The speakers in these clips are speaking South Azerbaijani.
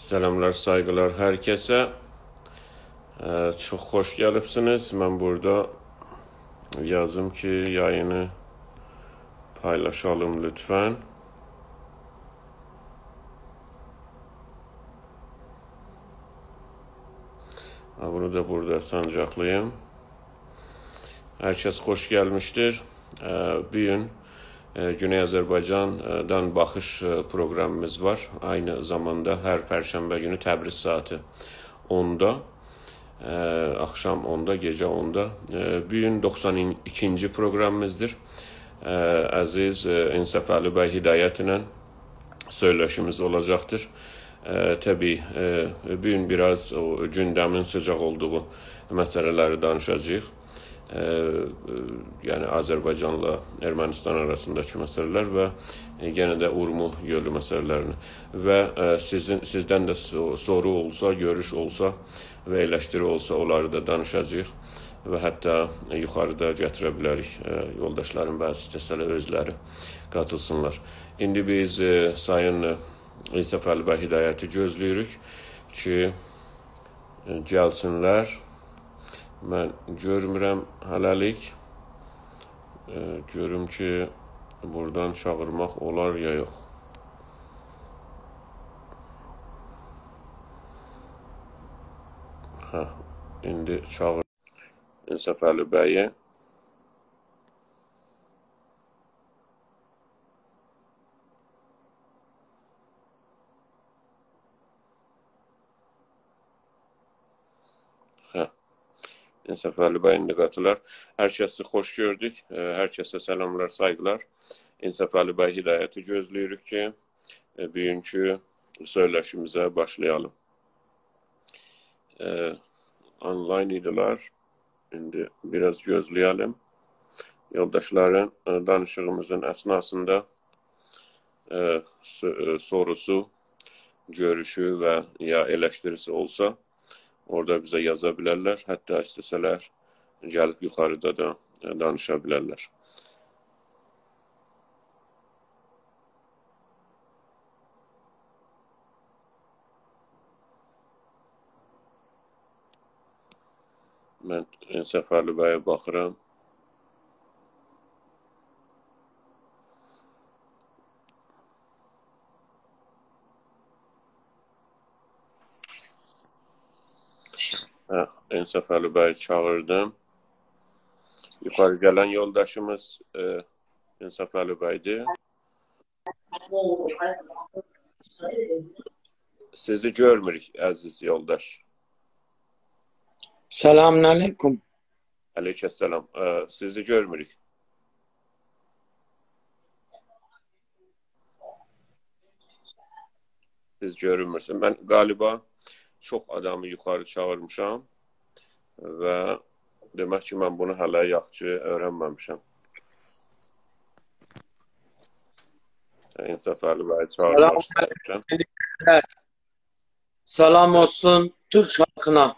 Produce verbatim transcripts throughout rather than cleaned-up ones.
سلاملار، سایغیلار هر کسه. اه، چوخ خوش گلیبسینیز. من بورادا یازیم کی، یایینی پایلاشالیم لطفاً. ها، بونو دا بورادا سانجاقلاییم. هر کس خوش گلمیشدیر. اه، بو گون، اه، گونئی آذربایجاندان باخیش، اه، پروقرامیمیز وار. عینی زاماندا هر پرشنبه گونو تبریز ساعاتی اوندا، اه، آخشام اوندا، گئجه اوندا. اه، بو گون دوخسان ایکینجی پروقرامیمیزدیر. اه، عزیز، اه، انصافعلی بی هدایت ایله سؤیله‌شیمیز اولاجاقدیر. اه، طبیعی، اه، بو گون بیر آز او گوندمین سیجاق اولدوغو مسئله‌لری دانیشاجاغیق. اه، اه، یعنی آذربایجانلا ارمنستان آراسینداکی مسئله‌لر و، اه، یئنه ده اورمو گؤلو مسئله‌لرینی. و، اه، سیزین، سیزدن ده سو-، سورو اولسا، گؤروش اولسا و ائلشتیری اولسا، اونلاری دا دانیشاجاغیق و حتی یوخاریدا گتیره بیلریک، اه، یولداشلارین بعضی ایسته‌سه‌لر اؤزلری قاتیلسینلار. ایندی بیز، اه، سایین، اه، انصافعلی بی هدایتی گؤزله‌ییریک کی، اه، گلسینلر. من گؤرمورم هله‌لیک. اه، گؤروم کی، بورادان چاغیرماق اولار یا یوخ. هه، ایندی چاغیر. انصافعلی بیی. هه. انصافعلی بی ایندی قاتیلار. هر کسی خوش گؤردوک. اه، هر کسه سلاملار، سایغیلار. انصافعلی بی هدایتی گؤزله‌ییریک کی، اه، بوگونکو سؤیله‌شیمیزه باشلایالیم. اه، آنلاین ایدیلر. ایندی بیر آز گؤزله‌یه‌لیم. یولداشلارین، اه، دانیشیغیمیزین اثناسیندا، اه، سو-، اه، سوروسو، گؤروشو و یا ائلشتیریسی اولسا، اورادا بیزه یازا بیلرلر. حتی ایسته‌سه‌لر، گلیب یوخاریدا دا، اه، دانیشا بیلرلر. من انصافعلی بیه باخیرام. هه، انصافعلی بیی چاغیردیم. یوخاری گلن یولداشیمیز، اه، انصافعلی بیدیر. سیزی گؤرموروک، عزیز یولداش. سلام علیکم. علیکم السلام. اه، سیزی گؤرموروک. سیز گؤرونمورسونوز. من غالیبا چوخ آدامی یوخاری چاغیرمیشام و دئمک کی، من بونو هله یاخشی اؤیرنمه‌میشم. انصافعلی بیی چاغیرماق ایسته‌میشم. سلام اولسون تورک خالقینا.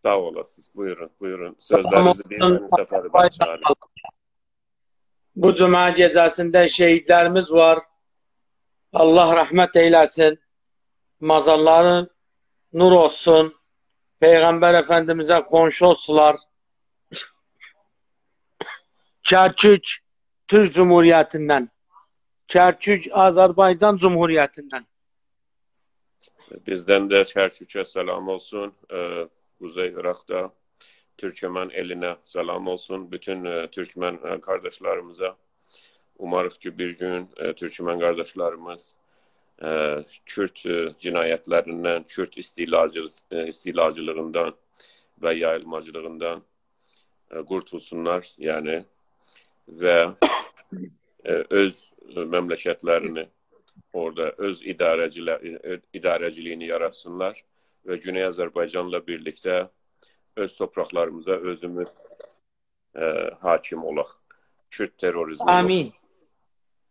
ساغ اولاسینیز. بویورون، بویورون. سؤزلرینیزی دئیین، انصافعلی بیی چاغیرین. بو جمعه گئجه‌سینده شهیدلریمیز وار. الله رحمت ائیله‌سین. مزارلاری نور اولسون. پیغمبر افندیمیزه قونشو اولسونلار. کرکوک تورک جمهوریتیندن. کرکوک آذربایجان جمهوریتیندن. بیزدن ده کرکوکه سلام اولسون. اه، قوزئی عراقدا تورکمن ائلینه سلام اولسون. بوتون، اه، تورکمن، اه، قارداشلاریمیزا. اوماریق کی، بیر گون، اه، تورکمن قارداشلاریمیز، اه، کورد، اه، جنایتلریندن، کورد استعلاجی-، اه، استعلاجیلیغیندان و یاییلماجیلیغیندان، اه، قورتولسونلار، یعنی، و، اه، اؤز مملکتلرینی، اورادا اؤز اداره‌جیله-، اه، اداره‌جیلیگینی یاراتسینلار و گونئی آذربایجانلا بیرلیکده اؤز تورپاقلاریمیزا اؤزوموز، اه، حاکم اولاق. کورد تروریزمی یوخ. آمین.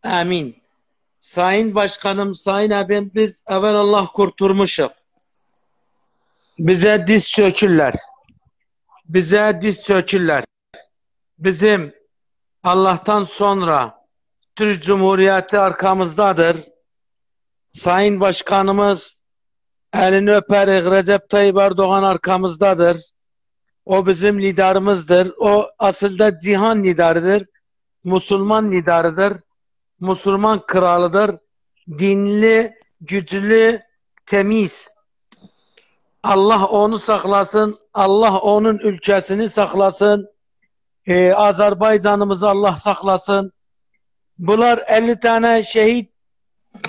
آمین. سایین باشقانیم، سایین ابیم، بیز اول الله قورتولموشوق. بیزه دیز چؤکورلر. بیزه دیز چؤکورلر. بیزیم اللهدان سونرا تورک جمهوریتی آرخامیزدادیر. سایین باشقانیمیز الینی اؤپریک. رجب طیب اردوغان آرخامیزدادیر. او بیزیم لیدریمیزدیر. او اصلده جهان لیدریدیر. مسلمان لیدریدیر. مسلمان کرالیدیر. دینلی، گوجلو، تمیز. الله اونو ساخلاسین. الله اونون اؤلکه‌سینی ساخلاسین. ائ، آذربایجانیمیزی الله ساخلاسین. بونلار اللی دنه شهید،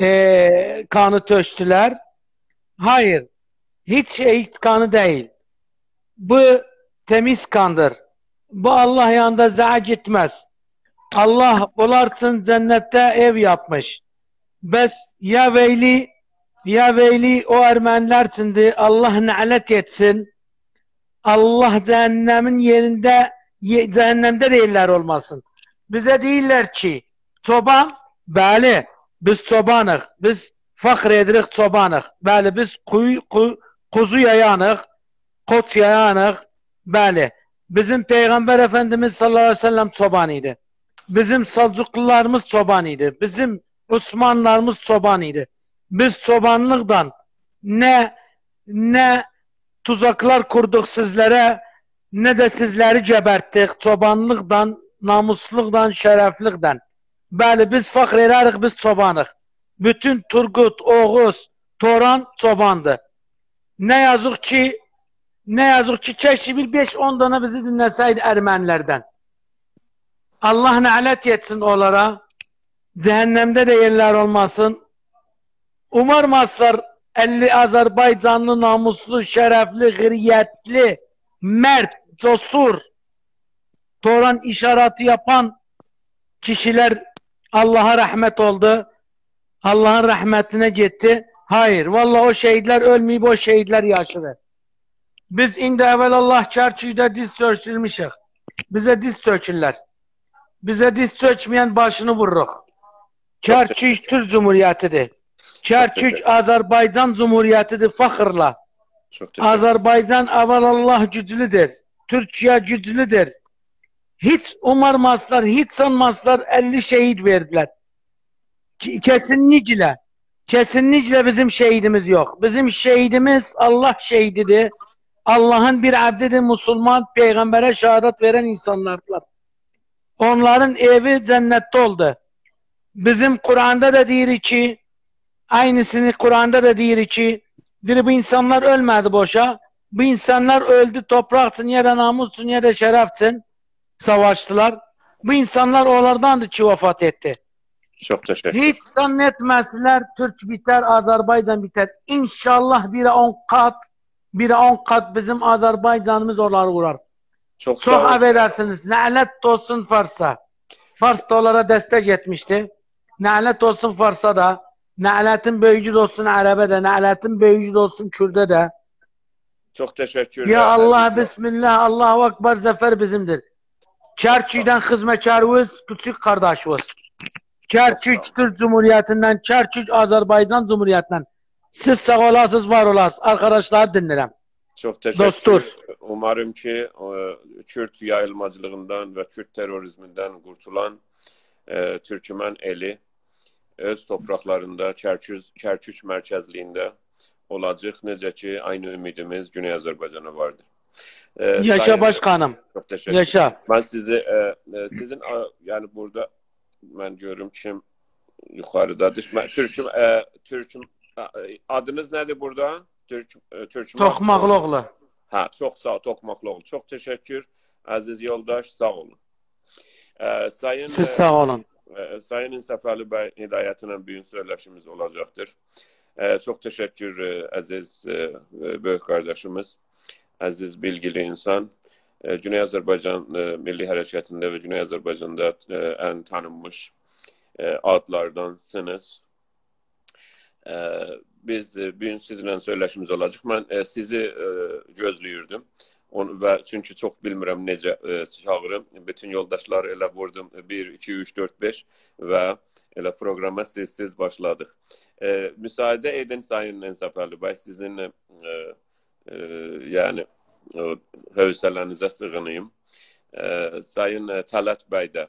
ائ، قانی تؤکدولر. هاییر، هئچ شهید قانی دئییل. بو تمیز قاندیر. بو الله یانیندا ضایع گئتمز. الله بونلار اوچون جنتده ائو یاپمیش. بس یا ویلی، یا ویلی او ارمنی‌لر اوچوندور. الله نعلت ائتسین. الله جهنمین یئرینده، یئ-، جهنمده ده یئرلری اولماسین. بیزه دئییرلر کی، چوبان، بلی، بیز چوبانیق، بیز فخر ائدیریک چوبانیق. بلی، بیز قویو-، قو-، قوزو یایانیق، قوچ یایانیق. بلی، بیزیم پیغمبر افندیمیز صلی الله علیه و سلم چوبان ایدی. بیزیم سلجوقلولاریمیز چوبان ایدی. بیزیم عثمانلیلاریمیز چوبان ایدی. بیز چوبانلیقدان نه، نه توزاقلار قوردوق سیزلره، نه ده سیزلری گبرتدیک. چوبانلیقدان، ناموسلوقدان، شرفلیقدن. بلی، بیز فخر ائدریک، بیز چوبانیق. بوتون تورقوت، اوغوز، توران چوباندیر. نه یازیق کی، نه یازیق کی، کئشکه بیر بئش-اون دنه بیزی دینله‌سه‌یدی ارمنی‌لردن. الله نعلت ائتسین اونلارا. جهنمده ده یئرلری اولماسین. اومارماسلار اللی آذربایجانلی، ناموسلو، شرفلی، غیرتلی، مرد، جسور، توران اشاراتی یاپان کیشی‌لر اللها رحمت اولدو. اللهین رحمتینه گئتدی. هاییر، والله او شهیدلر اؤلمه‌ییب، او شهیدلر یاشیدیر. بیز ایندی اول الله کرکوکده دیز چؤکدورموشوک. بیزه دیز چؤکورلر. بیزه دیز چؤکمه‌ین باشینی ووروروق. چوخ تشکر. کرکوک تورک جمهوریتی‌دیر. چوخ تشکر. کرکوک آذربایجان جمهوریتی‌دیر، فخرله. چوخ تشکر. آذربایجان، اول الله، گوجلودور. تورکیه گوجلودور. هئچ اومارماسلار، هئچ سانماسلار، اللی شهید وئردیلر. کی-، کسینلیکله، کسینلیکله بیزیم شهیدیمیز یوخ. بیزیم شهیدیمیز الله شهیدی‌دیر. اللهین بیر عبدی‌دیر، مسلمان، پیغمبره شهادت وئرن اینسانلاردیلار. اونلارین ائوی جنتده اولدو. بیزیم قرآندا دا دئییر کی، عینی‌سینی قرآندا دا دئییر کی، دئییر، بو اینسانلار اؤلمه‌دی بوشا. بو اینسانلار اؤلدو توپراق اوچون، یا دا ناموس اوچون، یا دا شرف اوچون ساواشدیلار. بو اینسانلار اونلارداندیر کی، وفات ائتدی. چوخ تشکر. هئچ ظن ائتمه‌سینلر، تورک بیتر، آذربایجان بیتر. انشاءالله بیر اون قات، بیر اون قات بیزیم آذربایجانیمیز اونلاری وورار. چوخ چوخ ساغ اولون. عفو ائدرسینیز. نعلت اولسون فارسا. فارس دا اونلارا دستک ائتمیشدی. نعلت اولسون فارسا دا. نعلتین بؤیویو ده اولسون عربه ده. نعلتین بؤیویو ده اولسون کورده ده. چوخ تشکر، یا الله، عزیز. بسم الله، الله اکبر، ظفر بیزیمدیر. کرکوکدن خدمتکاریویز، کوچوک قارداشیویز. کرکوک تورک جمهوریتیندن، کرکوک آذربایجان جمهوریتیندن. سیز ساغ اولاسینیز، وار اولاسینیز. آرکاداشلاری دینله‌ییرم. چوخ تشکر. دوستلار. اوماریم کی، ائ، کورد یاییلماجیلیغیندان و کورد تروریزمیندن قورتولان، ائ، تورکمن ائلی اؤز توپراقلاریندا، کرکوک، کرکوک مرکزلیگینده اولاجاق. نئجه کی، عینی امیدیمیز گونئی آذربایجانا واردیر. ائ، یاشا سایین، باشقانیم. چوخ تشکر. یاشا. من سیزی، ائ، ائ، سیزین، آ، یعنی بورادا من گؤروم کیم یوخاریدادیر. من، تورکوم، ائ، تورکوم، آ، آدینیز نه‌دیر بورادا؟ تورک، ائ، تورکوم توخماقلی اوغلو. هه، چوخ ساغ اول، توخماقلی اوغلو. چوخ تشکر، عزیز یولداش، ساغ اولون. ائ، سایین، سیز ائ، ساغ اولون. ائ، سایین انصافعلی بی هدایتینن بو گون سؤیله‌شیمیز اولاجاقدیر. ائ، چوخ تشکر، ائ، عزیز، ائ، ائ، بؤیوک قارداشیمیز، عزیز، بیلگیلی اینسان. ائ، گونئی آذربایجان، ائ، میللی حرکتینده و گونئی آذربایجاندا، ائ، ان تانینمیش، ائ، آدلاردانسینیز. ائ، بیز، ائ، بو گون سیزینله سؤیله‌شیمیز اولاجاق. من، ائ، سیزی، ائ، گؤزله‌ییردیم. اون-، و چونکی چوخ بیلمیرم نئجه، ائ، چاغیریم. بوتون یولداشلاری ائله ووردوم. بیر، ایکی، اوچ، دؤرد، بئش و ائله پروقراما سیز، سیز باشلادیق. ائ، مساعده ائدین، سایین انصافعلی بی، سیزین، ائ، ائ، یعنی، ائ، حوصله‌نیزه سیغیناییم. ائ، سایین، ائ، طلعت بی ده،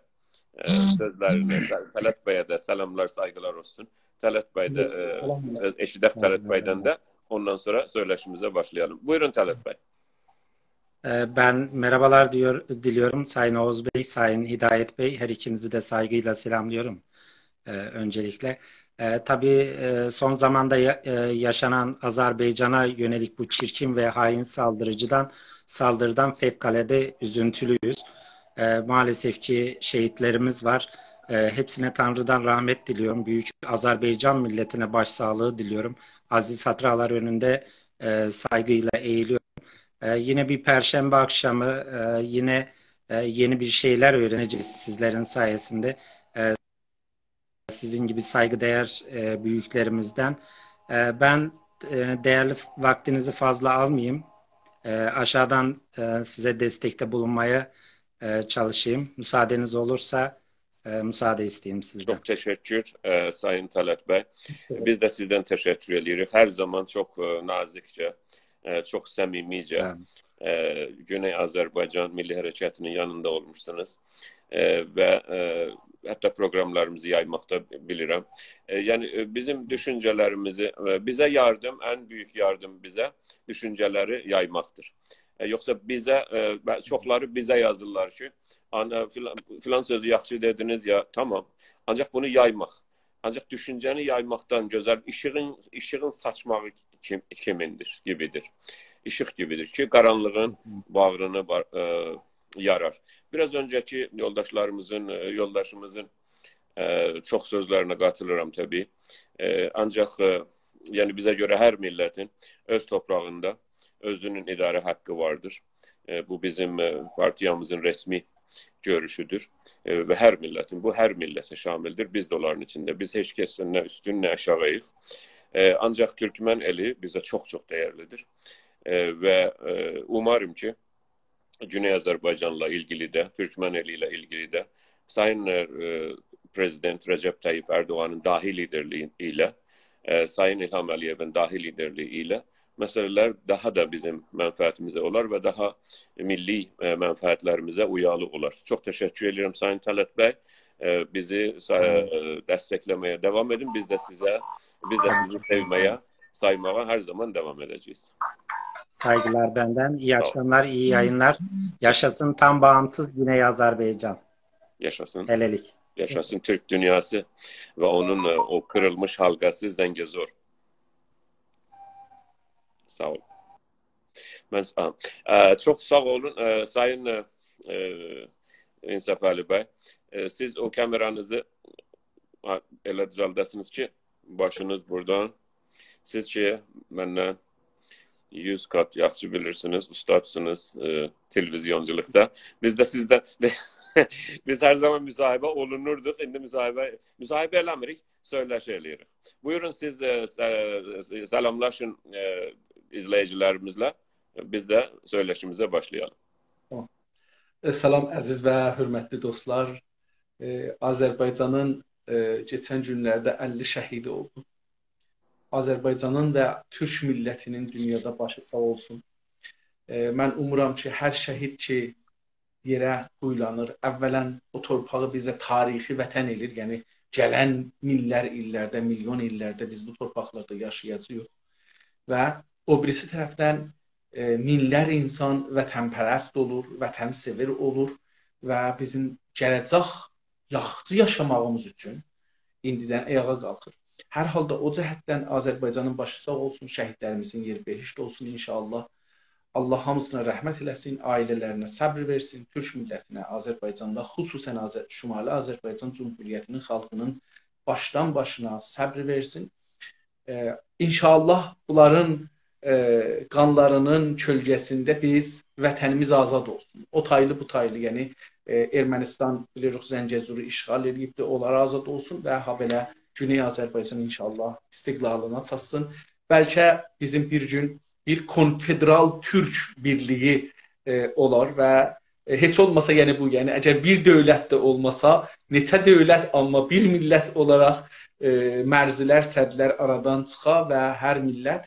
ائ، سؤزلرینه، سا-، طلعت بیه ده سلاملار، سایغیلار اولسون. طلعت بی ده، ائ، سؤز ائشیدک طلعت بیدن ده. Ondan sonra söyleşimize başlayalım. Buyurun Talat Bey. E, ben merhabalar diyor, diliyorum Sayın Oğuz Bey, Sayın Hidayet Bey. Her ikinizi de saygıyla selamlıyorum, e, öncelikle. E, tabii, e, son zamanda ya- e, yaşanan Azerbaycan'a yönelik bu çirkin ve hain saldırıcıdan, saldırıdan fevkalade üzüntülüyüz. E, maalesef ki şehitlerimiz var. E, hepsine Tanrı'dan rahmet diliyorum. Büyük Azerbaycan milletine başsağlığı diliyorum. Aziz hatıralar önünde, e, saygıyla eğiliyorum. E, yine bir perşembe akşamı, e, yine, e, yeni bir şeyler öğreneceğiz sizlerin sayesinde. E, sizin gibi saygıdeğer, e, büyüklerimizden. E, ben, e, değerli vaktinizi fazla almayayım. E, aşağıdan, e, size destekte bulunmaya, e, çalışayım. Müsaadeniz olursa, e, müsaade isteyeyim sizden. Çox təşəkkür, e, Sayın Talat bəy. Biz də sizdən təşəkkür edirik. Hər zaman çox, e, nazikcə, e, çox səmimicə, Sağ olun. E, Güney Azərbaycan Milli Hərəkətinin yanında olmuşsunuz. E, və, e, hətta proqramlarımızı yaymaqda bilirəm. E, yəni, e, bizim düşüncələrimizi, e, bizə yardım, ən böyük yardım bizə düşüncələri yaymaqdır. E, yoxsa bizə, e, bə- çoxları bizə yazırlar ki, "Ana, filan, filan sözü yaxşı dediniz ya, tamam. Ancaq bunu yaymaq. Ancaq düşüncəni yaymaqdan gözəl, işığın, işığın saçmağı kim, kimindir, gibidir. İşıq gibidir ki, qaranlığın bağrını bar- e, yarar." Biraz öncəki yoldaşlarımızın, e, yoldaşımızın, e, çox sözlərinə qatılıram təbii. E, ancaq, e, yəni bizə görə hər millətin öz torpağında özünün idarə haqqı vardır. E, bu bizim, e, partiyamızın rəsmi görüşüdür. E, və hər millətin, bu hər millətə şamildir. Biz də onların içində. Biz heç kəsdən nə üstün, nə aşağıyıq. E, ancaq türkmən eli bizə çox-çox dəyərlidir. E, və, e, umarım ki, Güney Azərbaycanla ilgili də, türkmən eli ilə ilgili də Sayın, e, Prezident Rəcəb Təyyib Ərdoğanın dahi liderliyi ilə, e, Sayın İlham Əliyevin dahi liderliyi ilə məsələlər daha da bizim mənfəətimizə olar və daha milli, e, mənfəətlərimizə uyalı olar. Çox təşəkkür edirəm, Sayın Talat bəy. E, bizi sa- Sağ olun. E, dəstəkləməyə davam edin. Biz də sizə, biz də Sağ olun. Sizi sevməyə, saymağa hər zaman davam edəcəyik. Saygılar benden. İyi Sağ olun. Akşamlar, iyi yayınlar. Yaşasın tam bağımsız Güney Azerbaycan. Yaşasın. Helelik. Yaşasın Türk dünyası və onun, e, o qırılmış halqası Zəngəzor. Sağ ol. Mən s- a, ə, çox sağ olun, ə, Sayın, ə, ə, İnsafəli bəy. Ə, siz o kameranızı, ha, elə düzəldəsiniz ki, başınız buradan. Siz ki, məndən yüz qat yaxşı bilirsiniz, ustadsınız, ə, televizyonçuluqda. Biz də sizdən, biz hər zaman müsahibə olunurduq, indi müsahibə, müsahibə eləmirik, söyləşi eləyirik. Buyurun siz, ə, sə- səlamlaşın, ə, izləyicilərimizlə. Biz də söyləşimizə başlayalım. Tamam. E, salam, əziz və hörmətli dostlar. E, Azərbaycanın, e, keçən günlərdə əlli şəhidi oldu. Azərbaycanın və türk millətinin dünyada başı sağ olsun. E, mən umuram ki, hər şəhid ki, yerə quyulanır, əvvələn o torpağı bizə tarixi vətən eləyir, yəni gələn minlər illərdə, milyon illərdə biz bu torpaqlarda yaşayacağıq. Və o birisi tərəfdən, e, minlər insan vətənpərəst olur, vətənsever olur və bizim gələcək yaxşı yaşamağımız üçün indidən ayağa qalxır. Hər halda o cəhətdən Azərbaycanın başı sağ olsun, şəhidlərimizin yeri behişt olsun inşallah. Allah hamısına rəhmət eləsin, ailələrinə səbr versin, türk millətinə, Azərbaycanda, xüsusən Azər Şimali Azərbaycan Cümhuriyyətinin xalqının başdan başına səbr versin. E, inşallah bunların, e, qanlarının kölgəsində biz, vətənimiz azad olsun. O taylı, bu taylı, yəni, e, Ermənistan, bilirik, Zəngəzuru işğal edibdir, onlar azad olsun və ha belə Güney Azərbaycan inşallah istiqlalına çatsın. Bəlkə bizim bir gün bir konfederal türk birliyi, e, olar və, e, heç olmasa, yəni bu, yəni əgər bir dövlət də olmasa, neçə dövlət, amma bir millət olaraq, e, mərzlər, sədlər aradan çıxa və hər millət,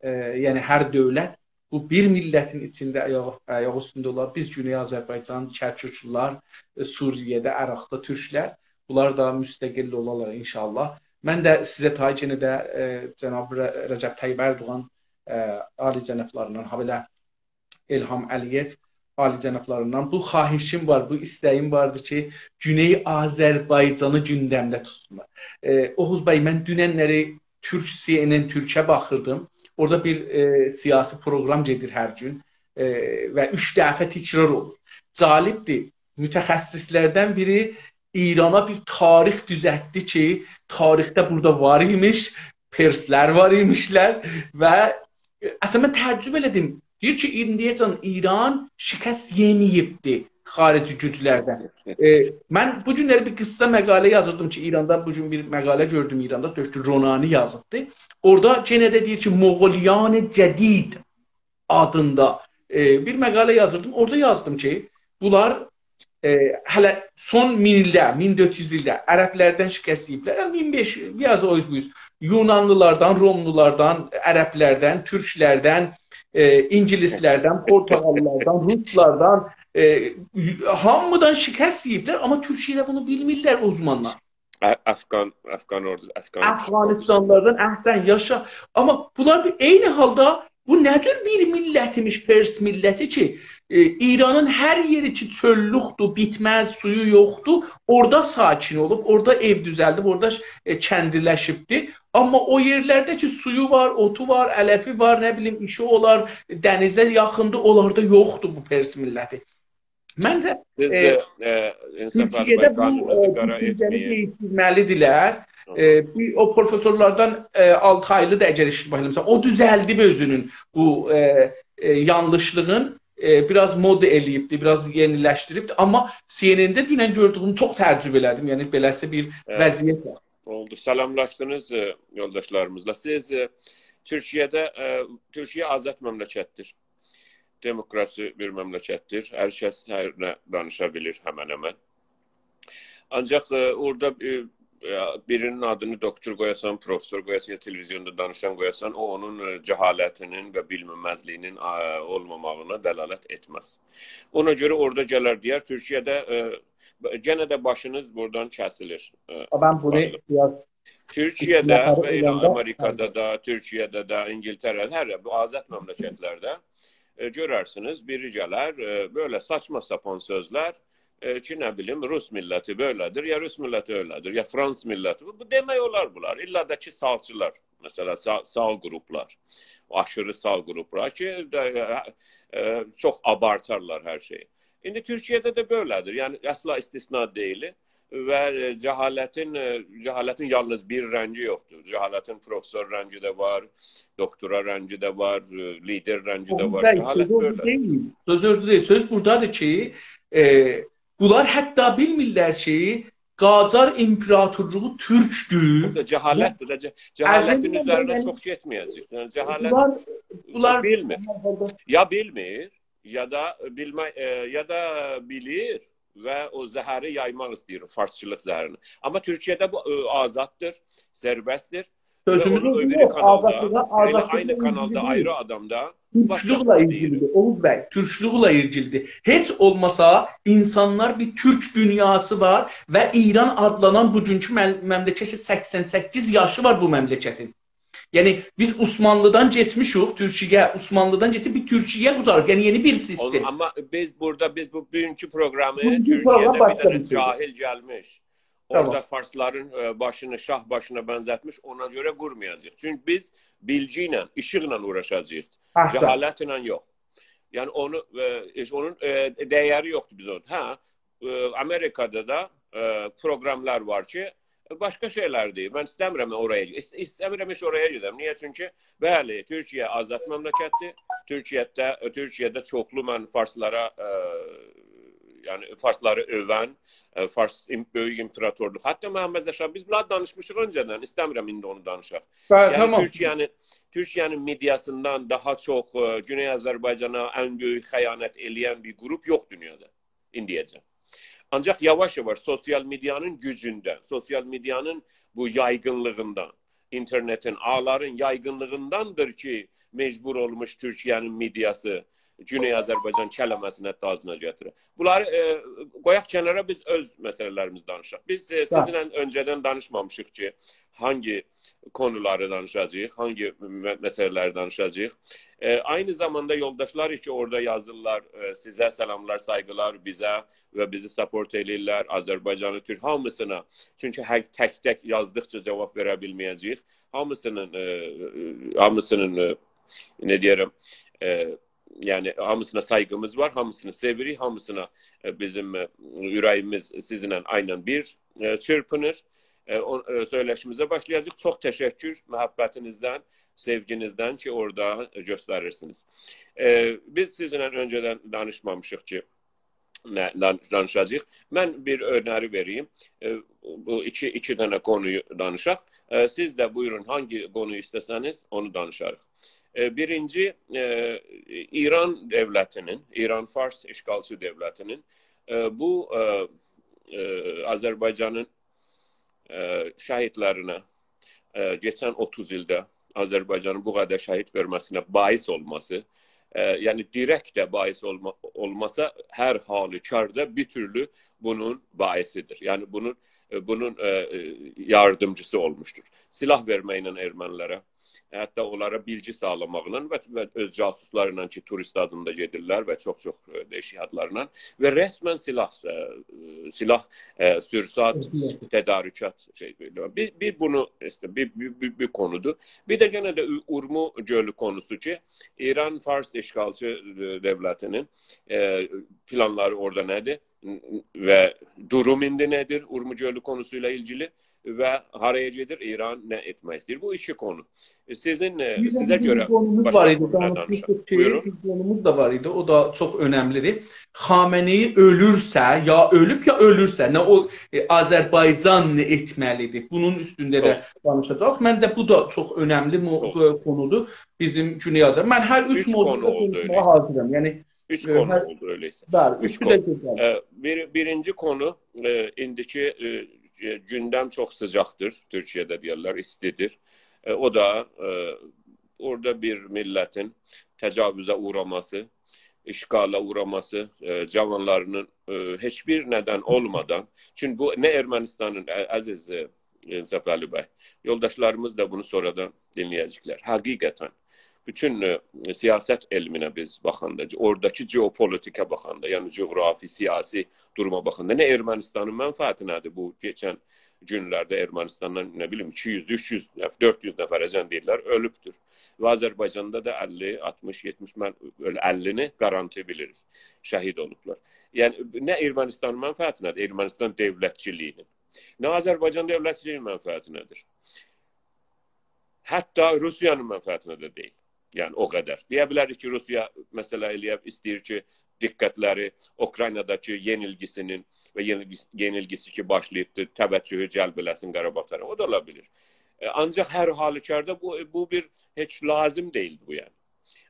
e, yəni hər dövlət bu bir millətin içində ayaq, ayaq üstündə olar. Biz Güney Azərbaycan, Kərküklər, e, Suriyədə, Əraqda türklər, bunlar da müstəqil olarlar inşallah. Mən də sizə tay yenə də, e, cənab Rə- Rəcəb Təyyib Ərdoğan ائ، عالی‌جنابلاریندان، هابئله الهام علی‌یئو عالی‌جنابلاریندان بو خواهیشیم وار، بو ایسته‌ییم واردی کی، گونئی آذربایجانی گوندمده توتسونلار. ائ، اوغوز بی، من دوننلری تورک، سی ان ان تورکه باخیردیم. اورادا بیر، ائ، سیاسی پروگرام گئدیر هر گون، ائ، و اوچ دفعه تکرار اولور. جالبدیر. متخصصلردن بیری ایرانا بیر تاریخ دوزلتدی کی، تاریخده بورادا وار ایمیش، پرسلر وار ایمیشلر و اصلا من تعجب ائله‌دیم. دئییر کی، ایندیه‌جن ایران شکست یئمه‌ییبدی خارجی گوجلردن. ائ، من بو گونلری بیر قیسا مقاله یازیردیم کی، ایراندا بو گون بیر مقاله گؤردوم، ایراندا دکتر رونانی یازیبدی. اورادا یئنه ده دئییر کی، مغولیان جدید آدیندا، ائ، بیر مقاله یازیردیم. اورادا یازدیم کی، بونلار، ائ، هله سون مین ایلده، مین دؤرد یوز ایلده عربلردن شکست یئییبلر. یعنی، مین بئش، بیر آز او اوز بو اوز. یونانلیلاردان، روملولاردان، عربلردن، تورکلردن، ائ، اینگیلیسلردن، پرتغاللیلاردان، روسلاردان، ائ، هامیدان شکست یئییبلر. آمما تورکیه‌ده بونو بیلمیرلر اوزمانلار. ا-، افغان، افغان اوردوسو، افغان افغانستانلاردان، احسن، یاشا. آمما بونلار بیر، عینی حالدا بو نه جور بیر میللت ایمیش، پرس میللتی کی، ائ، ایرانین هر یئری کی، چؤللوکدور، بیتمز، سویو یوخدور، اورادا ساکن اولوب، اورادا ائو دوزلدیب، اورادا، ائ، کندیلشیبدیر. آمما او یئرلرده کی، سویو وار، اوتو وار، علفی وار، نه بیلیم، ایشی اولار، دنیزه یاخیندیر، اونلاردا یوخدور بو پرس میللتی. منجه، سیز، ائ، ائ، انصاف تورکیه‌ده بی، بو، قانونونوزو ائ، قارا دوشونجه‌نی ائتمه‌یین. دییشدیرمه‌لیدیرلر. ائ، بیر او پروفسورلاردان، ائ، آلتایلی دا اگر اشتباه ائله‌میرم، او دوزلدیب اؤزونون بو، ائ، ائ، یانلیشلیغین، ائ، بیر آز مود ائله‌ییبدی، بیر آز یئنیلشدیریبدی. آمما سی ان ان-ده دونن گؤردویوم چوخ تعجب ائله‌دیم. یعنی، بئله‌سی بیر ائوت. وضعیت وار. اولدو. سلاملاشدینیز، ائ، یولداشلاریمیزلا. سیز، ائ، تورکیه‌ده، ائ، تورکیه آزاد مملکتدیر. دموکراسی بیر مملکتدیر. هر کس هر نه دانیشا بیلیر، همن همن. آنجاق، ائ، اورادا، ائ، ائ، بیرینین آدینی دوکتور قویاسان، پروفسور قویاسان، یا تلویزیوندا دانیشان قویاسان، او اونون، ائ، جهالتینین و بیلمه‌مزلیگینین، ا، اولماماغینا دلالت ائتمز. اونا گؤره اورادا گلر دئیر، تورکیه‌ده، ائ، ب-، گئنه ده باشینیز بورادان کسیلیر. ائ، من بونو باخین. بیر آز تورکیه‌ده نفر و ائله اولاندا آمریکادا دا، تورکیه‌ده ده، اینگیلتره‌ده، هر یئر، بو آزاد مملکتلرده، ائ، گؤررسینیز، بیری گلر، ائ، بئله ساچما ساپان سؤزلر، ائ، کی، نه بیلیم، روس میللتی بئله‌دیر، یا روس میللتی ائله‌دیر، یا فرانسیز میللتی. بو، بو دئمک اولار بونلار. الّا دا کی، ساغچیلار، مثلا، ساغ، ساغ قروپلار، او آشیری ساغ قروپلار کی، ده، ائ، ائ، چوخ آبارتارلار هر شئیی. ایندی تورکیه‌ده ده بئله‌دیر. یعنی، اصلا استثنا دئییل. و، ائ، جهالتین، ائ، جهالتین یالنیز بیر رنگی یوخدور. جهالتین پروفسور رنگی ده وار، دوکتورا رنگی ده وار، ائ، لیدر رنگی ده اوغوز وار. بی، جهالت سؤز اوردا بئله‌دیر. دئییل. سؤز اوردا دئییل. سؤز بورادادیر کی، ائ، بونلار حتی بیلمیرلر کی، قاجار ایمپراتورلوغو تورکدور. بو دا جهالتدیر ده، جه-، جهالتین عزیزیم، اوزرینه یعنی، چوخ گئتمه‌یه‌جه‌ییک. یعنی، جهالت بونلار، بونلار بیلمیر. یا بیلمیر، یا دا بیلمه-، ائ، یا دا بیلیر و او زهری یایماق ایسته‌ییر، او فارسچیلیق زهرینی. آمما تورکیه‌ده بو، ائ، آزاددیر، سربستدیر. و سؤزوموز اونو او بیری یوخ، کانالدا، آزادلیغا، ائله آزادلیغا عینی کانالدا ایلگیلی آیری دئییل. آدام دا تورکلوکله باشقاسینا دئییر. ایلگیلیدیر، اوغوز بی، تورکلوکله ایلگیلیدیر. هئچ اولماسا اینسانلار بیر تورک دونیاسی وار و ایران آدلانان بوگونکو مل-، مملکت کی، سکسن سککیز یاشی وار بو مملکتین. یعنی، بیز عثمانلیدان گئتمیشیک، تورکیه، عثمانلیدان گئتمیشیک، بیر تورکیه قوجاریب، یعنی یئنی بیر سیستم. اونو، آمما بیز بورادا، بیز بو بوگونکو پروگرامی بوگونکو پروگرام تورکیه‌ده بیر باشقا دنه بیر شئیدیر. جاهل گلمیش، اورادا، هه، فارسلارین، ائ، باشینی شاه باشینا بنزتمیش، اونا گؤره قورمایاجاغیق. چونکی بیز بیلگی ایله، ایشیقلا اوغراشاجاغیق. احسن. جهالتله یوخ. یعنی اونو، ائ، هئچ اونون، ائ، ده‌یری یوخدور بیز اونون. هه، ائ، آمریکادا دا، ائ، پروگراملار وار کی، باشقا شئیلر دئییر. من ایسته‌میرم اورایا، ایس-، ایسته‌میرم هئچ اورایا گئدم. نییه؟ چونکی، بلی، تورکیه آزاد مملکتدیر. تورکیه‌ده، تورکیه‌ده چوخلو من فارسلارا، ائ، یعنی فارسلاری اؤون، ائ، فارس ایم-، بؤیوک ایمپراتورلوق. حتی محمد رضا شاه، بیز بونلاری دانیشمیشیق اؤنجه‌دن، ایسته‌میرم ایندی اونو دانیشاق. بلی، یعنی تامام. تورکیه‌نین، تورکیه‌نین مئدیاسیندان داها چوخ، ائ، گونئی آذربایجانا ان بؤیوک خیانت ائله‌ین بیر قروپ یوخ دونیادا ایندیه‌جن. آنجاق یاواش-یاواش سوسیال مئدیانین گوجوندن، سوسیال مئدیانین بو یایغینلیغیندان، اینترنتین، آغلارین یایغینلیغینداندیر کی، مجبور اولموش تورکیه‌نین مئدیاسی گونئی آذربایجان کلمه‌سینی حتی آغزینا گتیره. بونلاری، ائ، قویاق کنارا، بیز اؤز مسئله‌لریمیزی دانیشاق. بیز، ائ، سیزینله اؤنجه‌دن دانیشمامیشیق کی، هانگی کونولاری دانیشاجاغیق، هانگی مه-، مسئله‌لری دانیشاجاغیق. ائ، عینی زاماندا یولداشلار کی، اورادا یازیرلار، ائ، سیزه سلاملار، سایغیلار، بیزه و بیزی support ائله‌ییرلر، آذربایجانی، تورک، هامیسینا. چونکی هر تک-تک یازدیقجا جاواب وئره بیلمه‌یه‌جه‌ییک. هامیسینین، ائ، هامیسینین، ائ، نه دئیه‌رم، ائ، یعنی هامیسینا سایغیمیز وار، هامیسینی سئویریک، هامیسینا، ائ، بیزیم، ائ، اوره‌ییمیز سیزینله عیناً بیر، ائ، چیرپینیر. ائ، او، ائ، سؤیله‌شیمیزه باشلایاجاغیق. چوخ تشکر محبتینیزدن، سئوگینیزدن کی، اورادا، ائ، گؤستریرسینیز. ائ، بیز سیزینله اؤنجه‌دن دانیشمامیشیق کی، نه، دان-، دانیشاجاغیق. من بیر اؤنری وئره‌ییم. ائ، بو ایکی، ایکی دنه قونویو دانیشاق. ائ، سیز ده بویورون، هانگی قونویو ایسته‌سه‌نیز، اونو دانیشاریق. ائ، بیرینجی، ائ، ایران دؤولتینین، ایران-فارس اشغالچی دؤولتینین، ائ، بو، ائ، ائ، آذربایجانین، ائ، شهیدلرینه، ائ، کئچن اوتوز ایلده آذربایجانین بو قدر شهید وئرمه‌سینه باعث اولماسی، ائ، یعنی دیرکت ده باعث اولما-، اولماسا، هر حالی کاردا بیر تورلو بونون باعثیدیر. یعنی بونون، ائ، بونون، ائ، ائ، یاردیمجیسی اولموشدور. سلاح وئرمکله ارمنی‌لره، حتی اونلارا بیلگی ساغلاماقلا و، و اؤز جاسوسلارلا کی، توریست آدیندا گئدیرلر و چوخ-چوخ، ائ، ده‌ییشیک آدلارلا و رسماً سلاح، ائ، سلاح، ائ، سورسات، تدارکات، شئی، بئله. بیر، بیر بونو، ایشته، بیر، بیر، بیر، بیر قونودور. بیر ده یئنه ده اورمو گؤلو قونوسو کی، ایران-فارس اشغالچی، ائ، دؤولتینین، ائ، پلانلاری اورادا نه‌دیر؟ و دوروم ایندی نه‌دیر اورمو گؤلو قونوسو ایله ایلگیلی و هارایا گئدیر، ایران نه ائتمک ایسته‌ییر؟ بو ایکی قونو. ائ، سیزین، ائ، بیر ده سیزه بیزیم گؤره قونوموز باشقا وار ایدی، قونولار دانیشاق. دانیشمیشدیق کی، بویورون. بیر قونوموز دا وار ایدی، او دا چوخ اؤنملیدیر. خامنه‌ای اؤلورسه، یا اؤلوب، یا اؤلورسه، نه او، ائ، آذربایجان نه ائتمه‌لیدیر؟ بونون اوستونده ده چوخ دانیشاجاغیق. من ده بو دا چوخ اؤنملی مو-، چوخ. قونودور بیزیم گونئی آذر-، من هر اوچ، اوچ موضوعدا قونو اولدو دانیشماغا ائله‌یسه. حاضیرام. یعنی، اوچ، ائ، قونو هر اولدو ائله‌یسه. بلی، اوچ اوچو ده قونو. گؤزل. ائ، بیر، بیرینجی قونو، ائ، ایندیکی، ائ، گوندم چوخ سیجاقدیر، تورکیه‌ده دئیرلر، ایستیدیر. ائ، او دا، ائ، اورادا بیر میللتین تجاوزه اوغراماسی، اشغاله اوغراماسی، ائ، جاوانلارینین، ائ، هئچ بیر ندن اولمادان، چونکی بو نه ارمنستانین، ع-، عزیز، ائ، انصافعلی بی، یولداشلاریمیز دا بونو سونرادان دینله‌یه‌جکلر. حقیقتاً، بوتون، ائ، سیاست علمینه بیز باخاندا، اوراداکی ژئوپولیتیکه باخاندا، یعنی جغرافی، سیاسی دوروما باخاندا، نه ارمنستانین منفعتینه‌دیر بو کئچن گونلرده ارمنستاندان، نه بیلیم، ایکی یوز، اوچ یوز نف-، دؤرد یوز نفره‌جن دئییرلر، اؤلوبدور. و آذربایجاندا دا اللی، آلتمیش، یئتمیش، من ائله اللینی گارانتی بیلیریک، شهید اولوبلار. یعنی، نه ارمنستانین منفعتینه‌دیر، ارمنستان دؤولتچیلیگینین، نه آذربایجان دؤولتچیلیگینین منفعتینه‌دیر. حتی روسیانین منفعتینه ده دئییل. یعنی، او قدر. دئیه بیلریک کی، روسیا، مثلاً، ائله‌یه، ایسته‌ییر کی، دقتلری اوکرایناداکی یئنیلگیسینین و یئنیلگیس-، یئنیلگیسی کی، باشلاییبدیر، توجهو جلب ائله‌سین قاراباغ طرفه. او دا اولا بیلیر. ائ، آنجاق هر حالی کاردا بو، بو بیر هئچ لازیم دئییلدی بو، یعنی.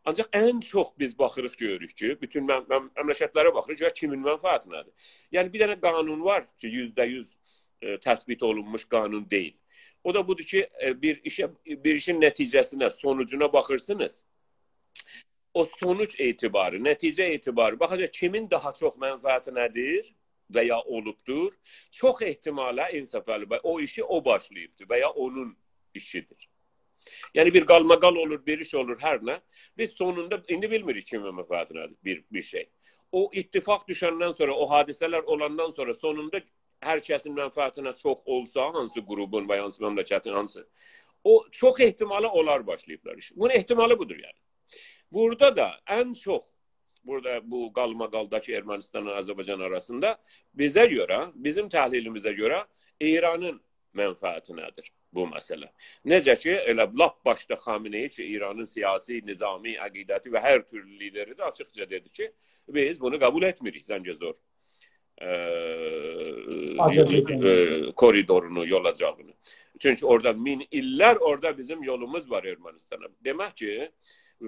آنجاق ان چوخ بیز باخیریق، گؤروروک کی، بوتون مم-، مم-، مملکتلره باخیریق، گؤرک کیمین منفعتینه‌دیر. یعنی، بیر دنه قانون وار کی، یوزده یوز، ائ، تثبیت اولونموش قانون دئییل. او دا بودور کی، ائ، بیر ایشه، بیر ایشین نتیجه‌سینه، سونوجونا باخیرسینیز. او سونوج اعتباری، نتیجه اعتباری، باخاجاق کیمین داها چوخ منفعتینه‌دیر و یا اولوبدور، چوخ احتمالا انصافعلی بی او ایشی او باشلاییبدیر و یا اونون ایشیدیر. یعنی، بیر قالماقال اولور، بیر ایش اولور، هر نه. بیز سونوندا ایندی بیلمیریک کیمین منفعتینه‌دیر بیر، بیر شئی. او اتفاق دوشندن سونرا، او حادثه‌لر اولاندان سونرا سونوندا هر کسین منفعتینه چوخ اولسا، هانسی قروپون و یا هانسی مملکتین، هانسی، او چوخ احتمالا اونلار باشلاییبلار ایشی. بونون احتمالی بودور، یعنی. بورادا دا ان چوخ، بورادا بو قالماقالداکی ارمنستانلا آذربایجان آراسیندا بیزه گؤره، بیزیم تحلیلیمیزه گؤره ایرانین منفعتینه‌دیر بو مسئله. نئجه کی، ائله لاپ باشدا خامنه‌ای کی، ایرانین سیاسی، نظامی، عقیدتی و هر تورلو لیدری‌دیر، آچیقجا دئدی کی، بیز بونو قبول ائتمیریک، زنگه‌زور، ائ، آذربایجان. ائ، کوریدورونو، یولاجاغینی. چونکی اورادا مین ایللر، اورادا بیزیم یولوموز وار ارمنستانا. دئمک کی،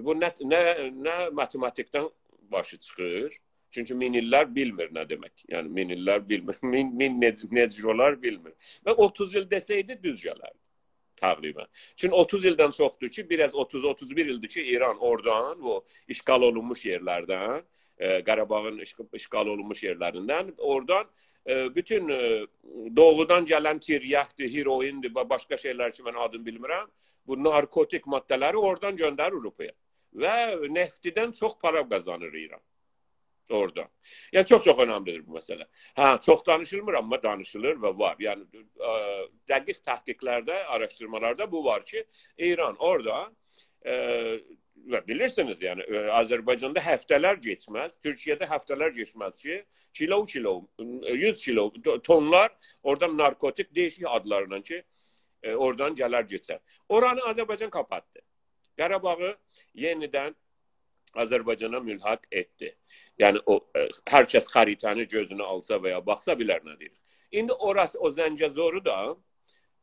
بو نه، نه، نه ماتماتیکدن باشی چیخیر، چونکی مین ایللر بیلمیر نه دئمک. یعنی، مین ایللر بیلمیر. مین، مین نئج-، نئجه اولار بیلمیر. و اوتوز ایل دئسه‌یدی، دوز گلردی. تقریباً. چونکی اوتوز ایلدن چوخدور کی، بیر آز اوتوز، اوتوز بیر ایلدیر کی، ایران اورادان، او اشغال اولونموش یئرلردن، ائ، قاراباغین اشغ-، اشغال اولونموش یئرلریندن، اورادان، ائ، بوتون، ائ، دوغودان گلن تریاکدیر، هروئیندیر، با-، باشقا شئیلر کی، من آدینی بیلمیرم. بو نارکوتیک ماده‌لری اورادان گؤندریر آوروپایا. و نفتیدن چوخ پارا قازانیر ایران اورادا. یعنی، چوخ-چوخ اؤنملی‌دیر بو مسئله. هه، چوخ دانیشیلمیر، آمما دانیشیلیر و وار. یعنی، ائ، دقیق تحقیقلرده، آراشدیرمالاردا بو وار کی، ایران اورادا، ائ، و بیلیرسینیز، یعنی، ائ، آذربایجاندا هفته‌لر کئچمز، تورکیه‌ده هفته‌لر کئچمز کی، کیلو-کیلو، یوز کیلو، تو-، تونلار اورادان نارکوتیک، دییشیک آدلارلا کی، ائ، اورادان گلر کئچر. اورانی آذربایجان قاپاتدی. قاراباغی یئنیدن آذربایجانا ملحق ائتدی. یعنی او، ائ، هر کس خریطه‌نی گؤزونه آلسا و یا باخسا بیلر نه دئییر. ایندی اوراسی، او زنگه‌زورو دا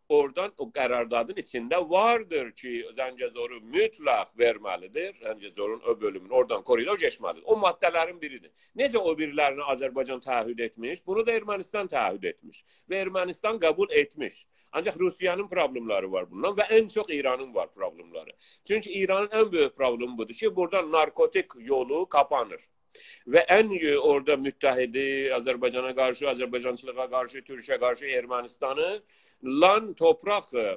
اورادان، او قراردادین ایچینده واردیر کی، زنگه‌زورو مطلق وئرمه‌لی‌دیر. زنگه‌زورون او بؤلومونو، اورادان کوریدور کئچمه‌لی‌دیر. او ماده‌لرین بیری‌دیر. نئجه او بیریلرینه آذربایجان تعهد ائتمیش، بونو دا ارمنستان تعهد ائتمیش و ارمنستان قبول ائتمیش. آنجاق روسیه‌نین پروبلئملری وار بوندان و ان چوخ ایرانین وار پروبلئملری. چونکی ایرانین ان بؤیوک پروبلئمی بودور کی، بورادا نارکوتیک یولو قاپانیر. و ان، ائ، اورادا متحدی، آذربایجانا قارشی، آذربایجانچیلیغا قارشی، تورکیه قارشی ارمنستانی لان توپراق، ائ، ائ،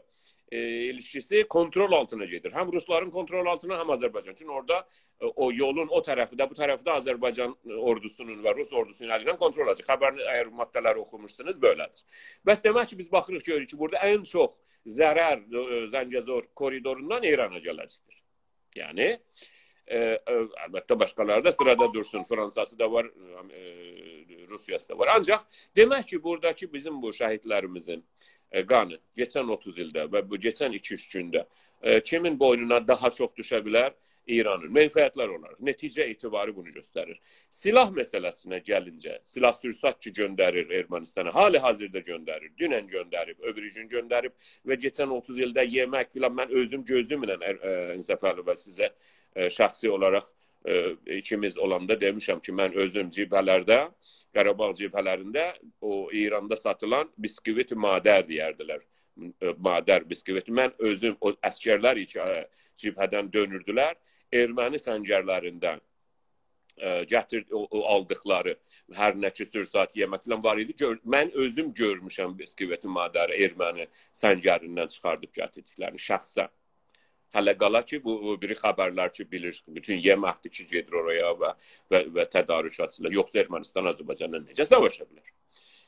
ایلیشکیسی کنترل آلتینا گئدیر. هم روسلارین کنترل آلتینا، هم آذربایجان. چونکی اورادا، ائ، او یولون او طرفی ده، بو طرفی ده آذربایجان، ائ، اوردوسونون و روس اوردوسونون الیندن کنترل آلاجاق. خبرین، اگر ماده‌لری اوخوموشسونوز، بئله‌دیر. بس دئمک کی، بیز باخیریق، گؤروروک کی، بورادا ان چوخ ضرر، ائ، زنگه‌زور کوریدوروندان ایرانا گله‌جکدیر. یعنی، ائ، ائ، البته، باشقالاری دا سیرادا دورسون. فرانساسی دا وار، ائ، روسیاسی دا وار. آنجاق دئمک کی، بوراداکی بیزیم بو شهیدلریمیزین، ائ، قانی کئچن اوتوز ایلده و بو کئچن ایکی-اوچ گونده، ائ، کیمین بوینونا داها چوخ دوشه بیلر؟ ایرانین. منفعتلر اولاراق. نتیجه اعتباری بونو گؤستریر. سلاح مسئله‌سینه گلینجه، سلاح سورسات کی گؤندریر ارمنستانا، حال حاضردا گؤندریر، دونن گؤندریب، او بیری گون گؤندریب و کئچن اوتوز ایلده یئمک فلان، من اؤزوم گؤزومله، ائ، ائ، انصافعلی بی، سیزه، ائ، شخصی اولاراق، ائ، ایکیمیز اولاندا دئمیشم کی، من اؤزوم جبهه‌لرده، قاراباغ جبهه‌لرینده او ایراندا ساتیلان بیسکویت مادر دئیردیلر. ائ، مادر بیسکویتی. من اؤزوم او عسگرلر کی، ائ، جبهه‌دن دؤنوردولر، ارمنی سنگرلریندن، ائ، گتیر-، او، او آلدیقلاری هر نه کی، سورسات یئمک فلان وار ایدی. گؤر-، من اؤزوم گؤرموشم بیسکویت مادری ارمنی سنگریندن چیخاردیب گتیردیکلرینی شخصاً. هله قالا کی، بو، بو بیری خبرلر کی، بیلیر، بوتون یئمکدیر کی، گئدیر اورایا و، و، و تدارکاتچیلار. یوخسا ارمنستان آذربایجانلا نئجه ساواشا بیلر؟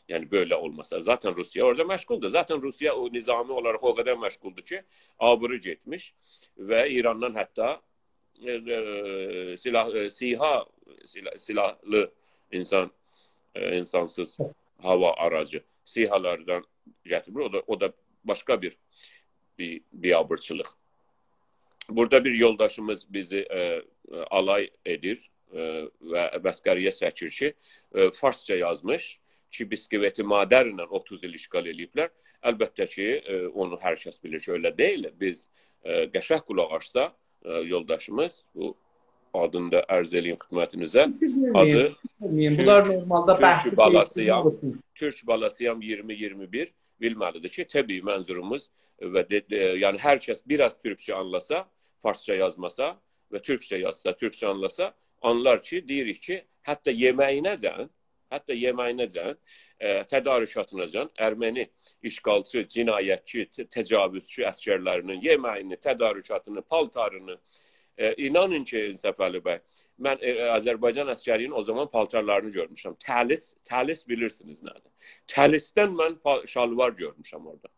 یعنی، بئله اولماسا، ذاتاً روسیه اورادا مشغولدور. ذاتاً روسیه او نظامی اولاراق او قدر مشغولدور کی، آبری گئتمیش و ایراندان حتی، ائ، ائ، سلاح، ائ، سی‌ها، سلا-، سلاحلی اینسان، ائ، اینسانسیز هاوا آراجی، سی‌هالاردان گتیرمیر. او دا، او دا باشقا بیر، بیر بیابیرچیلیق. بورادا بیر یولداشیمیز بیزی، ائ، ائ، آلای ائدیر، ائ، و مسخره‌یه چکیر کی، ائ، فارسجا یازمیش کی، بیسکویت مادرله اوتوز ایل اشغال ائله‌ییبلر. البته کی، ائ، اونو هر کس بیلیر کی، ائله دئییل. بیز، ائ، قشنگ قولاق آسسا، ائ، یولداشیمیز، بو آدینی دا عرض ائله‌ییم خدمتینیزه. بیلمیرم، آدی بیلمیرم. بونلار تورک، نورمالدا تورک بحثی بالاسی‌یام، تورک بالاسی‌یام اییرمی اییرمی بیر بیلمه‌لی‌دیر کی، طبیعی منظوروموز و دئ-، دئ-، یعنی هر کس بیر آز تورکجه آنلاسا، فارسجا یازماسا و تورکجه یازسا، تورکجه آنلاسا، آنلار کی، دئییریک کی، حتی یئمه‌یینه‌جن، حتی یئمه‌یینه‌جن، ائ، تدارکاتیناجان، ارمنی اشغالچی، جنایتچی، ت-، تجاوزچی عسگرلرینین یئمه‌یینی، تدارکاتینی، پالتارینی، ائ، اینانین کی، انصافعلی بی، من، ائ، آذربایجان عسگری‌نین او زامان پالتارلارینی گؤرموشم. تلیس، تلیس بیلیرسینیز نه‌دیر؟ تلیسدن من پا-، شالوار گؤرموشم اورادا.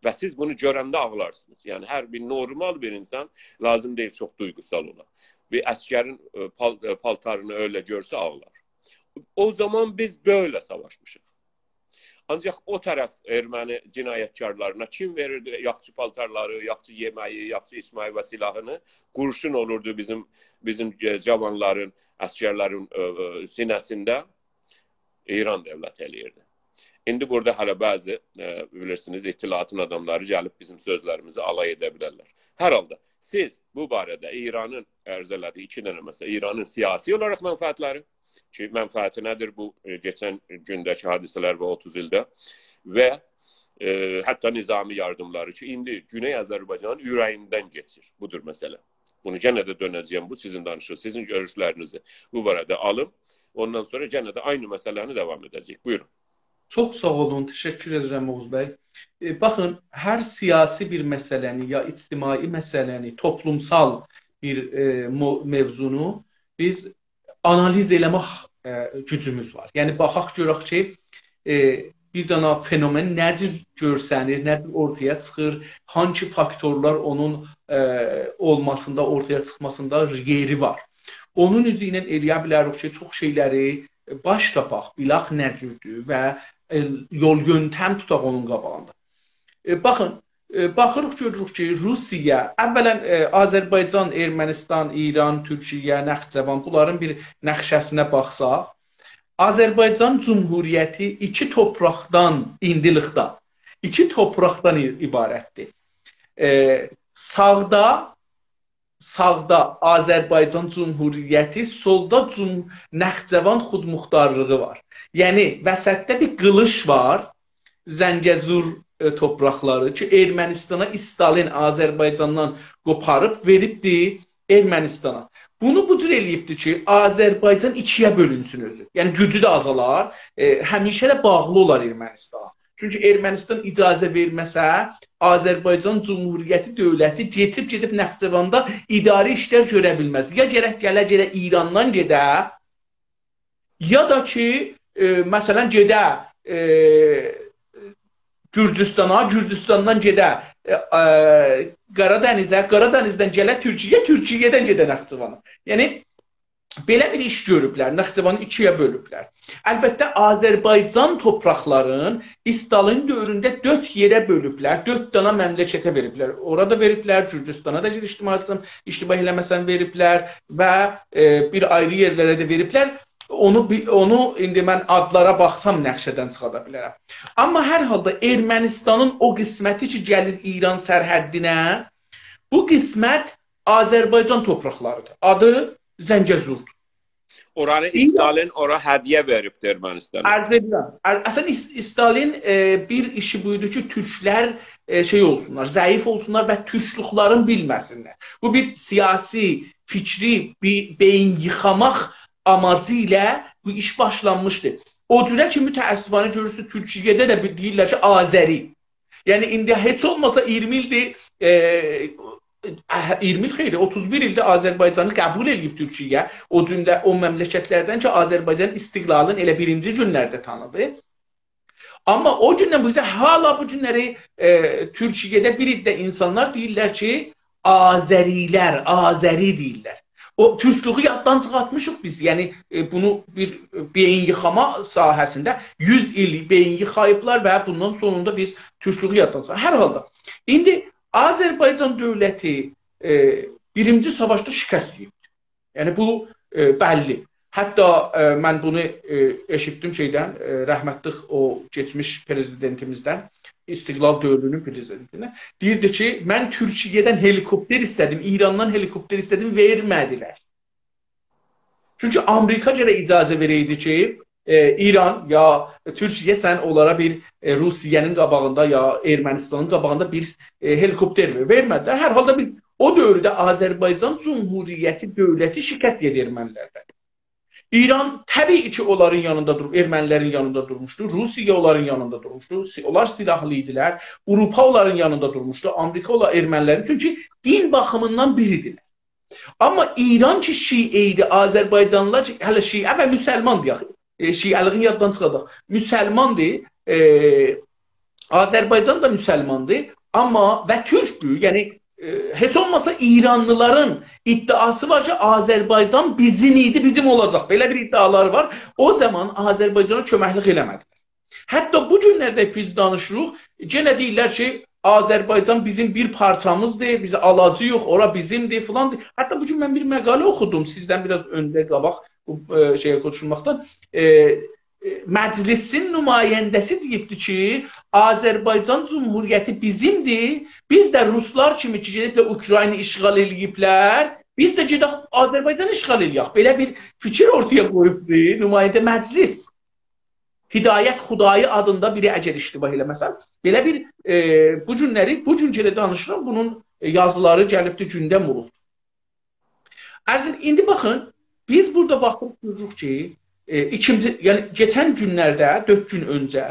و سیز بونو گؤرنده آغلارسینیز. یعنی، هر بیر نورمال بیر اینسان، لازیم دئییل چوخ دویغوسال اولا، بیر عسگرین، ائ، پال-، ائ، پالتارینی ائله گؤرسه آغلار. او زامان بیز بئله ساواشمیشیق. آنجاق او طرف ارمنی جنایتکارلارینا کیم وئریردی؟ یاخشی پالتارلاری، یاخشی یئمه‌یی، یاخشی ایچمه‌یی و سلاحینی قورشون اولوردو بیزیم، بیزیم، ائ، جاوانلارین، عسگرلرین، ائ، ائ، سینه‌سینده. ایران دؤولتی ائله‌ییردی. ایندی بورادا هله بعضی، ائ، بیلیرسینیز، اطلاعاتین آداملاری گلیب بیزیم سؤزلریمیزی آلای ائده بیلرلر. هر حالدا سیز بو باره‌ده ایرانین عرض ائله‌دیگی ایکی دنه مسئله، ایرانین سیاسی اولاراق منفعتلری، کی، منفعتی نه‌دیر بو، ائ، کئچن گونده‌کی حادثه‌لر و اوتوز ایلده و ائ، حتی نظامی یاردیملاری کی، ایندی گونئی آذربایجانین اوره‌ییندن کئچیر. بودور مسئله. بونو یئنه ده دؤنه‌جه‌یم، بو سیزین دانیشیق، سیزین گؤروشلرینیزی بو باره‌ده آلیم. اوندان سونرا یئنه ده عینی مسئله‌نی داوام ائده‌جه‌ییک. بویورون. چوخ ساغ اولون، تشکر ائدیرم اوغوز بی. ائ، باخین، هر سیاسی بیر مسئله‌نی، یا اجتماعی مسئله‌نی، توپلومسال بیر، ائ، مو-، موضوعنو بیز آنالیز ائله‌مک، ائ، گوجوموز وار. یعنی، باخاق گؤرک کی، ائ، بیر دنه فنومن نه جور گؤرسنیر، نه جور اورتایا چیخیر، هانسی فاکتورلار اونون، ائ، اولماسیندا، اورتایا چیخماسیندا یئری وار. اونون اوزو ایله ائلیه بیلریک کی، چوخ شئیلری باش تاپاق، بیلاق نه جوردور و، ائ، یول یؤنتم توتاق اونون قاباغیندا. ائ، باخین، ائ، باخیریق، گؤروروک کی، روسیه، اولاً، ائ، آذربایجان، ارمنستان، ایران، تورکیه، نخجوان، بونلارین بیر نقشه‌سینه باخساق، آذربایجان جمهوریتی ایکی تورپاقدان، ایندیلیکده، ایکی تورپاقدان ع-، عبارتدیر. ائ، ساغدا، ساغدا آذربایجان جمهوریتی، سولدا جم-، نخجوان خودمختارلیغی وار. یعنی، وسطده بیر قیلیش وار، زنگه‌زور، ائ، تورپاقلاری کی، ارمنستانا استالین آذربایجاندان قوپاریب، وئریبدی ارمنستانا. بونو بو جور ائله‌ییبدی کی، آذربایجان ایکی‌یه بؤلونسون اؤزو. یعنی، گوجو ده آزالار، ائ، همیشه ده باغلی اولار ارمنستانا. چونکی ارمنستان اجازه وئرمه‌سه، آذربایجان جمهوریتی دؤولتی کئچیب گئدیب نخجواندا اداره ایشلر گؤره بیلمز. یا گرک گله، گله ایراندان گئده، یا دا کی، ائ، مثلاً، گئده، ائ، گورجوستانا، گورجوستاندان گئده، ائ، ائ، قارادنیزه، قارادنیزدن گله تورکیه‌یه، تورکیه‌دن گئده نخجوانا. یعنی، بئله بیر ایش گؤروبلر، نخجوانی ایکی‌یه بؤلوبلر. البته، آذربایجان تورپاقلارین استالین دؤورونده دؤرد یئره بؤلوبلر، دؤرد دانا مملکته وئریبلر. اورا دا وئریبلر، گورجوستانا دا، اجتماع، اشتباه ائله‌مه‌سم، وئریبلر و، ائ، بیر آیری یئرلره ده وئریبلر. اونو بی-، اونو ایندی من آدلارا باخسام نقشه‌دن چیخادا بیلرم. آمما هر حالدا ارمنستانین او قسمتی کی، گلیر ایران سرحدینه، بو قسمت آذربایجان تورپاقلاریدیر. آدی زنگه‌زوردور. اورانی ایران استالین اورا هدیه وئریبدیر ارمنستانا. عرض ائدیرم. ار-، اصلاً ایس-، استالین، ائ، بیر ایشی بویدو کی، تورکلر، ائ، شئی اولسونلار، ضعیف اولسونلار و تورکلوکلرین بیلمه‌سینلر. بو بیر سیاسی، فکری، بی-، بئیین ییخاماق آماجی ایله بو ایش باشلانمیشدی. او جوره کی، متأسفانه گؤرورسونوز، تورکیه‌ده ده بیر دئییرلر کی، آذری. یعنی، ایندی هئچ اولماسا اییرمی ایلدیر، ائ، اه، اییرمی ایل خیر، اوتوز بیر ایلدیر آذربایجانی قبول ائله‌ییب تورکیه. او جمله او مملکتلردن کی، آذربایجان استقلالین ائله بیرینجی گونلرده تانیدی. آمما او گوندن بو اوزه هالا بو گونلری، ائ، تورکیه‌ده بیر عده اینسانلار دئییرلر کی، آذری‌لر، آذری دئییرلر. او تورکلویو یاددان چیخارتمیشیق بیز. یعنی، ائ، بونو بیر، ائ، بئیین ییخاما ساحه‌سینده یوز ایل بئیین ییخاییبلار و بوندان سونرا بیز تورکلویو یاددان چیخار-، هر حالدا، ایندی آذربایجان دؤولتی، ائ، بیرینجی ساواشدا شکست یئییب. یعنی، بو، ائ، بللی. حتی، ائ، من بونو، ائ، ائشیتدیم شئیدن، ائ، رحمتلیک او کئچمیش پرزیدنتیمیزدن، استقلال دؤورونون پرزیدنتیندن. دئییردی کی، «من تورکیه‌دن هلیکوپتر ایسته‌دیم، ایراندان هلیکوپتر ایسته‌دیم، وئرمه‌دیلر.» چونکی آمریکا گرک اجازه وئره‌یدی کی، ائ، ایران یا تورکیه سن اونلارا بیر، ائ، روسیه‌نین قاباغیندا یا ارمنستانین قاباغیندا بیر، ائ، هلیکوپتر وئر-، وئرمه‌دیلر. هر حالدا بیز او دؤورده آذربایجان جمهوریتی دؤولتی شکست یئدی ارمنیلردن. ایران طبیعی کی، اونلارین یانیندا دوروب، ارمنیلرین یانیندا دورموشدو. روسیه اونلارین یانیندا دورموشدو. سی-، اونلار سیلاحلی ایدیلر. آوروپا اونلارین یانیندا دورموشدو. آمریکا اونلار ارمنیلرین. چونکی دین باخیمیندان بیر ایدیلر. آمما ایران کی، شیعه ایدی، آذربایجانلیلار کی، هله شیعه و مسلماندیر، یاخشی. ائ، شیعه‌لیگین یاددان چیخارداق. مسلماندیر، ائ، آذربایجان دا مسلماندیر، آمما و تورکدور. یعنی، ائ، هئچ اولماسا ایرانلیلارین ادعاسی وار کی، آذربایجان بیزیم ایدی، بیزیم اولاجاق. بئله بیر ادعالاری وار. او زامان آذربایجانا کؤمکلیک ائله‌مه‌دیلر. حتی بو گونلرده بیز دانیشیریق، یئنه دئییرلر کی، آذربایجان بیزیم بیر پارچامیزدیر، بیز آلاجاغیق، اورا بیزیمدیر، فلاندیر. حتی بو گون من بیر مقاله اوخودوم، سیزدن بیر آز اؤنده، قاباق، بو، ائ، شئیه قوشولماقدان. ائ، ائ، مجلسین نماینده‌سی دئییبدی کی، آذربایجان جمهوریتی بیزیمدیر، بیز ده روسلار کیمی کی، گئدیبلر اوکراینی اشغال ائله‌ییبلر، بیز ده گئدک آذربایجانی اشغال ائله‌یک. بئله بیر فیکیر اورتایا قویوبدو نماینده مجلس. هدایت خدایی آدیندا بیری، اگر اشتباه ائله‌مه‌سم، بئله بیر، ائ، بو گونلری، بو گون گئنه دانیشیرام، بونون، ائ، یازیلاری گلیبدیر، گوندم اولوبدور. عزیز، ایندی باخین، بیز بورادا باخیب گؤروروک کی، ائ، ایکینجی، یعنی کئچن گونلرده، دؤرد گون اؤنجه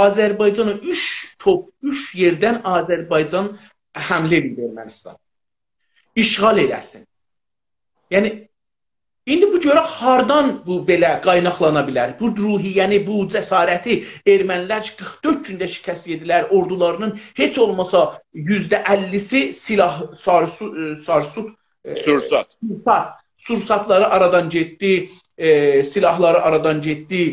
آذربایجانا اوچ توپ، اوچ یئردن آذربایجان حمله ائدیب ارمنستان. اشغال ائله‌سین. یعنی، ایندی بو گؤرک هاردان بو بئله قایناقلانا بیلر؟ بو روحیه‌نی، بو جسارتی، ارمنی‌لر کی، قیرخ دؤرد گونده شکست یئدیلر، اوردولارینین هئچ اولماسا یوزده اللی‌سی سلاح، سارسو-، ائ، سارسوت، ائ، سورسات. سورسات، سورساتلاری آرادان گئتدی، ائ، سلاحلاری آرادان گئتدی،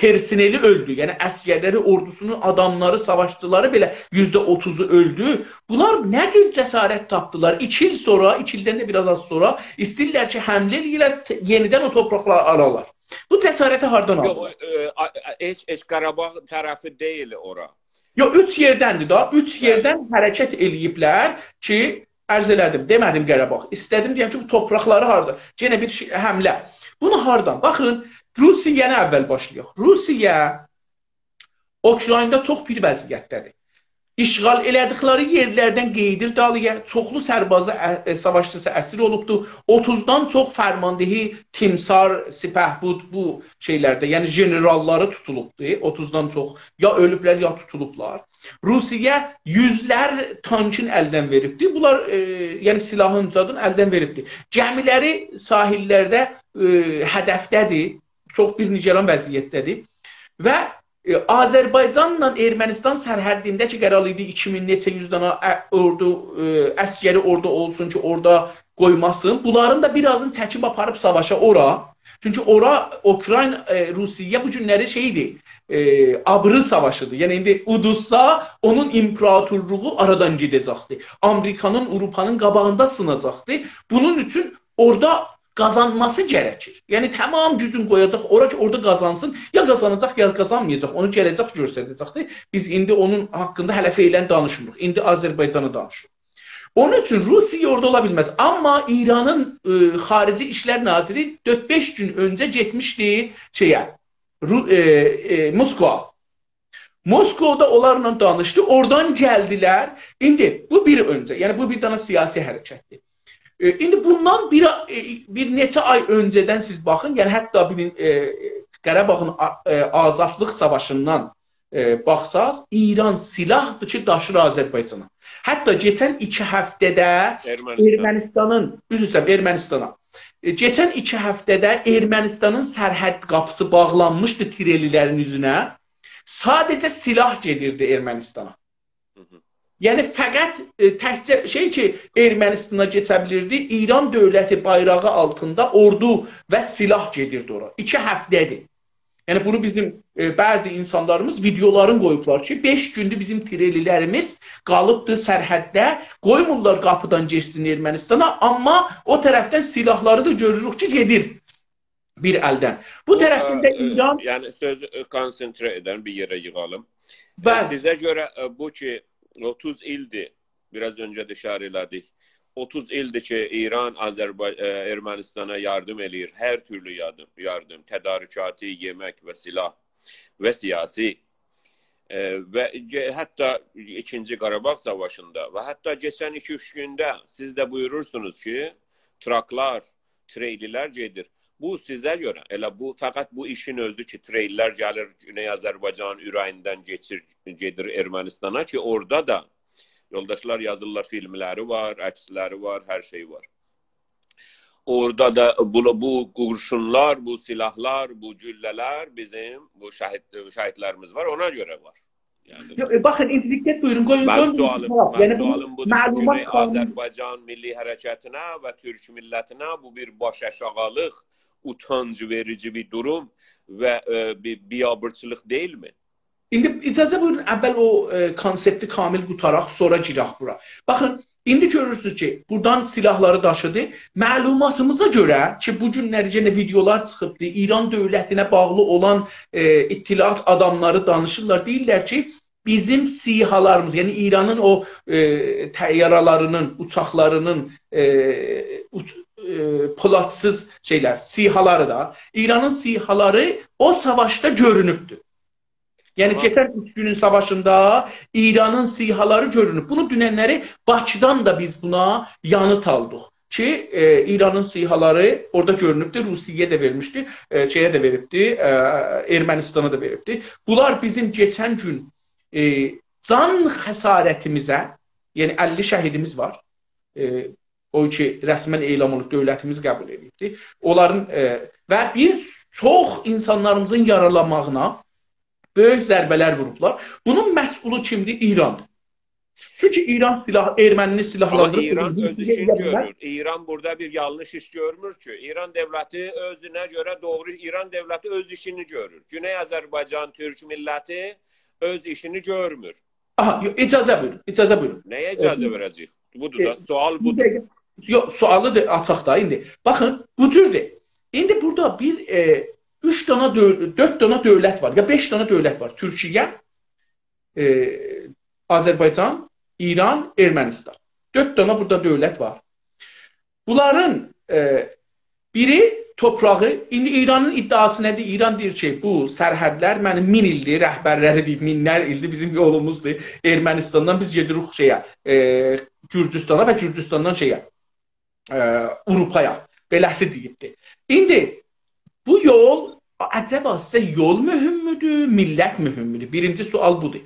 پرسنلی اؤلدو. یعنی عسگرلری، اوردوسونون آداملاری، ساواشچیلاری بئله یوزده اوتوزو اؤلدو. بونلار نه جور جسارت تاپدیلار؟ ایکی ایل سونرا، ایکی ایلدن ده بیر آز آز سونرا ایسته‌ییرلر کی، حمله ائله‌یه‌لر، ت-، یئنیدن او تورپاقلاری آلاlar. بو جسارتی هاردان یوخ، آلدیلار؟ ائ، آ-، آ-، هئچ، هئچ قاراباغ طرفی دئییل اورا. یوخ، اوچ یئردندیر دا. اوچ، بلی، یئردن حرکت ائله‌ییبلر کی، عرض ائله‌دیم، دئمه‌دیم قاراباغ. ایسته‌دیم دئیم کی، بو تورپاقلاری هاردا؟ یئنه بیر شئی، حمله. بونو هاردان؟ باخین، روسیه‌نی اول باشلایاق. روسیه اوکرایندا چوخ پیر وضعیتده‌دیر. اشغال ائله‌دیکلری یئرلردن قئییدیر دالییا. چوخلو سربازی، ا-، ائ، ساواشچیسی اسیر اولوبدو. اوتوزدان چوخ فرماندهی، تیمسار، سپهبد، بو شئیلرده، یعنی ژنراللاری توتولوبدو. اوتوزدان چوخ یا اؤلوبلر، یا توتولوبلار. روسیه یوزلر تانکین الدن وئریبدی. بونلار، ائ، یعنی سلاحین زادین الدن وئریبدی. گمی‌لری ساحیللرده، ائ، هدفده‌دیر. چوخ بیر نگران وضعیتده‌دیر. و، ائ، آذربایجانلا ارمنستان سرحدینده کی، قرار ایدی ایکی مین نئچه یوز دانا ا-، اوردو، ائ، عسگری اورادا اولسون کی، اورادا قویماسین. بونلارین دا بیر آزینی چکیب آپاریب ساواشا اورا. چونکی اورا اوکراین، ائ، روسیه بو گونلری شئیدیر، ائ، آبری ساواشیدیر. یعنی ایندی اودوزسا، اونون ایمپراتورلوغو آرادان گئده‌جکدیر. آمریکانین، آوروپانین قاباغیندا سیناجاقدیر. بونون اوچون اورادا قازانماسی گرکیر. یعنی تمام گوجون قویاجاق اورا کی، اورادا قازانسین. یا قازاناجاق، یا قازانمایاجاق. اونو گله‌جک گؤستره‌جکدیر. بیز ایندی اونون حاقیندا هله فعلاً دانیشمیریق. ایندی آذربایجانی دانیشیریق. اونون اوچون روسیه اورادا اولا بیلمز. آمما ایرانین، ائ، خارجی ایشلر ناظری دؤرد-بئش گون اؤنجه گئتمیشدی شئیه، رو-، ائ، ائ، موسکوا. موسکودا اونلارلا دانیشدی، اورادان گلدیلر. ایندی بو بیر اؤنجه، یعنی بو بیر دنه سیاسی حرکتدیر. ائ، ایندی بوندان بیر، ائ، بیر نئچه آی اؤنجه‌دن سیز باخین، یعنی حتی بیر، ائ، قاراباغین آ-، ائ، آزادلیق ساواشیندان، ائ، باخساز، ایران سلاحدیر کی، داشیر آذربایجانا. حتی کئچن ایکی هفته‌ده ارمنستان. ارمنستانین، عذر ایسته‌ییرم، ارمنستانا. ائ، کئچن ایکی هفته‌ده ارمنستانین سرحد قاپیسی باغلانمیشدی تریلی‌لرین اوزونه. ساده‌جه سلاح گئدیردی ارمنستانا. هی هی. یعنی فقط، ائ، تکجه شئی کی، ارمنستانا کئچه بیلیردی، ایران دؤولتی بایراغی آلتیندا اوردو و سلاح گئدیردی اورا. ایکی هفته‌دیر. یعنی بونو بیزیم، ائ، بعضی اینسانلاریمیز ویدئولارین قویوبلار کی، بئش گوندور بیزیم تریلی‌لریمیز قالیبدیر سرحدده، قویمورلار قاپیدان گئچسین ارمنستانا، آمما او طرفدن سلاحلاری دا گؤروروک کی، گئدیر بیر الدن. بو او، طرفدن ده، ائ، ائ، ایران، یعنی سؤزو، ائ، کونسنتره ائدن بیر یئره ییغالیم. ائ، بلی. سیزه گؤره، ائ، بو کی، اوتوز ایلدیر، بیر آز اؤنجه ده اشاره ائله‌دیک. اوتوز ایلدیر کی، ایران آذربای-، ائ، ارمنستانا یاردیم ائله‌ییر. هر تورلو یاردیم، یاردیم، تدارکاتی، یئمک و سلاح و سیاسی. ائ، و گئ-، حتی ایکینجی قاراباغ ساواشیندا و حتی کئچن ایکی-اوچ گونده سیز ده بویورورسونوز کی، تراکلار، تریلی‌لر گئدیر. بو سیزه گؤره، ائله بو، فقط بو ایشین اؤزو کی، تریلی‌لر گلیر گونئی آذربایجانین اوره‌ییندن کئچیر، گئدیر ارمنستانا کی، اورادا دا یولداشلار یازیرلار، فیلملری وار، عکسلری وار، هر شئی وار. اورادا دا بو، بو قورشونلار، بو سلاحلار، بو گولله‌لر بیزیم، بو شهید، شهیدلریمیز وار، اونا گؤره وار. یعنی یوخ، ائ، باخین، ایندی دقت بویورون، قویون، منیم قویون، سؤالیم، باخ، منیم یعنی بونو سؤالیم بودور کی، معلومات گونئی قانونو آذربایجان میللی حرکتینه و تورک میللتینه بو بیر باش آشاغیلیق، اوتانج وئریجی بیر دوروم و، ائ، بیر بیابیرچیلیق دئییلمی؟ ایندی اجازه بویورون، اول او، ائ، کانسئپتی کامل قوتاراق، سونرا گیرک بورا. باخین، ایندی گؤرورسونوز کی، بورادان سلاحلاری داشیدی. معلوماتیمیزا گؤره کی، بو گونلری یئنه ویدئولار چیخیبدی، ایران دؤولتینه باغلی اولان، ائ، اطلاعات آداملاری دانیشیرلار، دئییرلر کی، بیزیم سی‌هالاریمیز، یعنی ایرانین او، ائ، طیاره‌لری‌نین، اوچاقلاری‌نین، ائ، اوچ-، ائ، پیلوتسوز شئیلر، سی‌هالاری دا، ایرانین سی‌هالاری او ساواشدا گؤرونوبدور. یعنی، تامام. کئچن اوچ گونون ساواشیندا ایرانین سی‌هالاری گؤرونوب. بونو دوننلری باکیدان دا بیز بونا یانیت آلدیق کی، ائ، ایرانین سی‌هالاری اورادا گؤرونوبدور، روسیه‌یه ده وئرمیشدی، ائ، شئیه ده وئریبدی، ائ، ارمنستانا دا وئریبدی. بونلار بیزیم کئچن گون، ائ، جان خسارتیمیزه، یعنی اللی شهیدیمیز وار. ائ، او کی، رسماً اعلام اولوب، دؤولتیمیز قبول ائدیبدی. اونلارین، ائ، و بیر چوخ اینسانلاریمیزین یارالانماغینا بؤیوک ضربه‌لر ووروبلار. بونون مسئولو کیمدیر؟ ایراندیر. چونکی ایران سلاح، ارمنینی آمما سلاحلاندیریب ایران بونو اؤز ایشینی ائلیه بیلر. گؤرور. ایران بورادا بیر یانلیش ایش گؤرمور کی. ایران دؤولتی اؤزونه گؤره دوغرو، ایران دؤولتی اؤز ایشینی گؤرور. گونئی آذربایجان، تورک میللتی اؤز ایشینی گؤرمور. آها، یو، اجازه بویورون، اجازه بویورون. نه‌یه اجازه ائ، وئره‌جه‌ییک؟ بودور دا، ائ، سؤال بیر بودور. دقیقه. یوخ، سؤالی دا آچاق دا ایندی. باخین، بو جوردور. ایندی بورادا بیر، ائ، اوچ دانا دؤو-، دؤرد دانا دؤولت وار، یا بئش دانا دؤولت وار. تورکیه، ائ، آذربایجان، ایران، ارمنستان. دؤرد دانا بورادا دؤولت وار. بونلارین، ائ، بیری توپراغی، ایندی ایرانین ادعاسی نه‌دیر؟ ایران دئییر کی، بو سرحدلر منیم مین ایلدیر، رهبرلری دئییب، مینلر ایلدیر بیزیم یولوموزدور. ارمنستاندان بیز گئدیریک شئیه، ائ، گورجوستانا و گورجوستاندان شئیه، ائ، آوروپایا. بئله‌سی دئییبدی. ایندی بو یول، عجبا سیزه یول مهم‌دور، میللت مهم‌دور؟ بیرینجی سؤال بودور.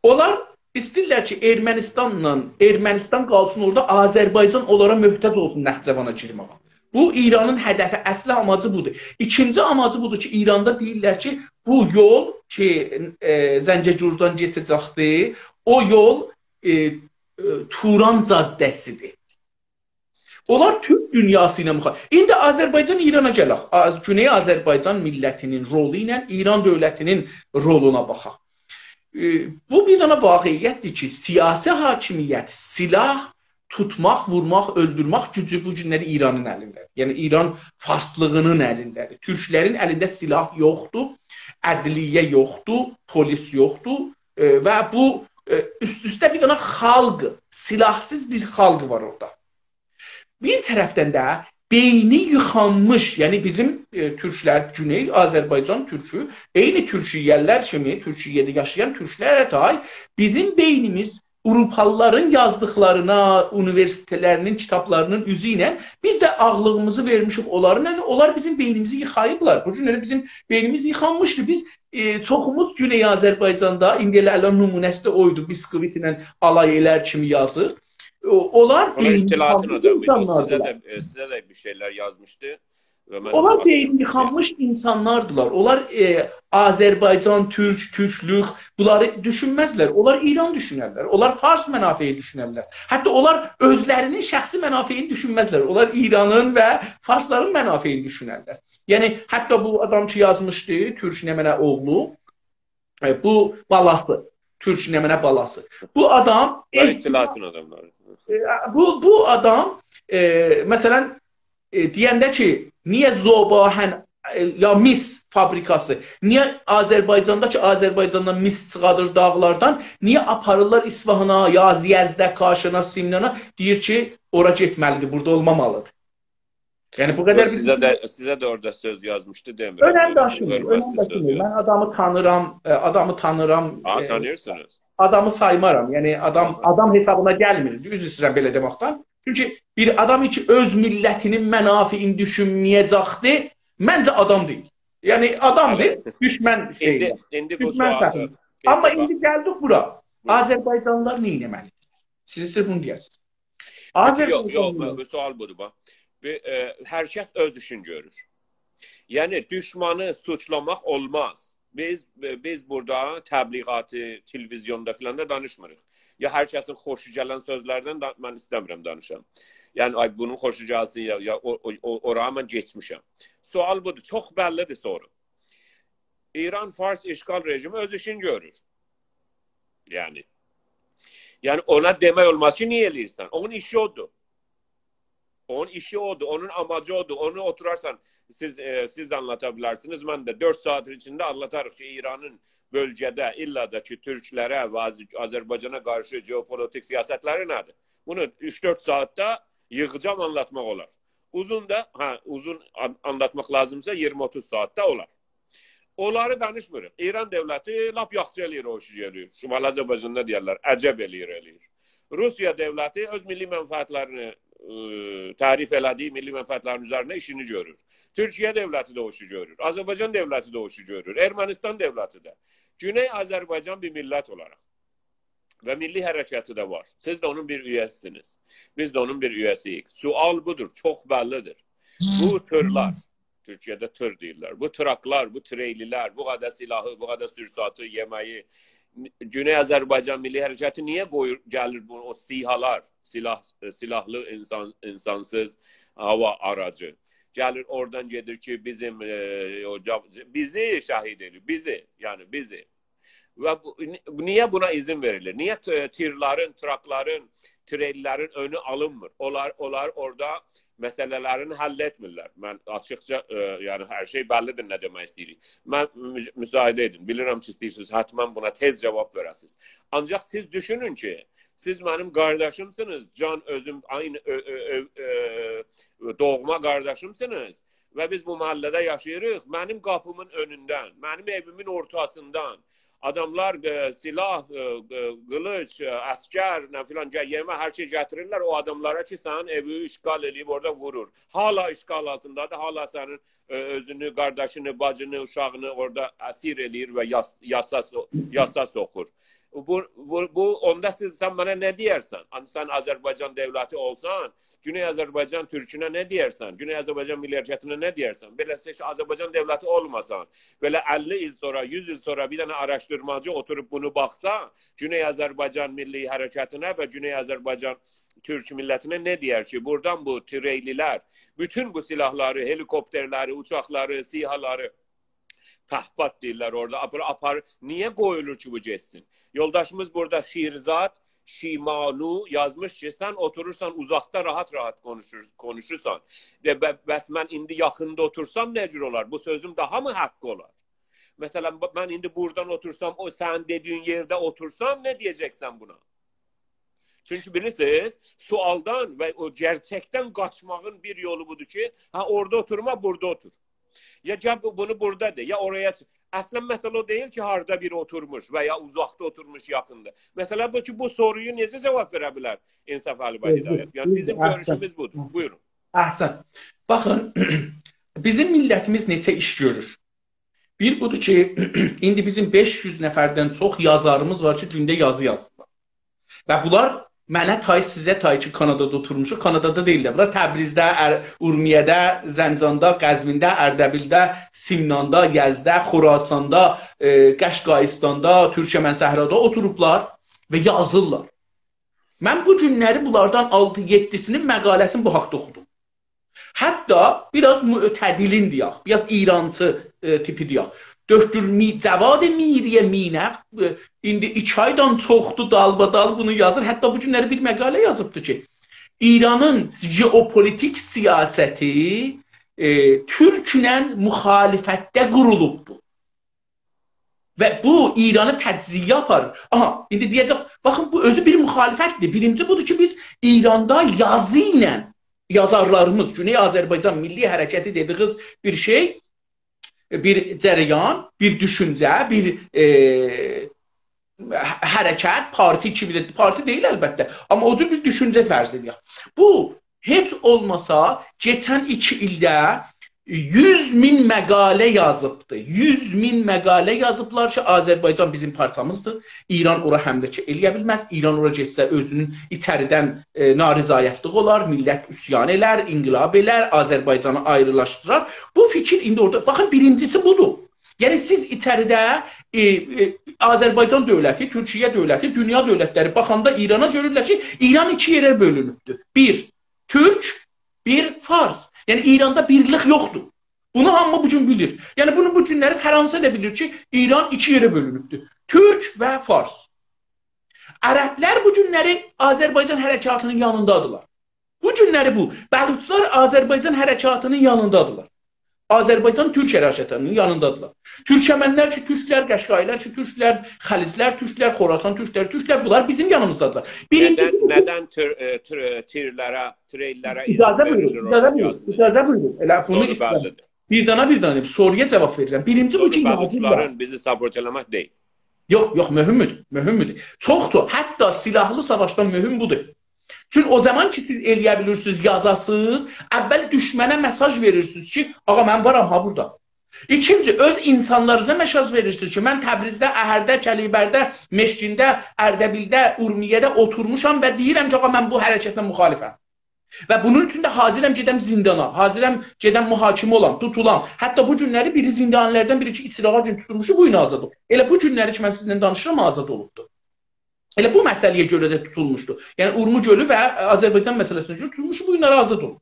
اونلار ایسته‌ییرلر کی، ارمنستانلا، ارمنستان قالسین اورادا، آذربایجان اونلارا محتاج اولسون نخجوانا گیرمه‌یه. بو ایرانین هدفی، اصلی آماجی بودور. ایکینجی آماجی بودور کی، ایراندا دئییرلر کی، بو یول کی، ائ، زنجه‌گوردان کئچه‌جکدیر، او یول، ائ، ائ، توران جاده‌سیدیر. اونلار تورک دونیاسی ایله مخا-، ایندی آذربایجان ایرانا گلک. آذ-، گونئی آذربایجان میللتینین رولو ایله ایران دؤولتینین رولونا باخاق. ائ، بو بیر دنه واقعیت‌دیر کی، سیاسی حاکمیت، سلاح توتماق، وورماق، اؤلدورمک گوجو بو گونلری ایرانین الینده‌دیر. یعنی، ایران فارسلیغینین الینده‌دیر. تورکلرین الینده سلاح یوخدور، عدلیه یوخدور، پلیس یوخدور. ائ، و بو، ائ، اوست-اوسته بیر دنه خالق، سلاحسیز بیر خالق وار اورادا. بیر طرفدن ده بئینی ییخانمیش، یعنی بیزیم، ائ، تورکلر، گونئی آذربایجان تورکو، عینی تورکیه‌لی‌لر کیمی، تورکیه‌ده یاشایان تورکلره تای بیزیم بئینیمیز آوروپالی‌لارین یازدیقلارینا، اونیوئرسیتئتلرینین کیتابلارینین اوزو ایله بیز ده عاغلیمیزی وئرمیشیک اونلارین. یعنی، اونلار بیزیم بئینیمیزی ییخاییبلار. بو گونلری بیزیم بئینیمیز ییخانمیشدی. بیز، ائ، چوخوموز گونئی آذربایجاندا، ایندی ائله الان نمونه‌سی ده اویدو، بیسکویتله آلای ائلر کیمی یازیر. او-، اونلار اونلار بئینی اطلاعاتین ییخانمیش آدامی ایدی. او سیزه اینسانلاردیلار. ده، ائ، سیزه ده بیر شئیلر یازمیشدی و من اونلار اونو بئینی ییخانمیش اینسانلاردیلار. اونلار، ائ، آذربایجان، تورک، تورکلوک، بونلاری دوشونمزلر. اونلار ایران دوشونرلر. اونلار فارس منافعی دوشونرلر. حتی اونلار اؤزلرینین شخصی منافعینی دوشونمزلر. اونلار ایرانین و فارسلارین منافعینی دوشونرلر. یعنی، حتی بو آدام کی یازمیشدی، تورک نمنه اوغلو، ائ، بو بالاسی، تورک نمنه بالاسی. بو آدام و احتیاط-، اطلاعاتین آداملاری. ائ، بو، بو آدام، ائ، مثلا، ائ، دئینده کی، نییه ذوب‌آهن، ائ، یا مس فابریکاسی، نییه آذربایجاندا کی، آذربایجاندان مس چیخادیر داغلاردان، نییه آپاریرلار اصفهانا، یا یزده، کاشانا، سمنانا، دئییر کی، اورا گئتمه‌لیدیر، بورادا اولمامالیدیر. یعنی، بو قدر یوخ، بیر سیزه ده، سیزه ده اورادا سؤز یازمیشدی، دئمیرم. اؤنم داشیمیر، اؤنم داشیمیر. من آدامی تانیرام، ائ، آدامی تانیرام، آها، ائ، تانییرسینیز. آدامی سایمارام. یعنی، آدام، آها. آدام حسابینا گلمیر. عذر ایسته‌ییرم بئله دئمکدن. چونکی بیر آدام کی، اؤز میللتینین منافعینی دوشونمه‌یه‌جکدی، منجه آدام دئییل. یعنی، آدامدیر، بلی. دوشمن ایندی، شئیی. ایندی بو دوشمن سؤال، سفیهی. ائ، آمما ایندی باخ. ایندی گلدیک بورا. بویورون. آذربایجانلی‌لار نه ائتمه‌لیدیر؟ سیزجه بونو دئیه‌سینیز. یوخ، یوخ، آذربایجانلی‌لار، بو سؤال بودور، باخ. بیر، ائ، هر کس اؤز ایشینی گؤرور. یعنی، دوشمانی سوچلاماق اولماز. بیز، بیز بورادا تبلیغاتی، تلویزیوندا فیلاندا دانیشمیریق. یا هر کسین خوشو گلن سؤزلردن دا، من ایسته‌میرم دانیشام. یعنی، آی، بونون خوشو گلسین، یا، یا او، او، او، اورا من کئچمیشم. سؤال بودور، چوخ بللی‌دیر سورو. ایران فارس اشغال رژیمی اؤز ایشینی گؤرور. یعنی، یعنی اونا دئمک اولماز کی، نییه ائله‌ییرسن؟ اونون ایشی اودور. اونون ایشی اودور، اونون آماجی اودور. اونو اوتورارسان، سیز، ائ، سیز ده آنلاتا بیلرسینیز، من ده دؤرد ساعاتین ایچینده آنلاتاریق کی، ایرانین بؤلگه‌ده، ایللا دا کی، تورکلره و آذ-، آذربایجانا قارشی ژئوپولیتیک سیاستلری نه‌دیر. بونو اوچ-دؤرد ساعاتدا ییغاجاغام، آنلاتماق اولار. اوزون دا، هه، اوزون آن-، آنلاتماق لازیمسا، اییرمی-اوتوز ساعاتدا اولار. اونلاری دانیشمیریق. ایران دؤولتی لاپ یاخشی ائله‌ییر او ایشی، ائله‌ییر. شمالی آذربایجاندا دئیرلر، عجب ائله‌ییر، ائله‌ییر. روسیه دؤولتی اؤز میللی منفعتلرینی، ائ، تعریف ائله‌دیگی میللی منفعتلرین اوزرینده ایشینی گؤرور. تورکیه دؤولتی ده او ایشی گؤرور. آذربایجان دؤولتی ده او ایشی گؤرور. ارمنستان دؤولتی ده. گونئی آذربایجان بیر میللت اولاراق و میللی حرکتی ده وار. سیز ده اونون بیر اویه‌سی‌سینیز. بیز ده اونون بیر اویه‌سی‌ییک. سؤال بودور، چوخ بللی‌دیر. بو تورلار، تورکیه‌ده تور دئییرلر، بو تراکلار، بو تریلی‌لر، بو قدر سلاحی، بو قدر سورساتی، یئمه‌یی، گونئی آذربایجان میللی حرکتی نییه قویور، گلیر بو، او سی‌هالار، سلاح، سلاحلی اینسان، اینسانسیز هاوا آراجی. گلیر اورادان گئدیر کی، بیزیم، ائ، او جا-، بیزی شهید ائدیر، بیزی، یعنی بیزی. و بو، نی-، نییه بونا اذن وئریلیر؟ نییه ت-، تیرلرین، تراکلارین، تریلی‌لرین اؤنو آلینمیر؟ اونلار، اونلار اورادا مسئله‌لرینی حل ائتمیرلر. من آچیقجا، ائ، یعنی هر شئی بللی‌دیر نه دئمک ایسته‌ییریک. من مج-، مساعده ائدین. بیلیرم کی، ایسته‌ییرسینیز حتماً بونا تئز جاواب وئره‌سینیز. آنجاق سیز دوشونون کی، سیز منیم قارداشیمسینیز، جان اؤزوم، عینی اؤ-، اؤ-، اؤ-، اؤ-، دوغما قارداشیمسینیز. و بیز بو محله‌ده یاشاییریق. منیم قاپیمین اؤنوندن، منیم ائویمین اورتاسیندان آداملار، ائ، سلاح، ائ، ائ، قیلیج، ائ، عسگر، نه فلان، گه-، یئمک، هر شئی گتیریرلر او آداملارا کی، سنین ائوی اشغال ائله‌ییب اورادا وورور. حالا اشغال آلتیندادیر، حالا سنین، ائ، اؤزونو، قارداشینی، باجینی، اوشاغینی اورادا اسیر ائله‌ییر و یاس-، یاسا سو-، یاسا سوخور. بو، بو، بو، اوندا سیز، سن منه نه دئیرسن؟ آن-، سن آذربایجان دؤولتی اولسان، گونئی آذربایجان تورکونه نه دئیرسن؟ گونئی آذربایجان میللی حرکتینه نه دئیرسن؟ بئله سئچ، آذربایجان دؤولتی اولماسان، بئله اللی ایل سونرا، یوز ایل سونرا بیر دنه آراشدیرماجی اوتوروب بونو باخسا، گونئی آذربایجان میللی حرکتینه و گونئی آذربایجان تورک میللتینه نه دئیر کی، بورادان بو تریلی‌لر، بوتون بو سلاحلاری، هلیکوپترلری، اوچاقلاری، سی‌هالاری پهپاد دئییرلر اورادا، آپار، آپار، نییه قویولور کی، بو گئتسین؟ یولداشیمیز بورادا شیرزاد شیمانو یازمیش کی، سن اوتورورسان اوزاقدا راحت-راحت قونوشور، قونوشورسان. دئ، ب، بس من ایندی یاخیندا اوتورسام نه جور اولار؟ بو سؤزوم داها می حق اولار؟ مثلا، ب، من ایندی بورادان اوتورسام، او سنین دئدیگین یئرده اوتورسام، نه دئیه‌جکسن بونا؟ چونکی بیلیرسینیز، سؤالدان و او گئرچکدن قاچماغین بیر یولو بودور کی، هه، اورادا اوتورما، بورادا اوتور. یا گل بو، بونو بورادا دئ، یا اورایا چیخ. اصلا، مسئله او دئییل کی، هاردا بیری اوتورموش و یا اوزاقدا اوتورموش، یاخیندا. مسئله بو کی، بو سورویا نئجه جاواب وئره بیلر انصافعلی بی هدایت؟ یعنی، بیز، بیزیم، احسن، گؤروشوموز بودور. بویورون. احسن. باخین، بیزیم میللتیمیز نئچه ایش گؤرور. بیر بودور کی، ایندی بیزیم بئش یوز نفردن چوخ یازاریمیز وار کی، گونده یازی یازیرلار. و بونلار منه تای، سیزه تای کی، کانادادا اوتورموشوق، کانادادا دئییللر. بونلار تبریزده، ار، اورمیه‌ده، زنجاندا، قزوینده، اردبیلده، سمناندا، یزدده، خراساندا، ائ، قشقاییستاندا، تورکمن صحرادا اوتوروبلار و یازیرلار. من بو گونلری بونلاردان آلتی-یئددیسی‌نین مقاله‌سینی بو حاقدا اوخودوم. حتی بیر آز معتدلین دئیک، بیر آز ایرانچی، ائ، تیپی دئیک. دکتر می، جواد میری مینه، ائ، ایندی ایکی آیدان چوخدور دالبادال بونو یازیر. حتی بو گونلری بیر مقاله یازیبدی کی، ایرانین ژئوپولیتیک سیاستی، ائ، تورکله مخالفتده قورولوبدور. و بو ایرانی تجزیه‌یه آپاریر. آها، ایندی دئیه‌جک، باخین، بو اؤزو بیر مخالفتدیر. بیرینجی بودور کی، بیز ایراندا یازی ایله، یازارلاریمیز، گونئی آذربایجان میللی حرکتی دئدیگینیز بیر شئی، بیر جریان، بیر دوشونجه، بیر، ائ، حرکت، پارتی کیمی ده، پارتی دئییل البته، آمما او جور بیر دوشونجه فرض ائدک. بو هئچ اولماسا، کئچن ایکی ایلده یوز مین مقاله یازیبدی. یوز مین مقاله یازیبلار کی، آذربایجان بیزیم پارچامیزدیر. ایران اورا حمله کی، ائله‌یه بیلمز. ایران اورا گئتسه، اؤزونون ایچریدن، ائ، نارضایتلیق اولار، میللت عصیان ائلر، انقلاب ائلر، آذربایجانی آیریلاشدیرار. بو فیکیر ایندی اورادا، باخین، بیرینجیسی بودور. یعنی، سیز ایچریده، ائ، ائ، آذربایجان دؤولتی، تورکیه دؤولتی، دونیا دؤولتلری باخاندا ایرانا گؤرورلر کی، ایران ایکی یئره بؤلونوبدور. بیر، تورک، بیر فارس. یعنی، ایراندا بیرلیک یوخدور. بونو هامی بو گون بیلیر. یعنی، بونو بو گونلری فرانسه ده بیلیر کی، ایران ایکی یئره بؤلونوبدور. تورک و فارس. عربلر بو گونلری آذربایجان حرکاتی‌نین یانیندادیرلار. بو گونلری بو. بلوچلار آذربایجان حرکاتی‌نین یانیندادیرلار. آذربایجان تورک حرکاتی‌نین یانیندادیرلار. تورکمنلر کی، تورکلر، قشقایی‌لر کی، تورکلر، خلجلر تورکلر، خراسان تورکلری تورکلر، بونلار بیزیم یانیمیزدادیرلار. بیرینجی ندن، ندن تور، ائ، تور، ائ، تیرلره، تریل‌لره اذن وئریلیر اورادا یازیلیر؟ اجازه بویورون، اجازه بویورون، اجازه بویورون. ائله بونو ایسته‌ییرم. سونو بللی‌دیر. بیر دانا، بیر دانا دئییم، سورویا جاواب وئریرم. بیرینجی بو کی، سونرا یازیرلار. بالوچلارین بیزی ساپورت ائله‌مک دئییل. یوخ، یوخ، مهمدور، مهمدور. چوخ، چوخ. حتی سلاحلی ساواشدان مهم بودور. چون او زامان کی، سیز ائلیه بیلیرسینیز، یازاسینیز، اول دوشمنه مئساژ وئریرسینیز کی، «آغا، من وارام ها بورادا.» ایکینجی، اؤز اینسانلارینیزا مئساژ وئریرسینیز کی، «من تبریزده، اهرده، کلیبرده، مشکینده، اردبیلده، اورمیه‌ده اوتورموشام و دئییرم کی، آغا، من بو حرکتله مخالفم. و بونون اوچون ده حاضرم گئدم زیندانا، حاضرم گئدم محاکمه اولام، توتولام.» حتی بو گونلری بیری زیندانی‌لردن بیری کی، ایچری آغاج گون توتولموشدو، بو گون آزاد اولوب. ائله بو گونلری کی، من سیزینله دانیشیرام، آزاد اولوبدو. ائله بو مسئله‌یه گؤره ده توتولموشدو. یعنی، اورمو گؤلو و آذربایجان مسئله‌سینه گؤره توتولموشدو، بو گونلری آزاد اولوب.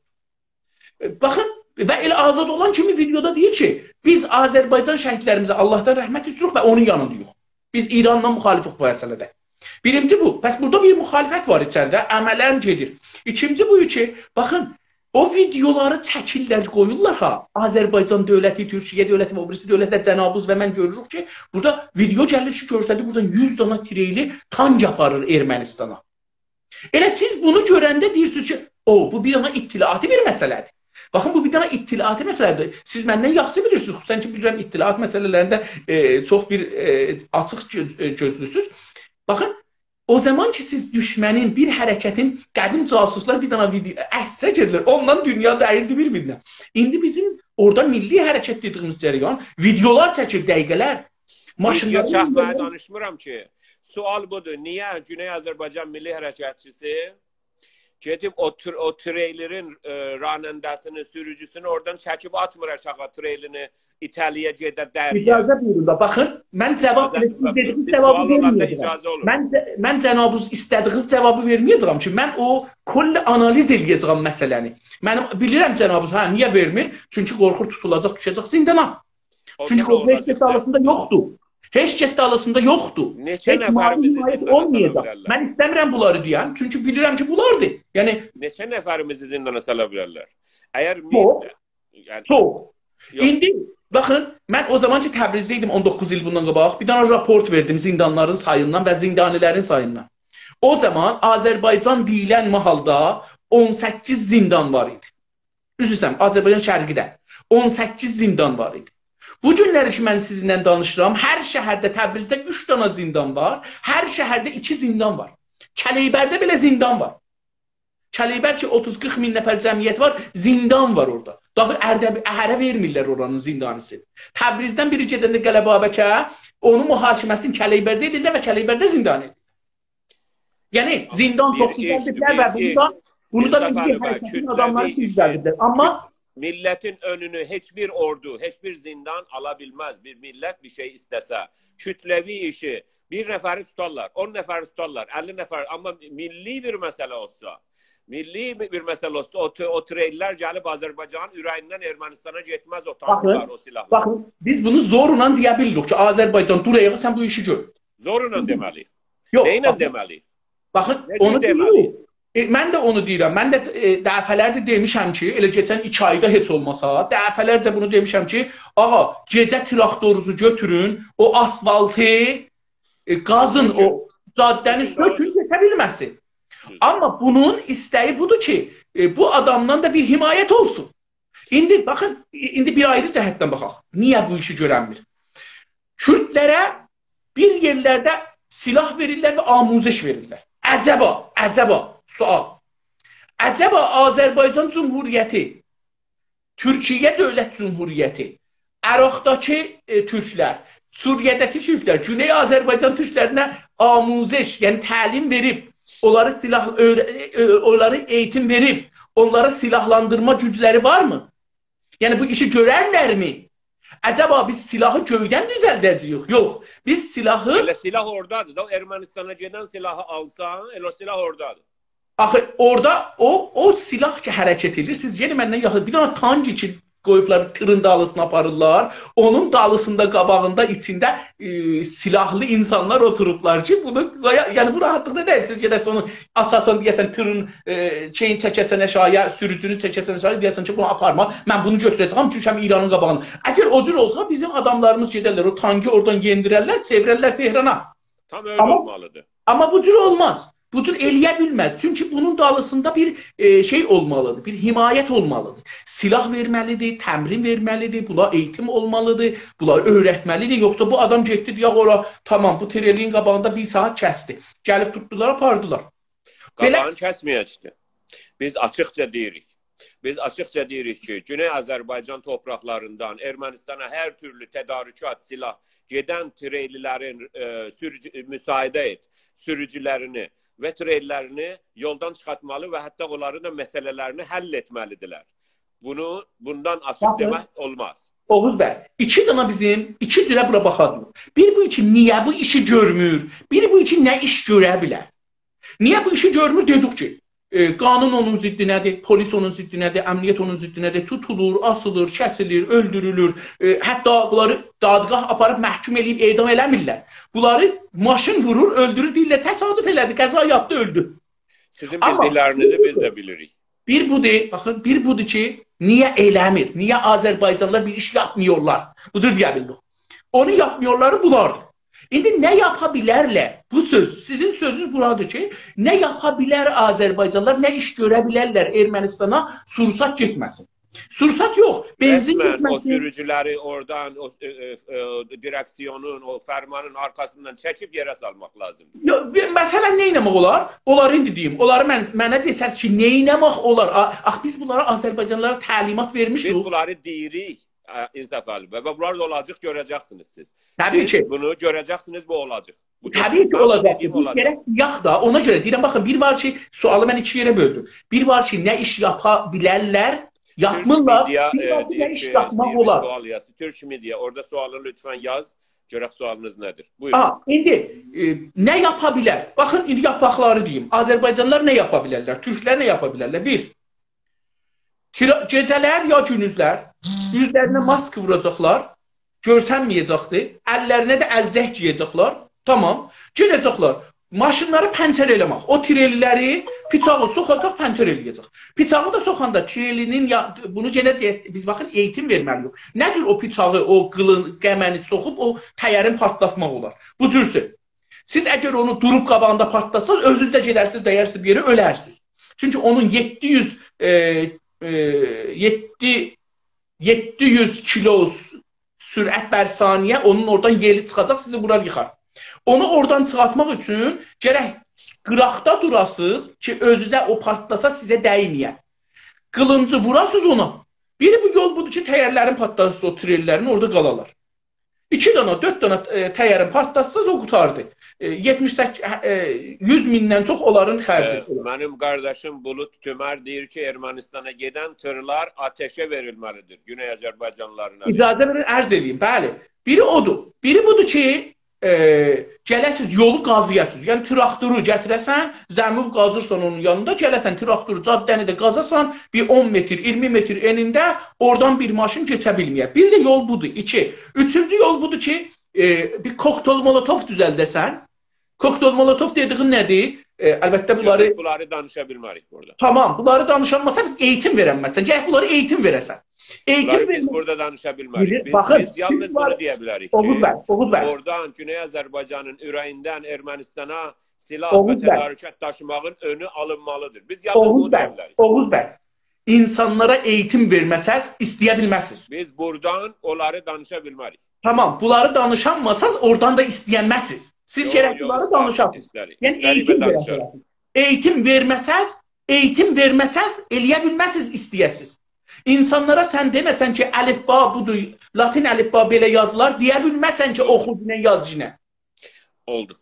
باخین، و ائله آزاد اولان کیمی ویدئودا دئییر کی، «بیز آذربایجان شهیدلریمیزه آللاهدان رحمت ایسته‌ییریک و اونون یانینداییق. بیز ایرانلا مخالفیک بو مسئله‌ده.» بیرینجی بو. پس بورادا بیر مخالفت وار ایچریده، عملاً گئدیر. ایکینجی بو کی، باخین، او ویدئولاری چکیرلر، قویورلار ها، آذربایجان دؤولتی، تورکیه دؤولتی و او بیریسی دؤولتلر، جنابیز و من گؤروروک کی، بورادا ویدئو گلیر کی، گؤرسدیر، بورادا یوز دانا تریلی تانک آپاریر ارمنستانا. ائله سیز بونو گؤرنده دئییرسینیز کی، «او، بو بیر دانا اطلاعاتی بیر مسئله‌دیر.» باخین، بو بیر دانا اطلاعاتی مسئله‌دیر. سیز مندن یاخشی بیلیرسینیز، خصوصاً کی، بیلیرم، اطلاعات مسئله‌لرینده، ائ، چوخ بیر، ائ، آچیق گؤ-، ائ، گؤزلوسوز. باخین، او زامان کی، سیز دوشمنین، بیر حرکتین، قدیم جاسوسلار بیر دانا ویدئو، عکس چکیرلر، اونونلا دونیا دَییردی بیر-بیرینه. ایندی بیزیم اورادا میللی حرکت دئدیگیمیز جریان ویدئولار چکیر، دقیقه‌لر. ویدئو ماشینلاری چکمه‌یه یوللاییر. دانیشمیرام کی. سؤال بودور، نییه گونئی آذربایجان میللی حرکتچیسی گئدیب او تر-، او تریلرین، ائ، راننده‌سینی، سوروجوسونو اورادان چکیب آتمیر آشاغی، تریلینی ایته‌لیه گئده دریایا؟ اجازه بویورون دا، باخین، من جاواب، اجازه، سیز دئدیگینیز بیر جاوابی سؤال اولاندا وئرمه‌یه‌جم. اجازه اولور. من جه-، من جنابیز ایسته‌دیگینیز جاوابی وئرمه‌یه‌جم کی، من او کلی آنالیز ائله‌یه‌جم مسئله‌نی. منیم، بیلیرم جنابیز، هه، نییه وئرمیر؟ چونکی قورخور توتولاجاق، دوشه‌جک زیندانا. او چونکی زامان قورخور هئچ اولار کس ده آراسیندا یوخدور. هئچ کس ده آراسیندا یوخدور. نئچه هئچ نفریمیزی مالی حمایت زیندانا اولمایاجاق. سالا بیلرلر؟ من ایسته‌میرم بونلاری دئیم. چونکی بیلیرم کی، بولاردیر. یعنی نئچه نفریمیزی زیندانا سالا بیلرلر؟ اگر چوخ. مین-، یعنی چوخ. یوخ. ایندی، باخین، من او زامان کی، تبریزده ایدیم اون دوققوز ایل بوندان قاباق، بیر دانا راپورت وئردیم زیندانلارین ساییندان و زیندانی‌لرین ساییندان. او زامان آذربایجان دئییلن محالدا اون سککیز زیندان وار ایدی. عذر ایسته‌ییرم، آذربایجان شرقی‌ده اون سککیز زیندان وار ایدی. بو گونلری کی، من سیزینله دانیشیرام، هر شهرده، تبریزده اوچ دانا زیندان وار، هر شهرده ایکی زیندان وار. کلیبرده بئله زیندان وار. کلیبر کی، اوتوز قیرخ مین نفر جمعیت وار، زیندان وار اورادا. داهی اردبیل، اهره وئرمیرلر اورانین زیندانی‌سینی. تبریزدن بیری گئدنده قلعه بابکه، اونون محاکمه‌سینی کلیبرده ائدیرلر و کلیبرده زیندان ائدیرلر. یعنی، زیندان بیر چوخ ایش، دوزلدیبلر بیر و بونو ایش. دا، بونو دا میللی حرکتین آداملاری دوزلدیبلر. آمما میللتین اؤنونو هئچ بیر اوردو، هئچ بیر زیندان آلا بیلمز. بیر میللت بیر شئی ایسته‌سه، کوتله‌وی ایشی، بیر نفری توتارلار، اون نفری توتارلار، اللی نفر، آمما میللی بیر مسئله اولسا، میللی بیر مسئله اولسا، او ت-، او تریل‌لر گلیب آذربایجانین اوره‌ییندن ارمنستانا گئتمز، او تانکلار، باخین، او سلاحلار. باخین، بیز بونو زورلا دئیه بیلیریک کی، آذربایجان، دور آیاغا، سن بو ایشی گؤر. زورلا دئمه‌لی. یوخ، نئینن باخین. دئمه‌لی؟ باخین، نه اونو جور دئمه‌لی؟ دئییرم. ائ، من ده اونو دئییرم. من ده، ائ، دفعه‌لردیر دئمیشم کی، ائله کئچن ایکی آیدا هئچ اولماسا، دفعه‌لرجه بونو دئمیشم کی، آغا، گئجه تراکتورونوزو گؤتورون، او آسفالتی، ائ، قازین، سؤکون. او جاده‌نی سؤکون، گئته بیلمه‌سین. دوز. آمما بونون ایسته‌یی بودور کی، ائ، بو آدامدان دا بیر حمایت اولسون. ایندی باخین، ای-، ایندی بیر آیری جهتدن باخاق. نییه بو ایشی گؤرنمیر؟ کوردلره بیر یئرلرده سلاح وئریرلر و آموزش وئریرلر. عجبا، عجبا، سؤال. عجبا آذربایجان جمهوریتی، تورکیه دؤولت جمهوریتی، عراقداکی، ائ، تورکلر، سوریه‌ده‌کی تورکلر، گونئی آذربایجان تورکلرینه آموزش، یعنی تعلیم وئریب، اونلاری سلاح، اؤیره-، ائ، اونلاری ائییتیم وئریب، اونلاری سلاحلاندیرما گوجلری وارمی؟ یعنی، بو ایشی گؤررلرمی؟ عجبا بیز سلاحی گؤیدن دوزلده‌جه‌ییک؟ یوخ، بیز سلاحی ائله سلاح اورادادیر دا، او ارمنستانا گئدن سلاحی آلسان، ائله او سلاح اورادادیر. آخی اورادا او، او سلاح کی، حرکت ائدیر، سیز یئنه مندن یاخشی، بیر دنه تانکی کی، قویوبلار تیرین دالیسینا آپاریرلار، اونون دالیسیندا، قاباغیندا، ایچینده، ائ، سلاحلی اینسانلار اوتوروبلار کی، بونو قویا-، یعنی بو راحاتلیقدا دئییل. سیز گئده‌سن اونو آچاسان، دئیه‌سن تیرین، ائ، شئیین چکه‌سن آشاغییا، سوروجونو چکه‌سن آشاغییا، دئیه‌سن کی، بونو آپارما، من بونو گؤتوره‌جم، دوشورم ایرانین قاباغینا. اگر او جور اولسا، بیزیم آداملاریمیز گئدرلر، او تانکی اورادان یئندیررلر، چئویررلر تهرانا. تام اؤیله اولمالیدیر. آمما بو جور اولماز. بو جور ائلیه بیلمز. چونکی بونون دالیسیندا بیر، ائ، شئی اولمالیدیر، بیر حمایت اولمالیدیر. سلاح وئرمه‌لیدیر، تمرین وئرمه‌لیدیر، بونا ائییتیم اولمالیدیر، بونلاری اؤیرتمه‌لیدیر. یوخسا بو آدام گئتدی، دئیک اورا، تامام، بو تری‌لین قاباغیندا بیر ساعات کسدی. گلیب توتدولار، آپاردیلار. بئله قاباغینی کسمه‌یک کی. بیز آچیقجا دئییریک. بیز آچیقجا دئییریک کی، گونئی آذربایجان تورپاقلاریندان ارمنیستانا هر تورلو تدارکات، سلاح، گئدن تری‌لی‌لرین، ائ، سوروجو-، مساعده ائت، سوروجولرینی و تری‌لی‌لرینی یولدان چیخارتمالی و حتی اونلارین دا مسئله‌لرینی حل ائتمه‌لیدیرلر. بونو، بوندان آچیق باخین. دئمک اولماز. اوغوز بی، ایکی دنه بیزیم، ایکی جوره بورا باخاجاغیق. بیر بو کی، نییه بو ایشی گؤرمور؟ بیر بو کی، نه ایش گؤره بیلر؟ نییه بو ایشی گؤرمور؟ دئدیک کی، ائ، قانون اونون ضدینه‌دیر، پلیس اونون ضدینه‌دیر، امنیت اونون ضدینه‌دیر، توتولور، آسیلیر، کسیلیر، اؤلدورولور. ائ، حتی بونلاری دادگاه آپاریب محکوم ائله‌ییب اعدام ائله‌میرلر. بونلاری ماشین وورور، اؤلدورور، دئییرلر، «تصادف ائله‌دی، قضا یاتدی، اؤلدو.» سیزین آمما بیلدیکلرینیزی بیر بیز ده بودور. بیلیریک. بیر بودور، باخین، بیر بودور کی، نییه ائله‌میر، نییه آذربایجانلیلار بیر ایش یاپمیرلار؟ بو جور دئیه بیلریک. اونو یاپمیرلاری بولاردیر. ایندی نه یاپا بیلرلر؟ بو سؤز، سیزین سؤزونوز بورادیر کی، نه یاپا بیلر آذربایجانلیلار، نه ایش گؤره بیلرلر ارمنیستانا، سورسات گئتمه‌سین. سورسات یوخ، بنزین رسماً او گئتمه‌سین. سوروجولری اورادان، او، ائ، ائ، ائ، دیرکسیونون، او فرمانین آرخاسیندان چکیب یئره سالماق لازیمدیر. یو، بیر، مثلا، نه ائتمک اولار؟ اونلاری ایندی دئییم. اونلاری من، منه دئسز کی، نه ائتمک اولار؟ آ-، آخ، بیز بونلارا، آذربایجانلیلارا تعلیمات بیز وئرمیشیک. بونلاری دئییریک، ائ، انصافعلی. و بونلار دا اولاجاق، گؤره‌جکسینیز سیز. طبیعی سیز کی. بونو گؤره‌جکسینیز، بو اولاجاق. بو طبیعی کی، دئدیگیم، اولاجاق. دئدیگیم بو اولاجاق. گرک دئیک دا، اونا گؤره دئییرم، باخین، بیر وار کی، سؤالی من ایکی یئره بؤلدوم. بیر وار کی، نه ایش یاپا بیلرلر، تورک یاپمیرلار. مئدیا، بیر وار ائ، کی، نه دئییر ایش کی، یاپماق ایسته‌ییر بیر اولا. سؤال یازسین. تورک مئدیا، اورادا سؤالینی لطفاً یاز. گؤرک سؤالینیز نه‌دیر؟ بویورون. ها، ایندی، ائ، نه یاپا بیلر؟ باخین، ایندی یاپاقلاری دئییم. آذربایجانلیلار نه یاپا بیلرلر؟ تورکلر نه یاپا بیلرلر؟ بیر، تیرا-، گئجه‌لر یا گونوزلر اوزلرینه ماسک ووراجاقلار، گؤرسنمه‌یه‌جکدیر. اللرینه ده الجک گئیه‌جکلر. تامام. گئده‌جکلر. ماشینلاری پنچر ائله‌مک. او تری‌لی‌لری بیچاغی سوخاجاق، پنچر ائله‌یه‌جک. بیچاغی دا سوخاندا تری‌لی‌نین یا-، بونو یئنه دئ-، بیز باخین، ائییتیم وئرمه‌لی‌ییک. نه جور او بیچاغی، او قیلین، قمنی سوخوب او تیرین پارتلاتماق اولار؟ بو جور سؤز. سیز اگر اونو دوروب قاباغیندا پارتلاتسانیز، اؤزونوز ده گئدرسینیز، دَیَرسینیز بیر یئره، اؤلرسینیز. چونکی اونون یئددی یوز، ائ، ائ، یئددی، یئددی یوز کیلو س-، سرعت بر ثانیه، اونون اورادان یئلی چیخاجاق، سیزی وورار ییخار. اونو اورادان چیخارتماق اوچون گرک قیراقدا دوراسینیز کی، اؤزونوزه او پارتلاسا سیزه دَیمه‌یه. قیلینجی ووراسینیز اونا. بیری بو یول بودور کی، تیرلرین پارتلاسینیز، او تری‌لی‌لرین اورادا قالالار. ایکی دنه، دؤرد دنه، ائ، تیرین پارتلاتسانیز، او قوتاردی. ائ، یئتمیش سککیز، هه، ائ، یوز میندن چوخ اونلارین خرجی ائ، اولار. منیم قارداشیم بولود تومر دئییر کی، ارمنیستانا گئدن تیرلار آتشه وئریلمه‌لیدیر، گونئی آذربایجانلیلارین الینه. اجازه وئرین، عرض ائله‌ییم، بلی. بیری اودور. بیری بودور کی، ائ، گله‌سیز یولو قازییاسینیز. یعنی، تراکتورو گتیره‌سن، زمین قازیرسان اونون یانیندا، گله‌سن تراکتورو، جاده‌نی ده قازاسان، بیر اون متر، اییرمی متر انینده اورادان بیر ماشین کئچه بیلمه‌یه. بیر ده یول بودور، ایکی. اوچونجو یول بودور کی، ائ، بیر کوکتل مولوتوف دوزلده‌سن. کوکتل مولوتوف دئدیگین نه‌دیر؟ ائ، البته، یوخ، بونلاری بیز بونلاری دانیشا بیلمه‌ریک بورادا. تامام، بونلاری دانیشانماسان، ائییتیم وئرنمه‌سن. گرک بونلاری ائییتیم وئره‌سن. ائییتیم وئرمه-، بونلاری بیز بورادا دانیشا بیلمه‌ریک. بیلی-، بیز، باخین، بیز یالنیز بیز بونو بونلاری دئیه بیلریک کی، اوغوز بی، اوغوز بی. اورادان، گونئی آذربایجانین اوره‌ییندن ارمنیستانا سلاح و، اوغوز بی، تدارکات داشیماغین اؤنو آلینمالیدیر. بیز یالنیز بونو دئیه بیلریک. اوغوز بی، اوغوز بی. اینسانلارا ائییتیم وئرمه‌سز، ایسته‌یه بیلمزسینیز. بیز بورادان اونلاری دانیشا بیلمه‌ریک. تامام، بونلاری دانیشانماساز، اورادان دا ایسته‌ینمزسینیز. سیز، یوخ، گرک، یوخ، بونلاری، ایسته‌ریک، دانیشاسینیز. ایسته‌ریک. یعنی، ایسته‌ریک و ائییتیم دانیشاریق. وئره‌سینیز. ائییتیم وئرمه‌سز، ائییتیم وئرمه‌سز، ائلیه بیلمزسینیز، ایسته‌یه‌سینیز. اینسانلارا سن دئمه‌سن کی، الفبا بودور، لاتین الفبا بئله یازیلار، دئیه بیلمزسن کی، اوخو گینه، یاز گینه. اولدو.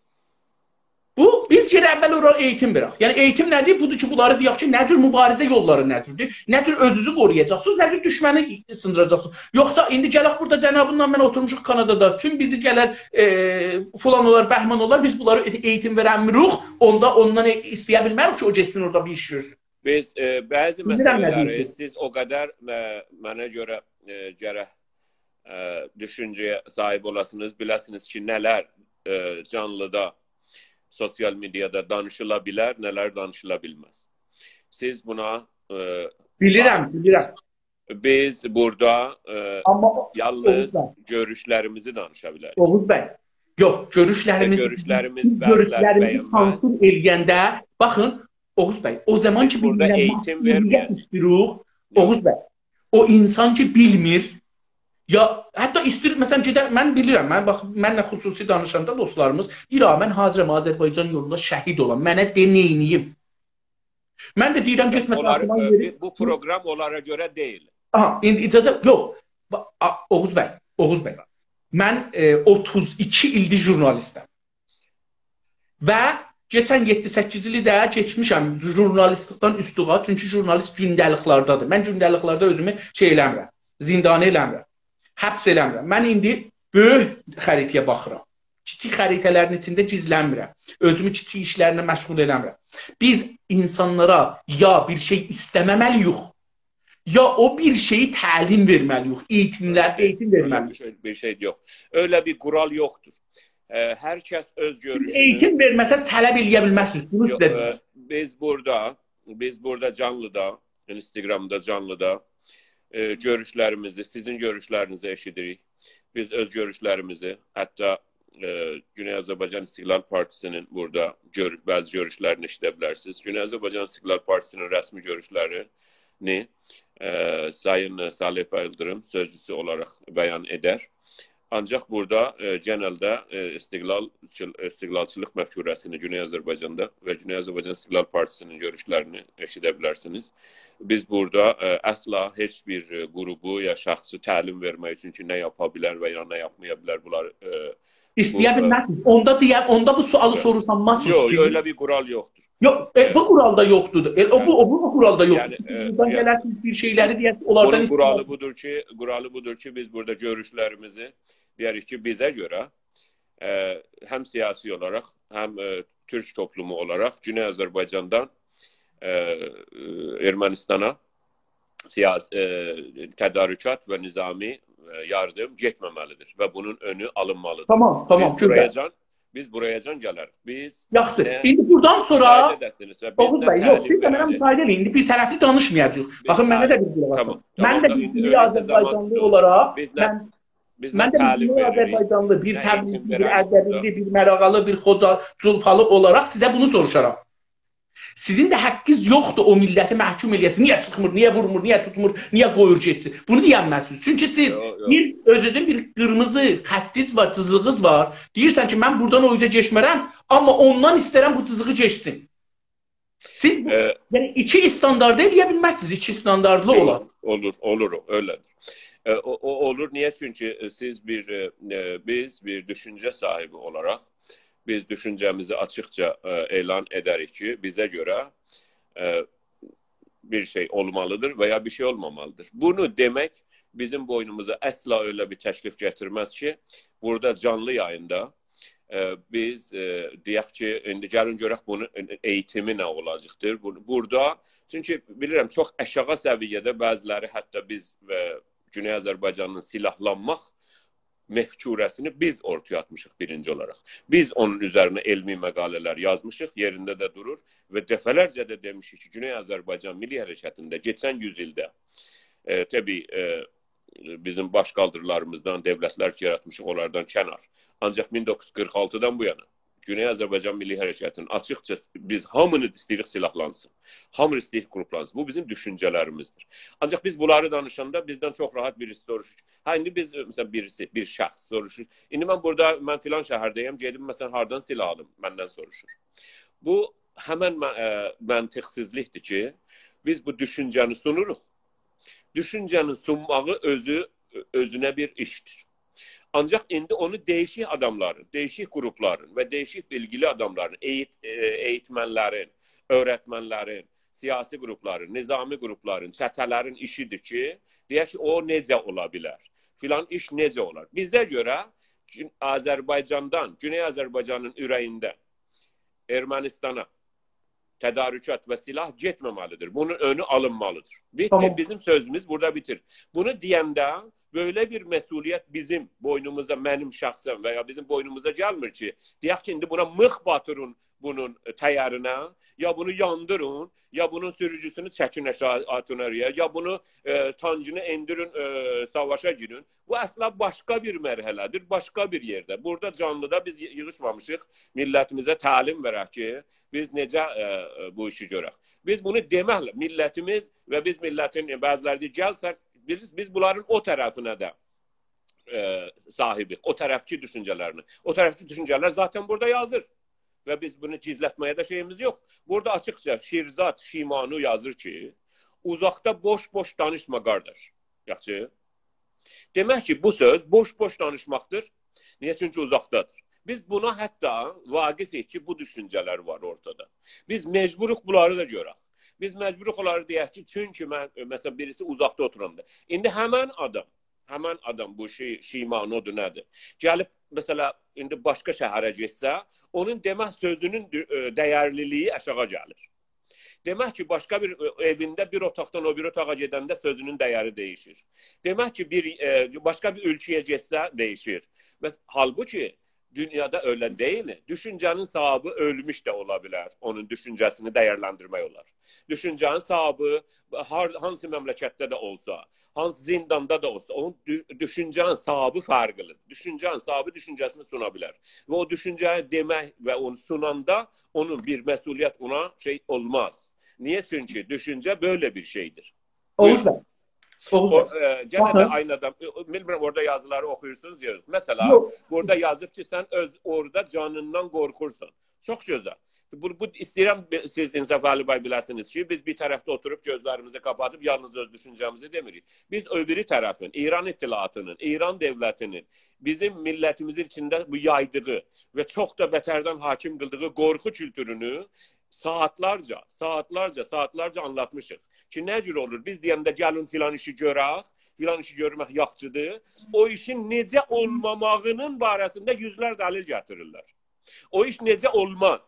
بو، بیز گرک اول اورا ائییتیم وئرک. یعنی، ائییتیم نه‌دیر؟ بودور کی، بونلاری دئیک کی، نه جور موباریزه یوللاری نه جوردور؟ نه جور اؤزونوزو قورویاجاقسینیز، نه جور دوشمنی سیندیراجاقسینیز؟ یوخسا ایندی گلک بورادا جنابینلا من اوتورموشوق کانادادا، توم بیزی گلر، ائ، فلان اولار، بهمان اولار، بیز بونلاری ائ-، ائییتیم وئرنمیریک، اوندا اوندان ائ-، ایسته‌یه بیلمه‌ریک کی، او گئتسین اورادا بیر ایش گؤرسون. بیز، ائ، بعضی، بیلیرم نه مسئله‌لری دئییرسینیز. سیز او قدر، ائ، منه گؤره، ائ، گرک، ائ، دوشونجه‌یه صاحیب اولاسینیز، بیله‌سینیز کی، نه‌لر، ائ، جانلیدا، سوسیال مئدیادا دانیشیلا بیلر، نه‌لر دانیشیلا بیلمز. سیز بونا، ائ، بیلیرم، صاحیبسینیز. بیلیرم. بیز بورادا، ائ، آمما یالنیز اوغوز بی، گؤروشلریمیزی دانیشا بیلریک. اوغوز بی، یوخ، گؤروشلریمیزی، گؤروشلریمیز، گؤروشلریمیزی بعضی‌لری بئینمز. سانسور ائله‌ینده، باخین، اوغوز بی، او زامان کی، بیز بورادا بیرینه ائییتیم ماهاجیرلیغا وئرمه‌یک. ایستیروق، یوخ. اوغوز بی، او اینسان کی، بیلمیر، یا حتی ایستیر، مثلا، گئدر، من بیلیرم، من، باخ، منله خصوصی دانیشاندا دوستلاریمیز دئییر: «آ، من حاضرم آذربایجان یولوندا شهید اولام، منه دئ، نئینیییم؟» من ده دئییرم، گئتمه، اونلاری، ساکینا، ائ، یئری. بو، بو پروگرام اونلارا گؤره دئییل. آها، ایندی اجازه یوخ. با-، آ، اوغوز بی، اوغوز بی. من، ائ، اوتوز ایکی ایلدیر ژورنالیستم. و کئچن یئددی سککیز ایلی ده کئچمیشم ژورنالیستلیکدن اوستوغا، چونکی ژورنالیست گونده‌لیکلرده‌دیر. من گونده‌لیکلرده اؤزومو شئی ائله‌میرم، زندانی ائله‌میرم، حبس ائله‌میرم. من ایندی بؤیوک خریطه‌یه باخیرام. کیچیک خریطه‌لرین ایچینده گیزلنمیرم. اؤزومو کیچیک ایشلرله مشغول ائله‌میرم. بیز اینسانلارا یا بیر شئی ایسته‌مه‌مه‌لی‌ییک، یا او بیر شئیی تعلیم وئرمه‌لی‌ییک، ائییتیمله، ائییتیم وئرمه‌لی‌ییک. بیر شئی، بیر شئی یوخ. ائله بیر قورال یوخدور. ائ، هر کس اؤز گؤروشونو... سیز ائییتیم وئرمه‌سز، طلب ائله‌یه بیلمزسینیز. بونو سیزه دئییرم. یوخ، ائ، بیز بورادا، بیز بورادا جانلیدا، اینستاگرامدا جانلیدا، ائ، گؤروشلریمیزی، سیزین گؤروشلرینیزی ائشیدیریک. بیز اؤز گؤروشلریمیزی، حتی، ائ، گونئی آذربایجان استقلال پارتیسی‌نین بورادا گؤر-، بعضی گؤروشلرینی ائشیده بیلرسینیز. گونئی آذربایجان استقلال پارتیسی‌نین رسمی گؤروشلرینی، ائ، سایین صالح بیلدیریم سؤزجوسو اولاراق بیان ائدر. آنجاق بورادا، ائ، گئنلده، ائ، استقلال، استقلالچیلیق مفکوره‌سینی گونئی آذربایجاندا و گونئی آذربایجان استقلال پارتیسی‌نین گؤروشلرینی ائشیده بیلرسینیز. بیز بورادا، ائ، اصلا هئچ بیر، ائ، گروپو یا شخصی تعلیم وئرمک اوچون کی، نه یاپا بیلر و یا نه یاپمایا بیلر، بونلار، ائ، ایسته‌یه بو، ائ، بیلمزسینیز. اوندا دئیه، اوندا بو سؤالی، یوخ، سوروشانمازسینیز. یوخ، یوخ، ائله بیر قورال یوخدور. یوخ، ائ، ائ، بو قورالدا یوخدور. ائ، او، بو، یعنی، او، بو، او قورالدا یوخدور. یعنی، ائ، بوردان، یعنی، گله‌سینیز، بیر شئیلری دئیه‌سینیز، اونلاردان، بونون قورالی ایسته‌یه‌سینیز. بودور کی، قورالی بودور کی، بیز بورادا گؤروشلریمیزی دئیه‌ریک کی، بیزه گؤره، ائ، هم سیاسی اولاراق، هم، ائ، تورک توپلومو اولاراق گونئی آذربایجاندان، ائ، ائ، ارمنیستانا سیاس-، ائ، تدارکات و نظامی، ائ، یاردیم گئتمه‌مه‌لیدیر و بونون اؤنو آلینمالیدیر. تامام، تامام، بیز گؤزل. بورایا جان، بیز بورایا جان گلریک. بیز، یاخشی، نه، ایندی بوردان سونرا، مساعده ائده‌سینیز و بیز، اوغوز نه بی، یوخ، تعلیم سیز ده منه وئرریک، مساعده ائدین. ایندی بیر طرفلی دانیشمایاجاغیق. بیز، باخین، منه ده تعلیم، بیر قولاق، تامام، آسین. تامام، من ده دا بیر ایندی گونئی اؤیله‌سه زامان آذربایجانلی توتون. اولاراق، بیز نه، من، بیز نه من ده بیر تعلیم گونئی وئریریک، آذربایجانلی، بیر، نه، تبریزلی، ائییتیم بیر، وئرریک بورادا، اردبیللی، بیر ماراغالی، بیر خوجا، جولفالی اولاراق سیزه بونو سوروشارام. سیزین ده حاققینیز یوخدور او میللتی محکوم ائله‌یه‌سینیز. نییه چیخمیر، نییه وورمور، نییه توتمور، نییه قویور گئتسین؟ بونو دئیه‌نمزسینیز. چونکی سیز، یوخ، یوخ، بیر، اؤز-اؤزون بیر قیرمیزی خطینیز وار، جیزیغینیز وار. دئییرسن کی، من بوردان او اوزه گئچمه‌رم، آمما اوندان ایسته‌رم بو جیزیغی گئچسین. سیز بو، ائ، یعنی ایکی استاندارد ائله‌یه بیلمزسینیز، ایکی استانداردلی، یوخ، اولار. اولور، اولور او، ائله‌دیر. ائ، او، او اولور، نییه؟ چونکی، ائ، سیز بیر، ائ، ائ، بیز بیر دوشونجه صاحیبی اولاراق بیز دوشونجه‌میزی آچیقجا، ائ، اعلان ائدریک کی، بیزه گؤره، ائ، بیر شئی اولمالیدیر و یا بیر شئی اولمامالیدیر. بونو دئمک بیزیم بوینوموزا اصلا ائله بیر تکلیف گتیرمز کی، بورادا جانلی یاییندا، ائ، بیز، ائ، دئیک کی، ایندی گلین گؤرک بونون ائییتیمی نه اولاجاقدیر. بو-، بورادا، چونکی بیلیرم، چوخ آشاغی سویه‌ده بعضی‌لری، حتی بیز و گونئی آذربایجانین سیلاحلانماق مفکوره‌سینی بیز اورتایا آتمیشیق بیرینجی اولاراق. بیز اونون اوزرینه علمی مقاله‌لر یازمیشیق، یئرینده ده دورور و دفعه‌لرجه ده دئمیشیک کی، گونئی آذربایجان میللی حرکتینده کئچن یوز ایلده، ائ، طبیعی، ائ، بیزیم باش قالدیریلاریمیزدان، دؤولتلر کی یاراتمیشیق، اونلاردان کنار. آنجاق مین دوققوز یوز قیرخ آلتیدان بو یانا گونئی آذربایجان میللی حرکتینین آچیقجا بیز هامینی ایسته‌ییریک سیلاحلانسین. هامی ایسته‌ییر گروپلانسین. بو بیزیم دوشونجه‌لریمیزدیر. آنجاق بیز بونلاری دانیشاندا بیزدن چوخ راحت بیریسی سوروشور. هه، ایندی بیز، مثلا، بیریسی، بیر شخص سوراشیر. ایندی من بورادا، من فلان شهرده‌یم، گئدیم، مثلا، هاردان سیلاح آلیم، مندن سوروشور. بو همن مه-، ائ، منطقسیزلیکدیر کی، بیز بو دوشونجه‌نی سونوروق. دوشونجه‌نین سونماغی اؤزو، اؤزونه بیر ایشدیر. آنجاق ایندی اونو دییشیک آداملارین، دییشیک گروپلارین و دییشیک بیلگیلی آداملارین، ائییت-، ائ، ائییتمنلرین، اؤیرتمنلرین، سیاسی گروپلارین، نظامی گروپلارین، چته‌لرین ایشیدیر کی، دئیک کی، او نئجه اولا بیلر؟ فلان ایش نئجه اولار؟ بیزه گؤره گون-، آذربایجاندان، گونئی آذربایجانین اوره‌ییندن ارمنیستانا تدارکات و سیلاح گئتمه‌مه‌لیدیر. بونون اؤنو آلینمالیدیر. بیتدی. تامام. بیزیم سؤزوموز بورادا بیتیر. بونو دئینده بئله بیر مسئولیت بیزیم بوینوموزا، منیم شخصاً و یا بیزیم بوینوموزا گلمیر کی، دئیک کی، ایندی بونا میخ باتیرین بونون تیرینه، یا بونو یاندیرین، یا بونون سوروجوسونو چکین آشاغی، آتین اورایا، یا بونو، ائ، تانکینی ائندیرین، ائ، ساواشا گیرین. بو اصلا باشقا بیر مرحله‌دیر، باشقا بیر یئرده. بورادا جانلیدا بیز یی-، ییغیشمامیشیق میللتیمیزه تعلیم وئرک کی، بیز نئجه، ائ، ائ، بو ایشی گؤرک. بیز بونو دئمکله، میللتیمیز و بیز میللتین، ائ، بعضی‌لری دئییر، «گل سن»، بیز، بیز بونلارین او طرفینه ده، ائ، صاحیبیک، او طرفکی دوشونجه‌لرینه. او طرفکی دوشونجه‌لر ذاتاً بورادا یازیر. و بیز بونو گیزلتمه‌یه ده شئییمیز یوخ. بورادا آچیقجا شیرزاد شیمانو یازیر کی، «اوزاقدا بوش-بوش دانیشما، قارداش.» یاخشی. دئمک کی، بو سؤز بوش-بوش دانیشماقدیر. نییه؟ چونکی اوزاقدادیر. بیز بونا حتی واقفیک کی، بو دوشونجه‌لر وار اورتادا. بیز مجبوروق بونلاری دا گؤرک. بیز مجبوروق اونلاری دئیک کی، چونکی من، مثلا، بیریسی اوزاقدا اوتوراندا. ایندی همن آدام، همن آدام بو شی-، شیمانودور، نه‌دیر؟ گلیب، مثلا، ایندی باشقا شهره گئتسه، اونون دئمک سؤزونون دو-، ائ، دیرلیلیگی آشاغی گلیر. دئمک کی، باشقا بیر، ائ، ائوینده بیر اوتاقدان او بیر اوتاغا گئدنده سؤزونون دیری دییشیر. دئمک کی، بیر، ائ، باشقا بیر اؤلکه‌یه گئتسه دییشیر. بس، حالبوکی دونیادا ائله دئییل. دوشونجه‌نین صاحیبی اؤلموش ده اولا بیلر. اونون دوشونجه‌سینی دیرلندیرمک اولار. دوشونجه‌نین صاحیبی هار-، هانسی مملکتده ده اولسا، هانسی زینداندا دا اولسا، اونون دو-، دوشونجه‌نین صاحیبی فرقلیدیر. دوشونجه‌نین صاحیبی دوشونجه‌سینی سونا بیلر. و او دوشونجه‌نی دئمک و اونو سوناندا اونون بیر مسئولیت اونا شئی اولماز. نییه؟ چونکی دوشونجه بئله بیر شئیدیر. اوغوز بی، اوغوز او، بی. ائ، گئنه ده باخین. عینی آدام، ائ، او، بیلمیرم، اورادا یازیلاری اوخویورسونوز یا یوخ. مثلا، یوخ. بورادا یازیب کی، سن اؤز اورادا جانیندان قورخورسان. چوخ گؤزل. بو، بو ایسته‌ییرم بی-، سیز انصافعلی بی بیله‌سینیز کی، بیز بیر طرفده اوتوروب گؤزلریمیزی قاپادیب یالنیز اؤز دوشونجه‌میزی دئمیریک. بیز او بیری طرفین، ایران اطلاعاتینین، ایران دؤولتینین بیزیم میللتیمیزین ایچینده بو یایدیغی و چوخ دا بتردن حاکم قیلدیغی قورخو کولتورونو ساعاتلارجا، ساعاتلارجا، ساعاتلارجا آنلاتمیشیق کی، نه جور اولور؟ بیز دئینده «گلین فلان ایشی گؤرک»، فلان ایشی گؤرمک یاخشیدیر. او ایشین نئجه اولماماغینین باره‌سینده یوزلر دلیل گتیریرلر. او ایش نئجه اولماز؟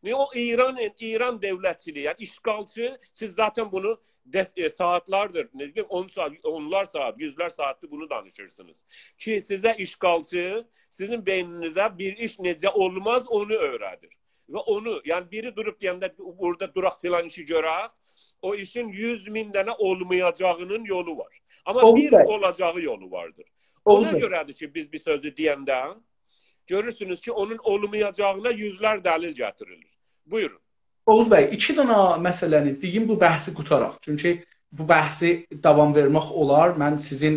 نییه؟ او ایران، ایران دؤولتچیلیگی، یعنی اشغالچی، سیز ذاتاً بونو دس-، ائ، ساعاتلاردیر، نه بیلیم، اون ساعات، اونلار ساعات، یوزلر ساعاتدیر بونو دانیشیرسینیز. کی، سیزه اشغالچی، سیزین بئینینیزه بیر ایش نئجه اولماز، اونو اؤیره‌دیر. و اونو، یعنی بیری دوروب دئینده، «بورادا دوراق، فلان ایشی گؤرک»، او ایشین یوز مین دنه اولمایاجاغینین یولو وار. آمما اوغوز بیر بی. اولاجاغی یولو واردیر. اوغوز اونا بی. گؤره‌دیر کی، بیز بیر سؤزو دئینده گؤرورسونوز کی، اونون اولمایاجاغینا یوزلر دلیل گتیریلیر. بویورون. اوغوز بی، ایکی دنه مسئله‌نی دئییم، بو بحثی قوتاراق. چونکی بو بحثی داوام وئرمک اولار. من سیزین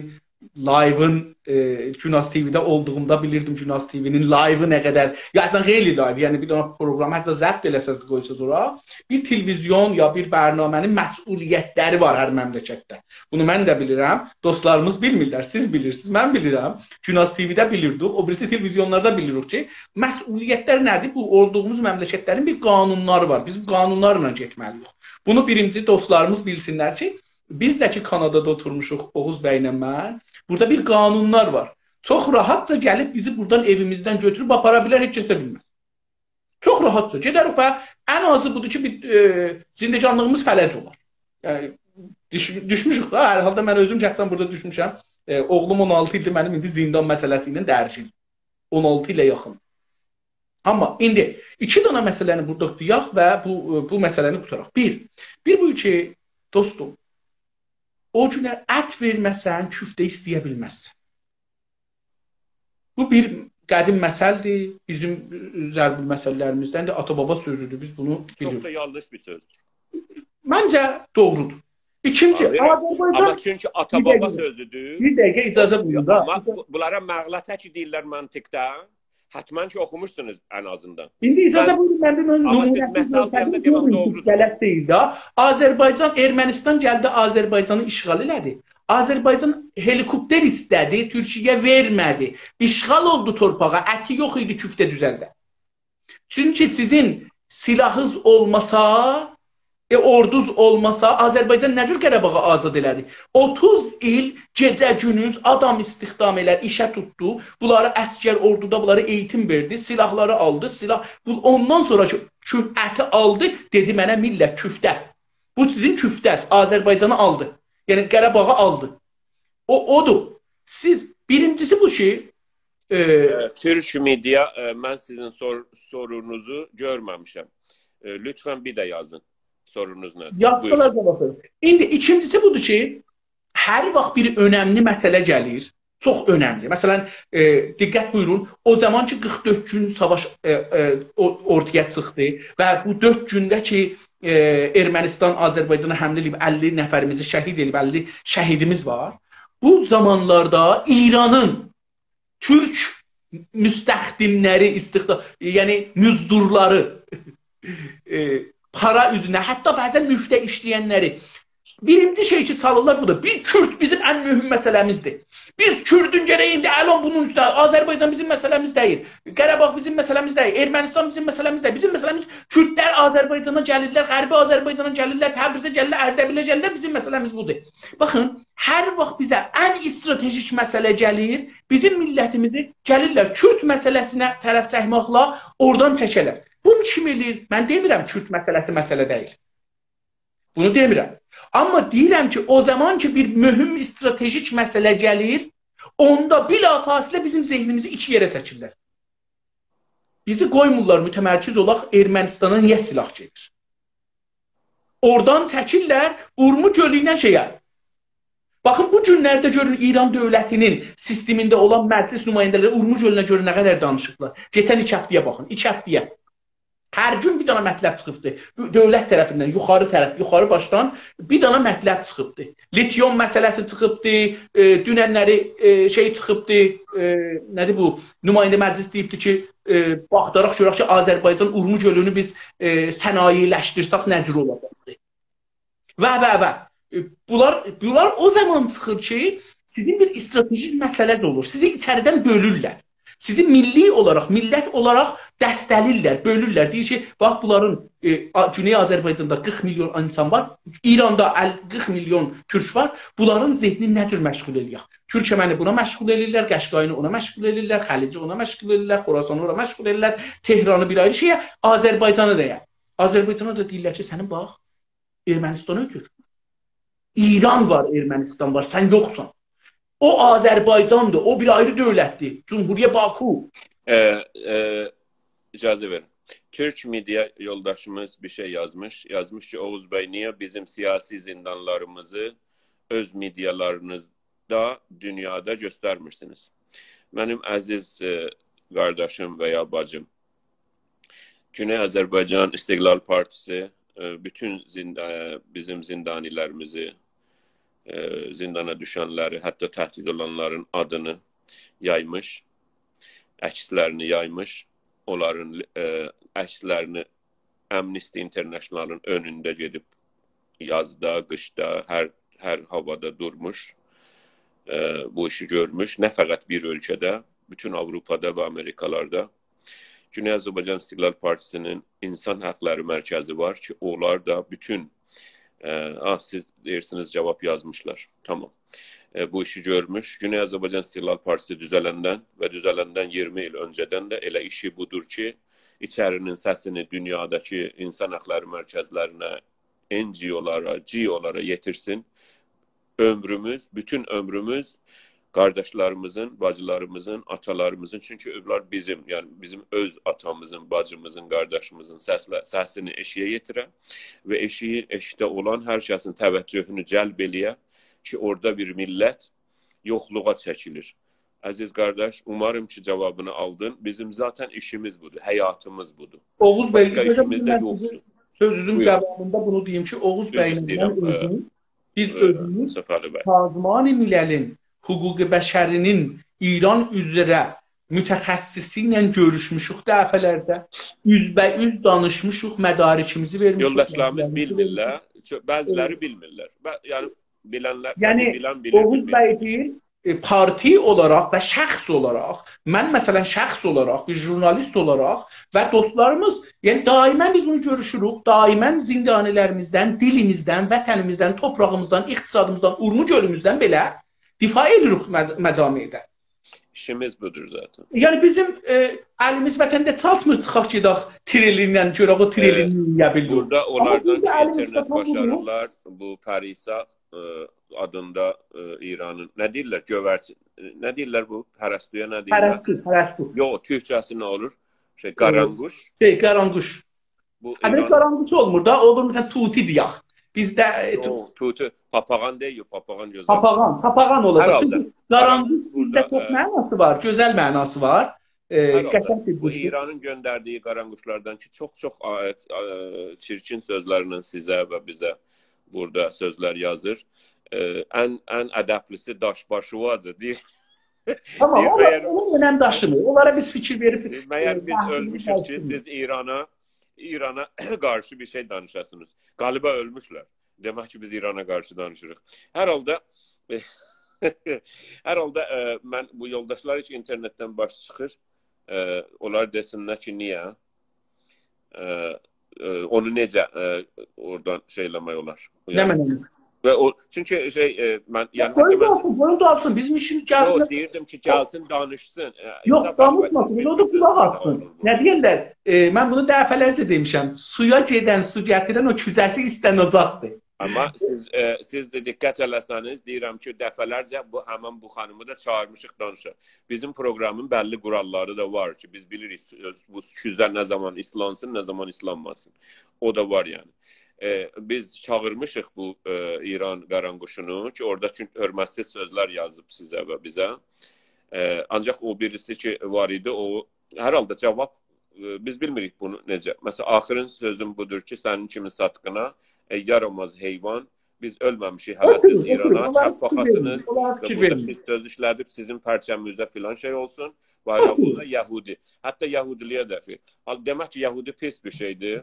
لایوین، ائ، گوناز تی‌وی‌ده اولدوغومدا بیلیردیم، گوناز تی‌وی‌نین لایوی نه قدر، یا اصلا غیر لایو، یعنی بیر دنه پروگرام حتی ضبط ائله‌سز، قویساز اورا، بیر تلویزیون یا بیر برنامه‌نین مسئولیتلری وار هر مملکتده. بونو من ده بیلیرم، دوستلاریمیز بیلمیرلر، سیز بیلیرسینیز، من بیلیرم. گوناز تی‌وی‌ده بیلیردیک، او بیریسی تلویزیونلاردا بیلیریک کی، مسئولیتلر نه‌دیر؟ بو اولدوغوموز مملکتلرین بیر قانونلاری وار. بیز بو قانونلارلا گئتمه‌لی‌ییک. بونو بیرینجی دوستلاریمیز بیلسینلر کی، بیز ده کی، کانادادا اوتورموشوق، اوغوز بی‌له من، بورادا بیر قانونلار وار. چوخ راحتجا گلیب بیزی بورادان، ائویمیزدن گؤتوروب آپارا بیلر، هئچ کس ده بیلمز. چوخ راحتجا گئدریک و ان آزی بودور کی، بیر، ائ، زندگانلیغیمیز فلج اولار. یعنی، دوش-، دوشموشوک دا، هر حالدا من اؤزوم شخصاً بورادا دوشموشم. ائ، اوغلوم اون آلتی ایلدیر منیم ایندی زیندان مسئله‌سی ایله درگیرم. اون آلتی ایله یاخین. آمما ایندی ایکی دنه مسئله‌نی بورادا توتاق و بو، بو مسئله‌نی قوتاراق. بیر، بیر بو کی، دوستوم، او گونه ات وئرمه‌سن، کوفته ایسته‌یه بیلمزسن. بو بیر قدیم مثلدیر، بیزیم ضرب‌المثل‌لریمیزدندیر، آتا-بابا سؤزودور، بیز بونو چوخ بیلیریک. دا یانلیش بیر سؤزدور. منجه دوغرودور. ایکینجی، آبی، آذربایجان، آمما چونکی بیر آتا-بابا دقیقه، سؤزودور. بیر دقیقه اجازه یوخ، بویورون دا. آمما بو-، بونلارا مغلطه کی دئییرلر منطقده، حتماً کی اوخوموشسونوز ان آزیندان. ایندی اجازه من بویورون، من بیر آمما سیز نمونه مثال دئینده دئمک دوغرودور. غلط دئییل ده. آذربایجان، ارمنستان گلدی، آذربایجانی اشغال ائله‌دی. آذربایجان هلیکوپتر ایسته‌دی، تورکیه وئرمه‌دی. اشغال اولدو تورپاغا، اتی یوخ ایدی کوفته دوزلده. چونکی سیزین سلاحینیز اولماسا، ائ، اوردونوز اولماسا، آذربایجان نه جور قاراباغی آزاد ائله‌دی؟ اوتوز ایل گئجه-گوندوز آدام استخدام ائله‌دی، ایشه توتدو. بونلاری عسگر، اوردودا بونلارا ائییتیم وئردی، سلاحلاری آلدی، سلاح، بو، اوندان سونرا کی، کوف-، اتی آلدی، دئدی منه: «میللت، کوفته. بو سیزین کوفته‌ز.» آذربایجانی آلدی. یعنی قاراباغی آلدی. او، اودور. سیز، بیرینجیسی بو کی، ائ، ائ، تورک مئدیا، ائ، من سیزین سور-، سورونوزو گؤرمه‌میشم. ائ، لطفاً بیر ده یازین. سورونوز نه‌دیر؟ یازسالار بویورون. جاواب وئریر. ایندی ایکینجیسی بودور کی، هر واخت بیر اؤنملی مسئله گلیر، چوخ اؤنملی. مثلاً، ائ، دقت بویورون، او زامان کی، قیرخ دؤرد گون ساواش، ائ، ائ، او-، اورتایا چیخدی و بو دؤرد گونده کی، ائ، ارمنستان آذربایجانا حمله ائله‌ییب، اللی نفریمیزی شهید ائله‌ییب، اللی شهیدیمیز وار. بو زامانلاردا ایرانین تورک مستخدملری، استخدا-، یعنی مزدورلاری، ائ، پارا اوزونه، حتی بعضاً مفته ایشله‌ینلری. بیرینجی شئی کی، سالیرلار بودور. بیر کورد بیزیم ان مهم مسئله‌میزدیر. بیز کوردون گرک ایندی الان بونون اوسته، آذربایجان بیزیم مسئله‌میز دئییل. قاراباغ بیزیم مسئله‌میز دئییل. ارمنستان بیزیم مسئله‌میز دئییل. بیزیم مسئله‌میز، کوردلر آذربایجانا گلیرلر، غربی آذربایجانا گلیرلر، تبریزه گلیرلر، اردبیله گلیرلر، بیزیم مسئله‌میز بودور. باخین، هر واخت بیزه ان استراتژیک مسئله گلیر، بیزیم میللتیمیزی گلیرلر کورد مسئله‌سینه طرف چکمکله اورادان چکه‌لر. بونو کیم ائله‌ییر؟ من دئمیرم کورد مسئله‌سی مسئله دئییل. بونو دئمیرم. آمما دئییرم کی، او زامان کی، بیر مهم استراتژیک مسئله گلیر، اوندا بلافاصله بیزیم ذهنیمیزی ایکی یئره چکیرلر. بیزی قویمورلار متمرکز اولاق، ارمنستانا نییه سلاح گئدیر؟ اورادان چکیرلر، اورمو گؤلو ایله شئیه. باخین، بو گونلرده گؤرون، ایران دؤولتی‌نین سیستمینده اولان مجلس نماینده‌لری اورمو گؤلونه گؤره نه قدر دانیشیبلار. کئچن ایکی هفته‌یه باخین، ایکی هفته‌یه. هر گون بیر دنه مطلب چیخیبدی. دؤولت طرفیندن، یوخاری طرف، یوخاری باشدان بیر دنه مطلب چیخیبدی. لیتیوم مسئله‌سی چیخیبدی، ائ، دوننلری، ائ، شئی چیخیبدی، ائ، نه‌دیر بو؟ نماینده مجلس دئییبدی کی، ائ، باخداراق گؤرک کی، آذربایجان اورمو گؤلونو بیز، ائ، صنایع‌لشدیرسک نه جور اولاجاقدیر. و، و، و. ائ، بونلار، بونلار او زامان چیخیر کی، سیزین بیر استراتژیک مسئله‌نیز اولور. سیزی ایچریدن بؤلورلر. سیزی میللی اولاراق، میللت اولاراق دسته‌له‌ییرلر، بؤلورلر. دئییر کی، باخ، بونلارین، ائ، آ-، گونئی آذربایجاندا قیرخ میلیون اینسان وار، ایراندا ال-، قیرخ میلیون تورک وار. بونلارین ذهنینی نه جور مشغول ائله‌یک؟ تورکمنی بونا مشغول ائله‌ییرلر، قشقایینی اونا مشغول ائله‌ییرلر، خلیجی اونا مشغول ائله‌ییرلر، خراسانی اونا مشغول ائله‌ییرلر، تهرانی بیر آیری شئیه، آذربایجانی دا، یعنی. آذربایجانا دا دئییرلر کی، سنین باخ، ارمنستانی اؤتور. ایران وار، ارمنستان وار، سن یوخسان. او آذربایجاندیر، او بیر آیری دؤولتدیر. جمهوری باکو. ائ، ائ، اجازه وئرین. تورک مئدیا یولداشیمیز بیر شئی یازمیش. یازمیش کی، اوغوز بی، نییه بیزیم سیاسی زیندانلاریمیزی اؤز مئدیالارینیزدا، دونیادا گؤسترمیرسینیز؟ منیم عزیز، ائ، قارداشیم و یا باجیم، گونئی آذربایجان استقلال پارتیسی، ائ، بوتون زیندا-، ائ، بیزیم زیندانی‌لریمیزی، ائ، زیندانا دوشنلری، حتی تهدید اولانلارین آدینی یایمیش، عکسلرینی یایمیش، اونلارین، ائ، عکسلرینی Amnesty International-ین اؤنونده گئدیب یازدا، قیشدا، هر، هر هاوادا دورموش، ائ، بو ایشی گؤرموش. نه فقط بیر اؤلکه‌ده، بوتون آوروپادا و آمریکالاردا گونئی آذربایجان استقلال پارتیسی‌نین اینسان حاقلاری مرکزی وار کی، اونلار دا بوتون، ائ، آه، سیز دئییرسینیز، جاواب یازمیشلار. تامام. ائ، بو ایشی گؤرموش. گونئی آذربایجان استقلال پارتیسی دوزلندن و دوزلندن اییرمی ایل اؤنجه‌دن ده ائله ایشی بودور کی، ایچری‌نین سسینی دونیاداکی اینسان حاقلاری مرکزلرینه، NGO-لارا، GO-لارا یئتیرسین. عؤمروموز، بوتون عؤمروموز قارداشلاریمیزین، باجیلاریمیزین، آتالاریمیزین، چونکی اونلار بیزیم، یعنی بیزیم اؤز آتامیزین، باجیمیزین، قارداشیمیزین سسله-، سسینی ائشییه یئتیره و ائشییی، ائشیکده اولان هر کسین توجهونو جلب ائله‌یه کی، اورادا بیر میللت یوخلوغا چکیلیر. عزیز قارداش، اوماریم کی، جاوابینی آلدین. بیزیم ذاتاً ایشیمیز بودور، حیاتیمیز بودور. اوغوز بی، باشقا ایشیمیز ده یوخدور. سؤزونوزون بویورون. قاباغیندا بونو دئییم کی، اوغوز دوز بی‌نین ایسته‌ییرم، من ائ، اؤزوم، بیز ائ، اؤزوموز مصطفی علی بی. سازمان مللین حقوق بشری‌نین ایران اوزره متخصصی ایله گؤروشموشوک دفعه‌لرده. اوزبه‌اوز دانیشمیشیق، مدارکیمیزی وئرمیشیک. یولداشلاریمیز مدارکیمیزی بیلمیرلر. وئرمیشیک. چو-، بعضی‌لری ائ، بیلمیرلر. و، یعنی، بیلنلر، یعنی، طبیعی، بیلن بیلیر، اوغوز بیلمیر. بی دئییر، ائ، پارتی اولاراق و شخص اولاراق، من، مثلاً، شخص اولاراق، بیر ژورنالیست اولاراق و دوستلاریمیز، یعنی، دائماً بیز بونو گؤروشوروک، دائماً زیندانی‌لریمیزدن، دیلیمیزدن، وطنیمیزدن، توپراغیمیزدان، اقتصادیمیزدان، اورمو گؤلوموزدن بئله دفاع ائدیریک مج-، مجامعده. ایشیمیز بودور ذاتاً. یعنی، بیزیم، ائ، الیمیز وطنده چاتمیر، چیخاق گئدک تریلیندن، گؤرک او تریلینی یئیه بیلیریک. بورادا آمما اونلاردان بیزده کی، الیمیز اینترنت چاتان بودور. باشاریرلار، بو پاریسا، ائ، آدیندا، ائ، ایرانین، نه دئییرلر، گؤورچین، نه دئییرلر بو پرستویا، نه دئییرلر؟ پرستو، پرستو. یوخ، تورکجه‌سی نه اولور؟ شئی، قارانقوش. شئی، قارانقوش. بو هه، بیر ایران قارانقوش اولمور دا، اولور مثلا طوطی دئیک. بیزده، ائ، تو- یوخ، طوطی، پاپاغان دئییل، پاپاغان گؤزل. پاپاغان، پاپاغان اولاجاق. هر حالدا، چونکی قارانقوش بورادا، بیزده چوخ ائ، معناسی وار، گؤزل معناسی وار. ائ، هر حالدا، قشنگ بیر بو قوشدور. ایرانین گؤندردیگی قارانقوشلاردان کی، چوخ-چوخ، ائ، ائ، چیرکین سؤزلرله سیزه و بیزه بورادا سؤزلر یازیر. ائ، ان، ان ادبلی‌سی داش‌باشیوادیر، دئییر. تامام، دئییر، اونلار، مگر، اونلار اؤنم داشیمیر. اونلارا بیز فیکیر وئریب، مگر ائ، بیز بحثیمیزی اؤلموشوک کی، داشیمیر. سیز ایرانا، ایرانا قارشی بیر شئی دانیشاسینیز؟ غالیبا اؤلموشلر. دئمک کی، بیز ایرانا قارشی دانیشیریق. هر حالدا، هر حالدا، ائ، من بو یولداشلار هئچ اینترنتدن باش چیخیر. ائ، اونلار دئسینلر کی، نییه؟ ائ، ائ، اونو نئجه، ائ، اورادان شئی ائله‌مک اولار؟ نه معنی؟ و او، چونکی شئی، ائ، من، یا، یعنی، قویون حتی من دانیشسین، قویون دانیشسین. بیزیم ایشین گلسین. یوخ، دئییردیم کی، گلسین دانیشسین. ائ، یوخ، انصاف علی بی، دانیشماسین، سن اونو دا بیلمیرسن، قولاق سن آسسین. اولور بو. نه دئییرلر؟ ائ، من بونو دفعه‌لرجه دئمیشم. سویا گئدن، سو گتیرن او کوزه‌سی ایسلنه‌جکدیر. آمما سیز، ائ، سیز ده دقت ائله‌سه‌نیز، دئییرم کی، دفعه‌لرجه بو، همین بو خانیمی دا چاغیرمیشیق دانیشا. بیزیم پروقرامین بللی قوراللاری دا وار کی، بیز بیلیریک، ائ، بو کوزه نه زامان ایسلانسین، نه زامان ایسلانماسین. او دا وار، یعنی. ائ، بیز چاغیرمیشیق بو، ائ، ایران قارانقوشونو کی، اورادا چونکی حؤرمتسیز سؤزلر یازیب سیزه و بیزه. ائ، آنجاق او بیریسی کی وار ایدی، او هر حالدا جاواب، ائ، بیز بیلمیریک بونو نئجه. مثلا، آخرین سؤزوم بودور کی، سنین کیمی ساتقینا، ائ، یاراماز حیوان، بیز اؤلمه‌میشیک هله، سیز ایرانا چپ باخاسینیز و بورادا پیس سؤز ایشله‌دیب سیزین پرچمینیزه فلان شئی اولسون، بایراغینیزا، یهودی. حتی یهودی‌لییه ده شئی. حال، دئمک کی، یهودی پیس بیر شئیدیر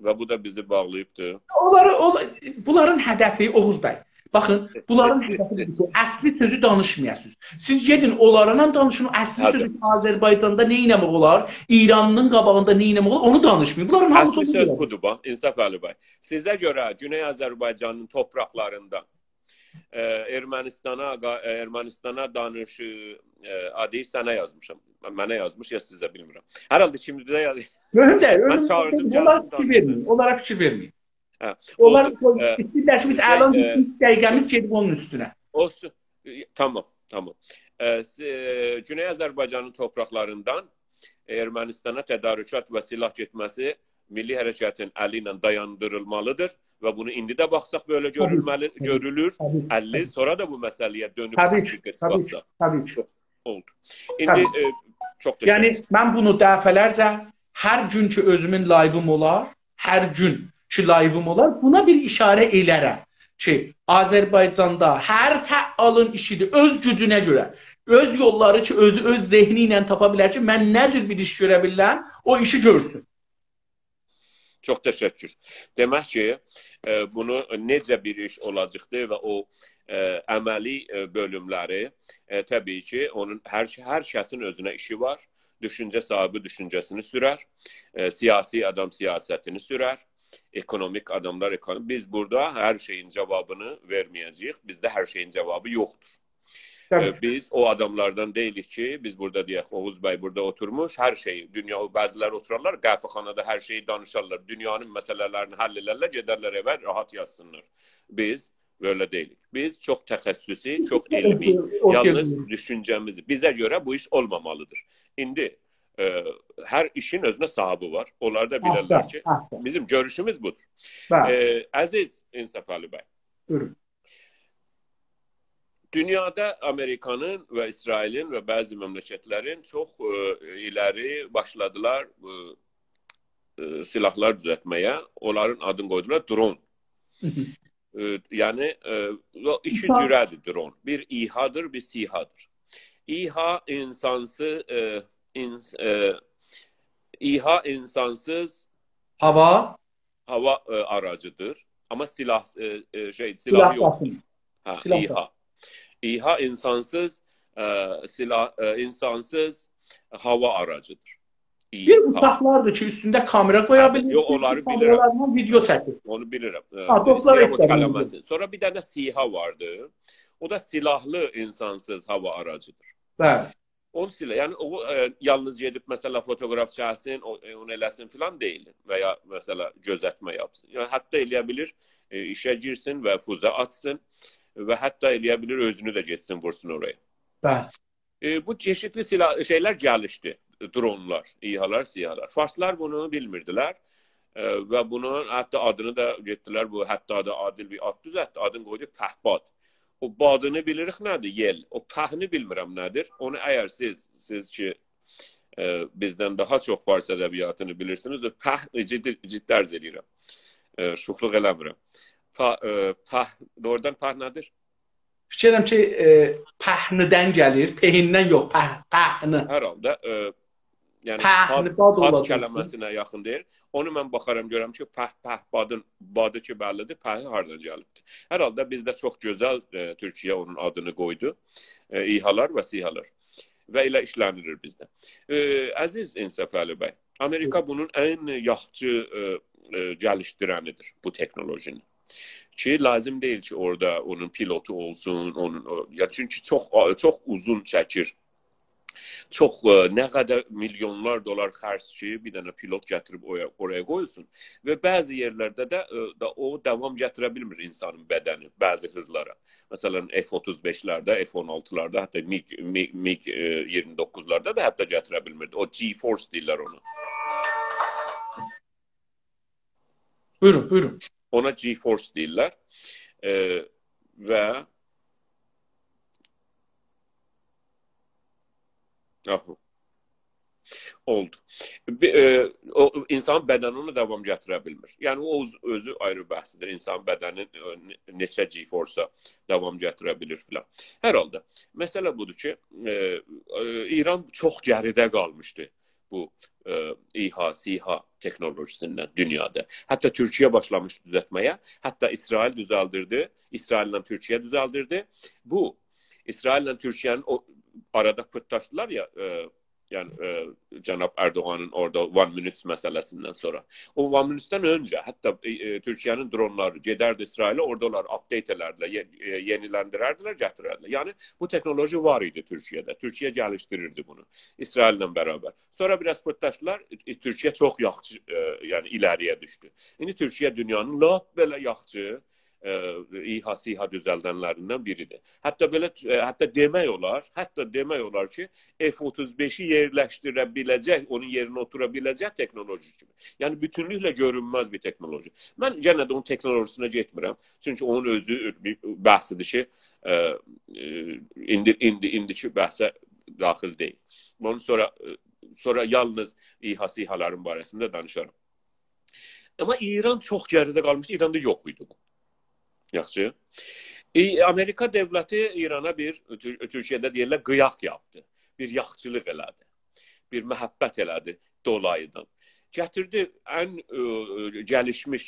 و بو دا بیزی باغلاییبدیر. اونلاری، اون-، بونلارین هدفی، اوغوز بی، باخین، بونلارین هدفی بودور کی، اصلی سؤزو دانیشمایاسینیز. سیز گئدین، اونلارلا دانیشین، اصلی سؤزو کی، آذربایجاندا نه ائتمک اولار، ایرانین قاباغیندا نه ائتمک اولار، اونو دانیشمایین. بونلارین هامیسی اونو دئییر. اصلی سؤز بودور، باخ، انصاف علی بی. سیزه گؤره گونئی آذربایجانین توپراقلاریندا، ائ، ارمنستانا، قا-، ائ، ارمنستانا دانیشی، ائ، آدی سنه یازمیشام. منه یازمیش، یا سیزه، بیلمیرم. هر حالدا کیمیزه یاز-، مهم دئییل، من اؤنم چاغیردیم، دئییل. اونلار گلسین، فیکیر وئرمه‌یین، دانیشسین. اونلارا فیکیر وئرمه‌یین. هه، اونلار اولدو. ائ، ایسته‌ییرلر کی، بیز شئی، الان ائ، ایکی دقیقه‌میز گئدیب اونون اوستونه. اولسون. ائ، تامام، تامام. ائ، س-، ائ، گونئی آذربایجانین توپراقلاریندان ارمنستانا تدارکات و سلاح گئتمه‌سی میللی حرکتین الی ایله دایاندیریلمالیدیر و بونو ایندی ده باخساق بئله گؤرولمه‌لی، گؤرولور. اللی ایل سونرا دا بو مسئله‌یه دؤنوب تحقیق ائتسک باخساق. اولدو. ایندی، ائ، چوخ تشکر. یعنی، من بونو دفعه‌لرجه هر گون کی، اؤزومون لایویم اولار، هر گون کی، لایویم اولار، بونا بیر ایشاره ائلرم کی، آذربایجاندا هر فعالین ایشیدیر، اؤز گوجونه گؤره، اؤز یوللاری کی، اؤزو اؤز ذهنی ایله تاپا بیلر کی، من نه جور بیر ایش گؤره بیلرم، او ایشی گؤرسون. چوخ تشکر. دئمک کی، ائ، بونو نئجه بیر ایش اولاجاقدیر و او، ائ، عملی، ائ، بؤلوملری، ائ، طبیعی کی، اونون هر، هر کسین اؤزونه ایشی وار. دوشونجه صاحیبی دوشونجه‌سینی سورر، ائ، سیاسی آدام سیاستینی سورر، اکونومیک آداملار اکونومی. بیز بورادا هر شئیین جاوابینی وئرمه‌یه‌جه‌ییک. بیزده هر شئیین جاوابی یوخدور. ائ، بیز او آداملاردان دئییلیک کی، بیز بورادا دئیک، اوغوز بی بورادا اوتورموش، هر شئی، دونیا، او بعضی‌لر اوتورارلار، قهوه‌خانادا هر شئیی دانیشارلار. دونیانین مسئله‌لرینی حل ائدرلر، گئدرلر ائوه، راحت یاتسینلار. بیز بئله دئییلیک. بیز چوخ تخصصی، چوخ علمی، یالنیز دوشونجه‌میزی، بیزه گؤره بو ایش اولمامالیدیر. ایندی، ائ، هر ایشین اؤزونه صاحیبی وار. اونلار دا بیلرلر کی، بیزیم گؤروشوموز بودور. ائ، عزیز انصافعلی بی، بویورون. دونیادا آمریکانین و اسرائیلین و بعضی مملکتلرین چوخ، ائ، ایلری باشلادیلار، ائ، ائ، سلاحلار دوزلتمه‌یه. اونلارین آدینی قویدولار درون. ائ، یعنی، ائ، او ایکی جوره‌دیر درون. بیر ای‌هادیر، بیر سی‌هادیر. ای‌ها اینسانسیز، ائ، اینس-، ائ، ای‌ها اینسانسیز هاوا هاوا، ائ، آراجیدیر. آمما سلاح، ائ، ائ، شئی، سلاحی یوخدور. هه، ای‌ها. ای‌ها اینسانسیز، ائ، سلاح، ائ، اینسانسیز هاوا آراجیدیر. بیر اوچاقلاردیر کی، اوستونده کامئرا قویا بیلیر. یوخ، اونلاری بیلیرم. کامئرالارلا ویدئو چکیر. اونو بیلیرم. ائ، ها، دوستلارا ایسته‌ییرم بونو دئییم. سونرا بیر دنه سی‌ها واردی. او دا سلاحلی اینسانسیز هاوا آراجیدیر. بلی. اونو سیله، یعنی او، ائ، یالنیز گئدیب، مثلا، فوتوگراف چکسین، او، ائ، اونو ائله‌سین فلان دئییل. و یا، مثلا، گؤزتمه یاپسین. یعنی، حتی ائلیه بیلیر، ائ، ایشه گیرسین و فوزه آتسین. و حتی ائلیه بیلیر اؤزونو ده گئتسین وورسون اورایا. بلی. ائ، بو چئشیتلی سیلا-، شئیلر گلیشدی. درونلار، ای‌هالار، سی‌هالار. فارسلار بونو بیلمیردیلر. ائ، و بونون حتی آدینی دا گئتدیلر، بو حتی آدی عادل بیر آد دوزلتدی، آدینی قویدو پهباد. او بادینی بیلیریک نه‌دیر؟ یئل. او پهنی بیلمیرم نه‌دیر. اونو اگر سیز، سیز کی، ائ، بیزدن داها چوخ فارس ادبیاتینی بیلیرسینیز، او پهن، جدی، جدی عرض ائله‌ییرم. ائ، شوخلوق ائله‌میرم. پا-، ائ، پهن، دوغرودان پهن نه‌دیر؟ فیکیر ائدیرم کی، ائ، پهنیدن گلیر، پهیندن یوخ، په-، پهنی. هر حالدا، ائ، یعنی پهنی، پاد، باد پاد اولا بیلر. کلمه‌سینه یاخین دئییر. اونو من باخارام، گؤرم کی، په، په، بادین، بادی کی، بللی‌دیر، پهی هاردان گلیبدیر. هر حالدا بیزده چوخ گؤزل، ائ، تورکیه اونون آدینی قویدو. ائ، ای‌هالار و سی‌هالار. و ائله ایشله‌نیلیر بیزده. ائ، عزیز انصافعلی بی، آمریکا بونون ان یاخشی، ائ، ائ، گلیشدیرنی‌دیر بو تکنولوژینی. کی، لازیم دئییل کی، اورادا اونون پیلوتو اولسون، اونون او، یا چونکی چوخ، چوخ اوزون چکیر. چوخ، ائ، نه قدر میلیونلار دلار خرج کی، بیر دنه پیلوت گتیریب اویا، اورایا قویسون. و بعضی یئرلرده ده، ائ، دا او داوام گتیره بیلمیر اینسانین بدنی بعضی هیزلارا. مثلا، اف اوتوز بئشلرده، اف اون آلتیلاردا، حتی میگ، میگ، میگ، ائ، اییرمی دوققوزلاردا دا حتی گتیره بیلمیردی. او G-force دئییرلر اونا. بویورون، بویورون. اونا G-force دئییرلر. ائ، و آها. اولدو. بی-، ائ، او، اینسان بدنی اونا داوام گتیره بیلمیر. یعنی، او اؤز-، اؤزو آیری بحثی‌دیر. اینسان بدنی، ائ، نه-، نئچه G-force-ا داوام گتیره بیلیر فلان. هر حالدا، مسئله بودور کی، ائ، ائ، ایران چوخ گریده قالمیشدی بو، ائ، ای‌ها، سی‌ها تکنولوژی‌سیندن دونیادا. حتی تورکیه باشلامیشدی دوزلتمه‌یه، حتی اسرائیل دوزلدیردی، اسرائیل‌له تورکیه دوزلدیردی. بو، اسرائیل‌له تورکیه‌نین او آرادا پورتلاشدیلار یا، ائ، یعنی، ائ، جناب اردوغانین اورادا One Minutes مسئله‌سیندن سونرا. او One Minutes-دن اؤنجه حتی، ائ، ائ، تورکیه‌نین درونلاری گئدردی اسرائیله، اورادا اونلاری update ائلردیلر، یئ-، ائ، یئنیلندیرردیلر، گتیرردیلر. یعنی، بو تکنولوژی وار ایدی تورکیه‌ده. تورکیه گلیشدیریردی بونو اسرائیل‌له برابر. سونرا بیر آز پورتلاشدیلار، ائ، تورکیه چوخ یاخشی، ائ، یعنی ایره‌لی‌یه دوشدو. ایندی تورکیه دونیانین لاپ بئله یاخشی، ائ، ای‌ها، سی‌ها دوزلدن‌لریندن بیری‌دیر. حتی بئله، ائ، حتی دئمک اولار، حتی دئمک اولار کی، اف اوتوز بئشی یئرلشدیره بیله‌جک، اونون یئرینه اوتورا بیله‌جک تکنولوژی کیمی. یعنی، بوتونلوکله گؤرونمز بیر تکنولوژی. من یئنه ده اونون تکنولوژی‌سینه گئتمیرم. چونکی اونون اؤزو بیر بحثی‌دیر کی، ائ، ائ، ایندی، ایندی، ایندیکی بحثه داخیل دئییل. بونون سونرا، ائ، سونرا یالنیز ای‌ها، سی‌هالارین باره‌سینده دانیشارام. آمما ایران چوخ گریده قالمیشدی، ایراندا یوخ ایدی بو. یاخشی. ائ، آمریکا دؤولتی ایرانا بیر، تور-، تورکیه‌ده دئییرلر، قیاق یاپدی. بیر یاخچیلیق ائله‌دی. بیر محبت ائله‌دی دولاییدان. گتیردی ان، ائ، گلیشمیش،